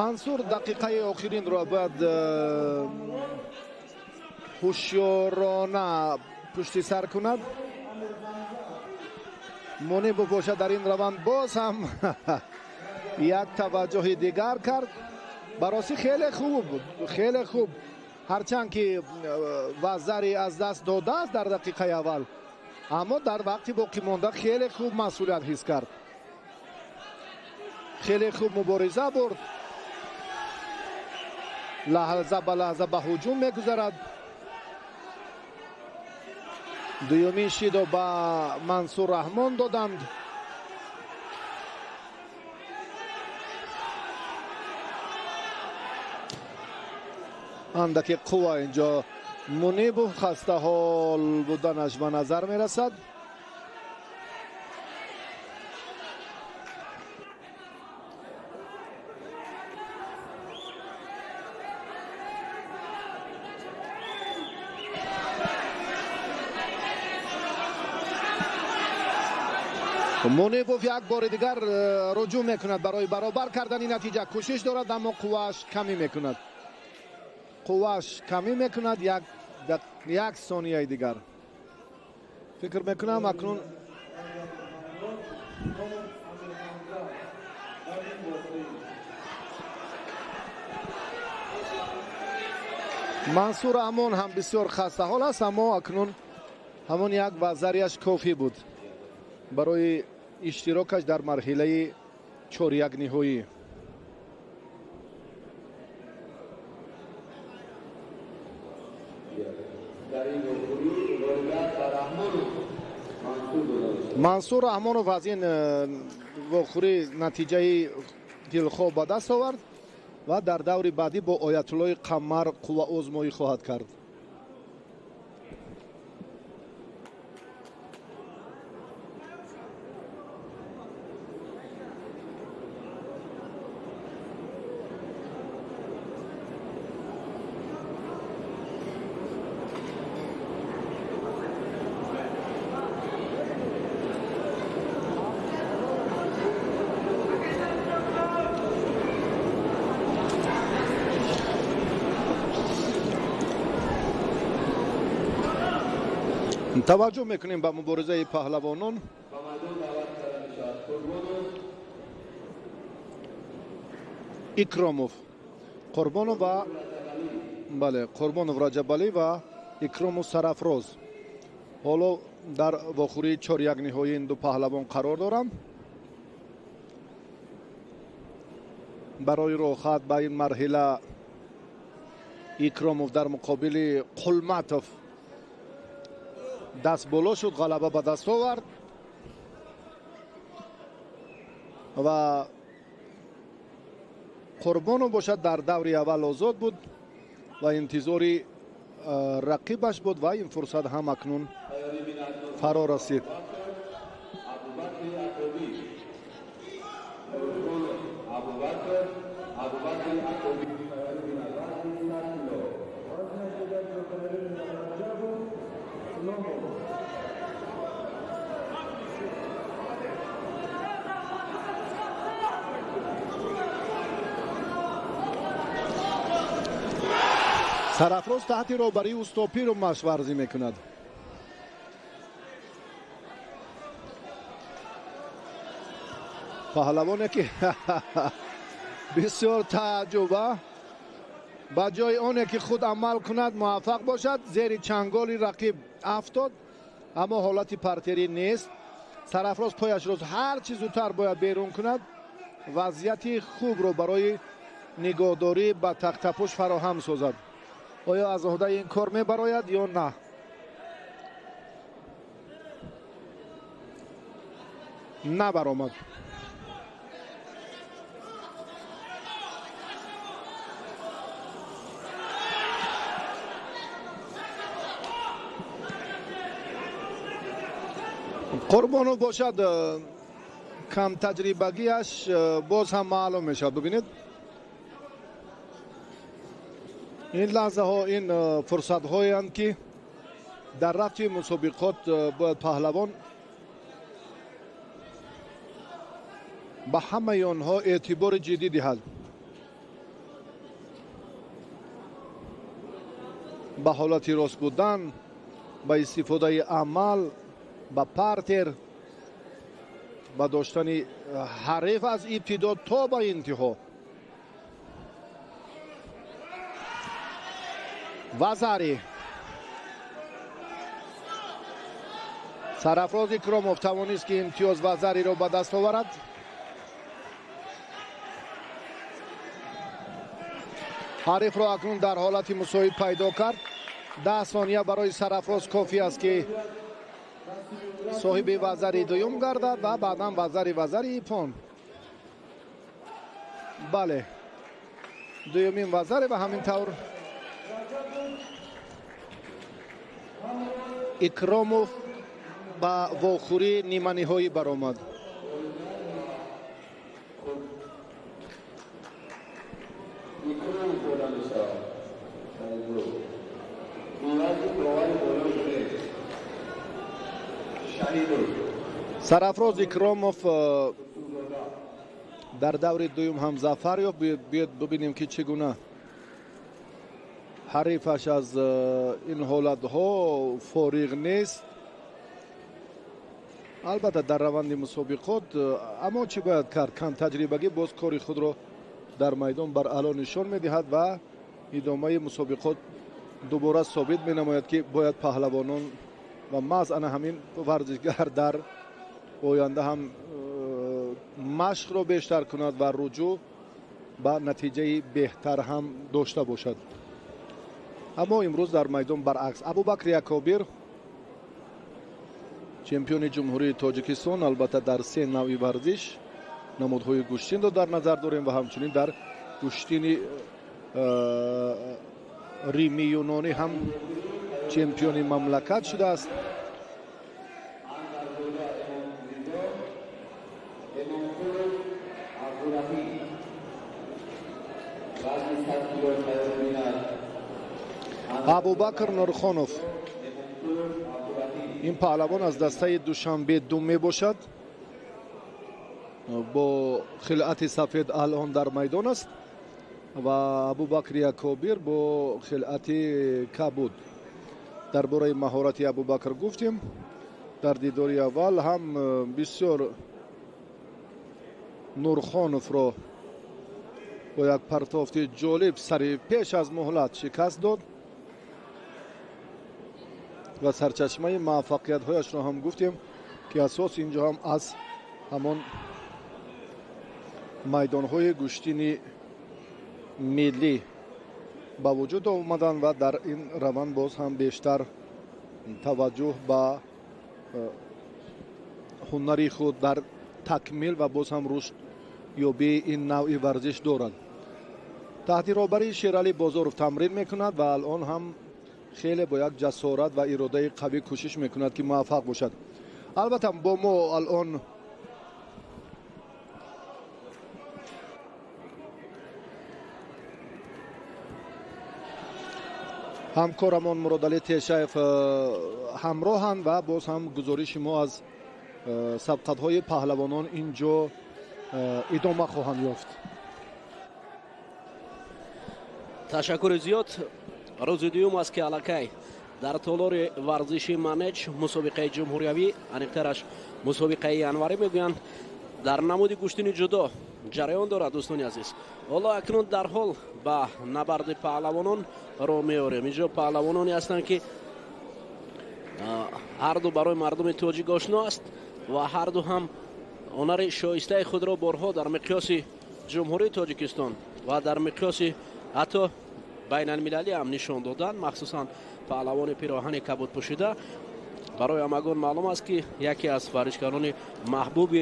Мансур дақиқаи охиринро бояд ҳушёрона пушти сар кунад. Мунибов бошад дар ин раванд боз ҳам як таваҷҷӯҳи дигар кард. Ба ростӣ хеле хуб буд, хеле хуб. Ҳарчанд ки вазари аз даст додааст дар дақиқаи аввал, аммо дар вақти боқимонда хеле хуб масъулият ҳис кард, хеле хуб мубориза бурд. Лаҳза ба лаҳза ба ҳуҷум мегузарад. Дуюмин шидо ба Мансур Раҳмон доданд. Андаке қувва инҷо Мунибов хастаҳол буданаш ба назар мерасад. Мунибов як бори дигар руҷӯъ мекунад барои баробар кардани натиҷа. Кӯшиш дорад, аммо қуввааш камӣ мекунад. Қуввааш камӣ мекунад як сонияи дигар. Фикр мекунам акнун Мансур Амон ҳам бисёр хастаҳол аст, аммо акнун ҳамон як вазарияш кофӣ буд барои иштирокаш дар марҳилаи чоряк ниҳоӣ. Мансур Раҳмонов аз ин вохӯрӣ натиҷаи дилхоҳ ба даст овард ва дар даври баъдӣ бо Оятуллои Қамар қувваозмоӣ хоҳад кард. Таваҷҷӯҳ мекунем ба муборизаи паҳлавонон. Икромов Қурбонов ва бале, Қурбонов Раҷабалӣ ва Икромов Сарафроз ҳоло дар вохӯрии чоряк ниҳоии ин ду паҳлавон қарор доранд. Барои роҳхат ба ин марҳила Икромов дар муқобили Қулматов даст боло шуд, ғалаба ба даст овард ва Қурбонов бошад дар даври аввал озод буд ва интизори рақибаш буд ва ин фурсат ҳам акнун фаро расид. Сарафроз таҳти роҳбарии усто Пиров машқварзӣ мекунад. Паҳлавоне ки бисёр тааҷҷуб, ба ҷои оне ки худ амал кунад, муваффақ бошад, зери чанголи рақиб афтод, аммо ҳолати партерӣ нест. Сарафроз пояшро ҳар чӣ зудтар бояд берун кунад, вазъияти хубро барои нигоҳдорӣ ба тахтапӯш фароҳам созад. Оё аз уҳдаи ин кор мебарояд ё на? Набаромад. Қурбонов бошад, камтаҷрибагиаш боз ҳам маълум мешавад. Бибинед, ин лаҳзаҳо, ин фурсатҳоянд, ки дар рафти мусобиқот бояд паҳлавон ба ҳамаи онҳо эътибори ҷиддӣ диҳад. Ба ҳолати рост будан, ба истифодаи амал, ба партер, ба доштани ҳариф аз ибтидо то ба интиҳо. Вазари. Сарафроз Икромов тавонист, ки имтиёз вазариро ба даст оварад. Ҳарифро акнун дар ҳолати мусоид пайдо кард. 10 сония барои Сарафроз кофӣ аст, ки соҳиби вазари дуюм гардад ва баъдан вазари ипон. Бале, дуюмин вазаре ва ҳамин тавр Икромов ба вохӯрии ниманиҳоӣ баромад. Сарафроз Икромов дар даври дуюм ҳам зафар ёфт. Биёед бибинем, ки чӣ гуна ҳарифаш аз ин ҳолатҳо фориғ нест. Албатта, дар раванди мусобиқот, аммо чӣ бояд кард? Камтаҷрибагӣ боз кори худро дар майдон бар аъло нишон медиҳад ва идомаи мусобиқот дубора собит менамояд, ки бояд паҳлавонон ва маҳз ана ҳамин варзишгар дар оянда ҳам машқро бештар кунад ва руҷӯъ ба натиҷаи беҳтар ҳам дошта бошад. Аммо имрӯз дар майдон баръакс. Абубакр Якобир, чемпиони Ҷумҳурии Тоҷикистон, албатта дар се навъи варзиш, намудҳои гӯштинро дар назар дорем ва ҳамчунин дар гӯштини римӣ юнонӣ ҳам чемпиони мамлакат шудааст. Абубакр Нурхонов, ин паҳлавон аз дастаи Душанбе ду мебошад, бо хилъати сафед алон дар майдон аст ва Абубакри Якобир бо хилъати кабуд. Дар бораи маҳорати Абубакр гуфтем, дар дидори аввал ҳам бисёр Нурхоновро бо як партофти ҷолиб сари пеш аз муҳлат шикаст дод ва сарчашмаи муваффақиятҳояшро ҳам гуфтем, ки асос инҷо ҳам аз ҳамон майдонҳои гӯштини миллӣ ба вуҷуд омаданд ва дар ин раванд боз ҳам бештар таваҷҷӯҳ ба ҳунари худ дар такмил ва боз ҳам рушд ёбии ин навъи варзиш дорад. Таҳти роҳбарии Шералӣ Бозоров тамрин мекунад ва алон ҳам хеле бо як ҷасорат ва иродаи қавӣ кӯшиш мекунад, ки муваффақ бошад. Албатта, бо мо алон Ҳамкорамон Муродалӣ Тешаев ҳамроҳанд ва боз ҳам гузориши мо аз сабқатҳои паҳлавонон ин ҷо идома хоҳанд ёфт. Ташаккури зиёд. Рӯзи дуюм аст, ки аллакай дар толори варзиши Манеҷ мусобиқаи ҷумҳуриявӣ, аниқтараш мусобиқаи январӣ мегӯянд, дар намуди гӯштини ҷудо ҷараён дорад. Дӯстони азиз, ҳоло акнун дарҳол ба набарди паҳлавонон роҳ меорем. Инҷо паҳлавононе ҳастанд, ки ҳарду барои мардуми тоҷик ошно аст ва ҳарду ҳам ҳунари шоистаи худро борҳо дар миқёси Ҷумҳурии Тоҷикистон ва дар миқёси ҳатто байналмилалӣ ҳам нишон доданд. Махсусан паҳлавони пироҳани кабуд пӯшида барои ҳамагон маълум аст, ки яке аз варзишгарони маҳбуби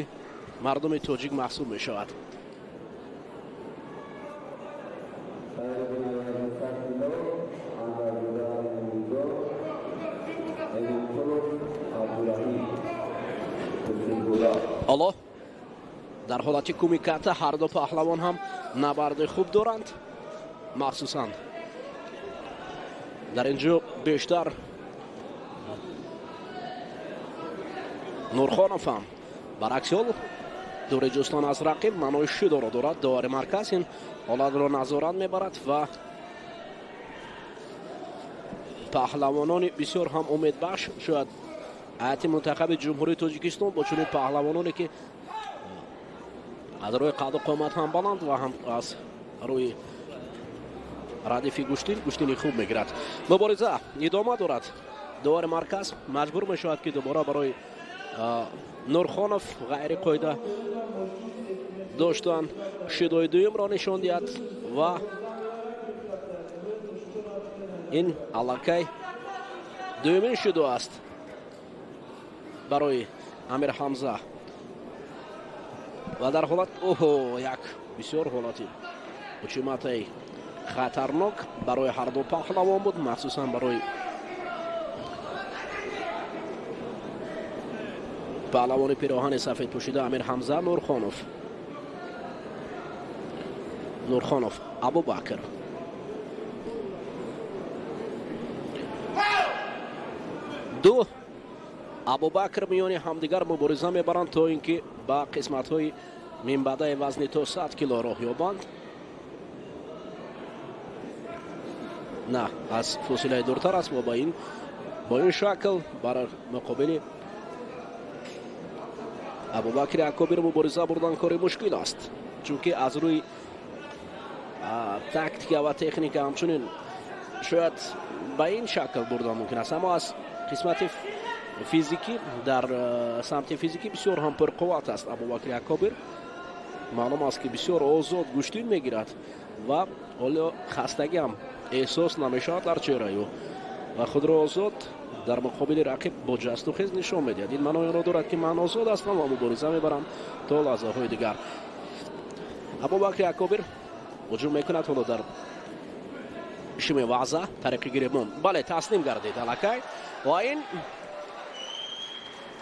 мардуми тоҷик маҳсуб мешавад. Ҳоло дар ҳолати кумиката ҳарду паҳлавон ҳам набарди хуб доранд. Махсусан дар ин ҷо бештар Нурхонов ҳам баръакси ҳол дури ҷустан аз рақиб маънои шидоро дорад. Довари марказ ин ҳолатро назорат мебарад ва паҳлавонони бисёр ҳам умедбахш, шояд ҳайати мунтахаби Ҷумҳурии Тоҷикистон бо чунин паҳлавононе, ки аз рӯи қаду қомат ҳам баланд ва ҳам аз рӯи радифи гӯштин гӯштини хуб мегирад. Мубориза идома дорад. Довари марказ маҷбур мешавад, ки дубора барои Нурхонов ғайриқоида доштан шидои дуюмро нишон диҳад ва ин аллакай дуюмин шидо аст барои Амир Ҳамза. Ва дар ҳолат оҳо, як бисёр ҳолати учиматаи хатарнок барои ҳарду паҳлавон буд, махсусан барои паҳлавони пироҳани сафед пӯшида Амир Ҳамза Нурхонов. Нурхонов Абубакр. Ду Абубакр миёни ҳамдигар мубориза мебаранд, то ин ки ба қисматҳои минбаъдаи вазни то 100 кило роҳ ёбанд. На, аз фосилаи дуртар аст ва бо ин шакл бар муқобили Абубакри Акобир мубориза бурдан кори мушкил аст, чунки аз рӯи тактика ва техника ҳамчунин шояд ба ин шакл бурдан мумкин аст, аммо аз қисмати физикӣ, дар самти физикӣ бисёр ҳам пурқувват аст Абубакри Акобир. Маълум аст, ки бисёр озод гӯштин мегирад ва ҳоло хастагӣ ҳам эҳсос намешавад дар чеҳраи ӯ ва худро озод дар муқобили рақиб бо ҷасту хез нишон медиҳад. Ин маънои онро дорад, ки ман озод ҳастам ва мубориза мебарам то лаҳзаҳои дигар. Абубакри Акобир ҳуҷум мекунад ҳоло дар шими ваза тариқи гиребон. Бале, таслим гардид аллакай ва ин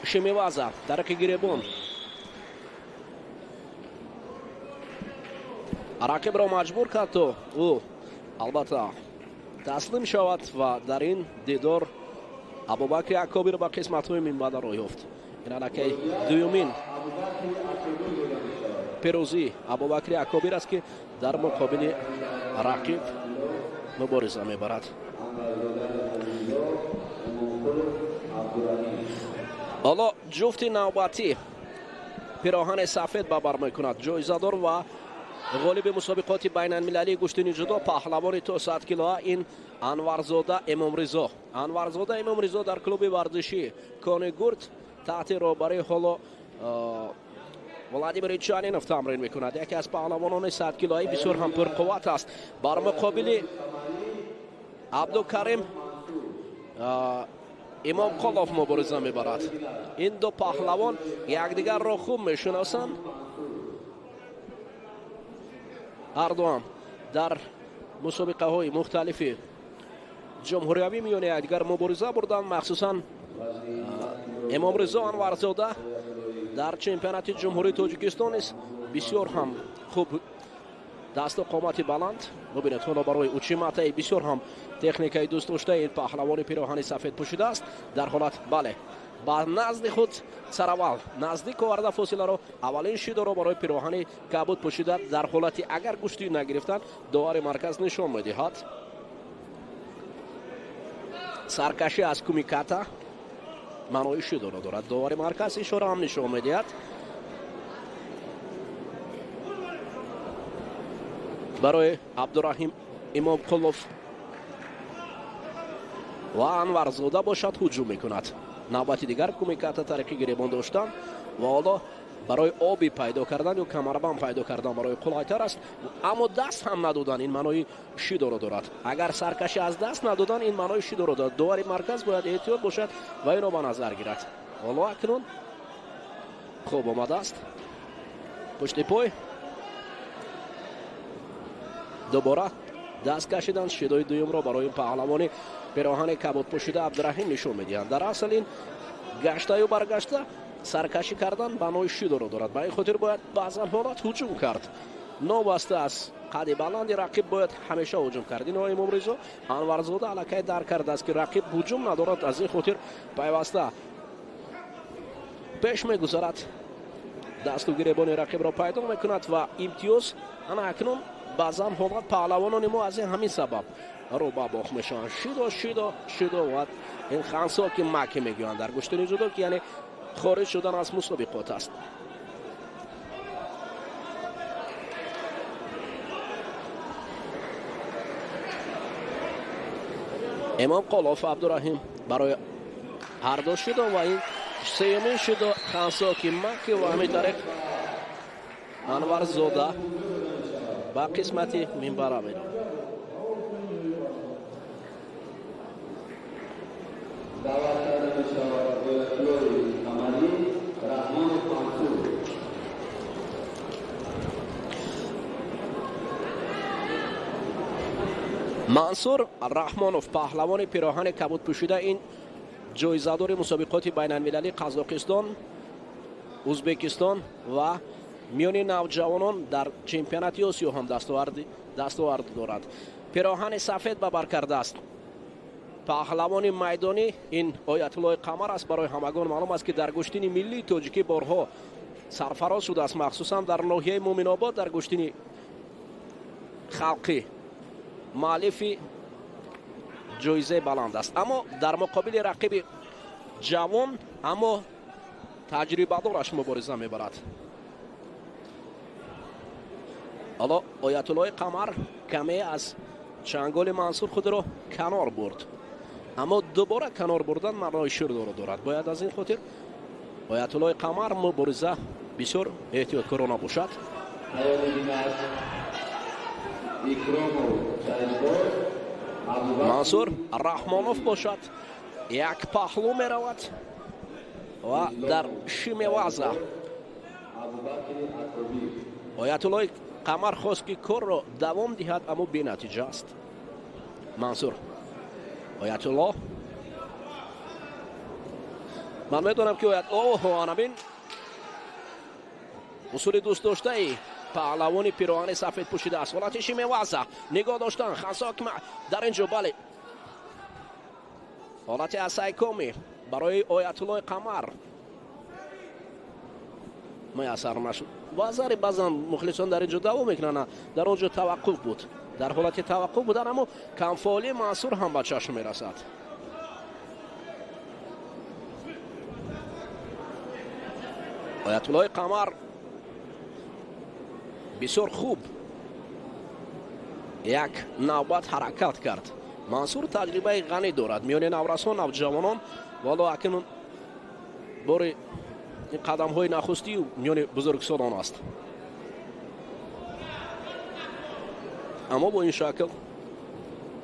шими ваза тариқи гиребон рақибро маҷбур кард, то ӯ албатта таслим шавад ва дар ин дидор Абубакри Акобир ба қисматҳои минбаъда роҳ ёфт. Ин аллакай дуюмин пирӯзии Абубакри Акобир аст, ки дар муқобили рақиб мубориза мебарад. Ҳоло ҷуфти навбатӣ пироҳани сафед ба бар мекунад. Ҷоизадор ва ғолиби мусобиқоти байналмилалии гӯштини ҷудо, паҳлавони то 100 килоа ин Анварзода Эмомризо. Анварзода Эмомризо дар клуби варзишӣ Кони Гурд таҳти роҳбарии ҳоло Владимир Чанинов тамрин мекунад. Яке аз паҳлавонони 100 килоӣ бисёр ҳам пурқувват аст. Бар муқобили Абдукарим Имомқулов мубориза мебарад. Ин ду паҳлавон якдигарро хуб мешиносанд. Ҳардуам дар мусобиқаҳои мухталифи ҷумҳуриявӣ миёни якдигар мубориза бурданд. Махсусан Эмомризо Анварзода дар чемпионати Ҷумҳурии Тоҷикистон низ бисёр ҳам хуб Дасту қомати баланд бубинед, ҳоло барои учиматаи бисёр ҳам техникаи дӯстдоштаи ин паҳлавони пироҳани сафед пӯшидааст. Дар ҳолат бале ба назди худ сараввал наздик оварда фосиларо, аввалин шидоро барои пироҳани кабуд пӯшида. Дар ҳолати агар гӯштӣ нагирифтанд, довари марказ нишон медиҳад. Саркашӣ аз кумиката маънои шидоро дорад. Довари марказ ишора ҳам нишон медиҳад. Барои Абдураҳим Имомқулов ва Анварзода бошад ҳуҷум мекунад. Навбати дигар кумиката тариқи гиребон доштан ва ҳоло барои оби пайдо кардан ё камарбанд пайдо кардан барои қулайтар аст, аммо даст ҳам надодан ин маънои шидоро дорад. Агар саркашӣ аз даст надодан, ин маънои шидоро дорад. Довари марказ бояд эҳтиёт бошад ва инро ба назар гирад. Ҳоло акнун хуб омадааст пушти пой, дубора даст кашидан. Шидои дуюмро барои паҳлавони пироҳани кабуд пӯшида Абдураҳим нишон медиҳанд. Дар асл ин гаштаю баргашта саркашӣ кардан маънои шидоро дорад. Ба ин хотир бояд баъзан ҳолат ҳуҷум кард. Новаста аз қади баланди рақиб бояд ҳамеша ҳуҷум кард. Ино Имомризо Анварзода аллакай дарк кардааст, ки рақиб ҳуҷум надорад, аз ин хотир пайваста пеш мегузарад, дасту гиребони рақибро пайдо мекунад ва имтиёз ана акнун баъзан ҳолат паҳлавонони мо аз ин ҳамин сабаб рӯ ба бох мешаванд. Шидо, шидо, шидо ва ин хансо ки маки мегӯянд дар гӯштини ҷудо, ки яъне хориҷ шудан аз мусобиқот аст. Имомқулов Абдураҳим барои ҳарду шидо ва ин сеюмин шидо хансо ки маки ва ҳамин тариқ Анварзода ба қисмати минбара меравад. Даъват карда мешавад Оятуллои Қамарӣ Раҳмонов Мансур. Мансур Раҳмонов, паҳлавони пироҳани кабуд пӯшида, ин ҷоизадори мусобиқоти байналмилалии Қазоқистон, Узбекистон ва миёни навҷавонон дар чемпионати Осиё ҳам дастовард дорад. Пироҳани сафед ба бар кардааст. Паҳлавони майдонӣ ин Оятуллои Қамар аст. Барои ҳамагон маълум аст, ки дар гӯштини миллии тоҷикӣ борҳо сарфароз шудааст, махсусан дар ноҳияи Муъминобод дар гӯштини халқӣ муаллифи ҷоизаи баланд аст. Аммо дар муқобили рақиби ҷавон, аммо таҷрибадораш мубориза мебарад. Ҳоло Оятуллои Қамар каме аз чанголи Мансур худро канор бурд, аммо дубора канор бурдан маънои ширдоро дорад. Бояд аз ин хотир Оятуллои Қамар мубориза бисёр эҳтиёткорона бошад. Мансур Раҳмонов бошад як паҳлӯ меравад ва дар шимеваза Оятуллои Қамар хост, ки корро давом диҳад, аммо бенатиҷа аст. Мансур Оятулло, ман медонам, ки оҳо, анамин усули дӯстдоштаи паҳлавони пироҳани сафед пӯшида аст. Ҳолати шимеваза нигоҳ доштан хансок дар ин ҷо, бале, ҳолати асайкоми барои Оятуллои Қамар муяссар нашуд. Вазари баъзан мухлисон дар ин ҷо давом мекунанд, дар он ҷо таваққуф буд. Дар ҳолати таваққуф будан, аммо камфаъолии Мансур ҳам ба чашм мерасад. Оятуллои Қамар бисёр хуб як навбат ҳаракат кард. Мансур таҷрибаи ғанӣ дорад миёни наврасон, навҷавонон, вало акнун бори ин қадамҳои нахустӣ миёни бузургсолон аст. Аммо бо ин шакл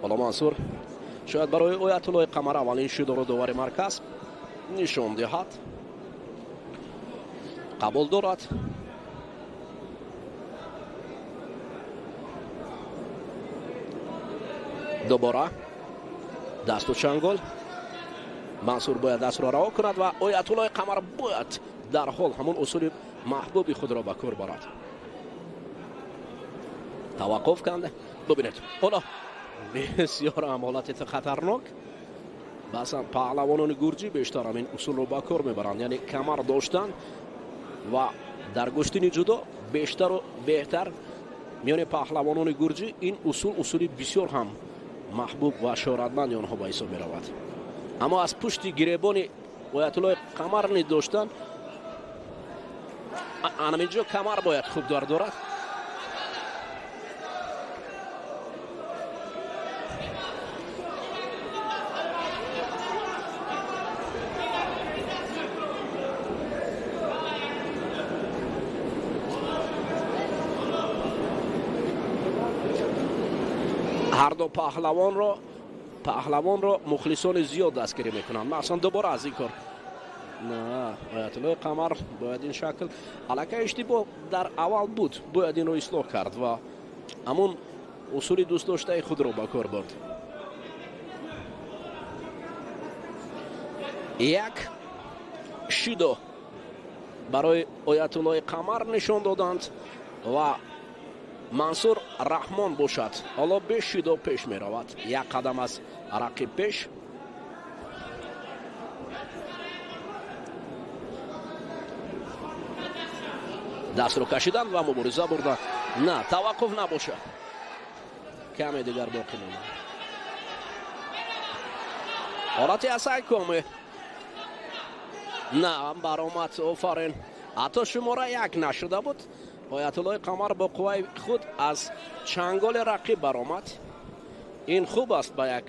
ҳоло Мансур шояд барои Оятуллои Қамар аввалин шидоро довари марказ нишон диҳад. Қабул дорад. Дубора дасту чангол. Мансур бояд дастро раҳо кунад ва Оятуллои Қамар бояд дарҳол ҳамон усули маҳбуби худро ба кор барад. Таваққуф канда. Бубинед, ҳоло бисёр ҳам ҳолати хатарнок. Баъзан паҳлавонони гурҷӣ бештар ҳамин усулро ба кор мебаранд, яъне камар доштан ва дар гӯштини ҷудо бештару беҳтар миёни паҳлавонони гурҷӣ ин усул усули бисёр ҳам маҳбуб ва шӯҳратманди онҳо ба ҳисоб меравад. Аммо аз пушти гиребони Оятуллои Қамар низ доштан, анаминҷо камар бояд хуб дардорад. Ҳарду паҳлавонро мухлисони зиёд дастгирӣ мекунанд. Махсусан дубора аз ин кор на, Оятуллои Қамар бояд ин шакл аллакай иштибоҳ дар аввал буд, бояд инро ислоҳ кард ва ҳамун усули дӯстдоштаи худро ба кор бурд. Як шидо барои Оятуллои Қамар нишон доданд ва Мансур Раҳмон бошад ҳоло бе шидо пеш меравад, як қадам аз рақиб пеш. Дастро кашидан ва мубориза бурдан. На, таваққуф набошад, каме дигар боқӣ мемонад. Ҳолати асай коме на баромад. Офарин, ҳатто шумора як нашуда буд. Оятуллои Қамар бо қувваи худ аз чанголи рақиб баромад. Ин хуб аст, ба як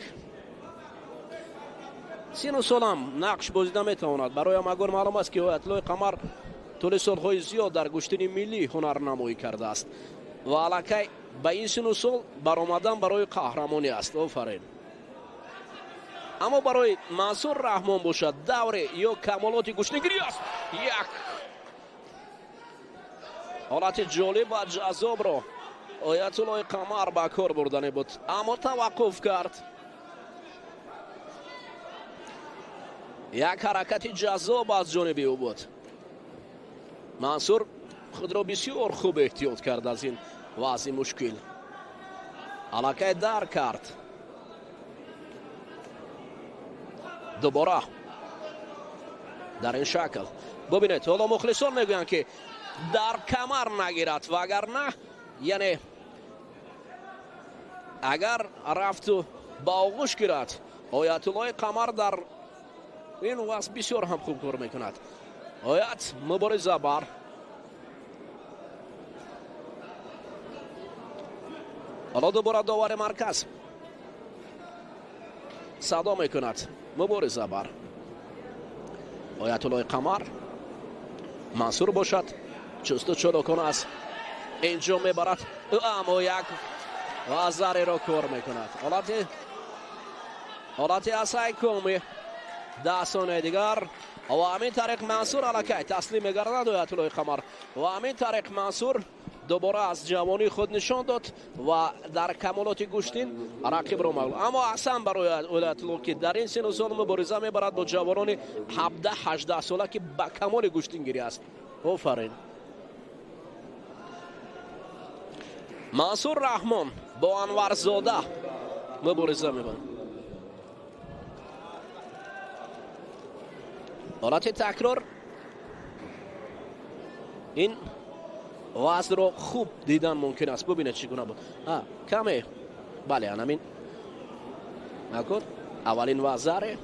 сину солам нақш бозида метавонад. Барои ҳамагон маълум аст, ки Оятуллои Қамар тӯли солҳои зиёд дар гӯштини миллӣ ҳунарнамоӣ кардааст ва аллакай ба ин сину сол баромадан барои қаҳрамонӣ аст. Офарин. Аммо барои Мансур Раҳмон бошад давре ё камолоти гӯштингирӣ аст. Як ҳолати ҷолиб ва ҷаззобро Оятуллои Қамар ба кор бурдане буд, аммо таваққуф кард. Як ҳаракати ҷаззоб аз ҷониби ӯ буд. Мансур худро бисёр хуб эҳтиёт кард аз ин вазъи мушкил. Аллакай дар кард. Дубора дар ин шакл бубинед, ҳоло мухлисон мегӯянд, ки дар камар нагирад, вагарна яъне агар рафту ба оғӯш гирад, Оятуллои Қамар дар ин вазъ бисёр ҳам хуб кор мекунад. Оят мубориза бар. Ҳоло дубора довари марказ садо мекунад. Мубориза бар Оятуллои Қамар. Мансур бошад чусту чолокон аз инҷо мебарад, аммо як вазареро кор мекунад. Ҳолати асай коми 10 сонияи дигар ва ҳамин тариқ Мансур аллакай таслим мегардад Оятуллои Қамар ва ҳамин тариқ Мансур дубора аз ҷавонии худ нишон дод ва дар камолоти гӯштин рақибро мағлуб. Аммо аҳсан барои Оятулло, ки дар ин сину сол мубориза мебарад бо ҷавонони 17-18 сола, ки ба камоли гӯштингирӣ аст. Офарин. Мансур Раҳмон бо Анварзода мубориза мебарад. Ҳолати такрор ин вазнро хуб дидан мумкин аст. Бубинед, чӣ гуна буд. Каме бале, анамин накун аввалин вазаре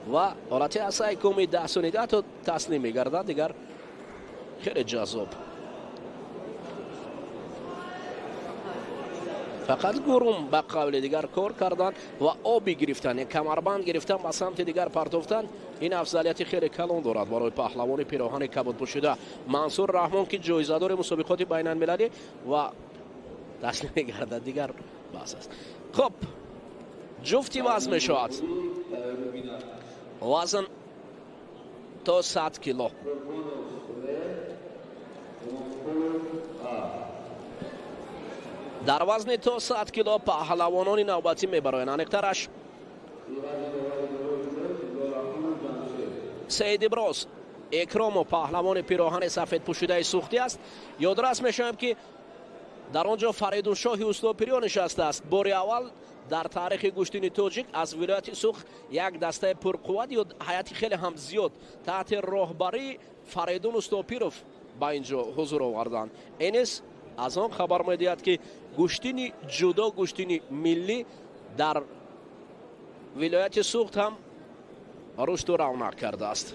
ва ҳолати асай коми 10 сония ҳатто таслим мегардад. Дигар хеле ҷаззоб. Фақат гурум ба қавли дигар кор кардан ва оби гирифтан, камарбанд гирифтан, ба самти дигар партофтан, ин афзалияти хеле калон дорад барои паҳлавони пироҳани кабудпӯшида Мансур Раҳмон, ки ҷоизадори мусобиқоти байналмилалӣ ва таслим мегардад. Дигар баҳс аст. Хуб, ҷуфти вазн мешавад. Вазн то 100 кило. Дар вазни то 100 кило паҳлавонони навбатӣ мебароянд. Аниқтараш Саид Иброз Экромов паҳлавони пироҳани сафедпӯшидаи сӯхтӣ аст. Ёдрас мешавем, ки Дар он ҷо Фаридуншоҳи Устопириён нишастааст. Бори аввал дар таърихи гӯштини тоҷик аз вилояти Суғд як дастаи пурқувват ё ҳайати хеле ҳам зиёд таҳти роҳбарии Фаридун Устопиров ба ин ҷо ҳузур оварданд. Ин низ аз он хабар медиҳад, ки гӯштини ҷудо, гӯштини миллӣ дар вилояти Суғд ҳам рушду равнақ кардааст.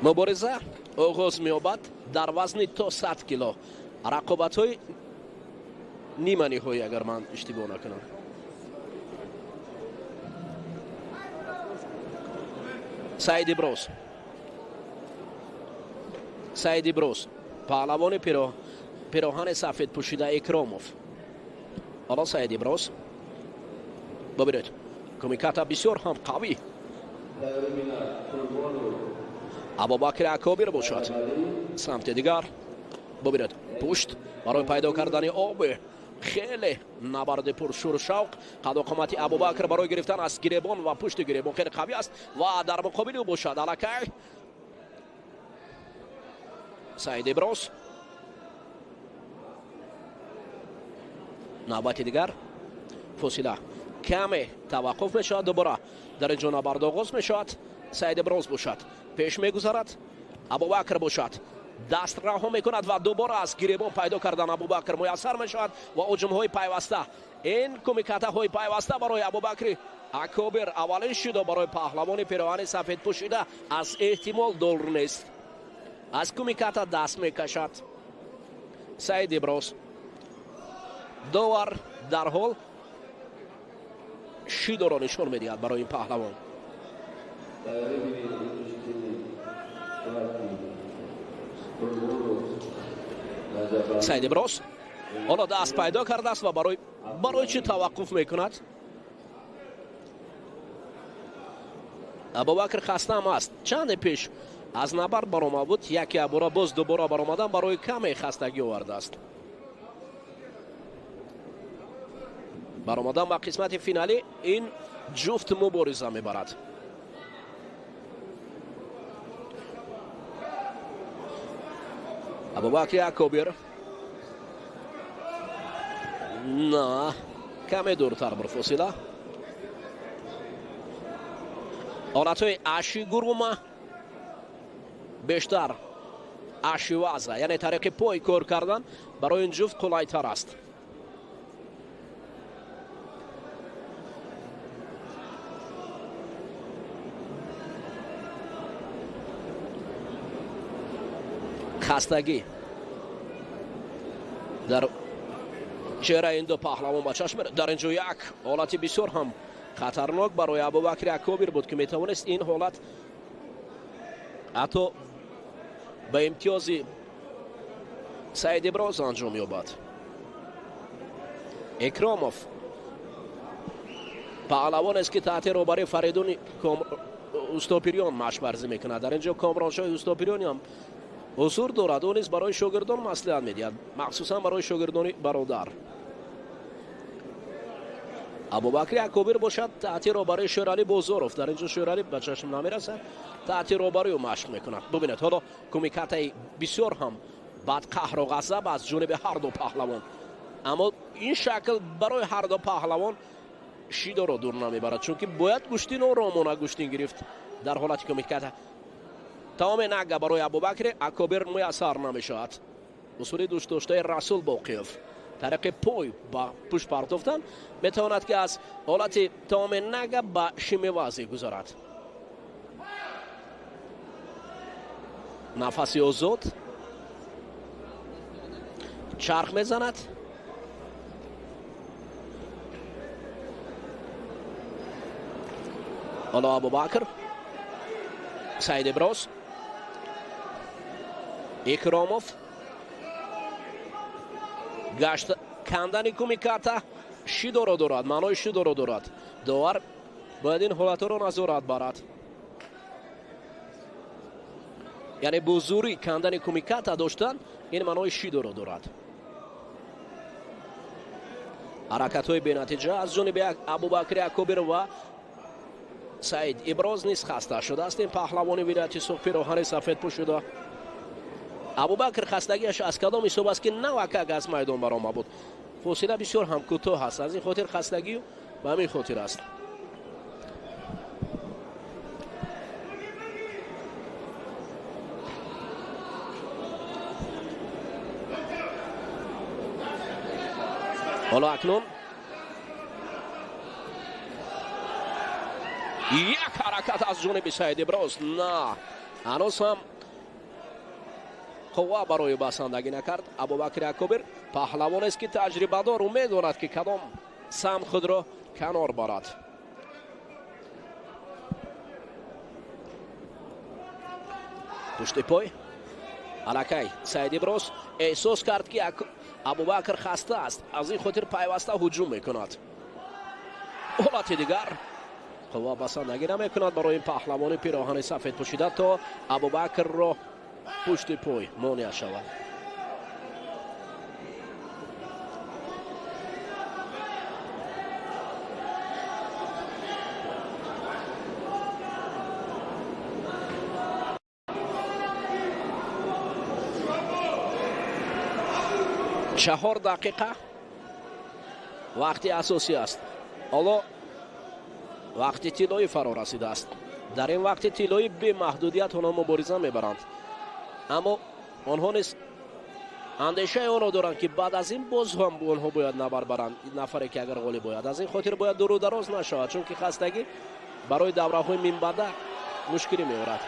Мубориза оғоз меёбад дар вазни то 100 кило. Рақобатҳои ниманиҳоӣ, агар ман иштибоҳ накунам. Саид Иброз. Саид Иброз, паҳлавони пироҳани сафед пӯшида Икромов. Ҳоло Саид Иброз. Бибинед, кумиката бисёр ҳам қавӣ. Абубакри Акобир бошад. Самти дигар. Бибинед, пушт барои пайдо кардани об. Хеле набарди пуршуру шавқ. Қаду қомати Абубакр барои гирифтан аз гиребон ва пушти гиребон хеле қавӣ аст ва дар муқобили ӯ бошад аллакай Саид Иброз. Навбати дигар фосила каме таваққуф мешавад. Дубора дар ин ҷо набард оғоз мешавад. Саид Иброз бошад пеш мегузарад. Абубакр бошад даст раҳо мекунад ва дубора аз гиребон пайдо кардан Абубакр муяссар мешавад ва ҳуҷумҳои пайваста, ин кумикатаҳои пайваста барои Абубакри Акобир аввалин шидо барои паҳлавони пироҳани сафед пӯшида аз эҳтимол дур нест. Аз кумиката даст мекашад Саид Иброз. Довар дарҳол шидоро нишон медиҳад барои ин паҳлавон. Саид Иброз ҳоло даст пайдо кардааст ва барои чӣ таваққуф мекунад? Абубакр хастаам аст. Чанде пеш аз набард баромад буд, яке абора боз дубора баромадан барои каме хастагӣ овардааст. Баромадан ба қисмати финалӣ ин ҷуфт мубориза мебарад. Абубакри Акобир на каме дуртар бур фосила. Ҳолатҳои аши гурума бештар ашиваза, яъне тариқи пой кор кардан барои ин ҷуфт қулайтар аст. Хастагӣ дар чеҳраи ин ду паҳлавон ба чашм мерасад. Дар ин ҷо як ҳолати бисёр ҳам хатарнок барои Абубакри Акобир буд, ки метавонист ин ҳолат ҳатто ба имтиёзи Саид Иброз анҷом ёбад. Икромов паҳлавонест, ки таҳти роҳбарии Фаридуни Устопириён машқварзӣ мекунад. Дар ин ҷо Комроншоҳи Устопириён ҳам ҳузур дорад. Ӯ низ барои шогирдон маслиҳат медиҳад, махсусан барои шогирдони бародар. Абубакри Акобир бошад таҳти роҳбарии Шералӣ Бозоров. Дар ин ҷо Шералӣ ба чашм намерасад, таҳти роҳбарии ӯ машқ мекунад. Бубинед, ҳоло кумикатаи бисёр ҳам бадқаҳру ғазаб аз ҷониби ҳар ду паҳлавон, аммо ин шакл барои ҳар ду паҳлавон шидоро дур намебарад, чунки бояд гӯштин оромона гӯштин гирифт дар ҳолати кумиката. Тамоми нага барои Абубакри Акобир муяссар намешавад. Усули дӯстдоштаи Расул Боқиев тариқи пой ба пушт партофтан метавонад, ки аз ҳолати тамоми нага ба шимивазӣ гузарад. Нафаси озод чарх мезанад. Ҳоло Абубакр, Саид Иброз, Икромов гашт кандани кумиката шидоро дорад, маънои шидоро дорад. Довар бояд ин ҳолатҳоро назорат барад. Яъне бо зӯрӣ кандани кумиката доштан ин маънои шидоро дорад. Ҳаракатҳои бенатиҷа аз ҷониби Абубакри Акобир ва Саид Иброз низ хаста шудааст. Ин паҳлавони вилояти Суғд пироҳани сафед пӯшида. Абубакр хастагиаш аз кадом ҳисоб аст, ки навакак аз майдон баромад буд. Фосила бисёр ҳам кӯтоҳ аст, аз ин хотир хастагию ба ҳамин хотир аст. Ҳоло акнун як ҳаракат аз ҷониби Саид Иброз. На, ҳанӯз ҳам қувва барои басандагӣ накард. Абубакри Акобир паҳлавонест, ки таҷрибадор, ӯ медонад, ки кадом самт худро канор барад. Пушти пой аллакай Саид Иброз эҳсос кард, ки Абубакр хаста аст, аз ин хотир пайваста ҳуҷум мекунад. Ҳолати дигар қувва басандагӣ намекунад барои ин паҳлавони пироҳани сафед пӯшида, то Абубакрро пушти пой монеа шавад. 4 дақиқа вақти асосӣ аст. Ҳоло вақти тиллоӣ фаро расидааст. Дар ин вақти тиллоӣ бемаҳдудият онҳо мубориза мебаранд, аммо онҳо низ андешаи онро доранд, ки баъд аз ин боз ҳам онҳо бояд набард баранд. Нафаре ки агар ғолиб ояд, аз ин хотир бояд дуру дароз нашавад, чунки хастагӣ барои давраҳои минбаъда мушкилӣ меорад.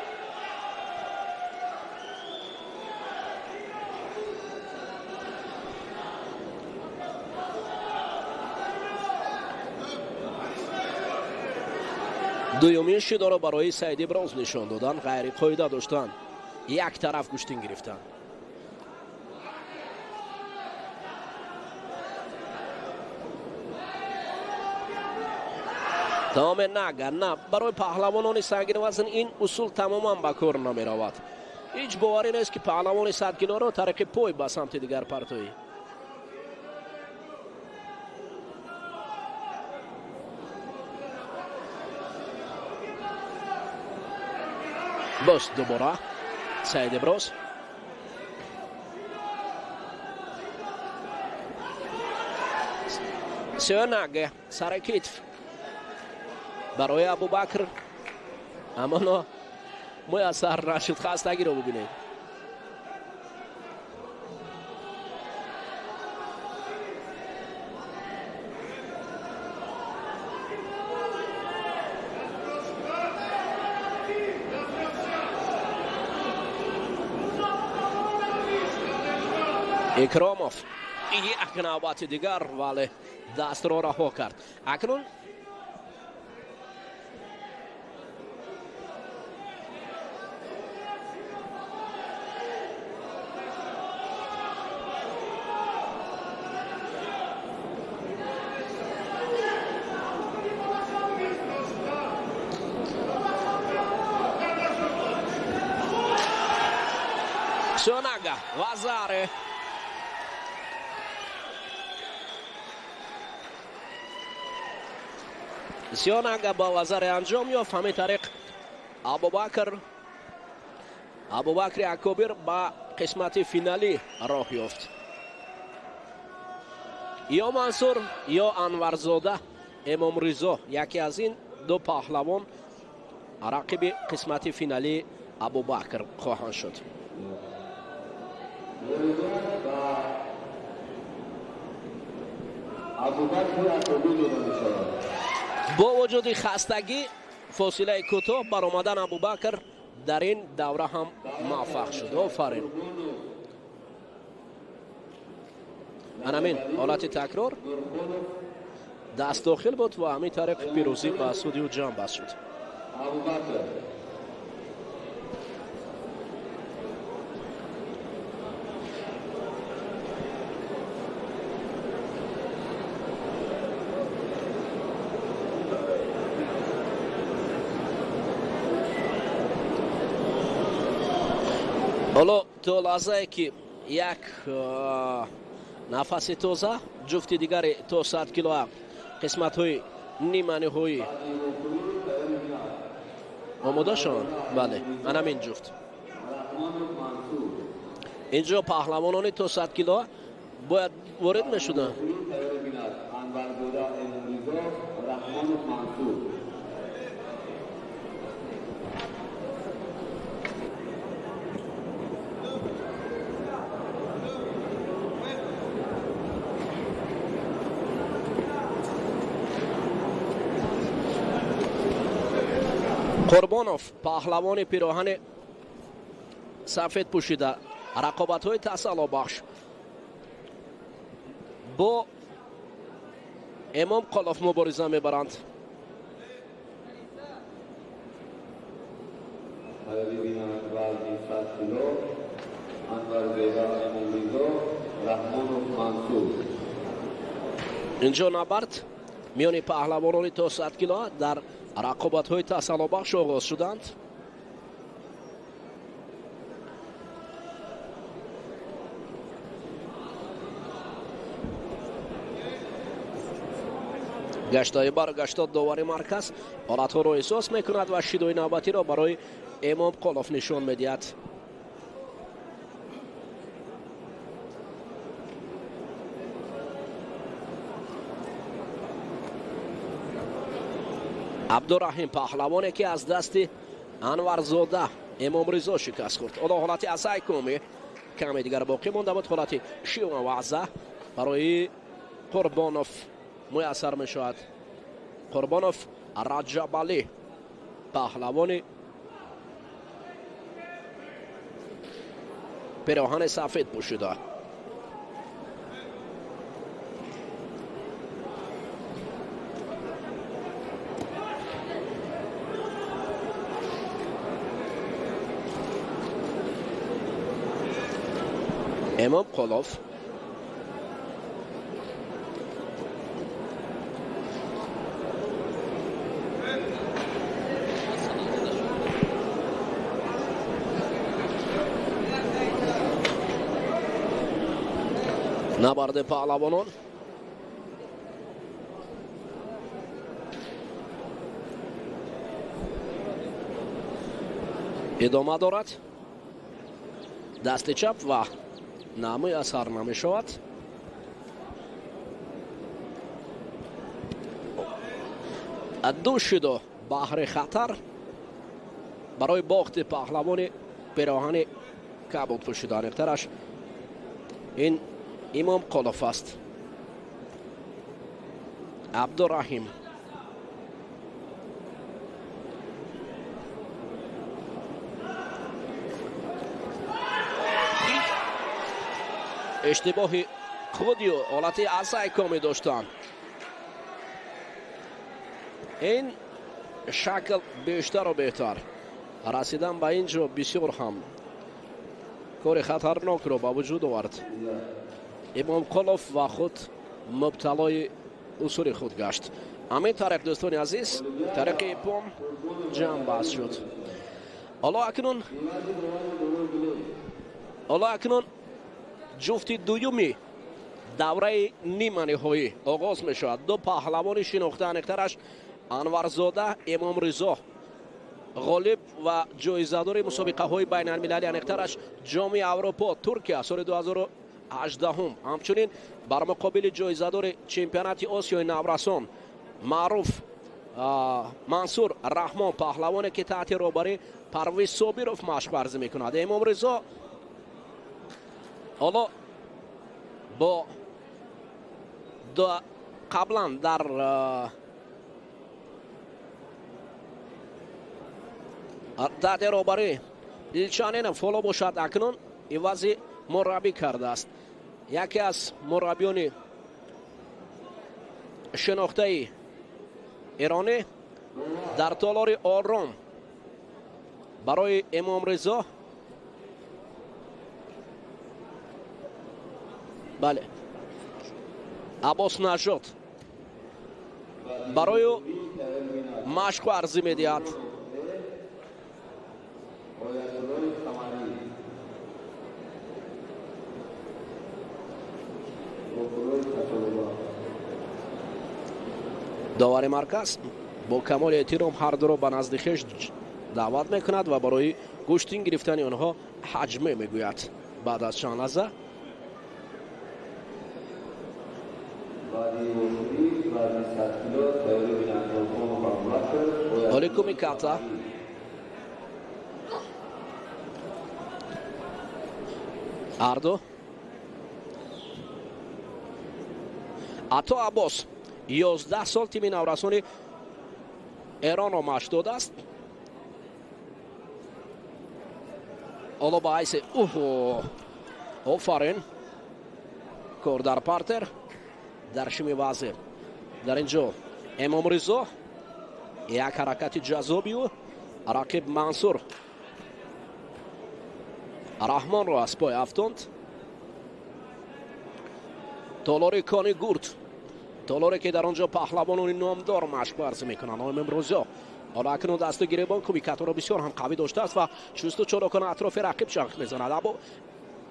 Дуюмин шидоро барои Саид Иброз нишон додан, ғайриқоида доштан, як тараф гӯштин гирифтан. Тамоме нага на барои паҳлавонони сангинвазн ин усул тамоман ба кор намеравад. Ҳеҷ боварӣ нест, ки паҳлавони 100 килоро тариқи пой ба самти дигар партоӣ. Боз дубора Саид Иброз. Сёнаг сари китф барои Абубакр, аммо муяссар нашуд. Хастагиро бубинед. Икромов як навбати дигар, вале дастро раҳо кард. Акнун Сёнага вазаре. Сёнага ба вазаре анҷом ёфт. Ҳамин тариқ Абубакри Акобир ба қисмати финалӣ роҳ ёфт. Ё Мансур, ё Анварзода Эмомризо, яке аз ин ду паҳлавон рақиби қисмати финалии Абубакр хоҳанд шуд. Бо вуҷуди хастагӣ фосилаи кӯтоҳ баромадан Абубакр дар ин давра ҳам муваффақ шуд. Офарин. Анамин ҳолати такрор даст дохил буд ва ҳамин тариқ пирӯзӣ ба суди ӯ ҷамъ баст шуд. Ҳоло то лаҳзае ки як нафаси тоза ҷуфти дигари то 100 кило қисматҳои ниманиҳоӣ Омода шаванд. Бале, анам ин ҷуфт. Инҷо паҳлавонони то 100 кило бояд ворид мешуданд. Қурбонов паҳлавони пироҳани сафед пӯшида рақобатҳои тасаллобахш бо Имом Қолов мубориза мебаранд. Инҷо набард миёни паҳлавонони то 100 кило дар рақобатҳои тасаллобахш оғоз шуданд. Гаштаи баргашта довари марказ ҳолатҳоро эҳсос мекунад ва шидои навбатиро барои Имом Қолов нишон медиҳад. Абдураҳим паҳлавоне ки аз дасти Анварзода Имомризо шикаст хӯрд. Ҳоло ҳолати асай коми каме дигар боқӣ монда буд. Ҳолати шима ваъза барои Қурбонов муяссар мешавад. Қурбонов Раҷабалӣ паҳлавони пироҳани сафед пӯшида. Имом Қолов набарди паҳлавонон идома дорад. Дасти чап ва намуяссар намешавад. Ду шидо баҳри хатар барои бохти паҳлавони пироҳани кабуд пӯшида. Аниқтараш ин Имом Қолов аст. Абдураҳим иштибоҳи худию ҳолати асай коми доштанд. Ин шакл бештару беҳтар расидан ба ин ҷо бисёр ҳам кори хатарнокро ба вуҷуд овард. Имом Қолов ва худ мубталои усули худ гашт. Ҳамин тариқ, дӯстони азиз, тариқи ипом ҷамъ баст шуд. Ҳоло акнун ҷуфти дуюми давраи ниманиҳоӣ оғоз мешавад. Ду паҳлавони шинохта, аниқтараш Анварзода Имомризо ғолиб ва ҷоизадори мусобиқаҳои байналмилалӣ, аниқтараш Ҷоми Аврупо Туркия соли 2018, ҳамчунин бар муқобили ҷоизадори чемпионати Осиёи наврасон маъруф Мансур Раҳмон, паҳлавоне ки таҳти роҳбарии Парвиз Собиров машқ варзӣ мекунад. Имомризо ҳоло бо қаблан дар таҳти роҳбарии Илчанинов ҳоло бошад акнун ивази мураббӣ кардааст. Яке аз мураббиёни шинохтаи эронӣ дар толори ором барои Имомризо бале Аббос Нажод барои машқу арзӣ медиҳад. Довари марказ бо камоли эҳтиром ҳар дуро ба назди хеш Даъват мекунад ва барои гӯштин гирифтани онҳо ҳаҷме мегӯяд. Баъд аз чанд лаҳза ҳоли кумиката ҳарду Ато Аббос 11 сол тими наврасони Эронро машқ додааст. Ҳоло ба ҳайси офарин, кор дар партер дар шими вазъ. Дар ин ҷо Эмом Ризо як ҳаракати ҷаззоби ӯ, рақиб Мансур Раҳмонро аз пой афтонд. Толори Кони Гурд, толоре ки дар он ҷо паҳлавонони номдор машқ варзӣ мекунанд. Эмом Ризо ҳоло акнун дасту гиребон кумикаторо бисёр ҳам қавӣ доштааст ва чусту чорокона атрофи рақиб чарх мезанад. Або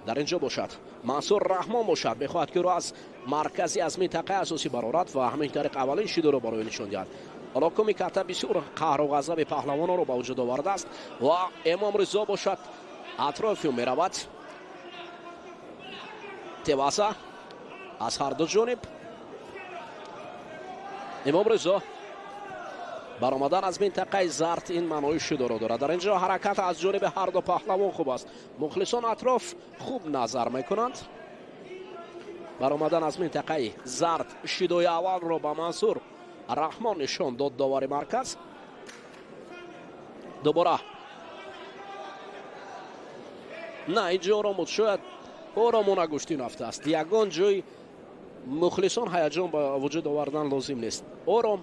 дар ин ҷо бошад Мансур Раҳмон бошад, мехоҳад ки ӯро аз маркази аз минтақаи асосӣ барорад ва ҳамин тариқ аввалин шидоро барои нишон диҳад. Ҳоло кумиката бисёр қаҳру ғазаби паҳлавононро ба вуҷуд овардааст ва Эмом Ризо бошад атрофи ӯ меравад. Теваса аз ҳар ду ҷониб. Эмом Ризо баромадан аз минтақаи зард ин маънои шидоро дорад. Дар ин ҷо ҳаракат аз ҷониби ҳар ду паҳлавон хуб аст. Мухлисон атроф хуб назар мекунанд. Баромадан аз минтақаи зард шидои аввалро ба Мансур Раҳмон нишон дод довари марказ. Дубора на, ин ҷо ором буд, шояд оромона гӯштин рафтааст. Ягон ҷои мухлисон ҳаяҷон ба вуҷуд овардан лозим нест. Ором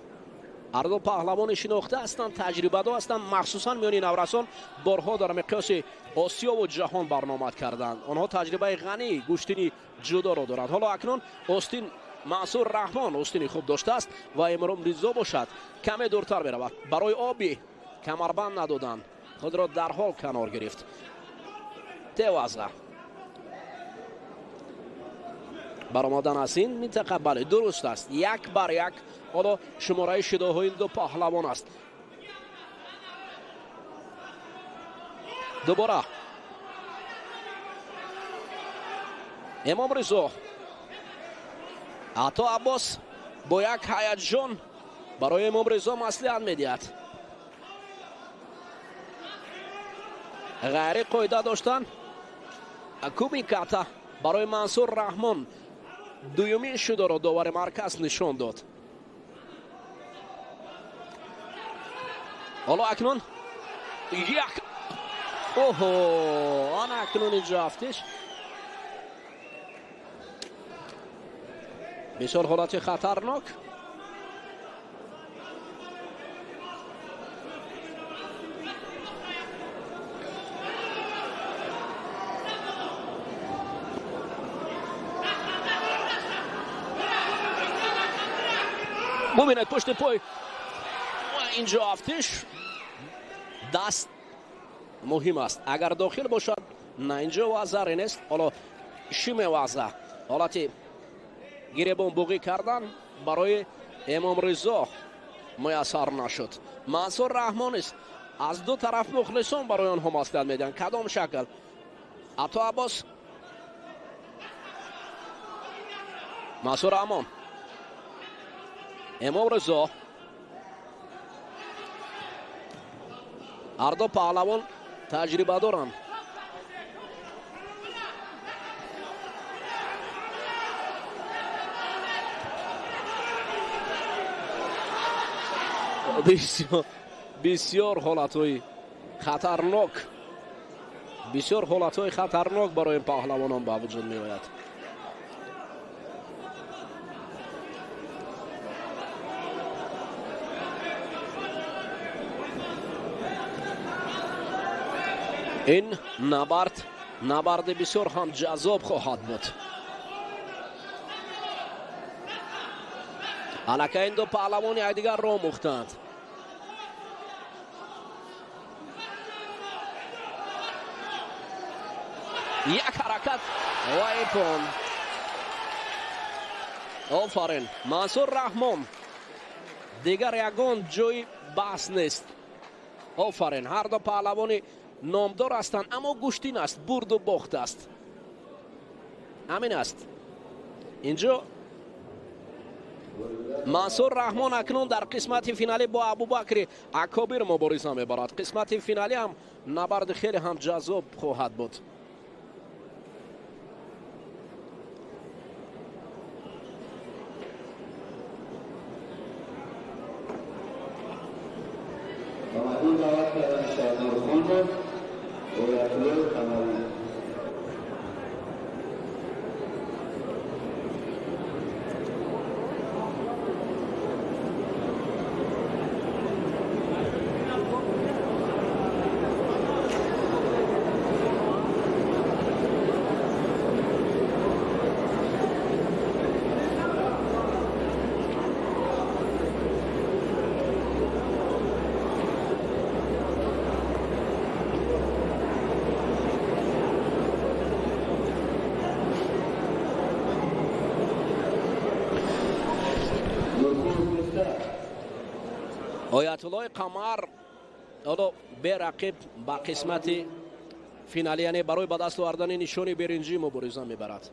ҳарду паҳлавони шинохта ҳастанд, таҷрибадор ҳастанд, махсусан миёни наврасон борҳо дар миқёси Осиёву ҷаҳон барномад карданд. Онҳо таҷрибаи ғании гӯштини ҷудоро доранд. Ҳоло акнун остин Мансур Раҳмон остини хуб доштааст ва Эмом Ризо бошад каме дуртар меравад. Барои оби камарбанд надоданд, худро дарҳол канор гирифт. Теваза баромадан аз ин минтақа, бале, дуруст аст, як бар як. Ҳоло шумораи шидоҳои ду паҳлавон аст. Дубора Эмом Ризо, Ато Аббос бо як ҳаяҷон барои Эмом Ризо маслиҳат медиҳад. Ғайри қоида доштан кумиката барои Мансур Раҳмон дуюмин шидоро довари марказ нишон дод. Ҳоло акнун як оҳо, ана акнун инҷо афтиш бисёр ҳолати хатарнок. Бубинед пушти пой инҷо афтиш, даст муҳим аст. Агар дохил бошад, на инҷо вазаре нест. Ҳоло шиме ваза ҳолати гиребон буғӣ кардан барои Эмом Ризо муяссар нашуд. Мансур Раҳмон низ аз ду тараф мухлисон барои онҳо маслиҳат медиҳанд. Кадом шакл? Ато Аббос, Мансур Раҳмон, Эмом Ризо. Ҳар ду паҳлавон таҷриба доранд. Бисёр ҳолатҳои хатарнок, бисёр ҳолатҳои хатарнок барои паҳлавонон ба вуҷуд меояд. Ин набард набарди бисёр ҳам ҷаззоб хоҳад буд. Аллакай ин ду паҳлавон якдигарро омӯхтанд. Як ҳаракат ва ипон. Офарин Мансур Раҳмон, дигар ягон ҷои баҳс нест. Офарин, ҳар ду паҳлавони номдор ҳастанд, аммо гӯштин аст, бурду бохт аст. Ҳамин аст. Инҷо Мансур Раҳмон акнун дар қисмати финалӣ бо Абубакри Акобир мубориза мебарад. Қисмати финалӣ ҳам набарди хеле ҳам ҷаззоб хоҳад буд. Оятуллои Қамар ҳоло берақиб ба қисмати финалӣ, яъне барои ба даст овардани нишони беринҷӣ мубориза мебарад.